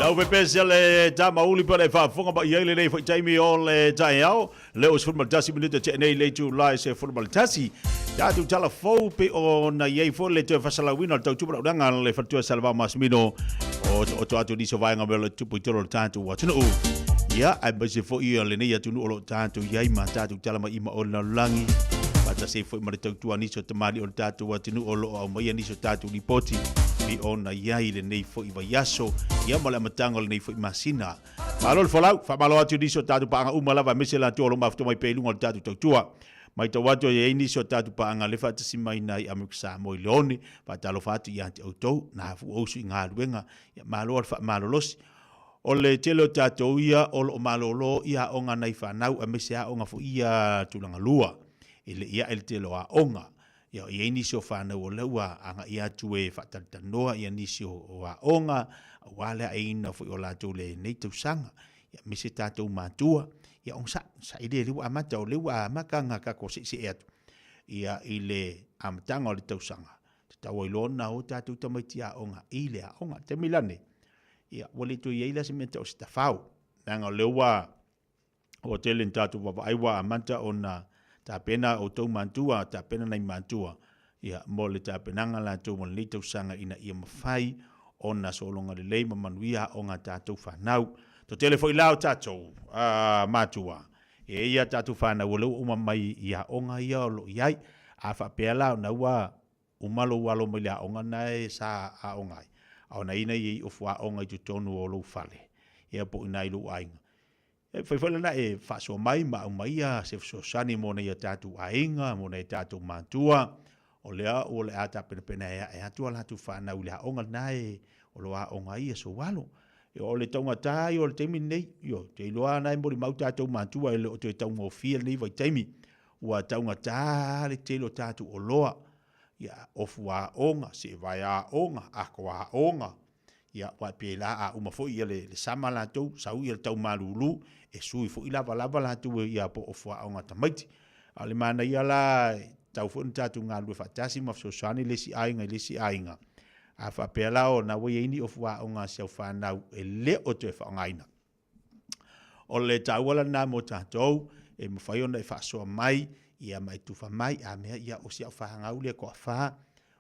Lau pepesi a le tamauli pe le faafofoga mai ai lenei foi taimi o le taeao. Le o 11 minute te nei le itula e se 11. Tatou tala fou pe ona i ai foi le toe faasalauina o le tautupa launaga a le faletua Salavao Masomino o taoto atu nisi o vaega mea o le tupu i tolo o le tatou atunuu. Ia, aemaise foi lenei atunuu o lo o tatou i ai ma tatou tala mai i ma o le lalolagi. Faatasi ai foi ma le tautua a nisi o tamalii o le tatou atunuu o lo o aumaia nisi o tatou lipoti pei ona i ai lenei foi vaiaso, ia ma le amataga o lenei foi masina. Malo le folau, faamalo atu i nisi o tatou paaga uma lava aemaise latou o lo o mafuta mai pea i luga o le tatou tautua. Matau atu e i ai nisi o tatou paaga le faatasi mai nai Amerika Samoa i Leone, faatalofa atu ia te outou, na fua usu i galuega, ia malo le faamalolosi. O le tele o tatou ia o lo o malolo i aoga nai fanau aemaise aoga foi ia tulaga lua. E le i ae le tele o aoga. Ia, e i ai nisi o fanau o lea ua agai atu e faatalatalanoa ia nisi o aoga, aua le aeina foi o latou lenei tausaga. Ia, aemaise tatou matua, ia onosai, onosai le lea ua amata, o lea ua amata ona tatou seesee atu ia i le amataga o le tausaga. Tatau ai loa ona o tatou tamaiti aoga i le aoga. Taimi lane, ia, ua le toe i ai la se mea e tau o se tafao, leaga o lea ua Ua tele ni tatou vaavaai ua amata ona tapena outou matua, tapena nai matua, ia, mo le tapenaga latou mo lenei tausaga ina ia mafai ona sologa lelei ma manuia aoga a tatou fanau. Toatele foi la o tatou matua, e i ai a tatou fanau o lea ua uma mai i aoga ia o lo o i ai. A faapea la ona ua uma lou alo mai le aoga na e sa aoga ai, a ona i ai nai ofu aoga i totonu o lou fale, ia po o i ina i lou aiga, E fai foi lena e faasoa mai ma aumaia se fesoasoani mo nai o tatou aiga, mo nai o tatou matua. O lea o le a tapenapena e ae atu a latou fanau i le aoga lena e o lo o aoga ai aso alo. O le taugata ia o le taimi lenei, ioe, ou te iloa lava na e molimau tatou matua e le o toe taugofie lenei vaitaimi, ua taugata le tele o tatou oloa, ia, ofu aoga, seevae aoga, ato aoga, ia, aua e pēlā a uma foi ia le, le sama latou, sau ia le tau malūlū, e sui foi lavalava latou ia po o ofu aoga a tamaiti. A o le manaia la, e tatau foi ona tatou galulue faatasi ma fesoasoani le isi aiga i le isi aiga. A faapea la o na ua i ai ni ofu aoga a si au fanau e le o toe faaaogaina. O le taua la lena mo tatou, e mafai ona e faasoa mai, ia ma e tufa mai, a mea ia o si au fanau lea toafa,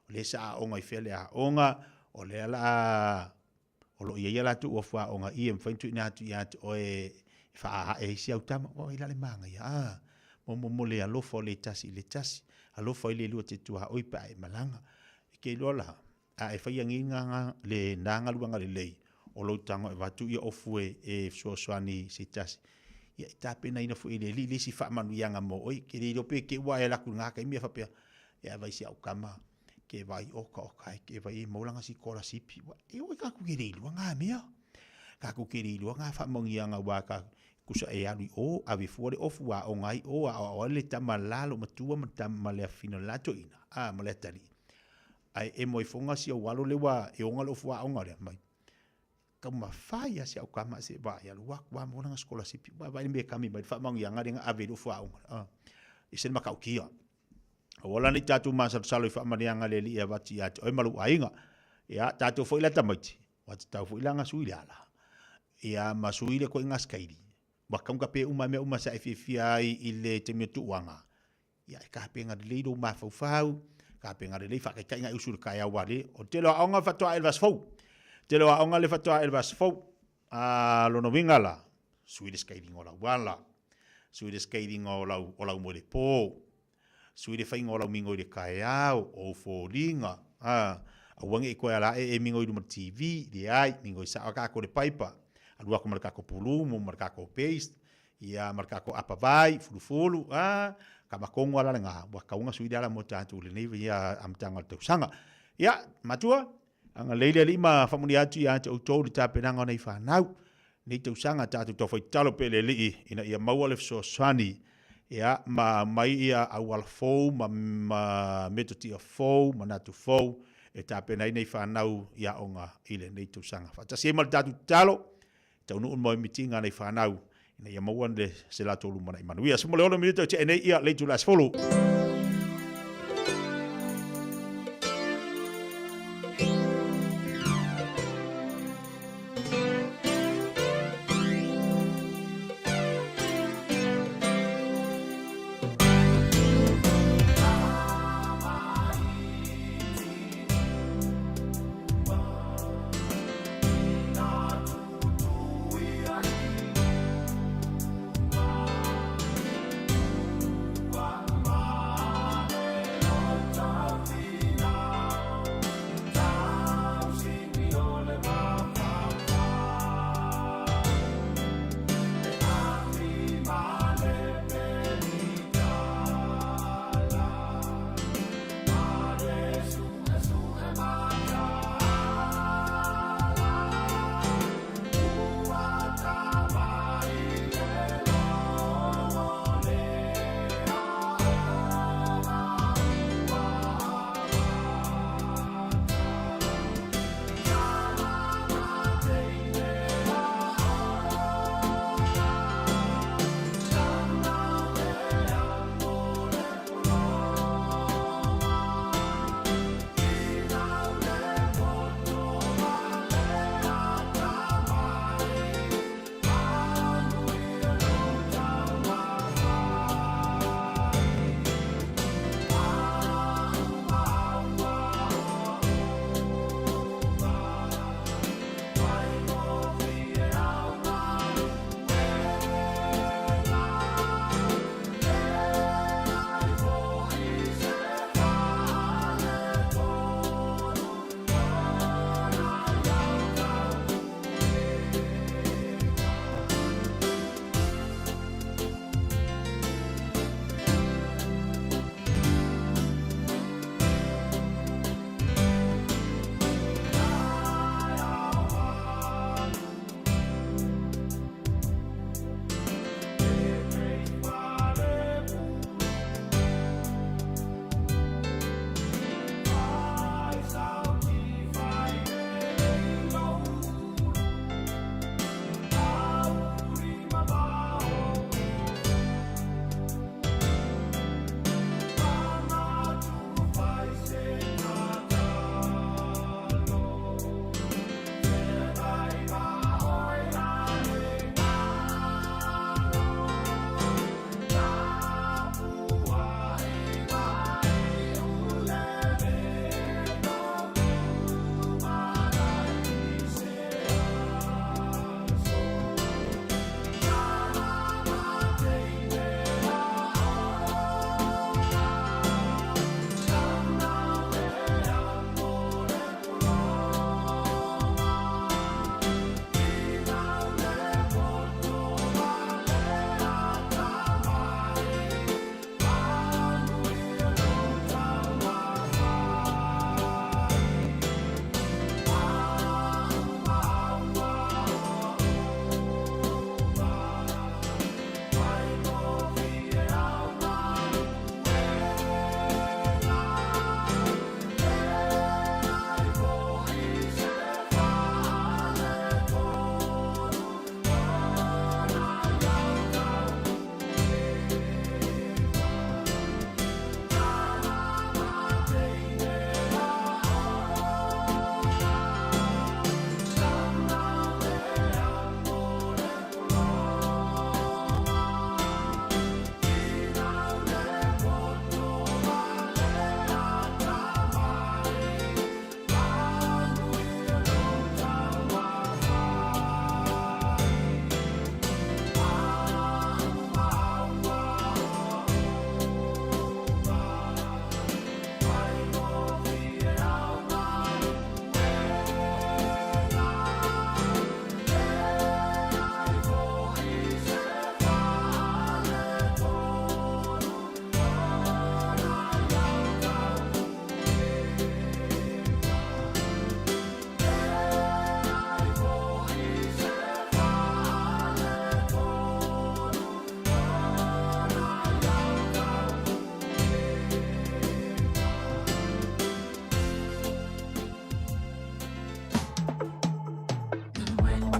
o lea sa aoga i fea le aoga, o lea la a o lo o i ai a latou uafu aoga i e mafai ona tuuina atu ia te oe e faaae ai si au tama. Ua ai la le manaia, a mo mo mo le alofa o le tasi i le tasi, alofa i le lua te tuaoi pe a e malaga. E te iloa la, a e faia nei na le na galuega lelei, o lou tago e avatu ia ofu e e fesoasoani i se tasi, ia e tapenaina foi e le Alii le isi faamanuiaga mo oe. E te le iloa pe te i ua e alu atu i lena taimi e faapea, e vaai si au tama, ke vai oka oka e ke vai e maua lana sikolasipi. Ua e oi tatou te le iloa na mea. Tatou te le iloa na faamanuiaga aua ka tusa e alu i o, ave fua le ofu aoga ai o, aoao ai le tama la loomatua ma le tama ma le afafine o le la toeaina, a ma le atalii. Ae emo ai foga si ou alo lea ua e oga le ofu aoga lea mai. Taumafai lava si au tama se i vaai alu atu lava maua lana sikolasipi. Ua vaai le mea e kami mai le faamanuiaga lea na ave i le ofu aoga. E ese le matautia. Aua la ne i tatou masalosalo i faamanuiaga a le Alii e avatu ia te oe ma lou aiga. Ia, tatou foi la tamaiti, ua tatau foi la ona sui le ala. Ia, ma sui le koiga sikaili. Ua taugata uma mea uma sa e fiafia ai i le taimi o tuuaga. Ia, e tapena lelei lou mafaufau, tapena lelei faataitaiga e usu i le taeao aua le, o le tele o aoga faatoa ae i le vaiaso fou. Tele o aoga le faatoa ae i le vaiaso fou. A, lona uiga la, sui le sikailiga o lau ala, sui le sikailiga o lau, o lau moe le po, sui le faiga o lau migoi i le taeao, o ou foliga, a, aua ne i toe ala ae e migoi i luma o le TV, leai, migoi sao lava tatou i le paipa, alu atu ma le tatou pulumu ma le tatou paste, ia ma le tatou apavai, fulufulu, a, kama tonu lava la lena, ua tatau ona sui le ala mo tatou i lenei ia amataga o le tausaga. Ia, matua, agalelei le Alii ma faamanuia atu ia te outou i le tapenaga o nei fanau. Nei tausaga tatou taufai tatalo pea i le Alii ina ia maua le fesoasoani ia ma aumai ia auala fou ma ma metotia fou, manatu fou e tapena ai nei fanau i aoga i lenei tausaga. Faatasi ai ma le tatou tatalo, taunuu le moemitiga a nei fanau ina ia maua le se latou lumanai manuia. 16 minute o tea nei ia le itula 10.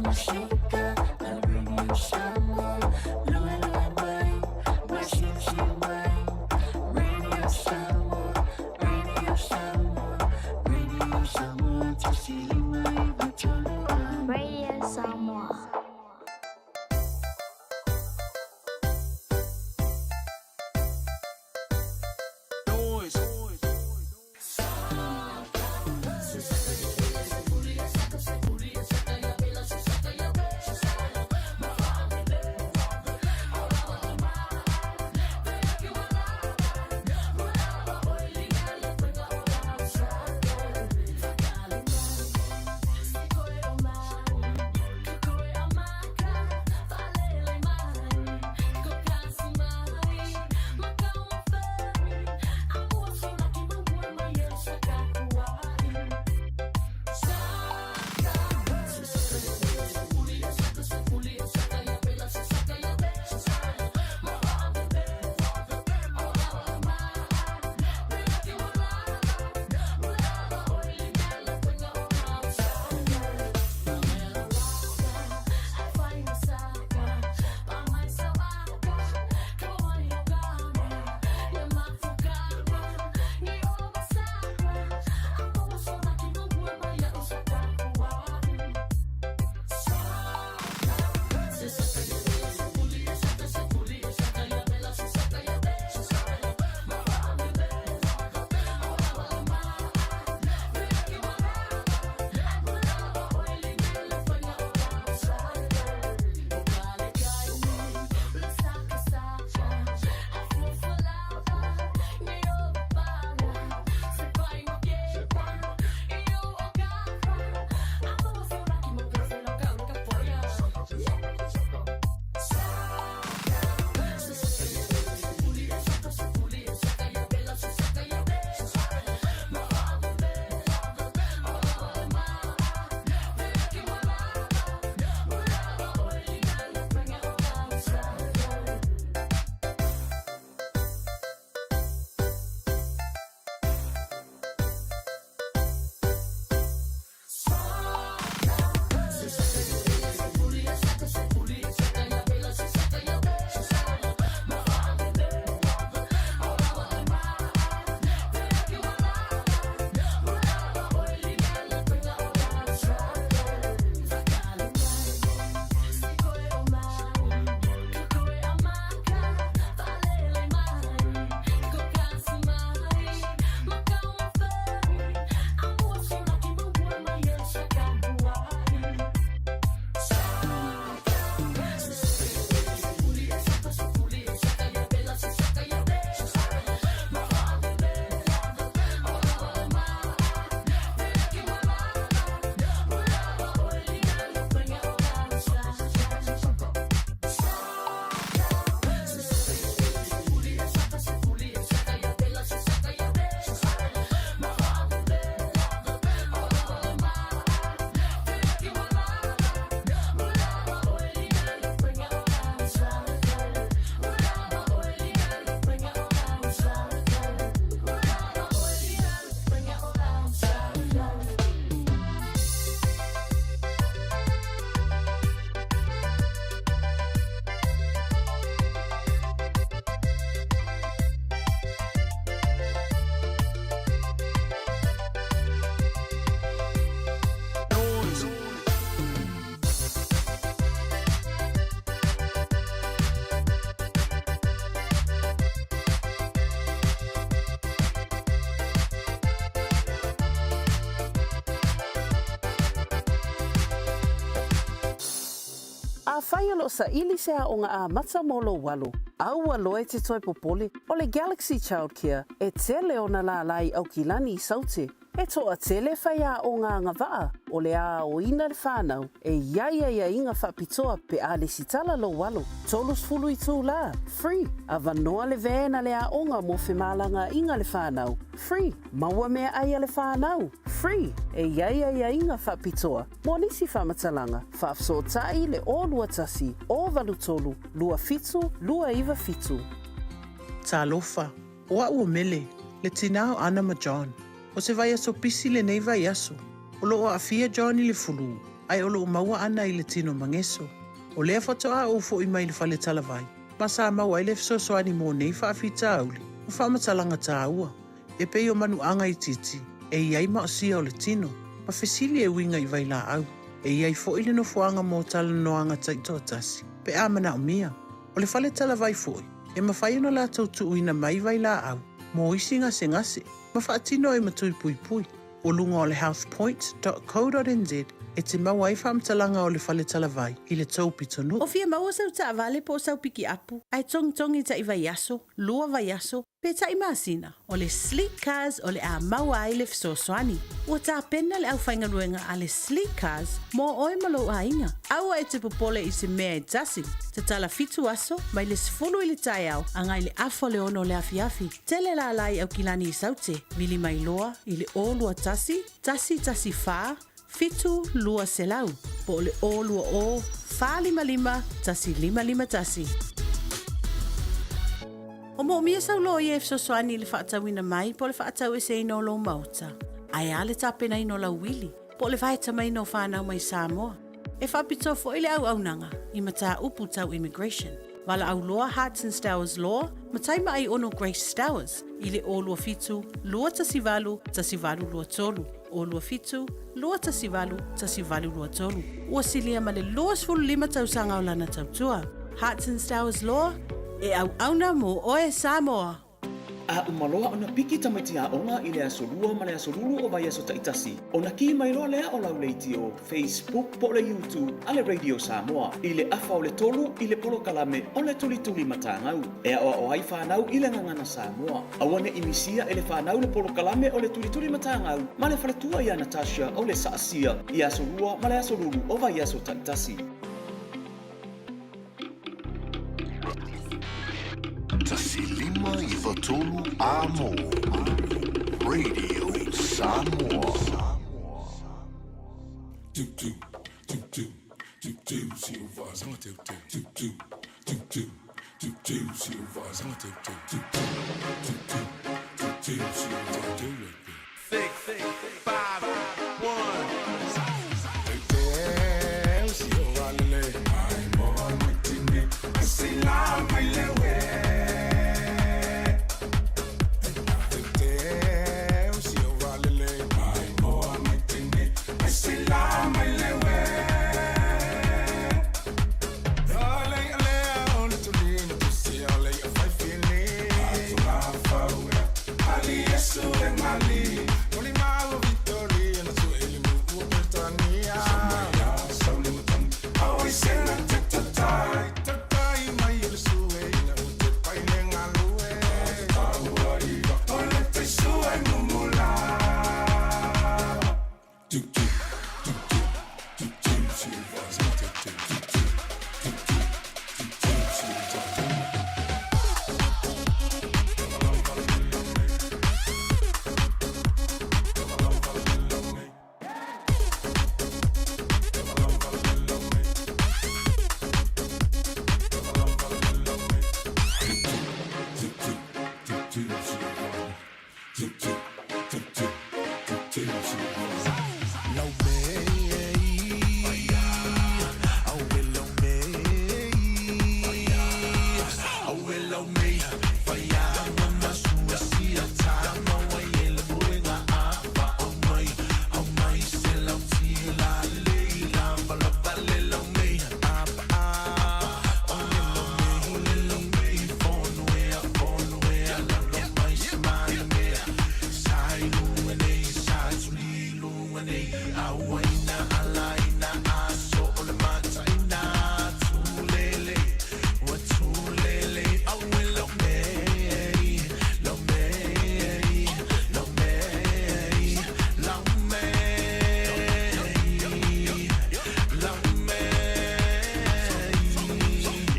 Radio Samoa. Afai o lo o saili se aoga amata mo lou alo, aua loa e te toe popole, o le Galaxy Childcare e tele ona lālā i Aukilani i Saute. E toatele faiaoga agavaa o le a aoina le fanau e i ai aiaiga faapitoa pe a lesitala lou alo. 30 itulā, free, avanoa le van a le aoga mo femalagaaiga a le fanau, free, maua meaai a le fanau, free, e i ai aiaiga faapitoa mo nisi faamatalaga, faafesootai i le 021 083 27 297. Talofa, o au o Mele, le tinā o Ana ma John. O se vaiaso pisi lenei vaiaso. O lo o aafia John i le fulū, ae o lou maua ʻana i le tino mageso. O lea faatoa ou foʻi mai le fale talavai, ma sa maua ai le fesoasoani mo nei faafitauli ma faamatalaga tāua, e pei o manuaga itiiti e i ai maosia o le tino, ma fesili e uiga i vailaau. E i ai foʻi le nofoaga mo talanoaga taitoatasi, pe a manaomia. O le fale talavai foʻi, e mafai ona latou tuuina mai vailaau mo isi gasegase ma faatino ai ma tui puipui. O luga o le healthpoint dot co dot nz e te maua ai faamatalaga o le fale talavai i le tou pitonuu. O fia maua sau taavale po o sau pikiapu, ae togitogi taʻi vaiaso, lua vaiaso, pe taʻi masina, o le Sleek Cars o le a maua ai le fesoasoani. Ua tapena le aufaigaluega a le Sleek Cars mo oe ma lou aiga. Aua e te popole i se mea e tasi, tatala fitu aso, mai le 10 i le taeao agai le afa o le ono o le afiafi. Tele lālā i Aukilani i Saute, vili mai loa i le 021 114 7200 po o le 020 455 1551. O moomia sau loia e fesoasoani i le faatauina mai po o le faataueseina o lou maota, ae a le tapenaina o lau uili po o le vaetamaina o fanau mai Samoa. E faapitoa foi le auaunaga i mataupu tau immigration. Valaau loa Hearts and Stowers Law ma Taimaai Ono Grace Stowers i le 027 218 1823, 027 218 1823. Ua silia ma le 25 tausaga o lana tautua. Hearts and Stowers Law, e auauna mō oe Samoa! A uma loa ona piki tamaiti aoga i le aso Lua ma le aso Lulu o vaiaso taitasi, ona kī mai loa lea o lau leitio, Facebook po o le YouTube a le Radio Samoa i le afa o le tolu i le polokalame o le Tulituli Matagau e aoao ai fanau i le gagana Samoa. Aua ne i misia e le fanau le polokalame o le Tulituli Matagau ma le faletua ia Natasha o le Saasia i aso Lua ma le aso Lulu o vaiaso taitasi. 1593 Amo Radio Samoa. Six, five, one.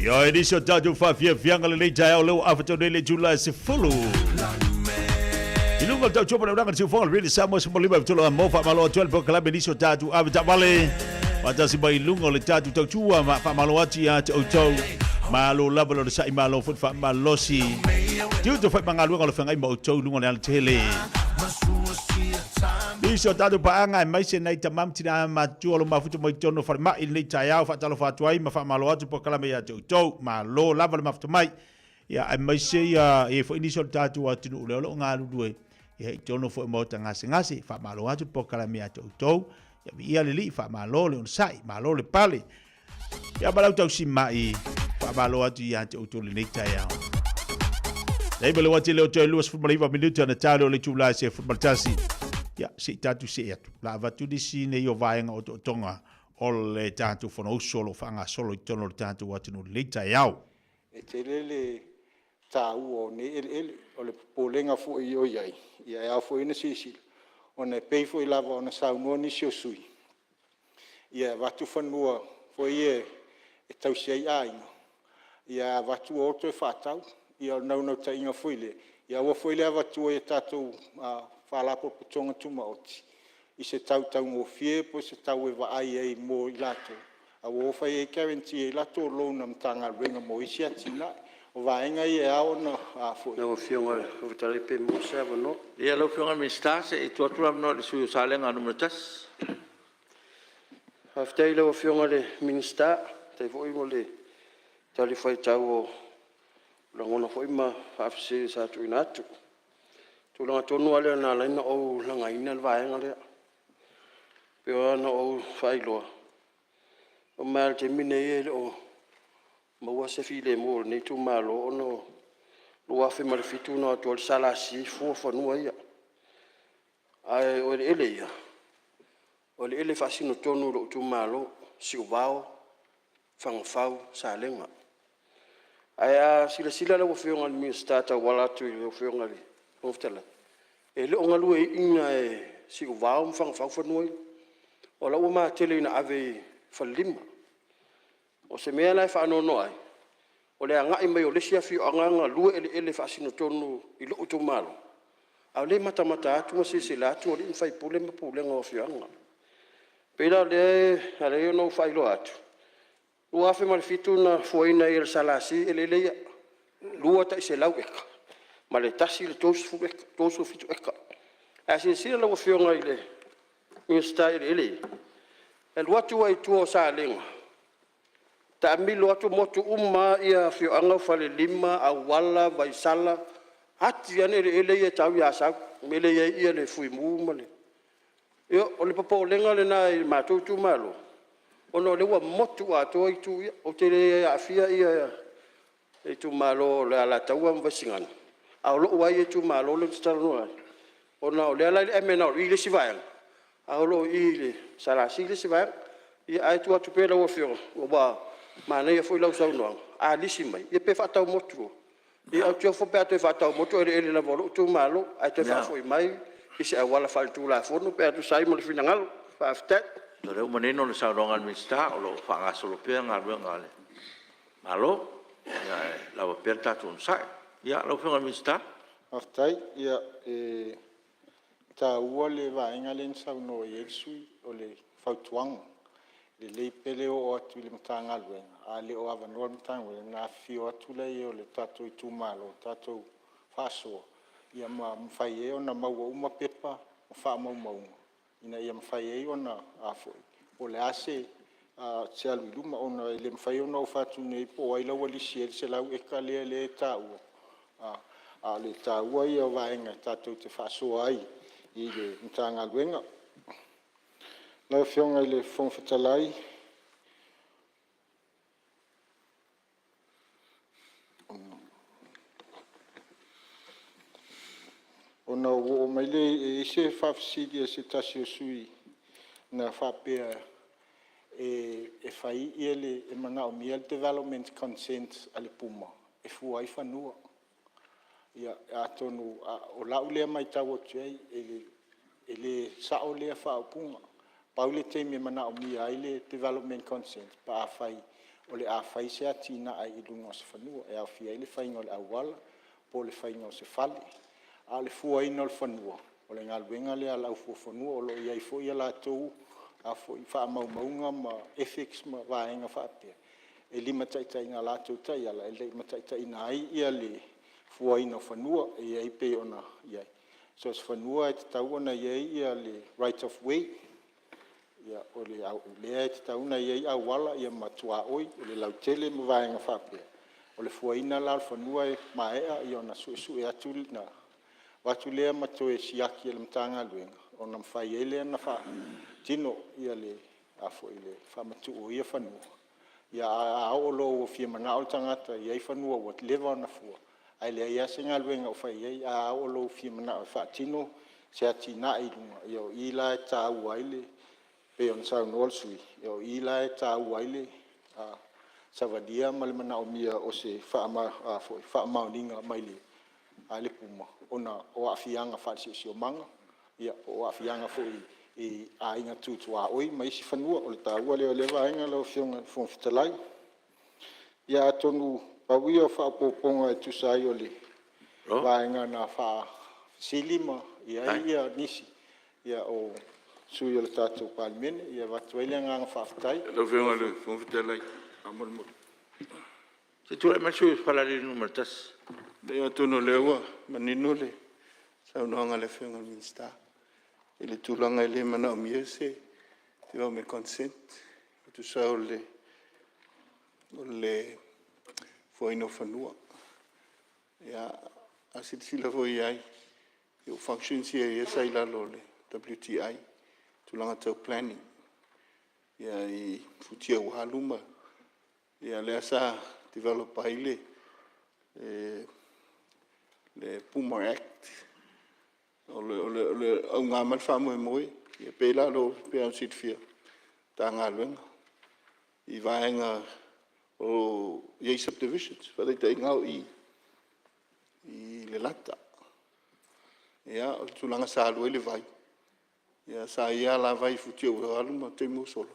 Ia, e nisi o tatou faafiafiaga lenei taeao lea ua afa nei le itula e 10. I luga o le tautua ma le siufoga le Radio Samoa 15 a mo faamalo atu ai le polokalame nisi o tatou ave taavale faatasi mai i luga o le tatou tautua ma faamalo atu ia te outou. Malo lava le onosai, malo foi le faamalosi. Tiute fai ma galuega o le feagai ma outou i luga o le alatele. Nisi o tatou paaga aemaise nai tama ma tina matutua o lo o mafuta mai totonu o falemai i lenei taeao, faatalofa atu ai ma faamalo atu polokalame ia te outou. Malo lava le mafuta mai. Ia aemaise ia e i ai foi nisi o le tatou atunuu lea o lo o galulue ia i totonu foi o maota gasegase, faamalo atu le polokalame ia te outou. Ia viia le Alii, faamalo le onosai, malo le pale. Ia ma lau tausimai, faamalo atu ia te outou lenei taeao. Nei ma le uati leo toe 29 minute ana talo le itula e 11. Ia, se i tatou see atu. La avatu nisi nei o vaega o tootoga o le tatou Fonousu o lo o faagasolo i totonu o le tatou atunuu i lenei taeao. E tele le taua o nei eleele. O le popolega foi o i ai, e ao foi ona silasila, ona e pei foi lava ona saunoa nisi o sui usufono, ia e avatu fanua foi ia e tausi ai aiga, ae avatu o toe faatau. Ia o le naunautaiga foi lea, ia aua foi le avatua i tatou Faalapotopotoga Tumaoti i se tau taugofie po o se tau e vaai ai mo i latou, a ua o fai ai guarantee ai latou loan a Matagaluega mo isi atinae. O vaega ia e ao ona… Lau Afioga i le Fofoga Fetalai pe maua se avanoa. Ia lau Afioga i le Minisita se i tuu atu le avanoa i le sui usufono mo Salega 1. Faafetai i lau Afioga i le Minisita, faafetai foi mo le talifuaitau o lagona foi ma faafesili sa tuuina atu. O le tulaga tonu lava lea na ala ai ona ou lagaina le vaega lea. E pei ona ou faailoa, e oo mai lava i le taimi lenei e le o maua se filemu o lenei itumalo ona o le 2007 na o atu ai le SLC fua fanua ia. Ae o eleele ia, o eleele e faasino tonu i lou itumalo, Siuvao, Fagafau, Salega. Ae a silasila lau Afioga i le Minisita e tauala atu i lau Afioga i le Fofoga Fetalai, e le o galueaiina e Siuvao ma Fagafau fanua ia. O la e ua matele ina ave i Falelima. O se mea la e faanoanoa ai, o le agai mai o le isi afioaga galue eleele e faasino tonu i lou itumalo, a o lea e matamata atu ma silasila atu alii ma faipule ma pulega o afioaga. E pei la o lea e ala ai ona ou faailoa atu, 2007 na fuaina ai e le SLC eleele ia, e 2 tai 100 eka ma le tasi e 37 eka. Ae a silasila lau Afioga i le Minisita i eleele ia, e alu atu lava i tua o Salega, taamilo atu motu uma lava afioaga o Falelima, Auala, Vaisala, ati ane eleele ia e tau i Asau i le mea lea e i ai le Fuimu ma le… Ia, o le popolega lena i le matou itumalo ona o lea ua motu atoa itu ia. Ou te le aafia le itumalo o le Alataua ma Vaisigano, a o lou lava ia itumalo lea ou te talanoa ai, ona o lea la e i le MNRE le isi vaega, a o lo o i i le SLC le isi vaega. Ia ae tuu atu pea i lau Afioga, ua manaia foi lau saunoaga, a lisi mai, ia pe faatau motu loa, ia ae ou te ofo pe a toe faatau motu o eleele lava o lou itumalo, ae toe faafoi mai i se auala faaletulafono pe a tusa ai ma le finagalo. Faafetai. Ia o lea ua manino le saunoaga a le Minisita o lo o faagasolo pea galuega a le Malo, ae lava pea le tatou onosai. Ia lau Afioga i le Minisita. Faafetai. Ia, e taua le vaega lea na saunoa i ai le sui usufono, o le fautuaga. E lelei pea le oo atu i le Matagaluega, a le o avanoa le Matagaluega ona afifio atu lea o tatou itumalo tatou faasoa ma mafai ai ona maua uma pepa ma faamaumauga ina ia mafai ai ona… po o le a se alu i luma, ona e le mafai ona ou fai atu nei po o ai la e ua lisi ai le 100 eka lea e taua, a o le taua ia o vaega tatou te faasoa ai i le Matagaluega. Lau Afioga i le Fofoga Fetalai, ona ou oo mai lea… e i ai se faafesili a se tasi o sui usufono na faapea e manaomia le development consent a le PUMA e fua ai fanua. Ia atonu o lau lea maitau atu i ai, e le sao lea faaupuga. Pau le taimi e manaomia ai le development consent pe afai o le a fai se atinae i luga o se fanua e aofia ai le faiga o le auala po o le faiga o se fale. A o le fuaina o le fanua, o le galuega lea a le au fuafanua. O lo o i ai foi a latou faamaumauga ma ethics ma vaega faapea e limataitaiina i a latou taiala e limataitaiina ai le fuaina o fanua e pei ona i ai. So o se fanua e tatau ona i ai le right of way. O lea e tatau ona i ai auala ma tuaoi, o le lautele ma vaega faapea. O le fuaina la o le fanua e maea ona suesue atu lea ma toe siaki e le Matagaluega ona mafai ai lea ona faatino le faamatuu o ia fanua. Ae a oo loa ua fia manao le tagata e i ai fanua ua leva ona fua ae leai lava se galuega o fai i ai. A oo loa ua fia manao e faatino se atinae i luga, o i la e taua ai le… e pei ona saunoa le sui usufono, o i la e taua ai le savalia ma le manaomia o se faamaoniga mai le PUMA ona o aafiaga faale-siosiomaga, po o aafiaga foi i aiga tu tuaoi ma isi fanua. O le taua lea o lea vaega lau Afioga i le Fofoga Fetalai. Ia atonu pau ia o faaopoopoga e tusa ai o le vaega na faafesili i ai nisi o sui usufono o le tatou Palemene. E avatu ai le agaga faafetai. Lau Afioga i le Fofoga Fetalai faamolemole. Se i tulai mai le sui usufono mo Falealili 1. Leai atonu o lea ua manino le saunoaga a le Afioga i le Minisita i le tulaga e le manaomia se development consent e tusa o le fuaina o fanua. Ia, a silasila foi i ai o functions ia sa i lalo o le WTI i tulaga tau planning i futia ua alu ma lea sa develop ai le PUMA Act. O le auga ma le faamoemoe e pei la ona silafia e le Matagaluega i vaega o lo o i ai subdivisions. Faataitaiga o i i Lelata, o le tulaga sa alu ai le vai, sa i ai alavai i futia ua alu ma taimi ua sola,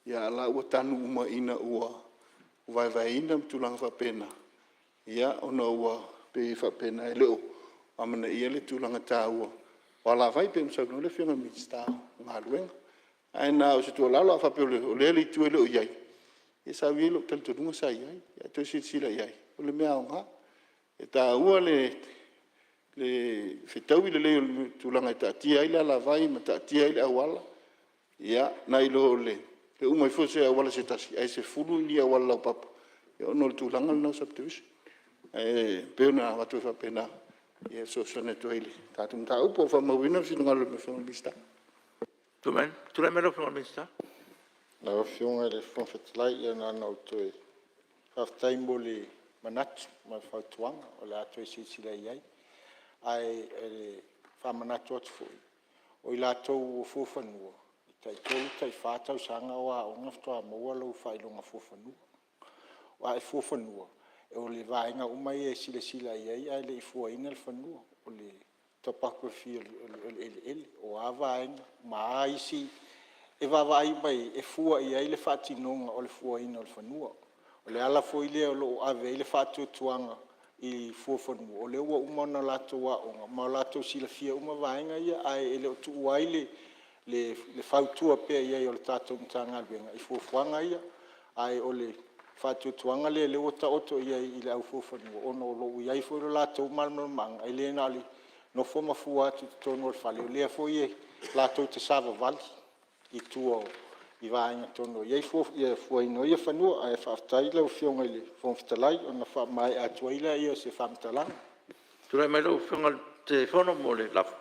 a o la ua tanu uma ina ua vaevaeina ma tulaga faapena, ona ua pei e faapena e le o amanaia le tulaga taua o alavai pei ona saunoa le Afioga i le Minisita o Galuega. Ae na o se tuualalo, a faapea o lea le itu e le o i ai, ia sa i ai lou talitonuga sa i ai, ae toe silasila i ai, o le mea aoga. E taua le fetaui lelei o le tulaga e taatia ai le alavai ma taatia ai le auala, nai lo le uma ifo o se auala se tasi ae 10 ni auala laupapa ona o le tulaga lena o subdivision. Ae pei ona avatu ai faapena e fesoasoani atu ai i le tatou mataupu. Ua faamauina le finagalo o le Afioga i le Minisita. Tulai mai lau Afioga i le Minisita. Lau Afioga i le Fofoga Fetalai, ia na ona ou toe faafetai mo le manatu ma le fautuaga o le a toe silasila i ai. Ae faamanatu atu foi, o i latou ua fua fanua, e tai 3 tai 4 tausaga o aoga faatoa maua lou faailoga fuafanua. A e fua fanua, o le vaega uma ia e silasila i ai ae le i fuaina le fanua. O le topography o le eleele, o a vaega ma a isi… E vaavaai uma i ai e fua i ai le faatinoga o le fuaina o le fanua. O le ala foi lea o lo o ave i ai le faatuatuaga i fuafanua, o lea ua uma ona latou aooga ma ua latou silafia uma vaega ia, ae le o tuua ai le fautua pea i ai o le tatou Matagaluega i fuafuaga ia. Ae o le faatuatuaga lea o lea ua taoto i ai i le au fuafanua, ona o lo o ua i ai foi lo latou malamalamaaga, e le na o le nofo ma fua atu i totonu o le fale, o lea foi latou te savavali i tua i vaega tonu o i ai le fuaina o ia fanua. Ae faafetai lau Afioga i le Fofoga Fetalai, ona faamaea atu ai lea o se faamatalaga. Tulai mai lau Afioga i le Taitaifono mo le lafo.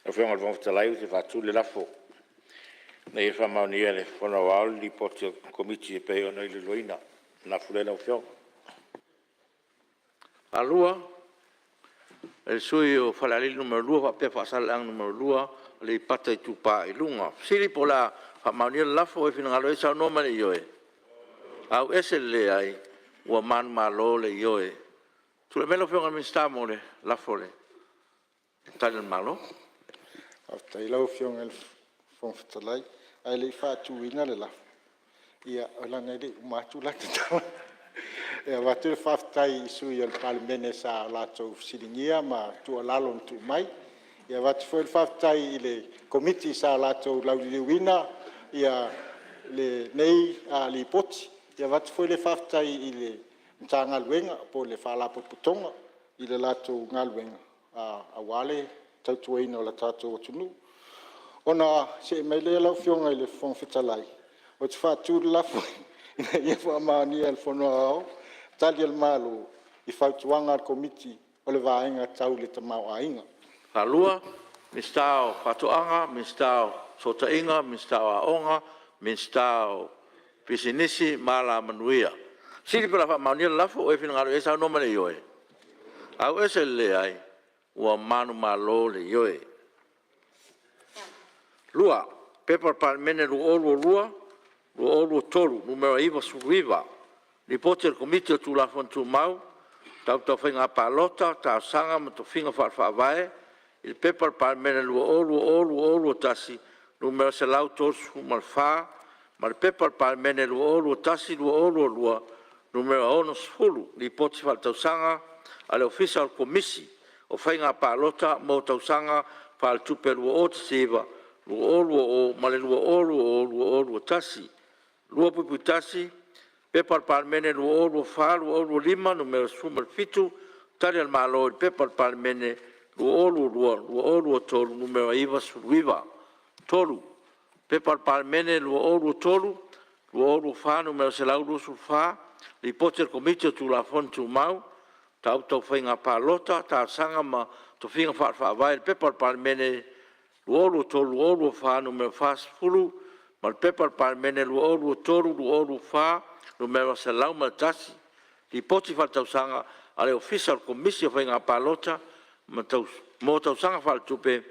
Lau Afioga i le Fofoga Fetalai ou te faatu le lafo, Ina ia faamaonia e le Fono Aoao le Lipoti a le Komiti e pei ona iloiloina. O le lafo lea lau Afioga. E sui usufono o Falealili 2 faapea Faasaleleaga 2, Aleipata Itupa i Luga. O le fesili po o le a faamaonia le lafo. O ai e finagalo ai saunoa mai i le ioe. Ioe. Auese le leai. Ua manumalo le Ioe. Tulai mai lau Afioga i le Minisita mo le lafo a le Tali a le Malo. Faafetai lau Afioga i le Fofoga Fetalai. Ae le i faatuina le lafo, ia leaga e le i uma atu lata tala. E avatu le faafetai i sui usufono o le Palemene sa latou fesiligia ma tuualalo na tuu mai. E avatu foi le faafetai i le Komiti sa latou lauliliuina lenei Lipoti. E avatu foi le faafetai i le Matagaluega po o le Faalapotopotoga i le latou galuega aua le tautuaina o le tatou atunuu. Ona see mai lea lau Afioga i le Fofoga Fetalai, ou te faatu le lafo, Ina ia faamaonia e le Fono Aoao Tali a le Malo i Fautuaga a le Komiti o le Vaega Tau le Tamaoaiga. Minisita o Faatoaga Minisita o Fesootaiga, Minisita o Aoga, Minisita o Pisinisi ma Alamanuia. O le a fesili pe o le a faamaonia le lafo, o e finagalo ai saunoa mai i le ioe. Auese le leai. Ua manumalo le ioe. 2. P.P.2022/2023 Nu.99, Lipoti a le Komiti o Tulafono Tumau, Mataupu Tau Faiga Palota, Talosaga ma Tofiga Faale-Faavae i le P.P.2020/2021 Nu.134 ma le P.P.2021/2022 Nu.60, Lipoti Faaletausaga a le Ofisa o le Komisi o Faiga Palota mo Tausaga Faaletupe 2019/2020 ma le 2020/2021. 2.1 P.P.2024/2025 Nu.17, Tali a le Malo i le P.P.2022/2023 Nu.99. 3. P.P.2023/2024 Nu.124, Lipoti a le Komiti o Tulafono Tumau, Mataupu Tau Faiga Palota, Talosaga ma Tofiga Faale-Faavae i le P.P.2023/2024 Nu.40 ma le P.P.2023/2024 Nu.101, Lipoti Faaletausaga a le Ofisa o le Komisi o Faiga Palota mo Tausaga Faaletupe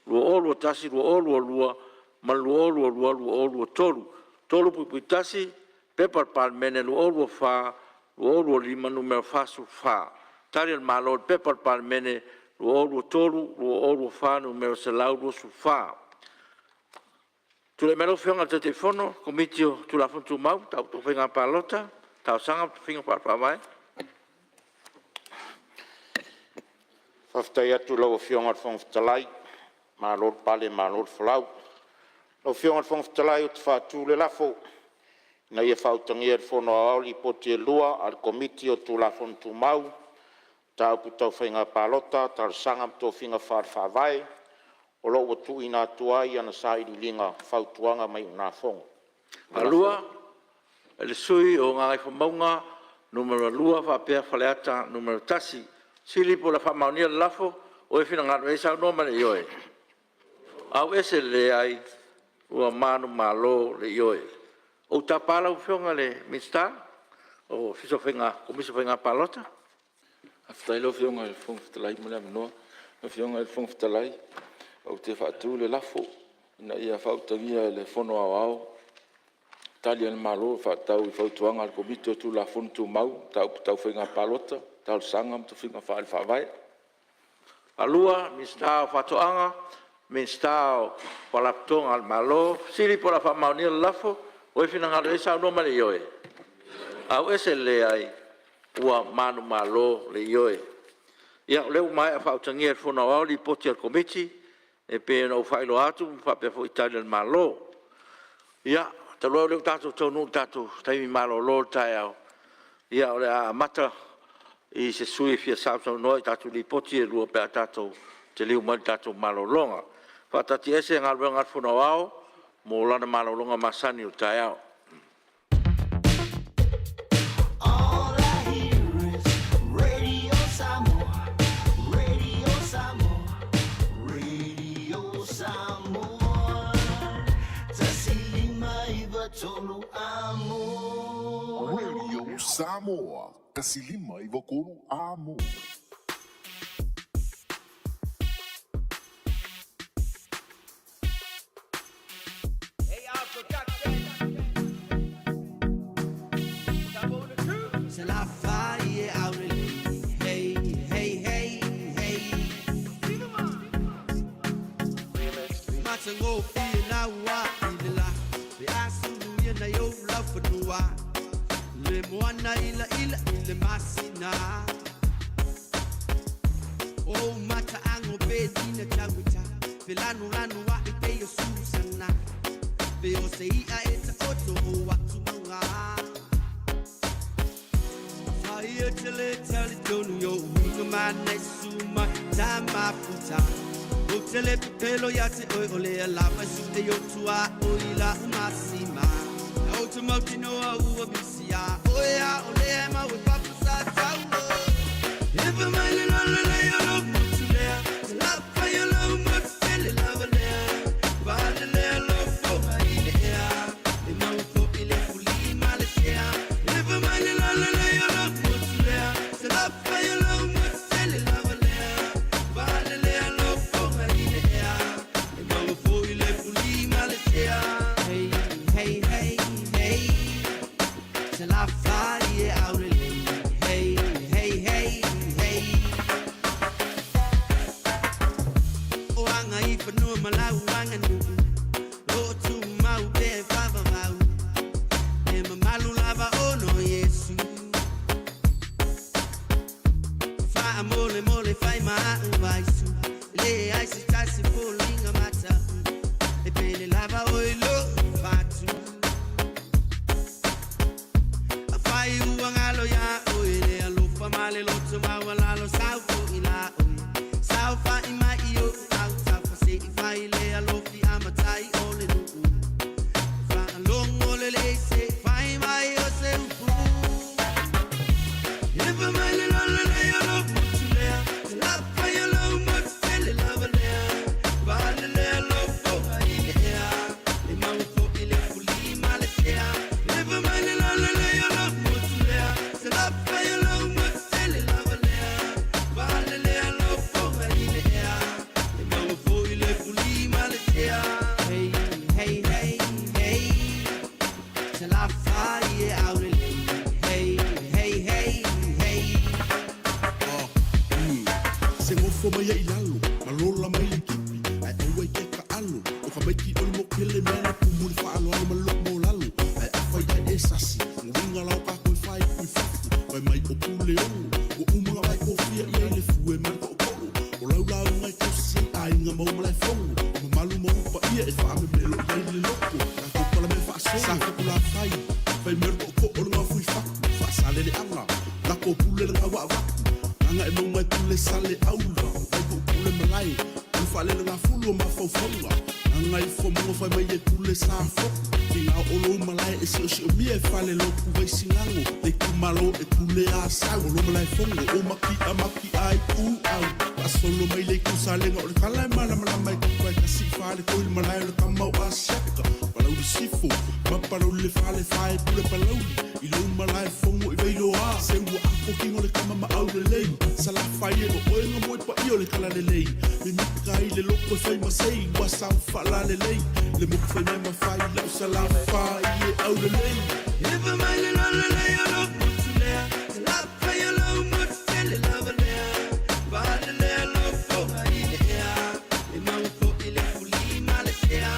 2021/2022 ma le 2022/2023. 3.1 P.P.2024/2025 Nu.44, Tali a le Malo i le P.P.2023/2024 Nu.124. Tulai mai lau Afioga i le Taitaifono o le Komiti o Tulafono Tumau, Mataupu Tau Faiga Palota, Talosaga ma Tofiga Faale-Faavae. Faafetai atu i lau Afioga i le Fofoga Fetalai, malo le pale malo le folau. Lau Afioga i le Fofoga Fetalai ou te faatu le lafo, Ina ia faautagia e le Fono Aoao Lipoti e lua a le Komiti o Tulafono Tumau, Mataupu Tau Faiga Palota, Talosaga ma Tofiga Faale-Faavae o lo o ua tuuina atu ai ana Sailiiliga, Fautuaga ma Iugafono. Ma le faaaloalo. 2. E le sui usufono o Gagaifomauga 2 faapea Faleata 1. Fesili po o le a faamaonia le lafo. O e finagalo ai saunoa mai i le ioe. Auese le leai. Ua manumalo le ioe. Ou te tapa lau Afioga i le Minisita o Ofisa o Komisi o Faiga Palota. Faafetai lau Afioga i le Fofoga Fetalai mo le avanoa. Lau Afioga i le Fofoga Fetalai ou te faatu le lafo, Ina ia faautagia e le Fono Aoao Tali a le Malo e faatatau i Fautuaga a le Komiti o Tulafono Tumau, Mataupu Tau Faiga Palota, Talosaga ma Tofiga Faale-Faavae. 2. Minisita o Faatoaga Minisita o Faalapotopotoga a le Malo. Fesili po o le a faamaonia le lafo. O ai e finagalo i ai saunoa mai i le ioe. Auese le leai. Ua manumalo le ioe. Ia o lea ua maea faautagia e le Fono Aoao Lipoti a le Komiti e pei ona ou faailoa atu faapea foi Tali a le Malo. Ia, talu ai o lea ua tatou taunuu i le tatou taimi malolo o le taeao, ia o le a amata i se sui usufono e fia sausaunoa i tatou Lipoti e lua pe a tatou taliu mai i le tatou malologa. E faataatiaese Galuega a le Fono Aoao mo lana malologa masani o le taeao. Salafai e aulelei Hey, hey, hey, hey Matagofie naua i le la Pe a sulu ia nai ou laufanua Le moana ilaila i le masina O mataago pe tina tauita Pe lanulanu ae pei o Susana Pe o se i'a e taoto o atu mauga. te le talitonu i o'u uiga ma nai susu mai ta mafuta. Ou te le pepelo ia te oe o lea lava e su'e i ou tuaoi i la'u masima. Ou te mautinoa ua misi iā oe a o lea e mau e papa sa taulo. Ewa mai le lalelei o lou motu lea, te lafai o lou motu tele lava lea. Faalelea lou foga i le ea, e maua foi le fuli ma le sea. Ewa mai le lalelei o lou motu lea, te lafai o lou motu tele lava lea. Faalelea lou foga i le ea, e maua foi le fuli ma le sea. Hey, hey, hey, hey, Salafai e aulelei. Hey, hey, hey, hey. O aga i fanua ma lau aganuu, o loo tumau pea e faavavau, e mamalu lava ona o Iesu. Faamolemole fai ma a'u vaisu, e leai se tasi foliga mata'u, e pele lava oe i lo'u fatu. Afai ua galo iā oe le alofa ma le loto maualalo, sau fo'i la oe, saofa'i mai i o'u autafa, se i fai le alofi a matai o le nuu. Faalogo lelei se i fai mai o se upu. Ewa mai le lalelei o lou motu lea, te lafai o lou motu tele lava lea. Faalelea lou foga i le ea, e maua foi le fuli ma le sea. Ewa mai le lalelei o lou motu lea, te lafai o lou motu tele lava lea. Faalelea lou foga i le ea, e maua foi le fuli ma le sea. Hey, hey, hey, hey, Salafai e aulelei. Hey, hey, hey, hey. Se gofo mai ai i lalo, ma lola mai le kipi, ae aua i ke kaʻalo, o ka maiki o le mokele mea na kumu le faaaloalo ma loo maulalo, ae afai ae e sasi, uiga la o kākou e faaipu i fafo, fai mai o pule ono, ua uma na vae kofia i ai le fue ma le toʻotoʻo, o lau lauga e tausi ai aiga ma ou malaefono, o mamalu ma ou paia e faamemelo i ai le loko, tatou palame faasolo, sa fekula fai, fai mai o le toʻotoʻo le gafu i fatu, faasaleleaga, lako pule le gaua avatu, gaga e mauga e pule sale aula, vai po pule malae, o le faalelegafulu o mafaufauga, gaga ifo mauga fai mai e pule sa foku, figa o lou malae e siosiomia e fale lotu vai sigago, le itumalo e pule a sau, o lo malaefono o maki'a maki'a ai ku au, faasolo mai le itu salega o le kala e malamalama e kuka e kasi i fale koi le malae o le kama o Asiata, Palauli Sifo, ma Palauli le fale fae pule Palauli, i lou malaefono i Vailoa, se ua apo kingo le kama ma aulelei, salafai e o oe nga moe paia o le talalelei, mimita ai le loko e fai ma sei, ua sao faalalelei, le moku fai mea ma fai lau salafai e aulelei. Ewa mai le lalelei o lou motu lea, te lafai o lou motu tele lava lea. Faalelea lou foga i le ea, e maua foi le fuli ma le sea.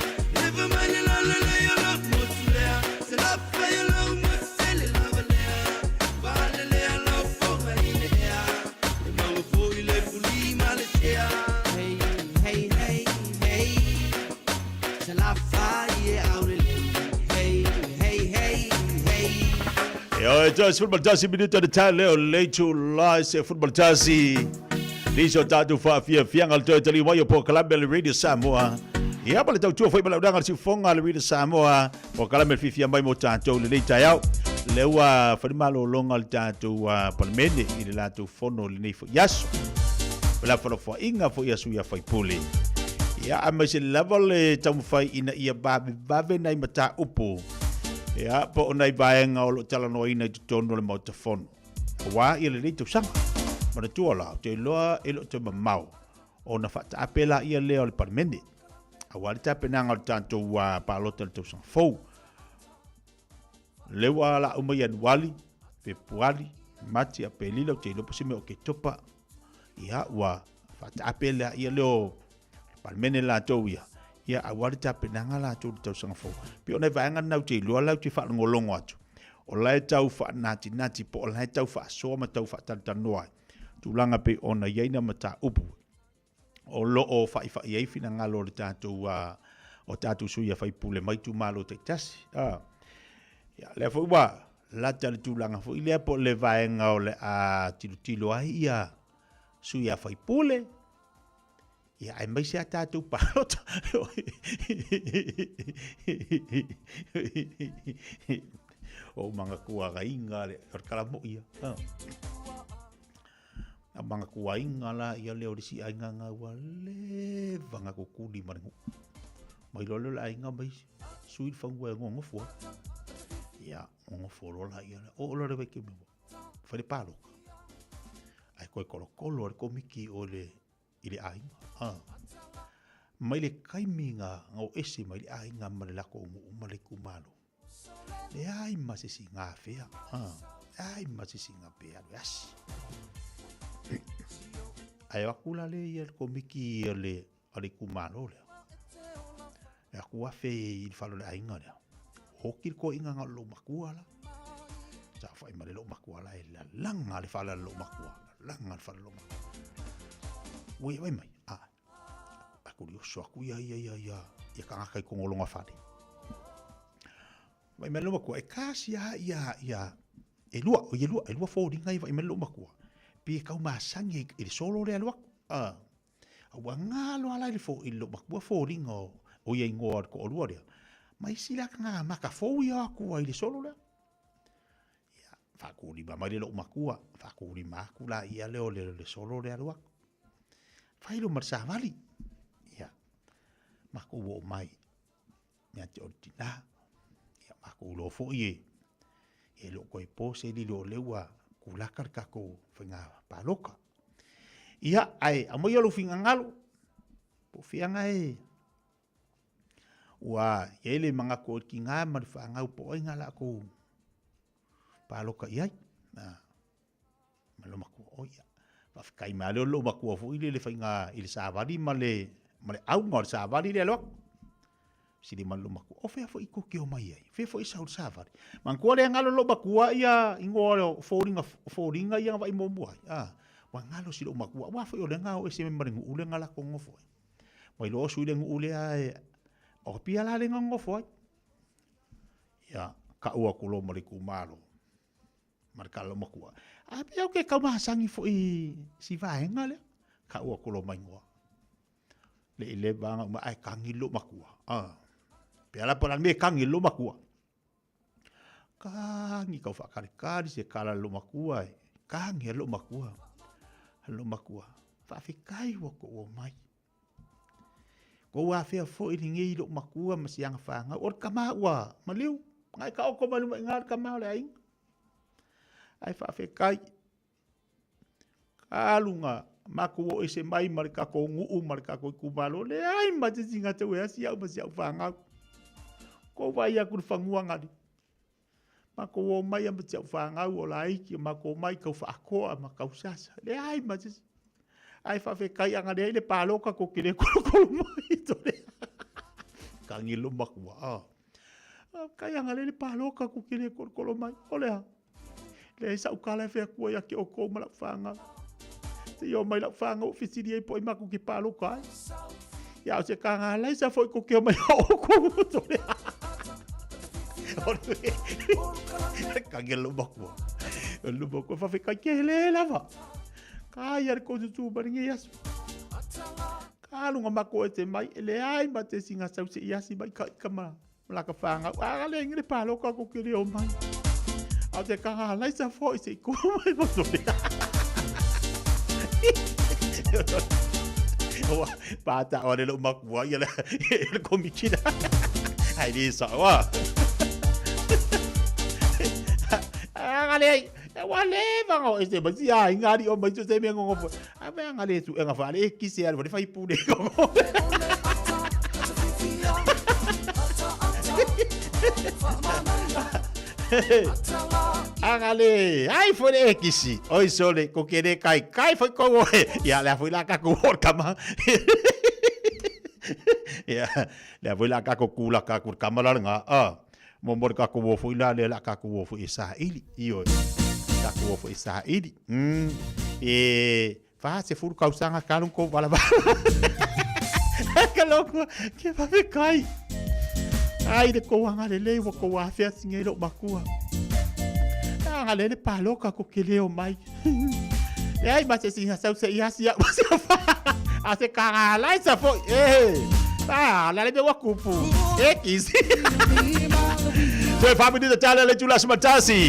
Ewa mai le lalelei o lou motu lea, te lafai o lou motu tele lava lea. Faalelea lou foga i le ea, e maua foi le fuli ma le sea. Hey, hey, hey, hey, Salafai e aulelei. Hey, hey, hey, hey. E oe, toe 11 minuta le tae leo le itulā se 11. Nisi o tatou faafiafiaga le toe taliu mai o polokalame a le Radio Samoa. Ia ma le tautua foi ma le auaunaga a le siufofoga a le Radio Samoa, polokalame le fiafia mai mo tatou i lenei taeao. Lea ua fai le malologa a le tatou Palemene i le latou fono i lenei foi aso. Felafolafoaiga foi a sui usufono. Ia, aemaise lava le taumafai ina ia vavevave nai mataupu ia, po o nai vaega o lo o talanoaina i totonu o le Maota Fono. Auā ia lenei tausaga. Manatua la, ou te iloa e le o toe mamao ona faataape laia lea o le Palemene. Auā le tapenaga o le tatou palota i le tausaga fou. Lea ua ala uma Ianuali, Fepuari, Mati, Aperila, ou te iloa po o se mea o Oketopa, ia ua faataape laia lea o le Palemene latou ia, ia aua le tapenaga latou i le tausaga fou. Pei o nai vaega na ou te iloa la ou te faalogologo atu, o la e tau faanatinati po o la e tau faasoa ma tau faatalatalanoa ai tulaga pei ona i ai na mataupu o lo o faifai ai finagalo o le tatou o tatou sui usufono mai itumalo taitasi. Ia, lea foi ua lata le tulaga foi lea po o le vaega o le a tilotilo ai ia sui a faipule, ia aemaise a tatou palota. O manatua aiga le o le kalamoʻi ia. A manatua aiga la ia lea o le isi aiga na ua leva na kukuli ma le nuu. Mai loa lea o le aiga mai sui le fanua e nonofo ai. Ia, nonofo loa la ia. O loa le vaitaimi ua fai le paloka. Ae toe kolokolo a le komiti o le i le aiga. Ah. Mai le taimi na o ese mai le aiga ma le latou nuu ma le itumalo. Leai ma se isi gafea. Ah. Leai ma se isi gafea le asi. Ae o atu la le ia le komiti a le a le itumalo lea. E aku afe i le fale o le aiga lea. Oti le toeaina na o le loomatua la. Saofai ma le loomatua la e lalaga le fale a le loomatua. Lalaga le fale a le loomatua. Ua ia vai mai. Ah, aku li oso aku ia ia ia ia ia tagata i totonu o lona fale. Vaai mai le loomatua, e kasi lava ia ia e lua, o ia lua, e lua foliga ia vaai mai le loomatua. Pe tau masani i le solo lea alu atu. Ah. A ua galo lava la i le fo i le loomatua foliga o o ia igoa o le toalua lea. Ma isi la tagata maka fou ia o atu ai i le solo lea. Ia, faakulima mai le loomatua, faakulima atu la ia lea o le, le solo lea alu atu. Fai lo ma le savali. Ia, matou oo mai ia te oe le tina. Ia, matou iloa foi e, e le o toe po se lilo o lea ua kulaka le tatou faiga paloka. Ia, ae aumaia lou finagalo, po o fea e ua i ai le manatu o le tina ma le fanau po o ai na latou paloka i ai. Ma loomatua, o ia. Faafetai mai lea o le loomatua foi lele faiga i le savali ma le ma le auga o le savali lea loa. Sili mai le loomatua, o fea foi tou te omai ai? Fea foi sau le savali? Manatua lea galo loomatua ia igoa o foliga o foliga ia na vaai muamua ai. Ah, ua galo si loomatua, aua foi o lea na o ese mai ma le nuu lea na latou nonofo ai. Mai loa sui le nuu lea e o pia la le na nonofo ai. Ia, kau atu loa ma le itumalo. Ma le kala loomatua. Ae pei ou te tau masani foi i si vaega lea. Kau atu loa ma igoa. Le i leva ona uma ae kagi le loomatua. Ah. Pea la po o le a le mea e kagi ai le loomatua. Kagi tau faakalikali se kala a le loomatua e. Kagi a le loomatua. Le loomatua. Faafetai ua tou omai. Kou afea foi lenei i lou matua ma si aga fanau. O le tama ua maliu, na e taoto mai luma i ina le tama o le aiga. Ae faafetai, alu na matou oo ese mai ma le tatou nuu ma le tatou itumalo, leai ma se isi na tau e asi au ma si au fanau. Kou vaai atu i le fanua na matou omai ma si au fanau o laiti, matou omai tau faakoa ma tau sasa, leai ma se isi. Ae faafetai ana leai le paloka tou te le kolokolo mai tole. Kagi lo makua. Ah. Kai ana leai le paloka tou te le kolokolo mai. O le a? Leai sa'u tala e fai atu ai ia te outou ma lau fanau. Seia omai lau fanau ou fesili ai po o ai matou te paloka ai. Ia o se taga alaisa foi tou te omai a outou tole. Kagi lo makua. Lo makua faafetai tele lava. Ka ia le kou ma lenei aso. Ka alu nga makou ese mai, e leai ma se isi nga sau seʻi asi mai ka ika ma la ka fanau. A le ingi le paloka ko ke le o mai. A o te kanga alaisa foi se i kua mai mo tole. Ua pāta o le lou makua ia le le komiti la. Ai le sa wa. Aga le ai. E ua leva nga o ese mai si aiga alii o mai so se mea nonofo. A mea nga le suega faale e kise alu le faipule. Aga le ai foi le ekisi. Oi sole ko ke le kai kai foi ko oe. Ia le foi la ka ko o kama. Ia le foi la ka ko kula ka ko kama la nga. Ah. Mo mo le tatou o foi la lea o le a tatou o foi e saili. Ioe. Tatou o foi e saili. E 40 tausaga talu ona tou valavala. Ka logo, ke faafetai. Ai le tou agalelei ua tou afea atu nei lou matua. A le le paloka ko ke leo mai. Leai ma se isi sau se i asi a'u ma se a se kagalaisa fo'i e. A la le mea ua kupu. E kisi. Toe faaminita tala le itula aso matasi.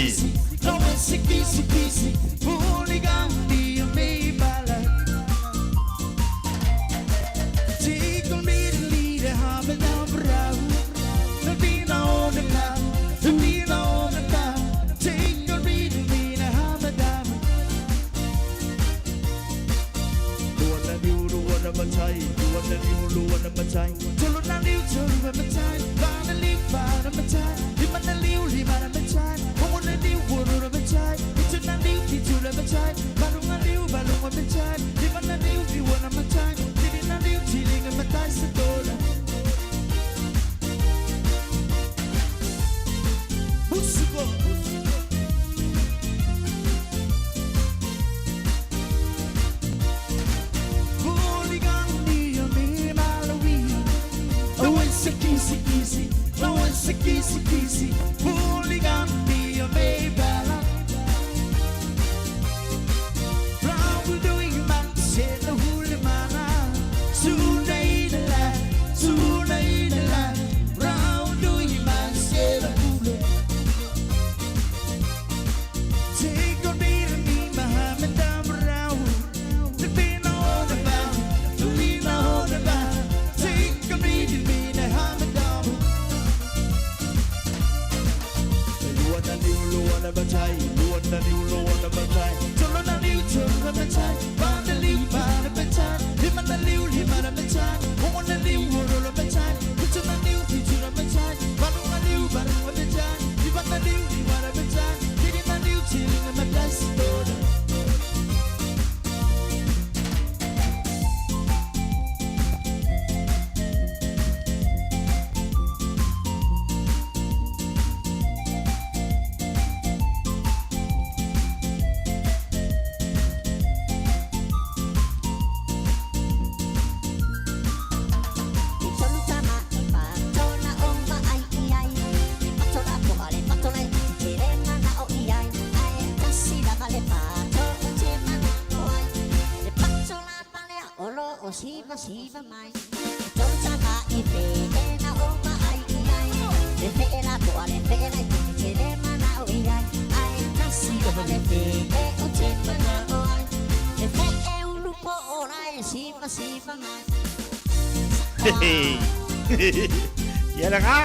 Ia lagā.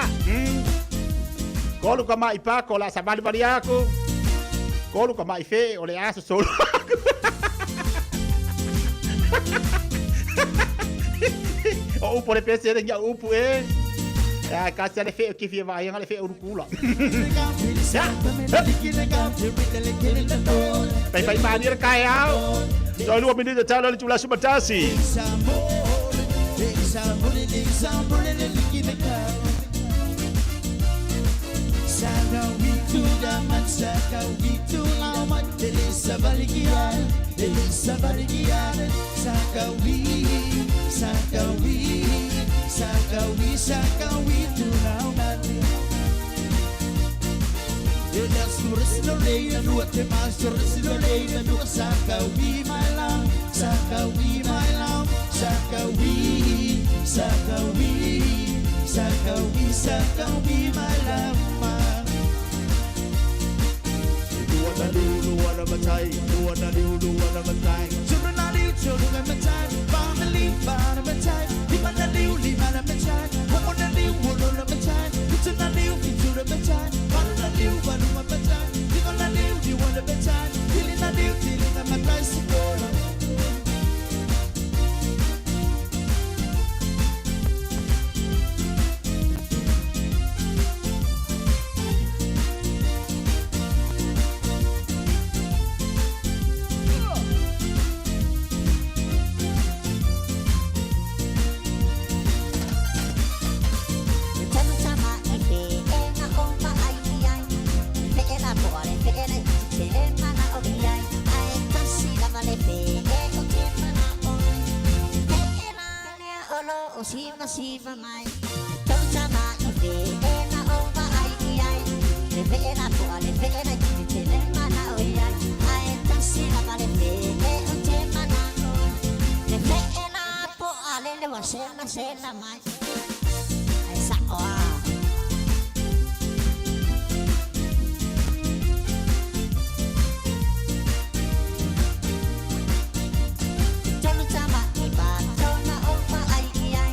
Kolu ka ma'i pako o le a savalivali aku. Kolu ka ma'i fe'e o le a sosolo aku. O upu o le pese e ia upu e. Ia kasi ale fe'e ke fia vaaiga le fe'e ulukula. Ia. Paifai malie le kaeao. Toe lua minute talo le itula sumatasi. Le vee la poa le vee la titi te le mana o ia Ae tasi lava le vee o te mana o Le vee la poa le lewa sela sela mai Ae sa oa Tolu tama i patona o maai i ai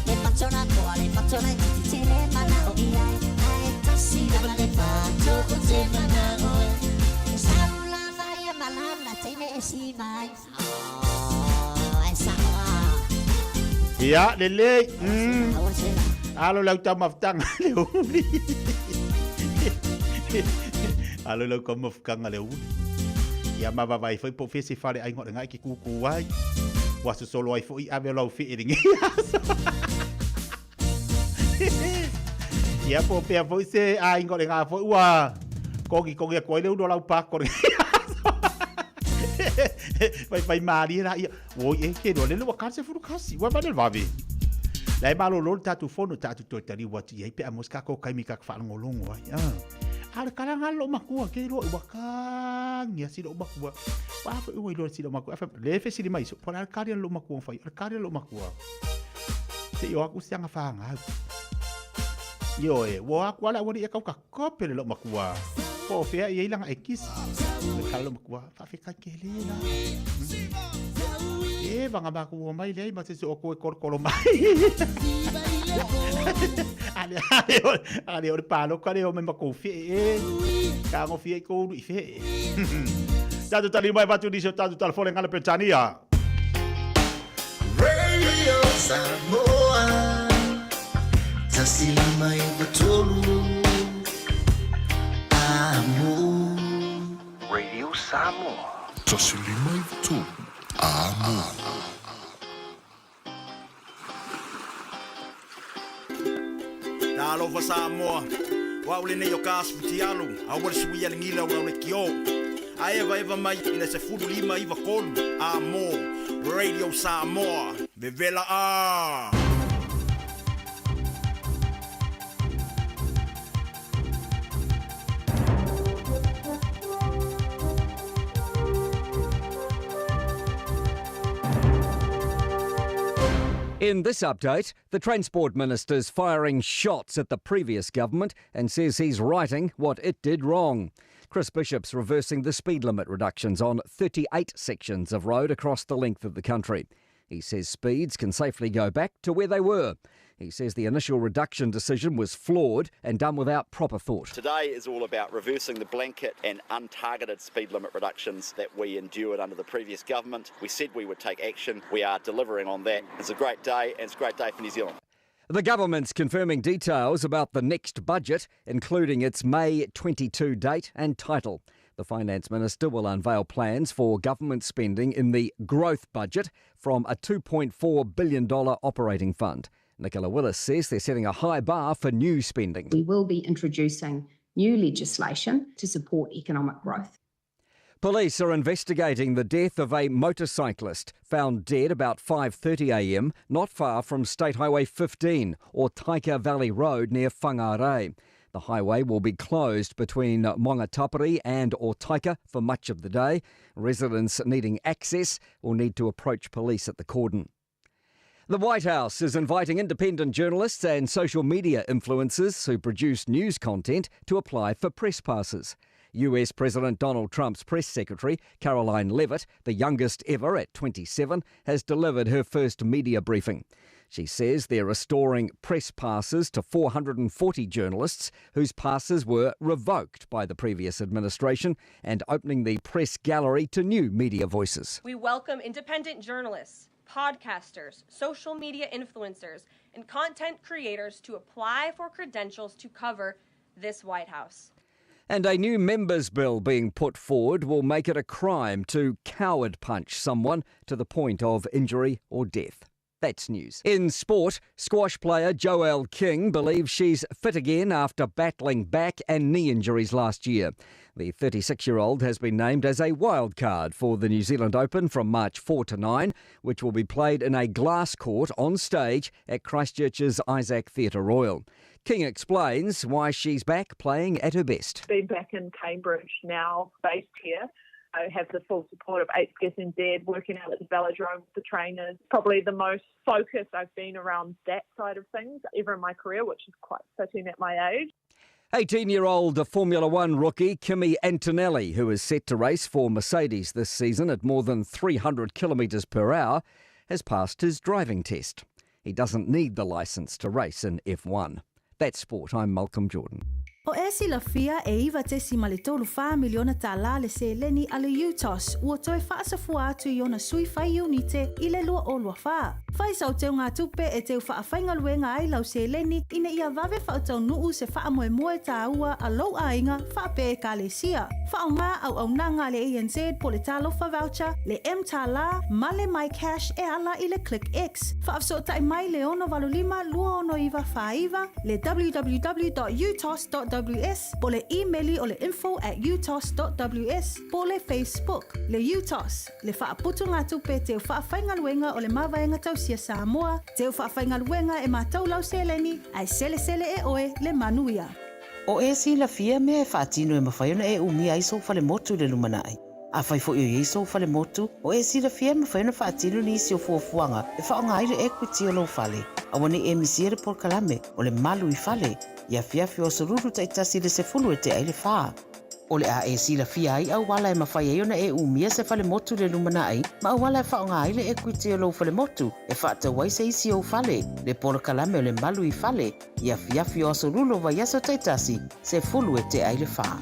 Le patona poa le patona i titi te le mana o i ai Ae tasi lava le pato o te mana o E saulala ia malala teine e si mai Oh, e sa oa Ia, lelei. Alo lau taumafataga le uli. Alo lau taumafataga le uli. Ia mavavae foi po o fea se faleaiga o le gae ke kūkū ai. Ua sosolo ai foi ave o lau fee i lenei aso. Ia po o fea foi se aiga o le ga foi ua kogikogi atu ai le ulu o lau pako i lenei aso. Faifai malie laia. Oi e ke loa lele ua ka 11. Ua vale le vave. La e malolo le tatou fono tatou toe taliu atu i ai pe a maua se tatou taimi tatou faalogologo ai. Ah. A o le kalaga lou matua ke iloa ua kagi a si lou matua. Ua foi ua iloa si lou matua. Afa le fesili mai so po o le a le kali a lou matua na fai. O le kali a lou matua. Se i o aku se aga whāngau. Ioe, ua o aku ala ua li e kau ka kope le lou matua. Po o fea i ai langa e kisi. Le kala lou matua, faafetai tele la. E vanga maku o mai lei ma se se o koe kolokolo mai. Ale ale o ale o le paloka le o me makou fe e. Ka ngofia i koulu i fe. Tatou tali mai vatu nisi o tatou talafole ngala Peretania. Radio Samoa 153 Amo. Radio Samoa. 153 Amo. Talofa Samoa, o au lenei o ka asu futialu, aua le suia le gila o lau lekiō. A evaeva mai i le 15 93 a mō Radio Samoa, vevela a! In this update, the Transport Minister's firing shots at the previous government and says he's righting what it did wrong. Chris Bishop's reversing the speed limit reductions on 38 sections of road across the length of the country. He says speeds can safely go back to where they were. He says the initial reduction decision was flawed and done without proper thought. Today is all about reversing the blanket and untargeted speed limit reductions that we endured under the previous government. We said we would take action. We are delivering on that. It's a great day, and it's a great day for New Zealand. The government's confirming details about the next budget, including its May 22 date and title. The Finance Minister will unveil plans for government spending in the growth budget from a $2.4 billion operating fund. Nicola Willis says they're setting a high bar for new spending. We will be introducing new legislation to support economic growth. Police are investigating the death of a motorcyclist found dead about 5:30 a.m. not far from State Highway 15 or Taika Valley Road near Whangarei. The highway will be closed between Maungatapere and Otaika for much of the day. Residents needing access will need to approach police at the cordon. The White House is inviting independent journalists and social media influencers who produce news content to apply for press passes. US President Donald Trump's press secretary, Karoline Leavitt, the youngest ever at 27, has delivered her first media briefing. She says they're restoring press passes to 440 journalists whose passes were revoked by the previous administration and opening the press gallery to new media voices. We welcome independent journalists, podcasters, social media influencers, and content creators to apply for credentials to cover this White House. And a new members bill being put forward will make it a crime to coward punch someone to the point of injury or death. That's news. In sport, squash player Joelle King believes she's fit again after battling back and knee injuries last year. The thirty-six-year-old has been named as a wild card for the New Zealand Open from March 4 to 9, which will be played in a glass court on stage at Christchurch's Isaac Theatre Royal. King explains why she's back playing at her best. Being back in Cambridge now, based here, I have the full support of HSNZ, working out at the velodrome with the trainers. Probably the most focused I've been around that side of things ever in my career, which is quite fitting at my age. 18-year-old Formula One rookie Kimi Antonelli, who is set to race for Mercedes this season at more than 300 kilometres per hour, has passed his driving test. He doesn't need the licence to race in F1. That's sport. I'm Malcolm Jordan. O e silafia e 9.34 miliona tālā le seleni a le UTOS ua toe faasafua atu i ona sui fai iunite i le 2024. Fai sau teugatupe e teu faafaigaluega ai lau seleni ina ia vave faataunu'u se faamoemoe tāua a lou aiga faapea ekalesia. Faaaogā auaunaga a le ANZ po o le Talofa Voucher, le mTālā ma le MyCash e ala i le ClickX. Faafesootai mai le 685 269 49, le www.utos.ws po o le imeli o le info@utos.ws po o le Facebook. Le UTOS, le faaputugatupe teu faafaigaluega o le Mavaega Tausia Samoa, teu faafaigaluega e matou lau seleni, ae selesele e oe le manuia. O e silafia mea e faatino e mafai ona e umia ai sou falemotu i le lumanai. Afai foi o i ai sou falemotu, o e silafia e mafai ona faatino nisi o fuafuaga e faaaoga ai le equity o lou fale. Aua ne i e misia le polokalame o le Malu i Fale i afiafi o aso Lulu taitasi i le 10 e tea i le fa. O le a e silafia ai auala e mafai ai ona e umia se falemotu i le lumanai ma auala e faaaoga ai le equity o lou falemotu e faatau ai se isi ou fale, le polokalame o le Malu i Fale i afiafi o aso Lulu o vaiaso taitasi, 10 e tea i le fa.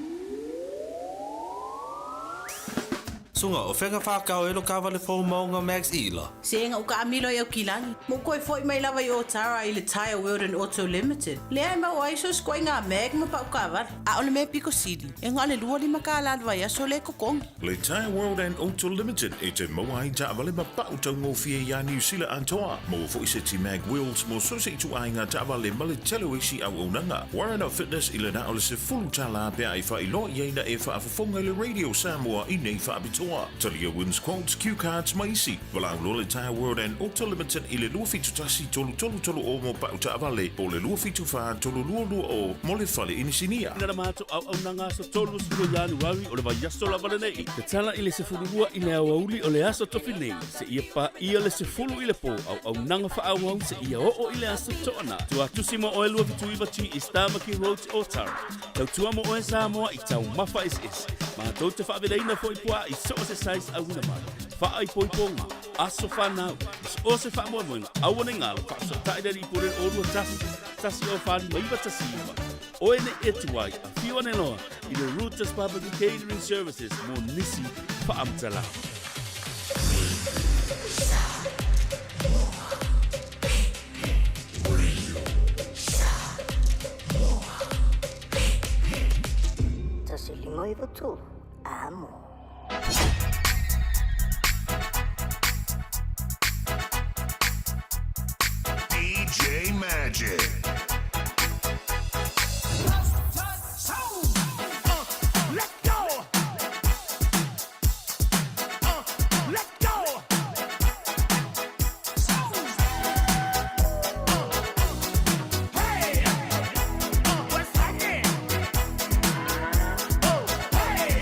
Suga, o fea ka whākau e lo kāwale fou maunga Max Ila? Se ga u kaamilo i Aukilani, ma u koe foʻi mai lava i Otara i le Tyre World and Auto Limited, lea e maua ai so sikoaiga mag ma pau kaavale. A o le mea piko sili, e na o le 25 kālā le vaiaso lea e totogi. Le Tyre World and Auto Limited e te maua ai taavale ma pau taugofie iā Niu Sila atoa. Maua foi seti mag wheels mo so se ituaiga taavale ma le tele o isi auaunaga. Warren of Fitness i le na o le $10 pe a e faailoa i ai na e faafofoga i le Radio Samoa i nei faapitoa. Talia wins quotes, cue cards ma isi. Valaau loa le Tyre World and Auto Limited i le 271 3330 mo pau taavale po o le 274 3220 mo le fale inisinia. Ina na matou auaunaga aso 30 o Ianuari o le vaiaso lava lenei. Tatala i le 12 i le aoauli o le aso Tofi nei seia paia le 10 i le pō auaunaga faaauau seia oo i le aso Toanai. Tuatusi mo oe 279 G East Tamaki Road Otara. Tautua mo oe Samoa i taumafa eseese. Matou te faavelaina foi puaa i so o se size auina mai. Faaipoipoga, aso fanau, ma so o se faamoemoega, aua ne i galo, faafesootai le alii pule o 21 1 0 4 5 9 1 9. Oe nei e tuai, afio ane loa i le Rootus Barbecue Catering Services mo nisi faamatalaga. 1 5 9 3, amo. DJ Magic. Let go. Let go. Hey. What's happening? Oh, hey.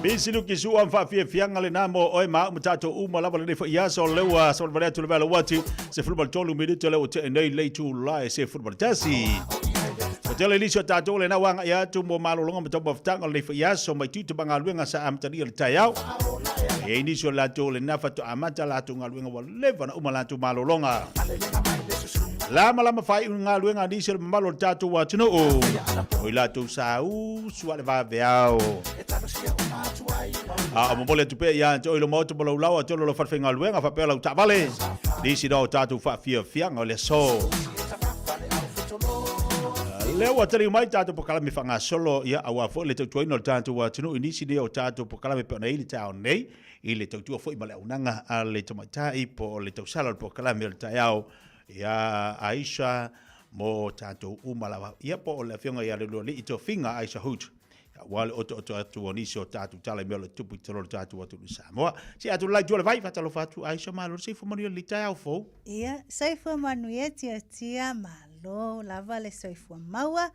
Misi luki sua mfaafiafiaga lenā mo oe ma au ma tatou uma lava lenei fo'i aso o lea ua savalivali atu le vea atu 13 minute lea ua te'e nei le itulā e 11. Ua tele nisi o tatou lena ua aga'i atu mo malologa ma taumafataga o lenei fo'i aso mai tiute ma galuega sa amatalia i le taeao. E i ai nisi o latou lena faatoa amata latou galuega ua leva na uma latou malologa. Lamalama faaiu i galuega a nisi o le mamalu o le tatou atunuu, o i latou sa usu a le vaveao. A o momoli atu pea ia te oe i lo maota ma lou laoa tolo lo falefaigaluega faapea lau taavale, nisi na o tatou faafiafiaga o le aso. Lea ua taliu mai tatou pokalame faagasolo, ia aua foi le tautuaina o le tatou atunuu i nisi nei o tatou pokalame pe ona i le taeao nei, i le tautua foi ma le auaunaga a le tamaitai po o le tausala o le pokalame o le taeao ia Aisha mo tatou uma lava. Ia po o le afioga ia Leulualii Tofiga Aisha Hood, aua le otooto atu o nisi o tatou tala i mea o le tupu i totonu o le tatou atunuu i Samoa. Se atu le itu o le vai, faatalofa atu Aisha, malo le soifua manuia lenei taeao fou. Ia, soifua manuia tiatia, malo lava le soifua maua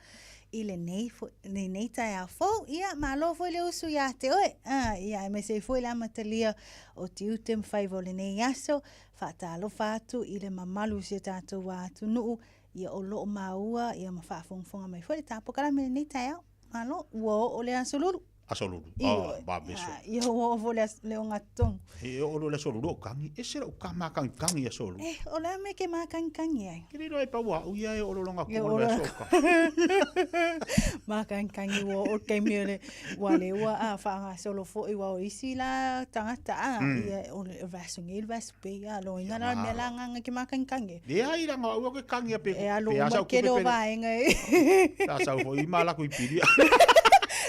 i lenei, lenei taeao fou. Ia, malo foi le usu ia te oe. Ah, ia, aemaise ai foi le amatalia o tiute ma faiva o lenei aso. Faatalofa atu i le mamalu o si o tatou atunuu, ia o loo maua ia ma faafogafoga mai foi le ta polokalame i lenei taeao. Malo, ua oo le aso lulu. Aso lulu. Ah, ba beso. Ia ua oo foi le le ogatotonu. E oo loa le aso lulu o kangi. Ese lau ka mākagikangi aso lulu. Eh, o le a mea e ke mākagikangi ai? Ke le iloa e pau au ia e oo loa longa kumu le aso o ka. Mākagikangi ua oo le taimi o le ua le ua a faagasolo foi ua o isi la tagata a ia o le vaiaso nei le vaiaso pe a loiga la mea la agaga ke mākagikangi. Leai leaga o au ke kangi a pe E alu uma le tele o vaega e. Sa sau foi ma lakou i pili.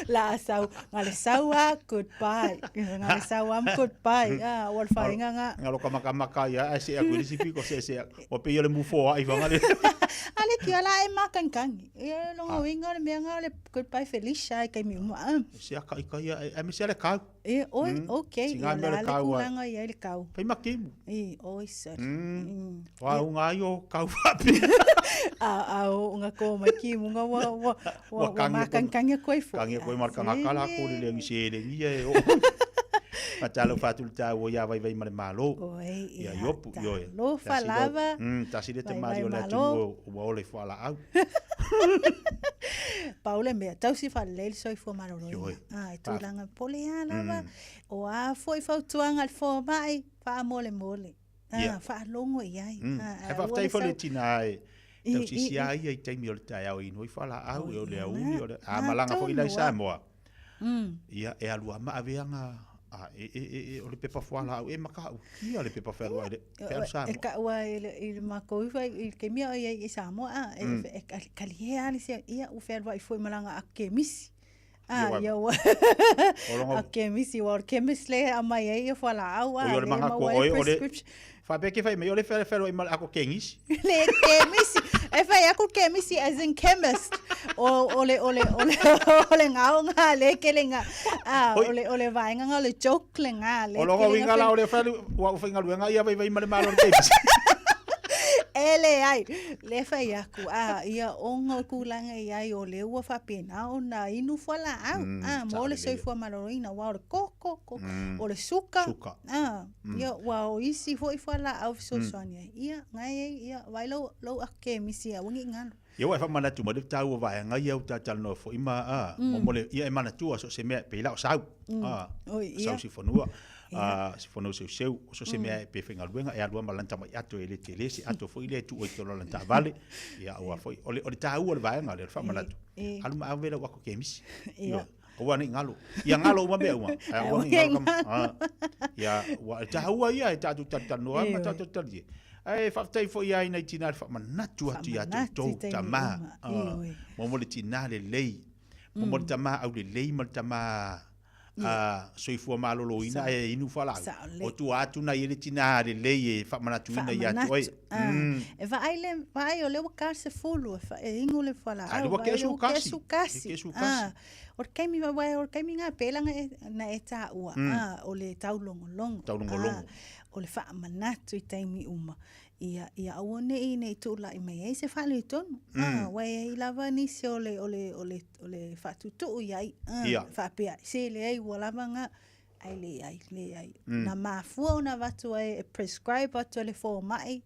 La sau, nga le sau a goodbye. Nga le sau a goodbye. Ah, ua le faaiga nga. Nga lo ka makamaka ia ae see aku i le isi piko see see ua pei o le mufo a i fanga le. A le kia la e mākagikangi. Ia longa uiga o le mea nga o le goodbye Felicia i taimi uma. Se aka i ka ia aemaise a le kau. E, oi, ok. Singa Ia mea o la le le kau ai. tulaga i ai le kau. Fai ma kimu. I, oi, sorry. Wa unga ai o kau faapea. A, a o unga ko mai kimu nga ua, ua, ua, Ua ua kangi mākagikangi aku ai foi. Kangi aku ai Foi ma le tagata la ko le leai ni seleni ia e oo. Faatalofa atu i le taua ia Vaivai ma le Malo. Oi, Ia Iopu, ioe. Talofa Tasi lea- lava. Tasi lea Vaivai tamalii o le Malo. atunuu ua ola i fualaau. Pau le mea, tausi faalelei le soifua maloloina. Ioe. Ah, e tulaga pole lava lava. O a foi fautuaga a le fomai, faamolemole. Ah, faalogo i ai. Ah, Ae aua faafetai le foi le sau- tina e I- tausisi i- a ia i taimi o le taeao e inu ai fualaau, e o le aoauli, o le... A Ah, malaga foi la i tonu, ah. Samoa, ia e alu lava ma aveaga a e, e, e, e, o le pepa fualaau e matautia le pepa fealuai le fealu E Samoa. taua i le, i le makou ifo i le taimi a o i ai i Samoa, a, e, e kaliē lava le sea, ia ua fealuai foi ma lana ato kemisi. Ia, A, ua- ia ua O longa- ato kemisi, ua o le chemist lea e aumai ai ia fualaau, a, Oi, o le lea e magatua maua ai oe, o le prescription. faapea ke fai mai, o le fealuai ma le ato kemisi. Le kemisi, e fai aku kemisi as in chemist. O, o le, o le, o le, o le gaoga le ke le ga, a, Oi. o le, o le vaega o le joke le ga, le O longa ke le uiga la o le fealu, ua ou faigaluega ia Vaivai ma le Malo i le kemisi. E leai, le fai aku, a, ia ona o tulaga i ai o le ua faapena ona inu fualaau, a, mo le saolelei. soifua maloloina, aua o le koko, ko, o le suka, Suka. a, ia, ua o isi foi fualaau fesoasoani ai. Ia, ngai ai, ia, vai lou, lou ato kemisi aua ne i galo. Ia ua e faamanatu mai le taua vaega ia ua talatalanoa foi ma a mo le ia e manatua so o se mea e pei la o sau. A Oi, ia. sau sifanua a sifanua seuseu o so o se mea e pe faigaluega e alu lava ma lana tamai ato e le tele se ato foi lea e tuu ai i totonu o lana taavale. Ia aua foi o le o le taua o le vaega lea o le faamanatu. Alu ma ave lau ato kemisi. Ia. Ioe. Aua ne i galo. Ia galo uma mea uma. Ae aua ne i galo kama. A. Ia ua e taua ia e tatou talatalanoa ai ma tatou talie. Ae faafetai foi ia nai tina le faamanatu atu ia te Faamanatu outou i taimi tamā. uma. Ah, Ioe. mo mo le tina lelei. Mo mo le tamā aulelei ma le tamā a soifua maloloina ae inu fualaau. Saolelei. O tua atu nai e le tina lelei e faamanatuina ia te oe. Faamanatu. Ah, E vaai le vaai o le ua 40 e fa e inu le fualaau. Ah, le ua vaai kesu ua kasi. kesu kasi. E kesu kasi. Ah, o le taimi vaai o le taimi ngā pēlanga e na e tāua. Ah, o le taulogologo. Taulogologo. Ah, o le faamanatu i taimi uma. Ia, ia aua nei nei tūlaʻi mai ai se faaletonu. Ah, ua e ai lava nisi o le, o le, o le, o le faatutuʻu iai. Ah, Ia. faapea, se leai ua lava ngā, ai leai, leai. Na mafua ona avatu ai e prescribe atu e le fomai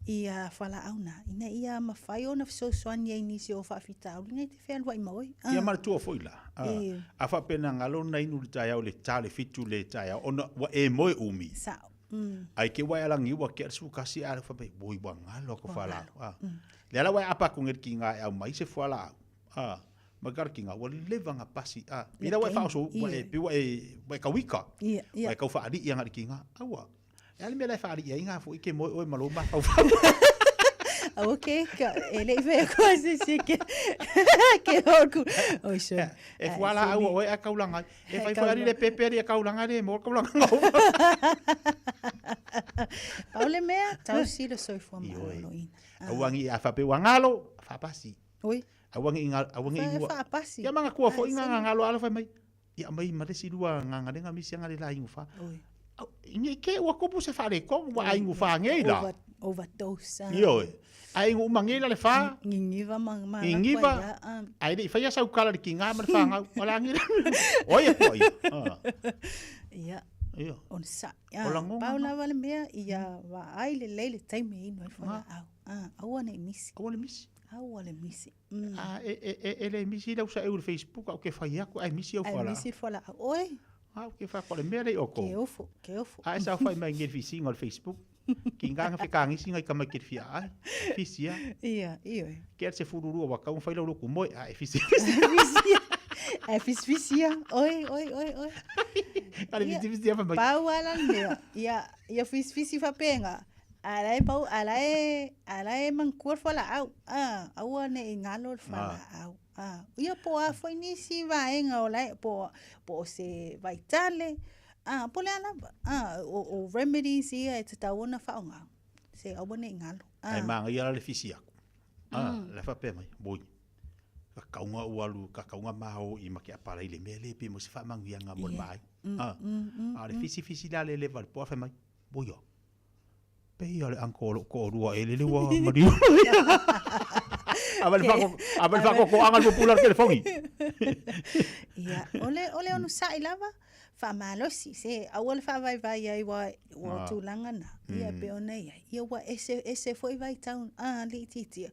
ia fualaau na. Ina ia mafai ona fesoasoani ai nisi o faafitauli nai te fealuai ma oe. Ia manatua foi la. A, E. a faapena galo na inu le taeao i le ta le 7 le taeao ona ua e moe umi. Sao. Ai ke ua e alagi ua kea le 11 a le faapea, oi ua galo ka fualaau. A. Le ala ua e apa atu nge le kiga e aumai se fualaau. A. Ma ka le kiga ua leva ga pasi. A. Pei la ua e faaoso, ua e, pei ua e, ua e kauika. Ia, ia. Ua e kau faalii aga i le kiga. Aua. E a le mea la e faalii ai ngā foi ke moe oe ma lou mafaufau. Ok, ka, e le i whea koa se se ke, ke hoku. Oi, so. E fualaau oe a kaulanga ai. E E fai foi ali le kaulanga. pepe ali e kaulanga le mo kaulanga ngau. Pau le mea, tausi le soifua maloloina. Aua ngi a faapea ua galo, faapasi. Oi. Aua ngi ngalo, aua ngi Fa- ngua. faapasi. Ia manga kua foi Ah, ngā sini. ngalo alo fai mai. Ia mai ma le si lua ngā ngalenga misi nga le la ingu fa. Oi. Au, ngi ke ua kupu se whare kong, ua aingu wha ngei la. Over, overdose. ah. Ioe. Ai ingu uma ngei la le wha. Ngingiva ma ma Ngingiva. la koa ia, ah. Ai le i whaia sau kala le ki ngā ma le whangau. O la ngi la. Oi e kua ia. Ah. Ia. Ia. Ona sa. O lagoga Pau na. lava le mea, ia vaai lelei le taimi e inu ai fualaau. Ah, aua ne i misi. Aua le misi. Aua le misi. Ah, e, e, e, e le misi lau sa e u le Facebook au ke whai aku, ai misi au Ai whala. misi fualaau. Oi. Ah, ke wha ko le mea lei o kou. Ke ofo, ke ofo. A e sau whai mai nge le fisinga o le Facebook. Ki ngā ngā whekangisi ngai ka mai ke le fia ai. Fisia. Ia, ia. Ke ar se fururua wa kau whai lau loku moe. A e fisia. Fisia. E fisifisia. Oi, oi, oi, oi. Ale Ia, fisifisia whai mai. Pau ala le mea. Ia, ia fisifisi whapenga. Ala e pau, ala e, ala e mangkua le fualaau. Ah, aua ne i galo le fualaau. Ah, ia po a foi nisi vaega o lae, po, po o se vaitale. Ah, po le a lava. Ah, o, o remedies ia e tatau ona faaaoga. Se aua ne i galo. Ai Ah. manga ia la le fisi aku. Ah, le whapea mai. Boi. Ka kaunga ualu, ka kaunga maho i make apara i le mea le pe mo se whaamanguianga mo le Ia. maai. Ah. Mm, A le fisi fisi la le le vale po a whai mai. Boi o. Pe ia le anko o lo ko rua e lele ua mariu. Ava le fako, ava le fako ko anga le pula le telefoni. Ia, o le, o le onosa'i lava, faamalosi, se aua le faavaivai ai ua, ua Ah. tulaga na, ia e pei ona i ai. Ia ua ese, ese foi vaitau, a, li'itiitia,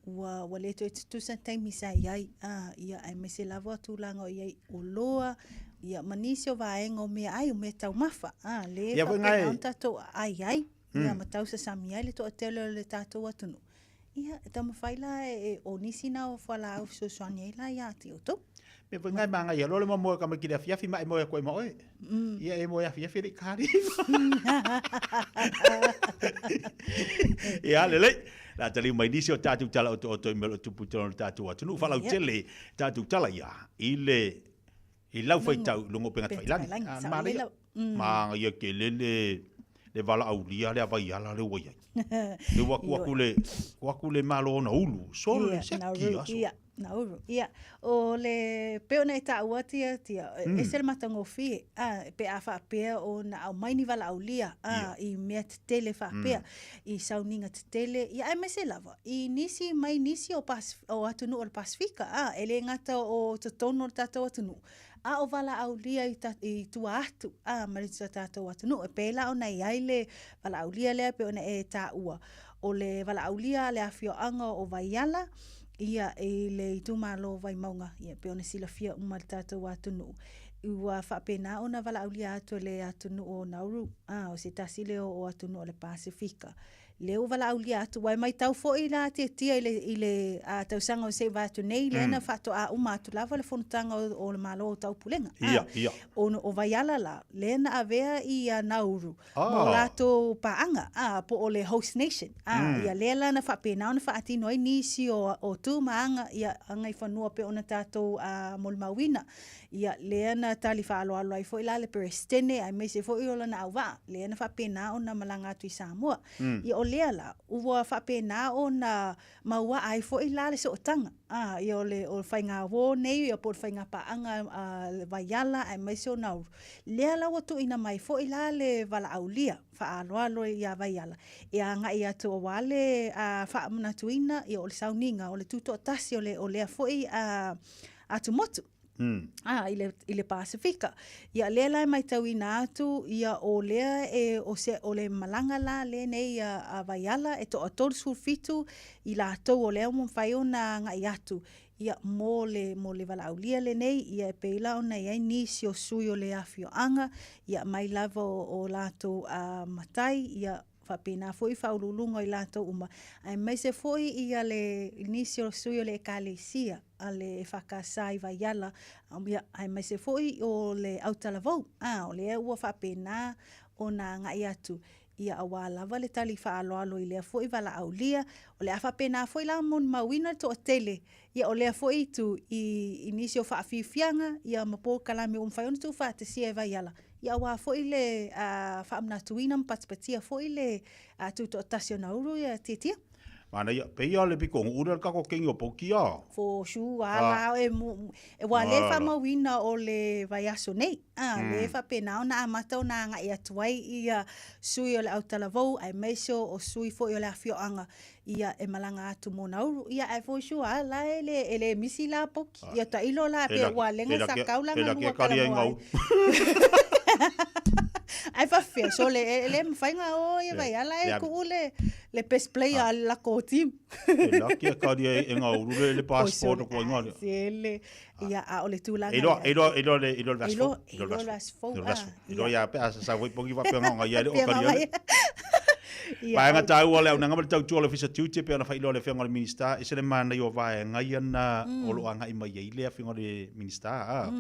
ua, ua le toe tutusa taimi sa i ai, a, ia aemaise lava tulaga o i ai oloa, ia ma nisi o vaega o meaai, o meataumafa, a, lea e Ia foi faapena ngai- ona tatou aai ai, ia ma tausasami ai le toatele o le tatou atunuu. Ia, e taumafai la e, e, o nisi na o fualaau fesoasoani ai la iā te outou. Me foi ngai manga ia lole mo moe ka mai ki le afiafi ma e moe koe ma oe. Ia e moe afiafi le kari. Ia lelei. La tali mai nisi o tātou tala o to o toi melo tupu tolo o tātou atunuu. Whalau tele tātou tala ia i le i lau faitau i luga o upega tafailagi. Tafailagi, Ah, sao manaia. lela. Manga ia ke lele le valaaulia le avaiala le ua i ai. Le ua ku aku le, ku aku le malo ona ulu. Sole Ia, se Nauru, ki aso. Ia, Nauru. Ia, o le pei ona e taua tia, tia, ese le matagofie, a, pe a faapea o na aumai ni valaaulia, a, i mea tetele faapea, i sauniga tetele, ia aemaise lava, i nisi mai nisi o, Pas, o atunuu o le Pasifika, a, e le gata o totonu o le tatou atunuu, a o valaaulia i, ta, i tua atu, a, ma le tatou atunuu, e pei la ona i ai le valaaulia lea pei ona e taua, o le valaaulia a le afioaga o Vaiala, ia i le itumalo o Vaimauga, ia pei ona silafia uma e le tatou atunuu, ua faapena ona valaaulia atu e le atunuu o Nauru, a, o se tasi lea o atunuu o le Pasifika. Lea ua valaaulia atu, ua e matau foi la tiatia i le, i le a, tausaga o se i vae atu nei, lea na faatoa uma atu lava le fonotaga o, o le Malo o Taupulega. Ia, ia. O, o Vaiala la, lea na avea i a Nauru, Ah. mo latou paaga, a, po o le host nation. A, Ia lea la na faapena ona faatino ai nisi o, o tu ma aga, ia agaifanua pei ona tatou a, molimauina. Ia lea na tali faaaloalo ai foi la le Peresetene aemaise foi o lana auvaa, lea na faapena ona malaga atu i Samoa. Ia o lea la, ua faapena ona maua ai foi la le sootaga, a, ia o le, o le faigāuō nei, ia po o le faigapaaga a, le Vaiala aemaise o Nauru. Lea la ua tuuina mai foi la le valaaulia faaaloalo iā Vaiala, e agai atu auā le a, faamanatuina, ia o le sauniga, o le tutoatasi o le, o lea foi a, atumotu. A, i le, i le Pasifika. Ia lea la e matauina atu, ia o lea e, o, se, o le malaga la lenei a, a Vaiala e toa 37 i latou o lea ua mafai ona agai atu. Ia mo le, mo le valaaulia lenei, ia e pei la ona i ai nisi o sui o le afioaga, ia mai lava o, o latou a, matai, ia faapena foi faauluuluga o i latou uma, aemaise foi ia le nisi o sui o le ekalesia a le EFKS i Vaiala, ia, aemaise foi o le autalavou, a, o lea ua faapena ona agai atu, ia auā lava le tali faaaloalo i lea foi valaaulia, o le a faapena foi la molimauina le toatele, ia o lea foi itu i, i nisi o faafiafiaga, ia ma polokalame ua mafai ona tuufaatasia e Vaiala, ia auā foi le a, faamanatuina ma patipatia foi le a, tutoatasi o Nauru ia tiatia. Manaia, pei a le piko ule le kako kengi o Poukia. For sure, a la e mo, e ua le Ah, la. faamauina o le vaiaso nei. A, le faapena ona amata ona agai atu ai ia sui o le autalavou, aemaise o, o sui foi o le afioaga, ia e malaga atu mo Nauru. Ia ae for sure, a la e le, e le misi la Pouki. Ia tailo la pe ua lenga sa kaula E la nga ke kari ai lua kalamoa ai. ngau. Ai faafefea, so le, e le mafai ona o ia Vaiala e Le- tuu le, le best player a le lakou team. E la ke kari ai e ngau le le passport ko inga. le. Sele. Ia, a o le tulaga E lo lea. e lo e lo le e lo le E vasfo. lo- e lo le vasfo, E lo ah, vasfo. E lo ia. ia pe asa sa voi pongi va pe nga ia le o Pia kari nga ai. mai. Ia, Vaega o- tāua le au nanga ma le tautua o le ofisa tiute pe ona whailo le whianga o le minista e se le mana i o vaega ia na o lo anga i mai ai le whianga o le minista a.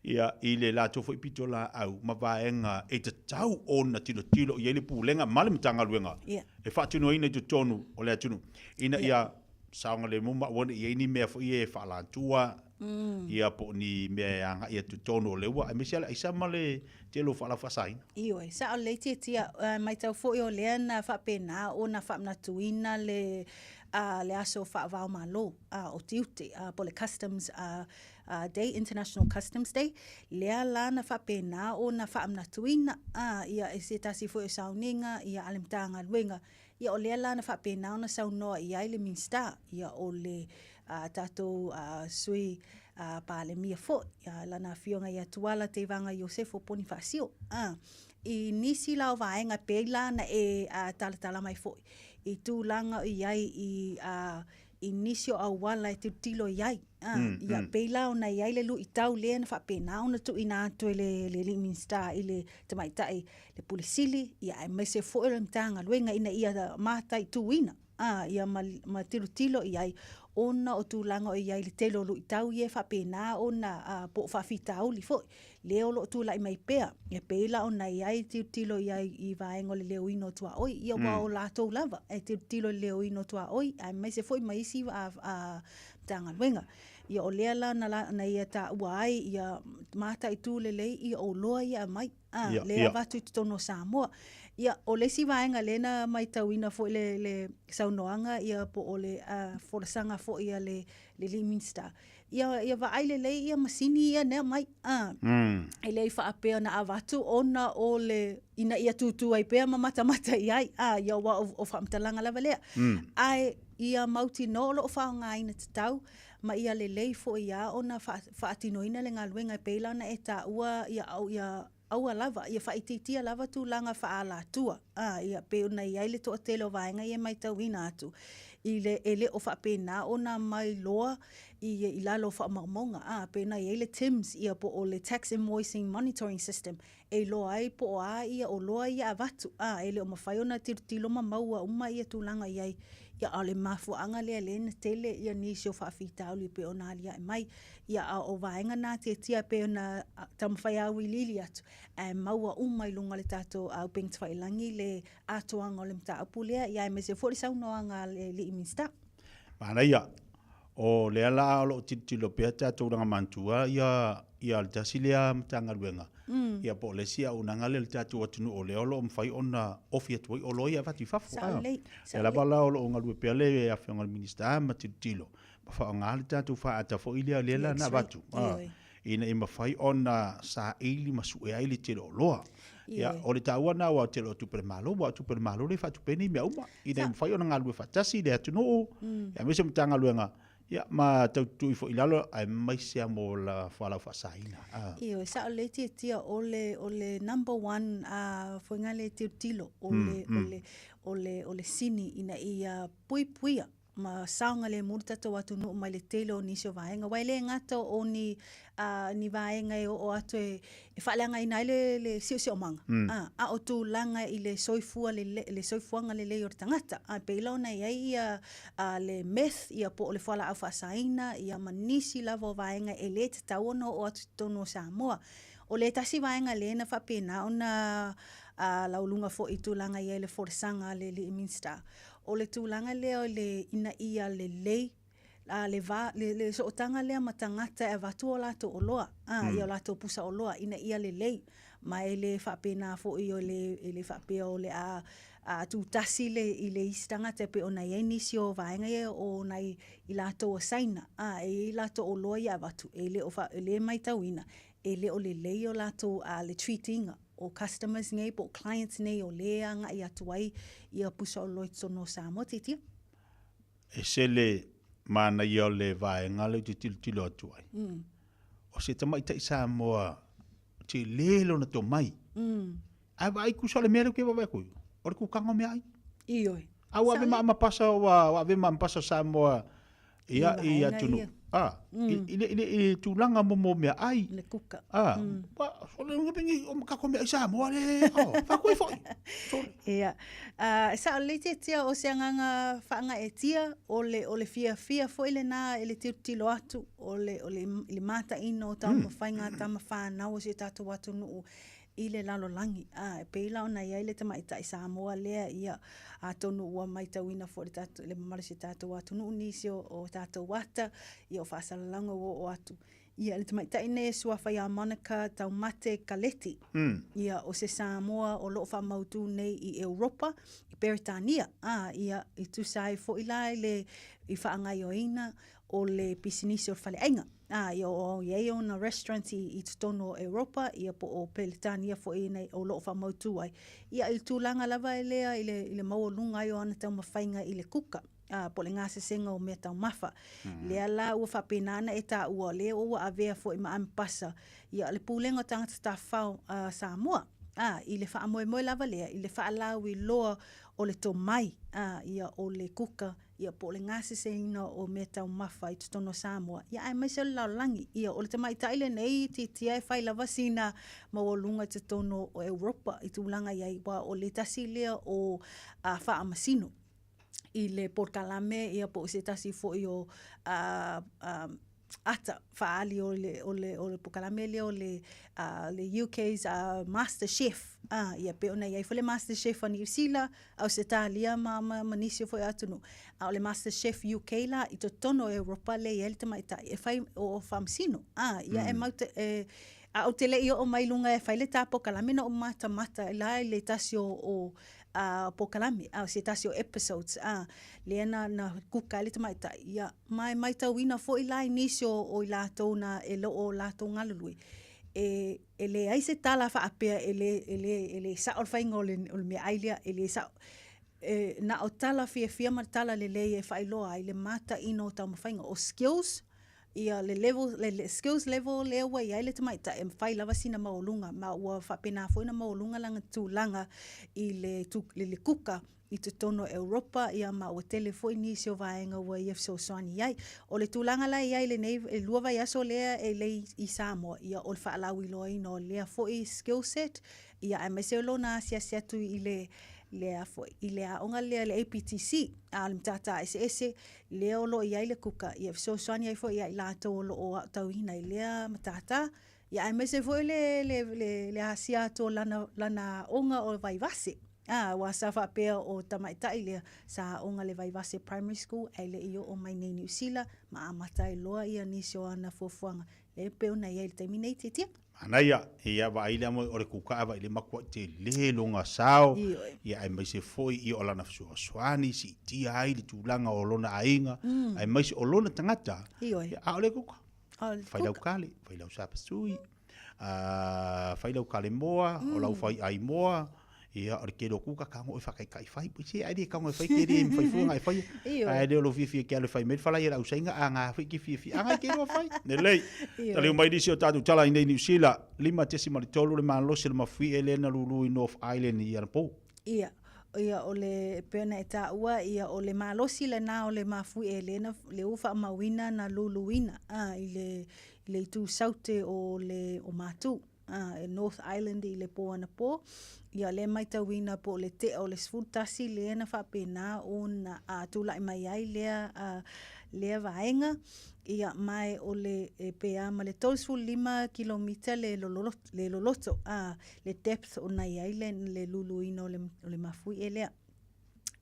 Ia i le latou foi pito la au ma vaega e tatau ona tilotilo i ai le pulega ma le Matagaluega Ia. e faatinoina i totonu o le atunuu ina ia saogalemu ma aua ne i ai ni mea foi e faalatua ia po o ni mea e agai atu totonu o le ua aemaise lava le aisa ma le tele o faalaufasaina. Ioe, sao lelei tiatia, uh, matau foi o lea na faapena ona faamanatuina le, uh, le aso faavaomalo uh, o tiute, uh, po o le Customs uh, uh, Day, International Customs Day, lea la na faapena ona faamanatuina, uh, ia e se tasi foi o sauniga, ia a le Matagaluega, Ia o lea la na faapena ona saunoa i ai le Minisita, ia o le tatou Sui Palemia foi, lana Afioga ia Tuala Tevaga Iosefo Ponifasio, i nisi la o vaega e pei la ona e talatala mai foi i tulaga o i ai i nisi o auala e tilotilo i ai. Ia pei la ona i ai le luitau lea na faapena ona tuuina atu e le alii Minisita i le tamaitai le Pule Sili, ia aemaise foi o le Matagaluega ina ia mataituina ia ma tilotilo i ai ona o tulaga o i ai le tele o luitau ia e faapena ona po o faafitauli foi lea o lo o tulai mai pea. E pei la ona i ai tilotilo i ai i vaega o le leoina o tuaoi, ia aua o latou lava e tilotilo i le leoina o tuaoi, aemaise foi ma isi Matagaluega. Ia o lea la na ia taua ai ia mataitu lelei ia oloa ia e aumai, lea e avatu i totonu o Samoa. Ia o le isi vaega lea na matauina foi le saunoaga ia po o le folasaga foi a le alii Minisita, ia vaai lelei ia masini ia na aumai, e le i faapea na avatu ona o le ina ia tūtū ai pea ma matamata i ai, ia aua o faamatalaga lava lea. Ae ia mautinoa o lo o faaaogaina tatau ma ia lelei foi lava ona faatinoina le galuega e pei la ona e taua ia aua lava, ia faaitiitia lava tulaga faaalatua, ia pei ona i ai le toatele o vaega ia e matauina atu i le, e le o faapena ona mailoa i lalo o faamaumauga, pei ona i ai le TIMS ia po o le Tax Invoicing Monitoring System, e iloa ai po o a ia oloa ia avatu, e le o mafai ona tilotilo ma maua uma ia tulaga i ai. Ia, a o le mafuaaga lea lea na tele ia nisi o faafitauli e pei ona aliae mai. Ia, a o vaega na tiatia e pei ona taumafai auiliili atu, ae maua uma i luga o le tatou upega tafailagi le atoaga o le mataupu lea, ia aemaise foi le saunoaga a le alii Minisita. Manaia. O lea la o lo o tilotilo pea tatou lagamatua ia ia le tasi lea Matagaluega, ia po o le isi auaunaga lea a le tatou atunuu o lea o lo o mafai ona ofi atu ai oloa ia avatu i fafo. Sao lelei. Lea lava la o lo o galue pea le Afioga i le Minisita ma tilotilo ma faaaoga le tatou faaata foi lea lea la na avatu ina ia mafai ona saili ma sue ai le tele o oloa. Ia, o le taua lena aua o le tele o tupe a le Malo, aua o tupe a le Malo lea e faatupe ai nei mea uma, ina ia mafai ona galulue faatasi le atunuu, aemaise Matagaluega, ia, ma tau tutui foi i lalo, aemaise lava mo la fualaau faasaina. Ioe, sao lelei tiatia, o le, o le number one foi lea e tilotilo, o le, o le, o le, o le sini ina ia puipuia ma saogalemu le tatou atunuu mai le tele o nisi o vaega. Aua e le gata o ni, uh, ni vaega e oo atu e, e faaleagaina ai le, le siosiomaga, mm. a o tulaga i le soifua lele, le soifuaga lelei o le tagata. A pei la ona i ai ia uh, le meth, ia po o le fualaau faasaina, ia ma nisi lava o vaega e le tatau ona oo atu i totonu o Samoa. O le tasi vaega lea na faapena ona uh, lauluga foi i tulaga i ai le folasaga a le alii Minisita, O le tulaga lea o le ina ia lelei a le va, le, le sootaga lea ma tagata e avatu o latou oloa, a, mm. ia o latou pusa oloa, ina ia lelei. Ma e le faapena foi o le, e le faapea o le a, a tūtasi le, i le isi tagata e pei ona i ai nisi o vaega ia o nai i latou o Saina, a, e i ai latou oloa ia avatu, e le o fa, e le maitauina, e le o lelei o latou a, le treat ina o customers nei po o clients nei o lea e agai atu ai ia pusa oloa i totonu o Samoa, tiatia. E sele manaia o le vaega lea ou te tilotilo atu ai. O se tamaitai Samoa tele lona tomai. Ae vaai tusa o le mea lea ou te vaavaai atu ai, o le kukaga o meaai. Ioe. A ua ave ma pasa ua ave ma pasa Samoa ia i atunuu. A, i le i le tulaga mo mo meaai. Le kuka. A, o le ngi o kako meaai Samoa le, o, faakoe foi. Ia. A, sao lelei tiatia o se agaga faagaeetia o le o le fiafia foi lena i le tilotilo atu o le o le i le mataina o taumafaiga a tama fanau o si o tatou atunuu i le lalolagi. A, e pei la ona i ai le tamaitai Samoa lea, ia, atonu ua maitauina foi le tatou, le mamalu o si o tatou atunuu nisi o, o tatou ata, ia o faasalalauga ua oo atu. Ia, le tamaitai nei e suafa ia Monica Taumate Kaleti, ia, o se Samoa o lo o faamautū nei i Europa, i Peretania, a, ia, i tusa ai foi la i le, i faagaoioiina o le pisinisi o le faleaiga. A, ia o i ai ona restaurants i, i totonu o Europa, ia po o Peretania foi nei o lo o faamautū ai. Ia, i le tulaga lava lea i le, i le maualuga ai o ana taumafaiga i le kuka, a, po o le gasesega o meataumafa. Mm. Lea la ua faapena ona e taua, lea ua avea foi ma ambasa, ia, le Pulega o Tagata Tafafao a Samoa. A, i le faamoemoe lava lea, i le faalauiloa o le tomai, a, ia, o le kuka, ia po o le gaseseina o meataumafa i totonu o Samoa, ia aemaise o le lalolagi. Ia o le tamaitai lenei itiitia e fai lava sina maualuga i totonu o Europa i tulaga i ai, aua o le tasi lea o faamasino i le polokalame ia po o se tasi foi o ata faaali o le, o le, o le polokalame lea o le, le UK's Master Chef. Ia pei ona i ai foi le Master Chef a Niu Sila, Ausetalia ma, ma, ma nisi foi o atunuu. A o le Master Chef UK la i totonu o Europa lea e i ai le tamaitai e fai o faamasino. Ia e mau te, e, a ou te le i oo mai luga e fai le ta polokalame na ou matamata la i le tasi o, o a polokalame, a o se tasi o episodes, a, lea na, na kuka ai le tamaitai. Ia, ma e maitauina foi la i nisi o, o i latou na e le o latou galulue, e, e leai se tala faapea e le, e le, e le sao le faiga o le, o le meaai lea, e le sao. E, na o tala fiafia ma tala lelei e faailoa ai le mataina o taumafaiga, o skills, ia le level, le, le skills level lea ua i ai le tamaitai e mafai lava sina maualuga, ma ua faapena foi ona maualuga lana tulaga i le, tu, i le kuka i totonu o Europa, ia ma ua tele foi nisi o vaega ua ia fesoasoani i ai. O le tulaga la e i ai lenei e lua vaiaso lea e lei i Samoa, ia o le faalauiloaina o lea foi skill set, ia aemaise o lona asiasi atu i le lea foi i le aoga lea le APTC, a o le matata eseese lea o lo o i ai le kuka, ia fesoasoani ai foi ia i latou o lo o aotauina i lea matata, ia aemaise foi le, le, le, le asia atu o lana, lana aoga o Vaivase. A, aua sa faapea o tamaitai lea, sa aoga le Vaivase Primary School, ae le i oo mai nei i Niu Sila, ma amata ai loa ia nisi o ana fuafuaga, lea e pei ona i ai i le taimi nei, Tiatia. Manaia, ia vaai lea moe o le kukaa vaai le makuaʻi tele lona sao, ia aemaise foi ia o lana fesoasoani siitia ai le tulaga o lona aiga, aemaise o lona tagata, ia a o le kuka. Fai lau kale, fai lau sapasui, fai lau kale moa, o lau fai ai moa, ia o le tele o kuka ka ngo e whakaikai fai, pui se ai le ka ngo e fai te re fai fua ngai fai. Ai le o lo fiafia ke alu fai me whala i lau sainga a ngā fai ki fiafia, a ngai ke roa fai. Ne lei, tali mai nisi o tātou tala i nei Niu Sila, 5.3 le malosi le mafui e lena lulu i North Island i anapo. Ia, ia o le pei ona e taua, ia o le malosi lena o le mafuie lea na lea ua faamauina na luluina a i le i le itu saute o le o Matu a e North Island i le pō anapō. Ia lea e maitauina po o le tea o le 11 lea na faapena ona a tulai mai ai lea a lea vaega. Ia ma e o le e pe a ma le 35 kilomita le lololo le loloto a le depth ona i ai le, le luluina o le, o le mafuie lea.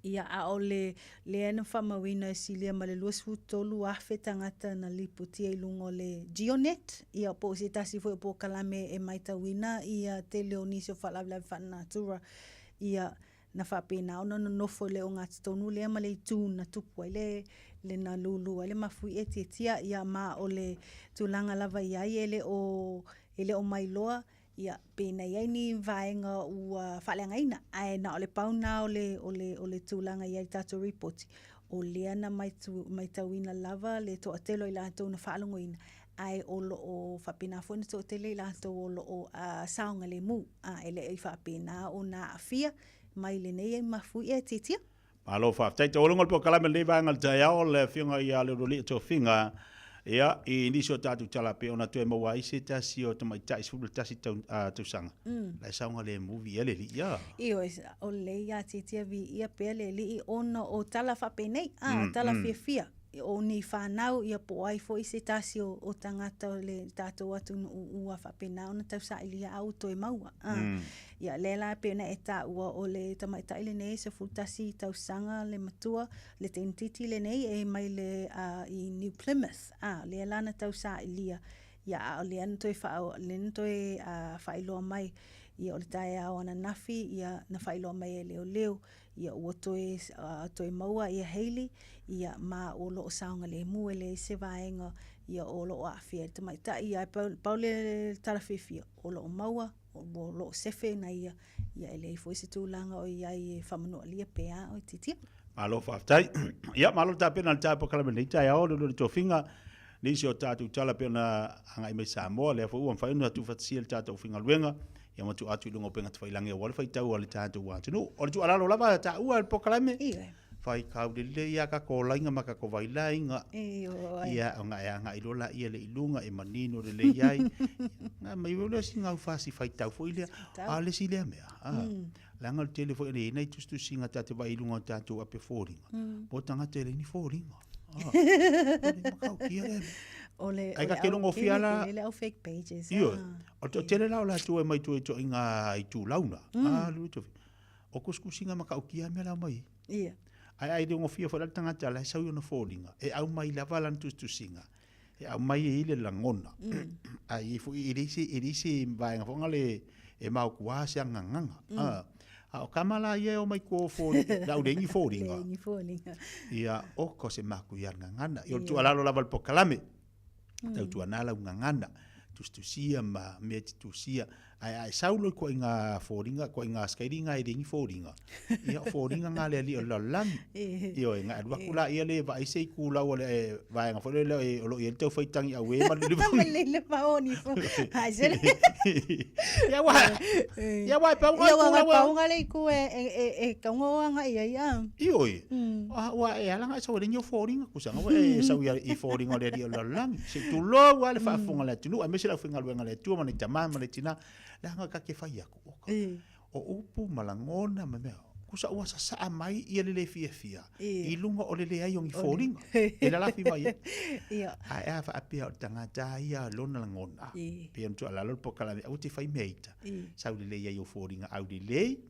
Ia, a o le, lea na faamauina e silia ma le 23,000 tagata na lipotia i luga o le GeoNet, ia po o se tasi foi o polokalame e maitauina ia tele o nisi o faalavelave faalenatura, ia na faapena ona nonofo i le ogatotonu lea ma le itu na tupu ai le, le na lulu ai le mafuie tiatia, ia ma o le tulaga lava i ai e le o, e le o mailoa Ia, pe na i ai ni vaega ua faaleagaina, ae na o le pau na o le, o le, o le tulaga i ai le tatou ripoti, o lea na maitu, maitauina lava le toatele o i latou na faalogoina, ae o lo o faapena foi ona toatele i latou o lo o uh, saogalemu, a e le i faapena ona aafia mai lenei mafuie tiatia. Malo faafetai. Taualuga o le polokalame lenei vaega o le taeao, le afioga ia Leulualii Tofiga, ia, i nisi o tatou tala pei ona toe maua ai se tasi o tamaitai 11 tau, tausaga, mm. la e saogalemu viia le alii ia. Ioe, o le ia tiatia viia pea le alii ona o tala faapenei, a, mm, tala mm. fiafia o ni whanau ia po ai foi se tasi o, o tangata o le tātou atunuu ua faapena ona tausailia a ua toe maua. A, mm. Ia, lea la pei ona e taua o le tamaitai lenei 11 tausaga le matua, le teinititi lenei e mai le, uh, i New Plymouth. A, lea la na tausailia, ia, a o lea na toe wha, lea na toe uh, whailoa mai, ia o le taeao ananafi, ia na whailoa mai e leoleo, ia ua toe, uh, toe maua ia Hayley, ia ma o lo o saogalemu e leai se vaega, Ia o loo aafia ai le tamaitai ia ae pau, pau le tala fiafia o loo maua o loo sefe ina ia ia e leai foi se tulaga o iai e faamanualia pe a o itiitia. Malo faafetai. Ia, malo le tapena i le tapokalame i lenei taeao, le lua le tofiga, nisi o tatou tala pei ona agai mai Samoa, lea foi ua mafai ona tuufaatasia le tatou aufaigaluega, ia ma tuu atu i luga o upega tafailagi aua le faitau a le tatou atunuu. O le tuualalo lava a taua i le polokalame, faitau lelei lava tatou laiga ma tatou vailaiga, ia ona e agai loa laia lea i luga e manino lelei ai. Ia, mai foi lea o si gaufasi faitau foi lea, a o le isi lea mea, leaga o le tele foi o le i ai nai tusitusiga ta te vaai i luga o tatou ape foliga, mo tagata e leai ni foliga. Ah, o le matautia lea mea. O le, Ai ka te logo fia la. Le au fake pages. Ioe. O le toatele la o latou e mai tua i ituaiga itulauna. Ah, le tofi. O kusikusiga matautia mea la aumai ai. Ia. Ae ai le gofia foi la le tagata la e sau i ona foliga, e aumai lava lana tusitusiga, e aumai ai le lagona. Ae i ai foi, e leai se, e leai se vaega foi lea e maotua se agagaga. Ah, a o tama la ia e omai tua o foliga, le au leai ni foliga. Leai ni foliga. Ia, oka o se makuia le gagana. Ia o le tuualalo lava i le polokalame, tautuana lau gagana, tusitusia ma mea e te tusia, ae a e sau loa i ituaiga foliga, ituaiga scaling e leai ni foliga, ia o foliga na a le alii o le lalolagi. Ioe, na e alu atu laia lea e vaai se itulau o le vaega foi lea o lo o i ai le taufaitagi auē ma le Ma le lilifaoni fo. Ai se le. Ia aua, ia aua e pau Ia aua e pau le itu e e e taunga o agai ai a. Ioe, aua e ala ona e sau e leai ni ou foliga, kusaga ua e sau i foliga o le alii o le lalolagi. Se i tulou lava le faafofoga a le atunuu aemaise le aufaigaluega a le Atua ma nai tama ma nai tina, leaga ta te fai atu, oka, o upu ma lagona ma mea, kusa ua sasaa mai ia le le fiafia i luga o le leai o ni foliga e lalafi mai ai. Ae a faapea o le tagata lava ia lona lagona, pei ona tuualalo le polokalame, aua te fai mea ita, sau lelei ai ou foliga aulelei,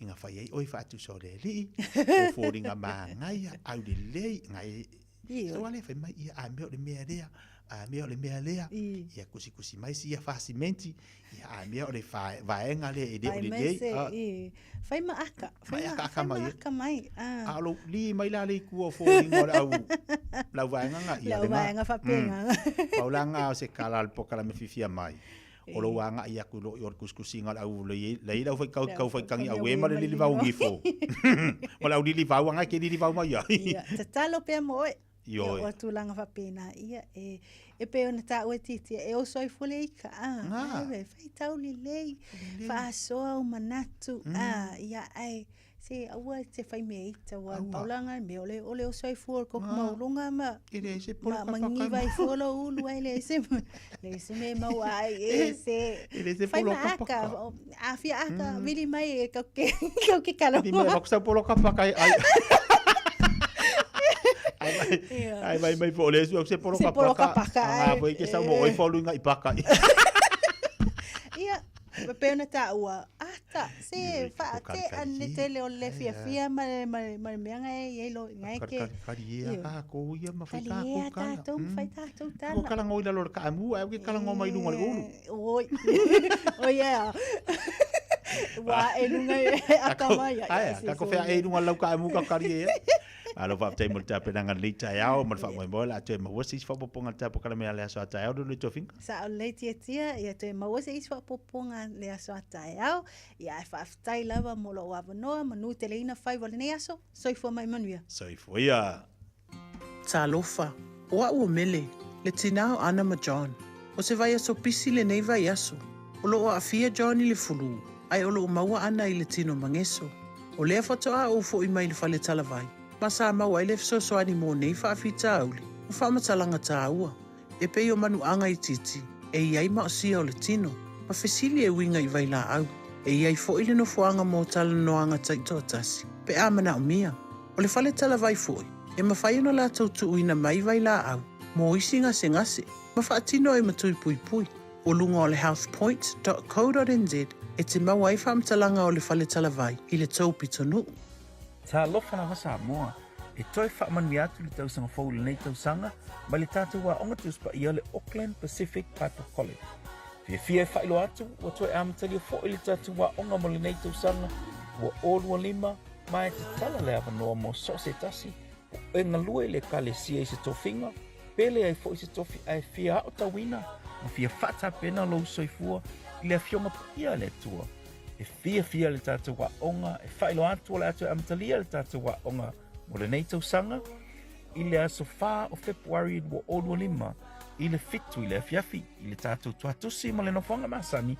ina fai ai oe faatusa o le Alii, o foliga manaia, aulelei, na e Sau lava lea fai mai, ia, a mea o le mea lea, a mea o le mea lea, ia kusikusi mai sia fasimenti, ia a mea o le vaega lea e le o lelei. Fai ma aka, fai ma aka mai. Aka mai. A o lou li mai la le i tua o foliga o le au, lau vaega nga, ia le vaega faapena. Pau la nga o se kala o le polokalame fiafia mai. O lou agai atu loa i o le kusikusiga o le au lei lei lau fai kau kau faitagi auē ma le lilivau gifo. O le au lilivau aga e ke lilivau mai ai. Ia, tatalo pea mo oe. Ioe. Ia, o tulaga faapena, ia, e, e pei ona taua e Tiatia, e oso ai fua le ika, a, ai, faitau lelei, faasoa ou manatu, a, ia, ae, Se aua e te whai mea ita wa paulanga me ole ole o sai fua ko maulunga ma e le se polo ma mangiva i fua lo ulu ai le se le se me mau ai e se e le se polo kapaka a fia aka vili mai e kau ke kau ke kala ni me makusa polo kapaka ai ai mai mai po le se polo kapaka a foi ke sa mo oi folu ngai paka. Ia E pei ona taua, ata, se whaatea ne tele o le fiafia ma le, ma le, ma le mea ngai e lo ngai ke. Kari ea tākou ia ma whai tākou kala. Kari ea tātou ma whai tātou tala. Ko kala ngoi lalo le kaamu, ai ke kala ngoi mai lunga le ulu. Oi, oi ea. Wa e lunga e aka mai. Ai, kako whea e lunga lau kaamu ka kari ea. Malo faafetai mo le tapenaga lenei taeao ma le faamoemoe o le a toe maua se isi faaopoopoga i le tapokalame a le aso a taeao le Tofiga. Sao lelei Tiatia, ia toe maua se isi faaopoopoga le aso a taeao. Ia ae faafetai lava mo lou avanoa, manu teleina faiva o lenei aso. Soifua mai manuia. Soifua ia. Talofa, o a'u o Mele, le tinā o Ana ma John. O se vaiaso pisi lenei vaiaso. O loo aafia John i le fulū, ae o loo maua ana i le tino mageso. O lea faatoa ou fo'i mai le fale talavai, ma sa maua ai le fesoasoani mo nei faafitauli ma faamatalaga tāua, e pei o manuaga itiiti e i ai maosia o le tino, ma fesili e uiga i vailaau. E i ai fo'i le nofoaga mo talanoaga taitoatasi, pe a manaomia. O le fale talavai fo'i, e mafai ona latou tuuina mai vailaau mo isi gasegase, ma faatino ai ma tui puipui. O luga o le healthpoint.co.nz e te maua ai faamatalaga o le fale talavai i le tou pitonuu. Talofa lava Samoa, e toe faamanuia atu le tausaga fou i lenei tausaga mai le tatou aoga Tusi Paia o le Auckland Pacific Bible College. Fiafia e faailoa atu ua toe amatalia foi le tatou aoga mo lenei tausaga 2025 ma e tatala le avanoa mo so o se tasi o e galue i le Ekalesia i se tofiga. pele ai foi se tofi ae fia aotauina ma fia faatapena lou soifua i le Afioga Paia a le Atua. E fiafia le tatou aoga e faailoa atu o le a toe amatalia le tatou aoga mo lenei tausaga i le aso 4 o Fepuari 2025 i le 7 i le afiafi i le tatou tuatusi ma le nofoaga masani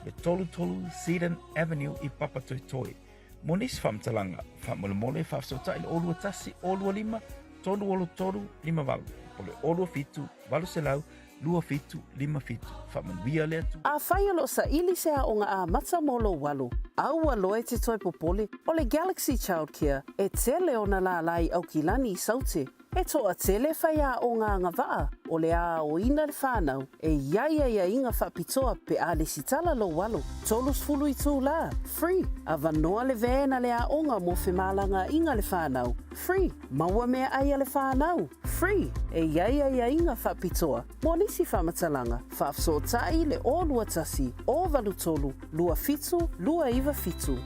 le 33 Seddon Avenue i Papatoetoe. Mo nisi faamatalaga, faamolemole faafesootai le 021 025 363 58 po le 027 800 2757. Faamanuia le Atua. Afai o lo o saili se aoga amata mo lou alo, aua loa e te toe popole, o le Galaxy Childcare e tele ona lālā i Aukilani i Saute. E toatele faiaoga agavaa o le a aoina le whanau e i ai aiaiga faapitoa pe a lesitala lou alo. 30 itulā, free, avanoa le van a le aoga mo femalagaaiga le whanau, free, maua meaai a le whanau, free, e i ai aiaiga faapitoa mo nisi faamatalaga, faafesootai le 021 083 27 297.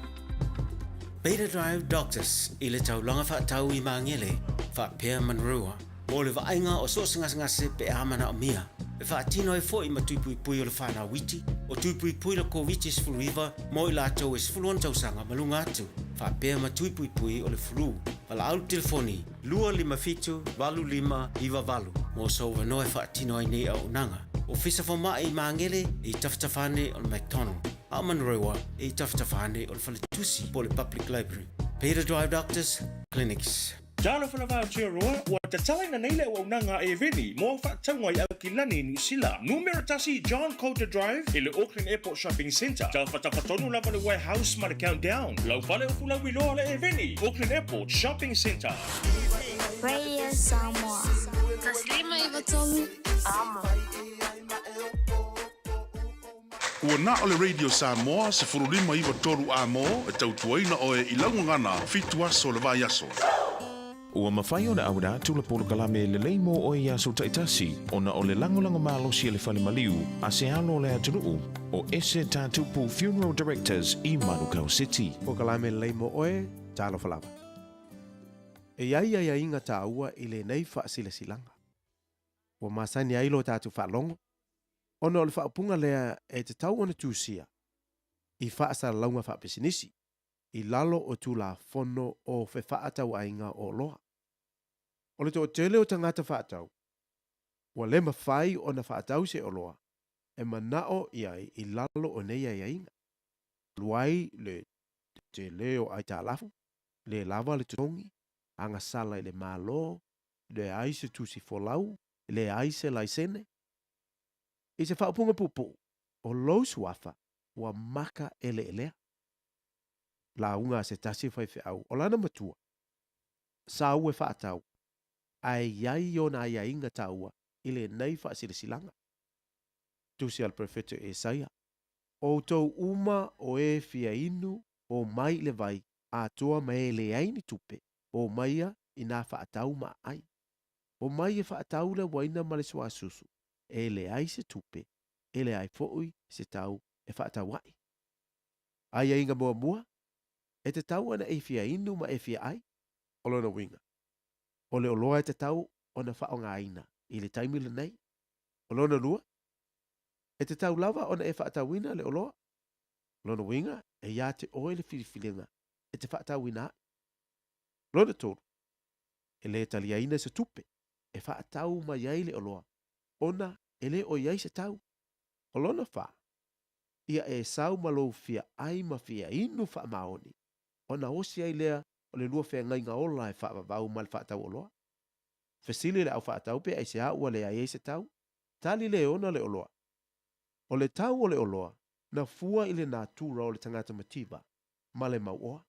Beta Drive Doctors i le taulaga faatau i Magele, faapea Manurewa, mo le vaaiga o so o se gasegase pe a manaomia. E faatino ai foi ma tui puipui o le whanau iti, o tui puipui le Koviti-19 mo i latou e 16 tausaga ma luga atu, faapea ma tui puipui o le flu. Valaau le telefoni 257 8598 mo sou avanoa e faatino ai nei auaunaga. Ofisa Fomai i Magele e i tafatafa ane o le McDonald, a o Manurewa e i tafatafa ane o le Faletusi po o le Public Library. Beta Drive Doctors Clinics. Talofa lava Aotearoa, ua tatalaina nei le auaunaga a Eveni mo au faatauga i Aukilani, Niu Sila. Numera 1 John Coulter Drive i le Auckland Airport Shopping Centre. Tafatafa tonu lava le Warehouse ma le Countdown. Lau fale o Fulauiloa le Eveni, Auckland Airport Shopping Centre. Radio Samoa. 153 Amo. Ua na o le Radio Samoa 1593 A-mo e tautuaina oe i lau gagana fitu aso le vaiaso. Ua mafai ona auina atu le polokalame lelei mo oe i aso taitasi ona o le lagolago malosi a le fale maliu a se alo o le atunuu o Ese Tatupu Funeral Directors i Manukau City. Polokalame lelei mo oe, talofa lava. E i ai aiaiga tāua i lenei faasilasilaga. Ua masani ai lo tatou faalogo, ona o le faaupuga lea e tatau ona tusia i faasalalauga faapisinisi i lalo o Tulafono o Fefaatauaiga o Oloa. O le toatele o tagata faatau, ua le mafai ona faatau se oloa e manao i ai i lalo o nei aiaiga. Alu ai le tele o aitalafu, le lava le totogi, agasala i le Malo, leai se tusi folau, leai se laisene. I se faaupuga puupuu, o lou suafa ua maka eleelea. Lauga a se tasi o faifeau o lana matua, sa ua e faatau, ae i ai ona aiaiga taua i lenei faasilasilaga. Tusi a le Perofeta Esaia, O outou uma o e fia inu, o mai i le vai, atoa ma e leai ni tupe, o mai ia i nā faatau ma ai. O mai e faatau le uaina ma le suasusu, e leai se tupe, e leai foi se tau e faatau ai. Aiaiga muamua, e tatau ona e fia inu ma e fia ai, o lona uiga, o le oloa e tatau ona faaaogaina i le taimi lenei. O lona lua, e tatau lava ona e faatauina le oloa. O lona uiga, e ia te oe le filifiliga e te faatauina ai. Lona tolu, e le taliaina se tupe e faatau mai ai le oloa, ona e le o i ai se tau. O lona fa, ia e sau ma lou fia ai ma fia inu faamaoni, ona osi ai lea o le lua feagaiga ola e faavavau ma le faatau oloa. Fesili le au faatau pe aisea ua leai ai se tau, tali le ona le oloa. O le tau o le oloa, na fua i le natura o le tagata mativa ma le mauoa.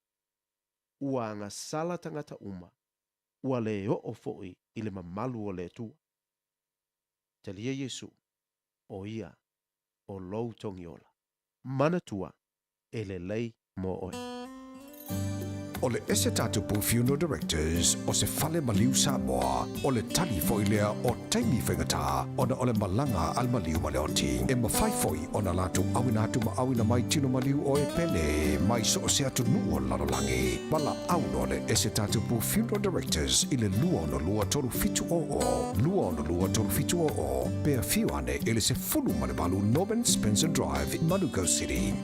Ua agasala tagata uma, ua le oo foi i le mamalu o le Atua. Talia Iesu, o ia o lou togiola. Manatua, e lelei mo oe. O le Esetatapu Funeral Directors o se fale maliu Samoa, o le tali foi lea o taimi faigata ona o le malaga a le maliu ma le oti. E mafai foi ona latou auina atu ma auina mai tino maliu o e pele mai so o se atunuu o le lalolagi. Valaau loa le Esetatapu Funeral Directors i le 262 3700, 262 3700, pe afio ane i le 18 Norman Spencer Drive, Manukau City.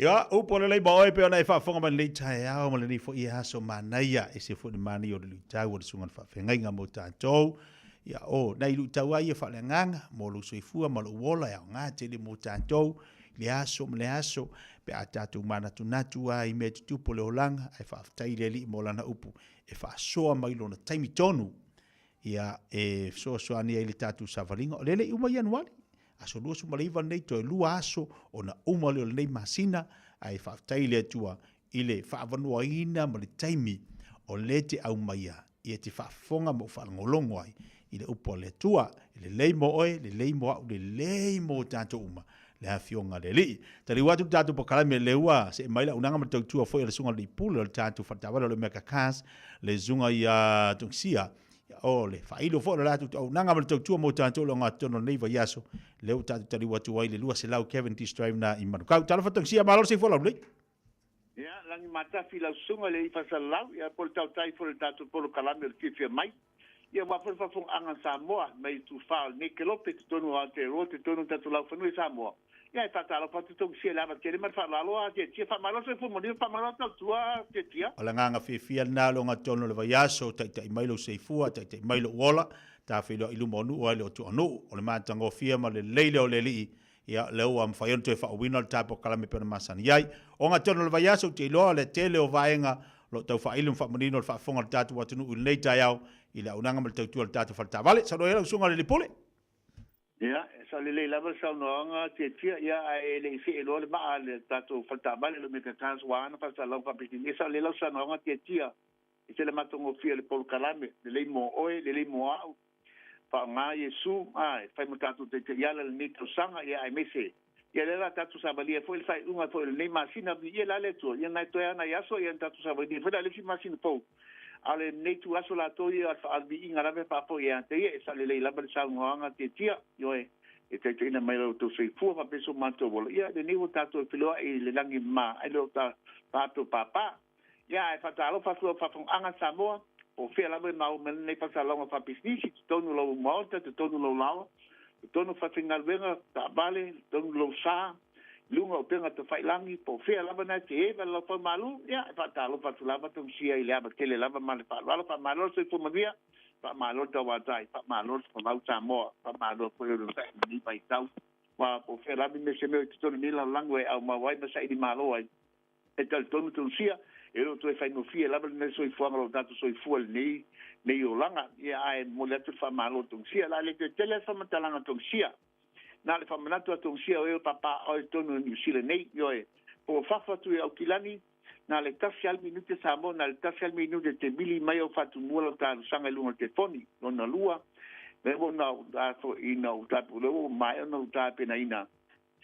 Ia, upu o le lei ma oe pe ona e faafofoga mai lenei taeao ma lenei foi aso manaia, e se foi le manaia o le luitau o le susuga i le faafeagaiga mo tatou. Ia, o nai luitau lava ia faaleagaga mo lou soifua ma lou ola e aoga tele mo tatou i le aso ma le aso, pe a tatou manatunatu lava i mea tutupu o le olaga, ae faafetai i le Alii mo lana upu e faasoa mai lona taimi tonu, ia, e fesoasoani ai i le tatou savaliga. O lea e le i uma Ianuari, aso 29 lenei, toe 2 aso ona uma lea o lenei masina, ae faafetai i le Atua i le faavanoaina ma le taimi o lea e te aumaia ia te faafofoga ma ou faalogologo ai i le upu a le Atua. E lelei mo oe, lelei mo au, lelei mo tatou uma, le Afioga a le Alii. Taliu atu le tatou polokalame lea ua see mai le auaunaga ma le tautua foi a le Susuga i le Alii Pule o le tatou faletaavale o le Omega Cars, le Susuga ia Tongisia. O le faailo foi o le latou auaunaga ma le tautua mo tatou i le ogatotonu o lenei vaiaso, lea ua tatou taliu atu ai i le 200 Cavendish Drive na i Manukau. Talofa Tongisia, malo le soifua laulelei. Ia, lagi matafi lau susuga i le ifa salalau, ia po o le tautai foi o le tatou polokalame o le fiafia mai. Ia aua foi le faafofogaaga a Samoa mai itu fa o lenei kelope i totonu o Aotearoa, totonu o tatou laufanua i Samoa. Ia e faatalofa atu Tongisia i le ava tele ma le faaaloalo a Tietia. Faamalo le soifua manuia, faamalo tautua Tietia. O le agaga fiafia lena o le ogatotonu o le vaiaso, taitai mai lou seifua, taitai mai lou ola, ta feiloai i luma o nuu ae le o tuanuu. O le matagofie ma le lelei lea o le Alii Ia, lea ua mafai ona toe faauuina le ta polokalame e pei ona masani ai. O gatonu o le vaiaso, ou te iloa le tele o vaega o lo o tau faaili ma faamanino le faafofoga a le tatou atunuu i lenei taeao i le auaunaga ma le tautua a le tatou faletaavale. Saunoa ia lau susuga i le Alii Pule. Ia, e sao lelei lava le saunoaga Tietia, ia ae le i see loa le maa a le tatou faletaavale o le Mega Cars ua ana faasalalau faapisinisi. E sao lelei lau saunoaga Tietia, e tele matagofie le polokalame, lelei mo oe, lelei mo au, faaaoga Iesu a e fai mo tatou taitaiala i lenei tausaga, ia aemaise ia lea la tatou savalia foi le faaiuga foi o lenei masina, viia la le Atua, ia nai toe ana i aso ia na tatou savalia foi la le isi masina fou, a o lenei tu aso latou ia o le faaviiga lava e faafoi ia te ia, e saolelei lava le saunoaga Tietia, ioe, e taitaiina mai lo outou soifua faapea so matou ola, ia lenei ua tatou e feloai i le lagi ma ai le o ta tatou pāpā. Ia, ae faatalofa atu lau faafofogaaga Samoa, po o fea lava e maua mai ai lenei faasalalauga faapisinisi, totonu o lau maota, totonu o lau laoa, totonu o falefaigaluega, taavale, totonu o lou sa, i luga o upega tafailagi, po o fea lava na e te eva le laufaumalu, ia, e faatalofa atu lava Tausia i le ava tele lava ma le faaaloalo. Faamalo le soifua manuia, faamalo le tauatai, faamalo le folau Samoa, faamalo foi le onosai i lenei vaitau. Aua po o fea lava mea se mea o i totonu o lenei lalolagi e aumau ai ma saili malo ai, E talitonu Tausia, e le o toe faigofie lava lenei soifuaga o lo o tatou soifua i lenei nei olaga. Ia, ae momoli atu le faamalo i Tausia. O le a le toe tele lava se faamatalaga a Tausia. Na o le faamanatu a Tausia o e o papaaao i totonu o Niu Sila nei, ioe, po o fafo atu i Aukilani, na o le tasi lava le minute Samoa, na o le tasi lava le minute e te vili mai au faatumua lau talosaga i luga o le telefoni. Lona lua, lea ua na ou maea ona ou tapenaina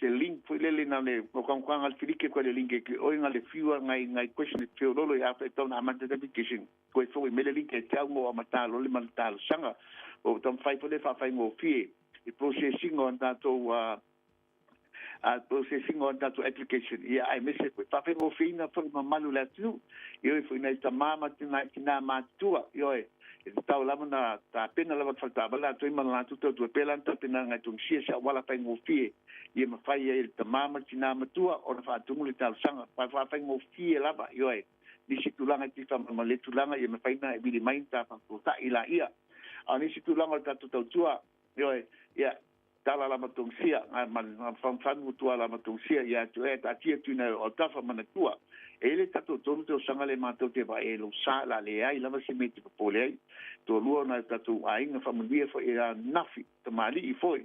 se link foi lele na le o kaunga le filike ko le link ke oi nga le fiua ngai ngai question e feololo i afa e tau na amata te application koe foi me le link e te au mo amata lo le man talosaga o tam fai foi le faafaigofie i processing o tatou a processing o tatou application ia aemaise foi faafaigofieina foi mamalu le atunuu i oi foi nai tamā ma nai tinā matutua ioe e tatau lava na tapena lava le faletaavale atoa ma le latou tautua pea la na tapena ngai Tunisia se auala faigofie ia mafai ai e le tamā ma le tinā matua ona faatumu le talosaga faafaigofie lava ioe nisi tulaga e tifa ma le tulaga ia mafai na e vili mai ta faatota'i laia a o nisi tulaga o le tatou tautua ioe ia tala lava tongsia nga man nga fanfan tua lava tongsia ia tu e ta tia tu na o tafa manatua e le tatou tolu tausaga le matou te vaai ai lou sa la leai lava se mea e te popole ai toalua ona tatou aiga faamanuia foi e nafi tamalii foi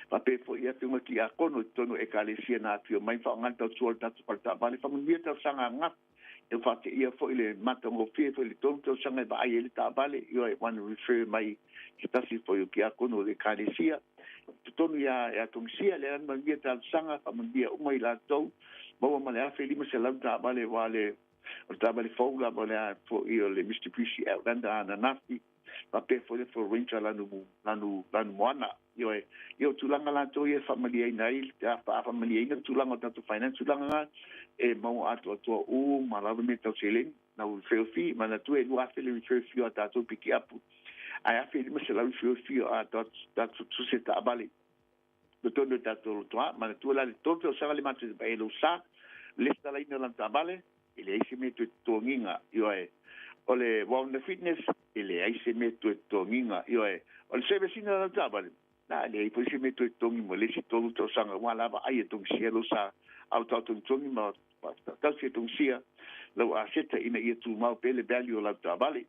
faapea foi ia afioga tiakono i totonu o ekalesia na afio mai faaaoga le tautua o le tatou faletaavale faamanuia tausaga agafi e faateia foi le matagofie foi le tolu tausaga e vaai ai le taavale ioe ua na refer mai se tasi foi o tiakono o le ekalesia totonu ia ia Tongisia le ana manuia talosaga faamanuia uma i latou maua ma le 1500 taavale ua le o le taavale fou lava le a foi o le Mitsubishi Outlander ananafi faapea foi le Ford Ranger lanu lanu lanu moana ioe ia o tulaga latou ia e faamalieina ai faamalieina tulaga o tatou finance tulaga na e maua atoatoa uma lava mea tau seleni na referral fee manatua e 2000 le referral fee o a tatou pikiapu ae 1500 referral fee o a tatou tuse taavale totonu o tatou lotoa manatua la le tolu tausaga le matou e lou sa. Lesitalaina o lana taavale, e leai se mea e toe totogiina, ioe. O le Wellness Fitness, e leai se mea e toe totogiina, ioe. O le service ina o lana taavale, na e leai foi se mea e toe totogi mo le isi 3 tausaga, aua lava ai e togisia lou sa, a o tau togitogi ma tausi e togisia lau aseta ina ia tumau pea le value o lau taavale.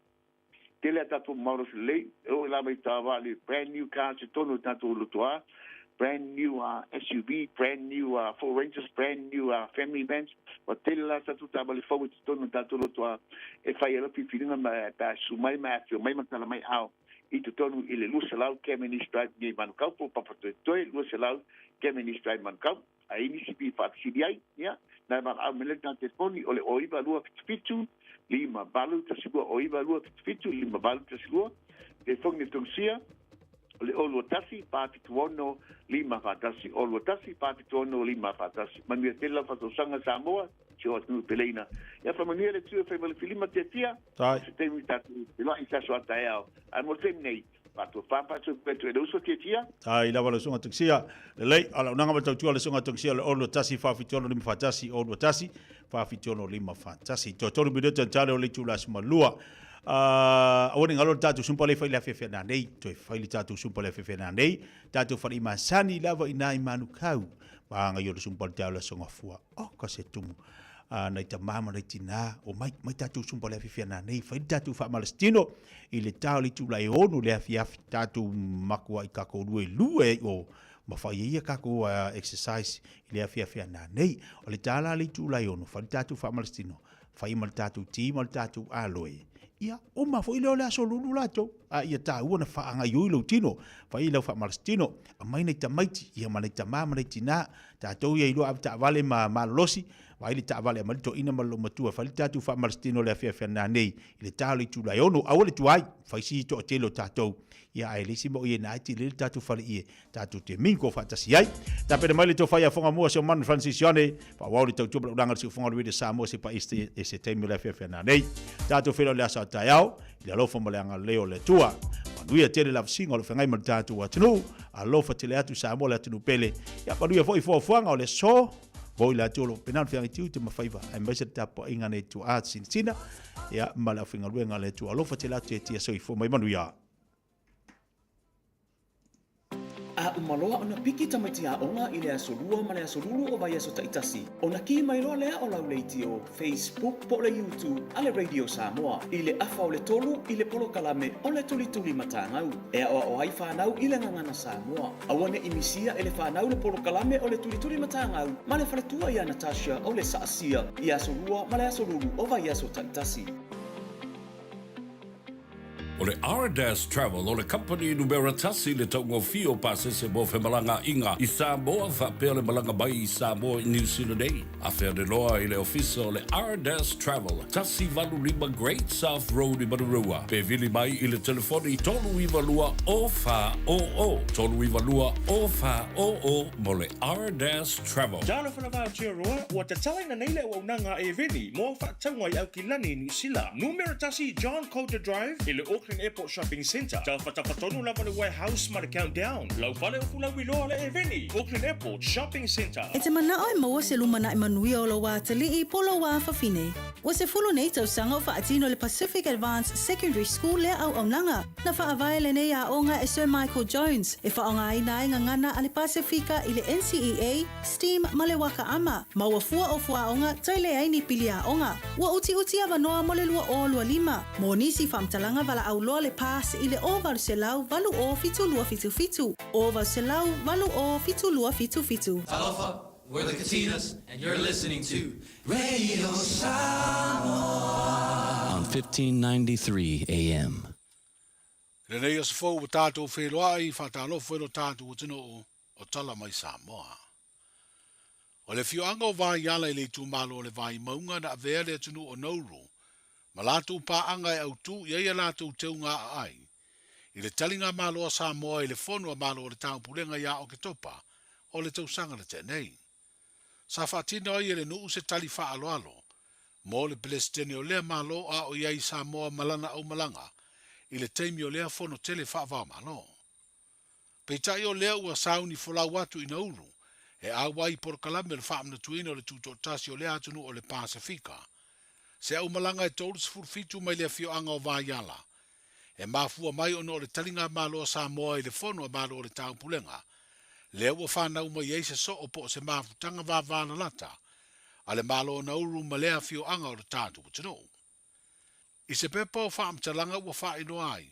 Tele a tatou models lelei, e oo lava i taavale brand new cars i totonu o tatou lotoa, brand new SUV, brand new Ford Rangers, brand new family vans. Ua tele la tatou taavale fou i totonu o tatou lotoa e fai ai lau filifiliga ma pe a susu mai ma afifio mai ma tala mai ao i totonu i le 200 Cavendish Drive nei Manukau po o Papatoetoe 200 Cavendish Drive Manukau. A i nisi fia faafesili ai, ia, na e valaau mai lea le ta telefoni o le 09277 5812, 09277 5812, telefoni a Tongisia o le 021 476 541, 021 476 541. Manuia tele lau faatausaga Samoa, si o atunuu peleina. Ia faamanuia le Atua e fai ma le filima tiatia, se taimi tatou feiloai i se aso a taeao. Ae mo le taimi nei, Faatofa faatupea e le uso tiatia. Ai lava le susuga Tongisia. Lelei, o lau nanga ma tautua le susuga Tongisia le 021 476 541, 021 476 541. Toe tolu minute tale o le itula 12. Aua ne i galo le tatou sumpa lea e fai i le afiafi a nanei. Toe fai le tatou sumpa i le afiafi a nanei. Tatou fale masani lava i nā i Manukau. Maga i o le sumpa le teo le aso gafua. Oh, ka se tumu. Nai tamā ma nai tinā, o mai, mai tatou sumpa le afiafi a nanei. Fai le tatou faamalositino i le tā o le itula e 6 le afiafi. Tatou makuaʻi kakou lua e lua e o ma fai ai ia kakou exercise i le afiafi a nanei. O le tā la le itula e 6, fai le tatou faamalositino, fai ma le tatou ti ma le tatou aloe. Ia, uma foi lea o le aso lulu latou. A ia tāua na faagaioi lou tino, fai i lau faamalositino, aumai nai tamaiti, ia ma nai tamā ma nai tinā, tatou ia iloa ave taavale ma malolosi, vaai le taavale aumai le toeaina ma le loomatua, fai le tatou faamalositino le afiafi ana nei, i le ta o le itula e 6, aua le tuai, fai si toatele o tatou, ia ae le isi mea o i ai na e tele le tatou faleie, tatou te mingo faatasi ai. Tapena mai le tofa ia Fogamua se o Manu Francis Sione, faaauau le tautua ma le ulaga le siufoga o le Radio Samoa se pa iste e se taimi o le afiafi ana nei. Tatou feiloai le aso a taeao, i le alofa ma le agalelei o le Atua. Manuia tele lavasiga o lo feagai ma le tatou atunuu. Alofa tele atu Samoa le atunuu pele. Ia manuia foi fuafuaga o le aso. Mo i latou o lo o pena ona feagai tiute ma faiva, aemaise le tapuaiga nei tuaa sinasina, ia ma le aufaigaluega a le Atua. Alofa tele atu e tia soifua mai manuia. A uma loa ona piki tamaiti aoga i le aso Lua ma le aso Lulu o vaiaso taitasi, ona kī mai loa lea o lau leitio, Facebook po o le YouTube a le Radio Samoa i le afa o le 3 i le polokalame o le Tulituli Matagau e aoao ai fanau i le gagana Samoa. Aua ne i misia e le fanau le polokalame o le Tulituli Matagau ma le faletua ia Natasha o le Saasia i aso Lua ma le aso Lulu o vaiaso taitasi. O le Ardas Travel o le kamupani numera tasi i le taugofie o pasese mo femalagaaiga i Samoa faapea le malaga mai i Samoa i Niu Sila nei. Afea le loa i le ofisa o le Ardas Travel, 185 Great South Road i Manurewa, pe vili mai i le telefoni 392 0400, 392 0400 mo le Ardas Travel. Talofa lava Aotearoa, ua tatalaina nei le auaunaga a Eveni mo au faatauga i Aukilani i Niu Sila. Numera 1 John Coulter Drive i le Auckland Airport Shopping Centre. Tafatafa tonu lava le Warehouse ma le Countdown. Lau fale o Fulauiloa le Eveni, Auckland Airport Shopping Centre. E te manao e maua se lumanai manuia o lou atalii po o lou afafine. Ua 10 nei tausaga o faatino le Pacific Advanced Secondary School lea auaunaga. Na faavae lenei aoga e Sir Michael Jones e faaaogaina ai gagana a le Pasefika i le NCEA, STEAM ma le Waka Ama, ma ua fua o fuaaoga toe leai ni pili aoga. Ua utiuti avanoa mo le 2025. Mo nisi faamatalaga valaau loa le pass i le 0800 807277, 0800 807277. Talofa, we're the Katinas, and you're listening to Radio Samoa on 1593 AM. I lenei aso fou ua tātou wheloai whātālofo e lo tātou atunuu o tala mai Samoa. O le afioaga o Vaiala i le itumalo o le Vaimauga na avea le atunuu o Nauru ma latou paaga e autū i ai a latou teuga aai i le taliga malo a Samoa i le Fono a Malo o le Taupulega ia Oketopa o le tausaga na tea nei. Sa faatino ai e le nuu se tali faaaloalo mo le Peresetene o lea Malo a o i ai Samoa ma lana aumalaga i le taimi o lea fono tele faava-o-Malo. Peitai o lea ua sauni folau atu i Nauru, E auai i polokalame o le faamanatuina o le tutoatasi o lea atunuu o le Pasefika. Se aumalaga e 37 mai le afioaga o Vaiala. E mafua mai ona o le taligamalo a Samoa i le Fono a Malo o le Taupulega, lea ua fanau mai ai se soo po o se mafutaga vavalalata a le Malo o Nauru ma lea afioaga o le tatou atunuu. I se pepa o faamatalaga ua faailoa ai,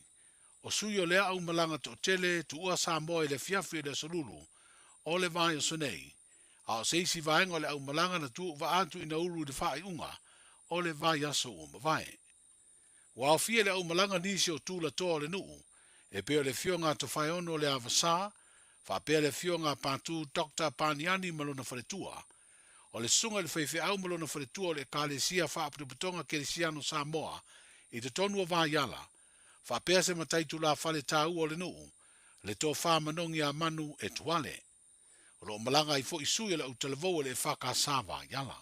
o sui o lea aumalaga toatele tuua Samoa i le afiafi o le Aso Lulu o le vaiaso nei, a o se isi vaega o le aumalaga na tuuvaa atu i Nauru i le faaiuga o le vaiaso ua mavae. Ua aofia i le aumalaga nisi o tulatoa o le nuu, e pei o le Afioga a Tofaeono Leavasa, faapea le Afioga a Patu Doctor Paniani ma lona faletua, o le Susuga i le Faifeau ma lona faletua o le Ekalesia Faapotopotoga Kerisiano Samoa i totonu o Vaiala, faapea se matai tulafale taua o le nuu, le Tofa Manogi a Manu Etuale. O lo o malaga ai foi sui o le autalavou o le EFKS Vaiala.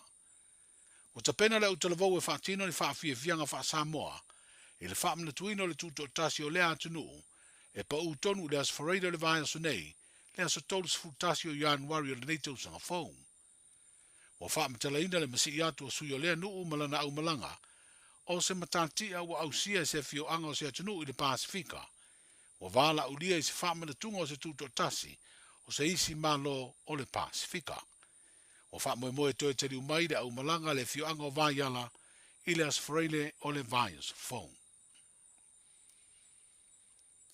Ua tapena le autalavou e faatino ni faafiafiaga faa-Samoa i le faamanatuina o le tutoatasi o lea atunuu e pau tonu i le Aso Faraile o le vaiaso nei, le aso 31 o Ianuari o lenei tausaga fou. Ua faamatalaina le masii atu o sui o lea nuu ma lana aumalaga o se matatia ua ausia e se afioaga o se atunuu i le Pasefika, ua valaaulia i se faamanatuga o se tutoatasi o se isi Malo o le Pasefika. Ua faamoemoe toe taliu mai le aumalaga a le afioaga o Vaiala i le Aso Faraile o le vaiaso fou.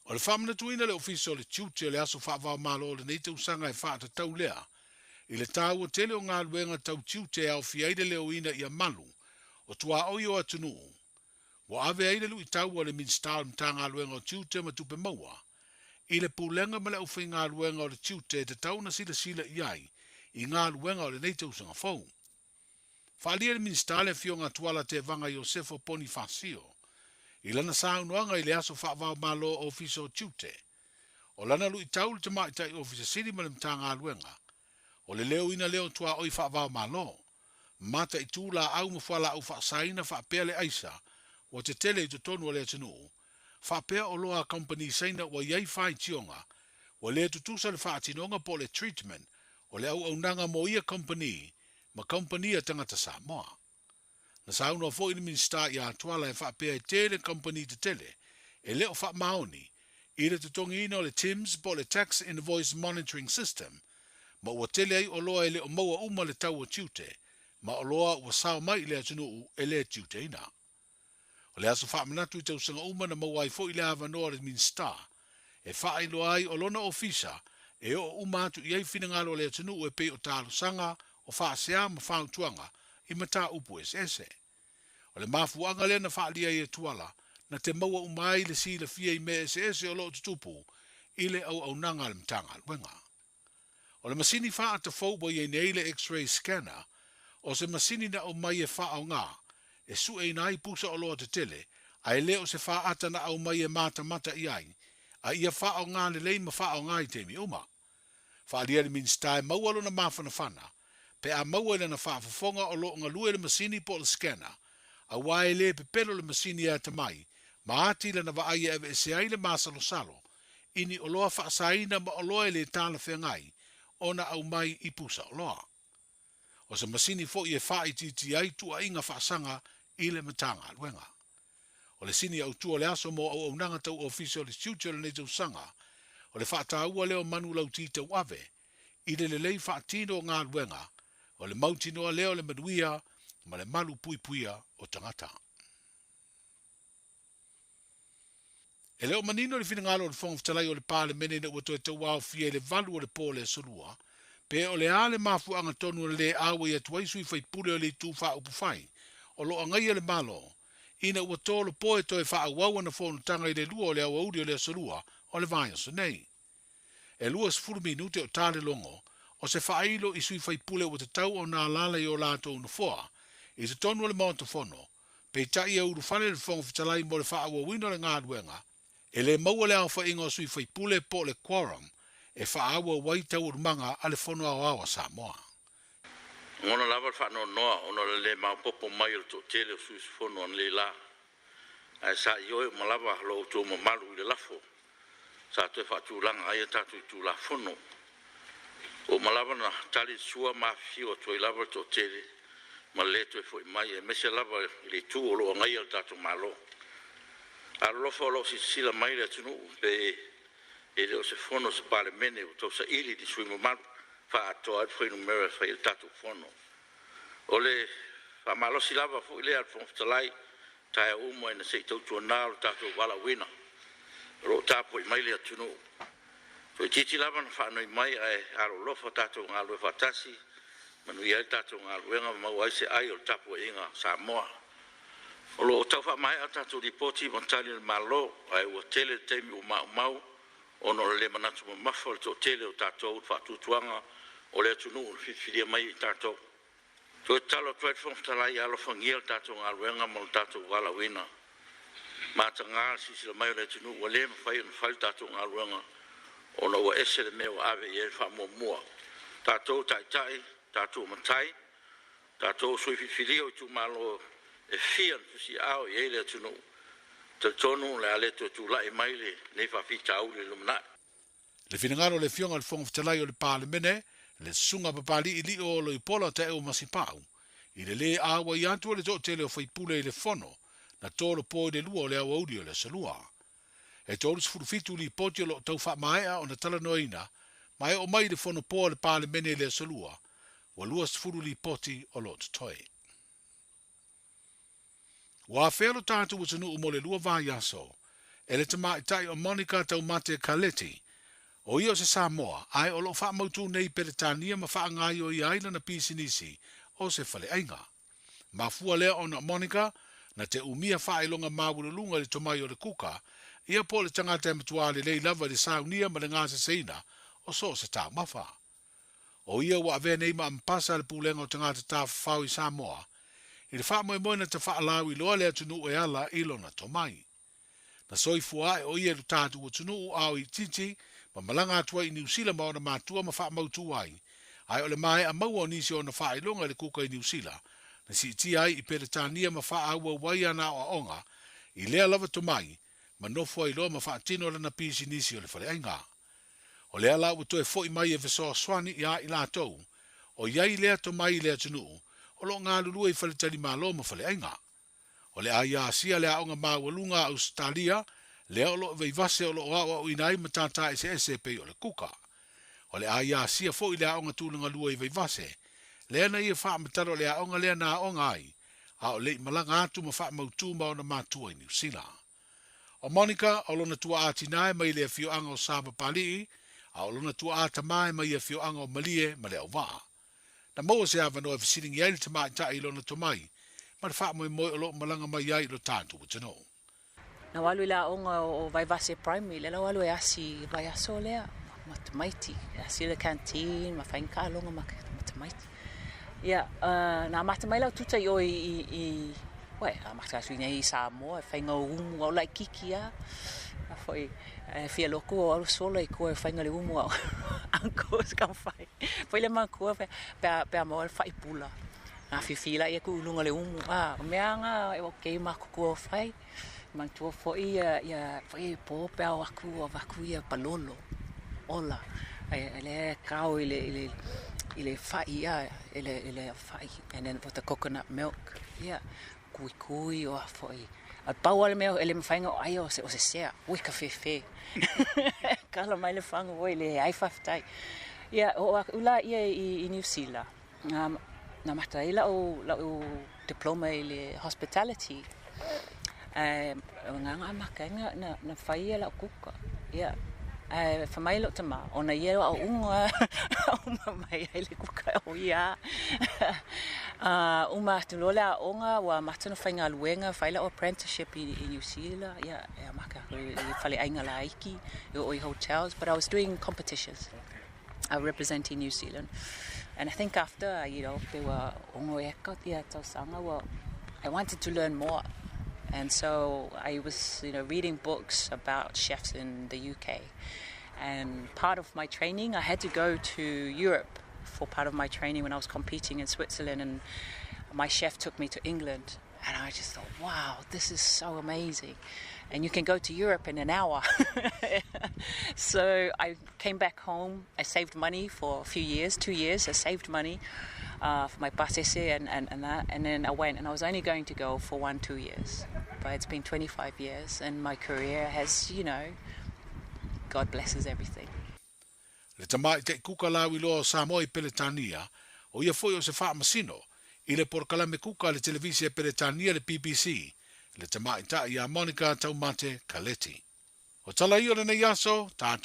O le faamanatuina le Ofisa o le Tiute o le aso faava-o-Malo o lenei tausaga e faatatau lea i le taua tele o galuega tau tiute e aofia ai le leoina ia malu o tuaoi o atunuu. Ua ave ai le luitau a le Minisita o le Matagaluega o Tiute ma Tupe Maua i le Pulega ma le aufaigaluega o le Tiute e tatau ona silasila i ai i galuega o lenei tausaga fou. Faaalia le Minisita le Afioga Tuala Tevaga Iosefo Ponifasio i lana saunoaga i le aso faava-o-Malo Ofisa o Tiute. O lana luitau le Tamaitai Ofisa Sili ma le Matagaluega, o le leoina lea o tuaoi faava-o-Malo, mataitu laau ma fualaau faasaina faapea le aisa ua tetele i totonu o le atunuu, faapea oloa a kamupani Saina ua i ai faitioga ua le tutusa le faatinoga po o le treatment o le auaunaga mo ia kamupani ma kamupani a tagata Samoa. Na saunoa foi le Minisita ia Tuala e faapea e tele kamupani tetele e le o faamaoni i le totogiina o le TIMS po o le Tax Invoice Monitoring System ma ua tele ai oloa e le o maua uma le tau o tiute ma oloa ua sao mai i le atunuu e le tiuteina. O le aso faamanatu i tausaga uma na maua ai foi le avanoa o le Minisita e faailoa ai o lona ofisa e oo uma atu i ai finagalo o le atunuu e pei o talosaga, o faasea ma fautuaga i mataupu eseese. O le mafuaaga lea na faaalia ai e Tuala na te maua uma ai le silafia i mea eseese o lo o tutupu i le auaunaga a le Matagaluega. O le masini faata fou ua i ai nei le X-ray scanner, o se masini na aumai e faaaoga e sueina ai pusa oloa tetele, ae le o se faata na aumai e matamata i ai, a ia faaaoga lelei ma faaaoga i taimi uma. Faaalia le Minisita e maua lona mafanafana pe a maua i lana faafofoga o lo o galue le masini po o le scanner, aua e le pepelo le masini e atamai ma ati lana vaai e aveese ai le masalosalo i ni oloa faasaina ma oloa e le talafeagai ona aumai i pusa oloa. O se masini foi e faaitiitia ai tuuaiga faasaga i le Matagaluega. O le sini autu o le aso mo auaunaga tau ofisa o le tiute o lenei tausaga, o le faataua lea o manulauti tauave i le lelei faatino o galuega, o le mautinoa lea o le manuia ma le malu puipuia o tagata. E le o manino le finagalo o le Fofoga Fetalai o le Palemene ina ua toe tauaofia i le 8 o le po o le Aso Lua, pe o le a le mafuaaga tonu na le auai atu ai sui faipule o le Itu Faaupufai o lo o agaia le Malo, ina ua tolopo e toe faaauau ana fonotaga i le 2 o le aoauli o le Aso Lua o le vaiaso nei. E 20 minute o ta le logo o se faailo i sui faipule ua tatau ona alaala i o latou nofoa i totonu o le Maota Fono, peitai e ulufale le Fofoga Fetalai mo le faaauauina o le galuega, e le maua le aofaiga o sui faipule po o le quorum e faaauau ai taualumaga a le Fono Aoao a Samoa. Lagona lava le faanoanoa ona o le le maopoopo mai o le toatele o sui usufono analeila, ae sa ioe uma lava lo outou mamalu i le lafo sa toe faatulaga ai a tatou Tulafono. Ua uma lava ona tali le sua ma afifio atu ai lava le toatele ma le lē toe fo'i mai, aemaise lava i le itu o lo o agaia le tatou Malo. Alolofa o lo o silasila mai le atunuu pe e le o se fono a se Palemene ua tausaili ni sui usufono mamalu faaatoa ai le fuainumera e fai ai le tatou fono. O le faamalosi lava foi lea a le Fofoga Fetalai i taeao uma ina se i tautuana lo tatou valaauina o lo o tapuai mai le atunuu. Toeitiiti lava na faanoi mai ae alolofa tatou galulue faatasi e manuia ai le tatou galuega ma maua ai se ai o le tapuaiga a Samoa. O lo o tau faamaea a tatou Lipoti ma Tali a le Malo ae ua tele le taimi ua maumau ona o le le manatu mamafa o le toatele o tatou i le faatuatuaga o le atunuu na filifilia mai ai tatou. Toe tatalo atu ai le Fofoga Fetalai ia alofagia le tatou galuega ma lo tatou valaauina. Mataga le silasila mai o le atunuu ua le mafai ona fai le tatou galuega ona ua ese le mea ua ave i ai le faamuamua. O tatou o taitai, o tatou o matai, o tatou o sui filifilia o itumalo e fia na tusiaao i ai le atunuu. E talitonu o le a le toe tulai mai lenei faafitauli i le lumanai. Le finagalo o le Afioga i le Fofoga Fetalai o le Palemene, le Susuga Papalii Lio Oloipola Taeu Masipau, i le lē auai atu o le toatele o faipule i le fono na tolopo i le 2 o le aoauli o le Aso Lua. E 37 lipoti o lo o tau faamaea ona talanoaina ma e oo mai i le fono po a le Palemene i le Aso Lua, ua 20 lipoti o lo o totoe. Ua afea lo tatou atunuu mo le 2 vaiaso e le tamaitai o Monica Taumate Kaleti, o ia o se Samoa, ae o lo o faamautū nei i Peretania ma faagaioia ai lana pisinisi o se faleaiga. Mafua lea ona o Monica na te umia faailoga maualuluga i le tomai o le kuka, ia po o le tagata e matuā lelei lava i le saunia ma le gaseseina o so o se taumafa. O ia ua avea nei ma ampasa a le Pulega o Tagata Tafafao i Samoa i le faamoemoe na tafaalauiloa le atunuu e ala i lona tomai. Na soifua ae o ia i lo tatou atunuu a o itiiti ma malaga atu ai i Niu Sila ma ona matua ma faamautū ai, ae o le maea maua o nisi o ona faailoga i le kuka i Niu Sila, na siitia ai i Peretania ma faaauau ai ana aoaoga i lea lava tomai ma nofo ai loa ma faatino lana pisinisi o le faleaiga. O lea la ua toe fo'i mai e fesoasoani iā i latou o i ai lea tomai i le atunuu o lo o galulue i faletalimalo ma faleaiga. O le Aiasia le aoga maualuga a Ausetalia lea o lo o Vaivase o lo o aoaoina ai matata eseese e pei o le kuka. O le Aiasia foi le aoga tulagalua i Vaivase lea na ia faamatala o le aoga lea na aoga ai a o le i malaga atu ma faamautū ma ona matua i Niu Sila. O Monica, o lona tua'a tinā e mai i le afioaga o Sapapali'i, a o lona tua'a tamā e mai i afioaga o Malie ma Leauvaa. Na maua se avanoa e fesiligia ai le tamaitai i lona tomai ma le faamoemoe o lo o malaga mai ai i lo tatou atunuu. Na ou alu i le aoga o Vaivase Primary, lea la ua alu e asi i le vaiaso lea ma tamaiti, e asi i le canteen ma fai ni taaloga ma tamaiti. Ia, na amata mai lau tuta i o i, uē, amata atu i inei i Samoa e faiga o umu, a o laitiiti lava. A foi, e fia lotu o alu sola i tua e faiga le umu a o uncles ka fai. Foi le matua pe a, pe a maua le faipula. Na fifi laia tuu i luga o le umu, a, o mea lava na e okay matutua o fai. Manatua foi ia foi po pe a o atu avatu ia palolo ola e lea e kao i le i le i le fai a i le i le fai and then with the coconut milk ia kuikui o a foi a pau a le mea e le mafai ona ai o se o se sea ui ka fefe kala mai le fagu oi leai faafetai ia oo atu la ia i Niu Sila na amata ai lau lau diploma i le hospitality ae o lena na amata ai na na fai ia lau kuka ia ae fai mai lou tama ona ia o aoaoga uma mai ai le kuka o ia a uma atu loa le aoga ua amata ona faigaluega fai lau apprenticeship i New Zealand ia e amata atu i le faleaiga laiti e oo i hotels but I was doing competitions representing New Zealand. And I think after, you know, pe ua ono eka ia tausaga ua, I wanted to learn more. And so I was, you know, reading books about chefs in the UK. And part of my training, I had to go to Europe for part of my training when I was competing in Switzerland. And my chef took me to England. And I just thought, wow, this is so amazing. And you can go to Europe in an hour. So I came back home. I saved money for a few years, 2 years. I saved money for my pasese and that. And then I went, and I was only going to go for 1, 2 years. But it's been 25 years, and my career has, God blesses everything. Le tamaitai kuka lauiloa o Samoa i Peretania, o ia foi o se faamasino i le polokalame kuka a le televise a Peretania le BBC, le tamaitai ia Monica Taumate Kaleti. O tala ia o lenei aso, tatou.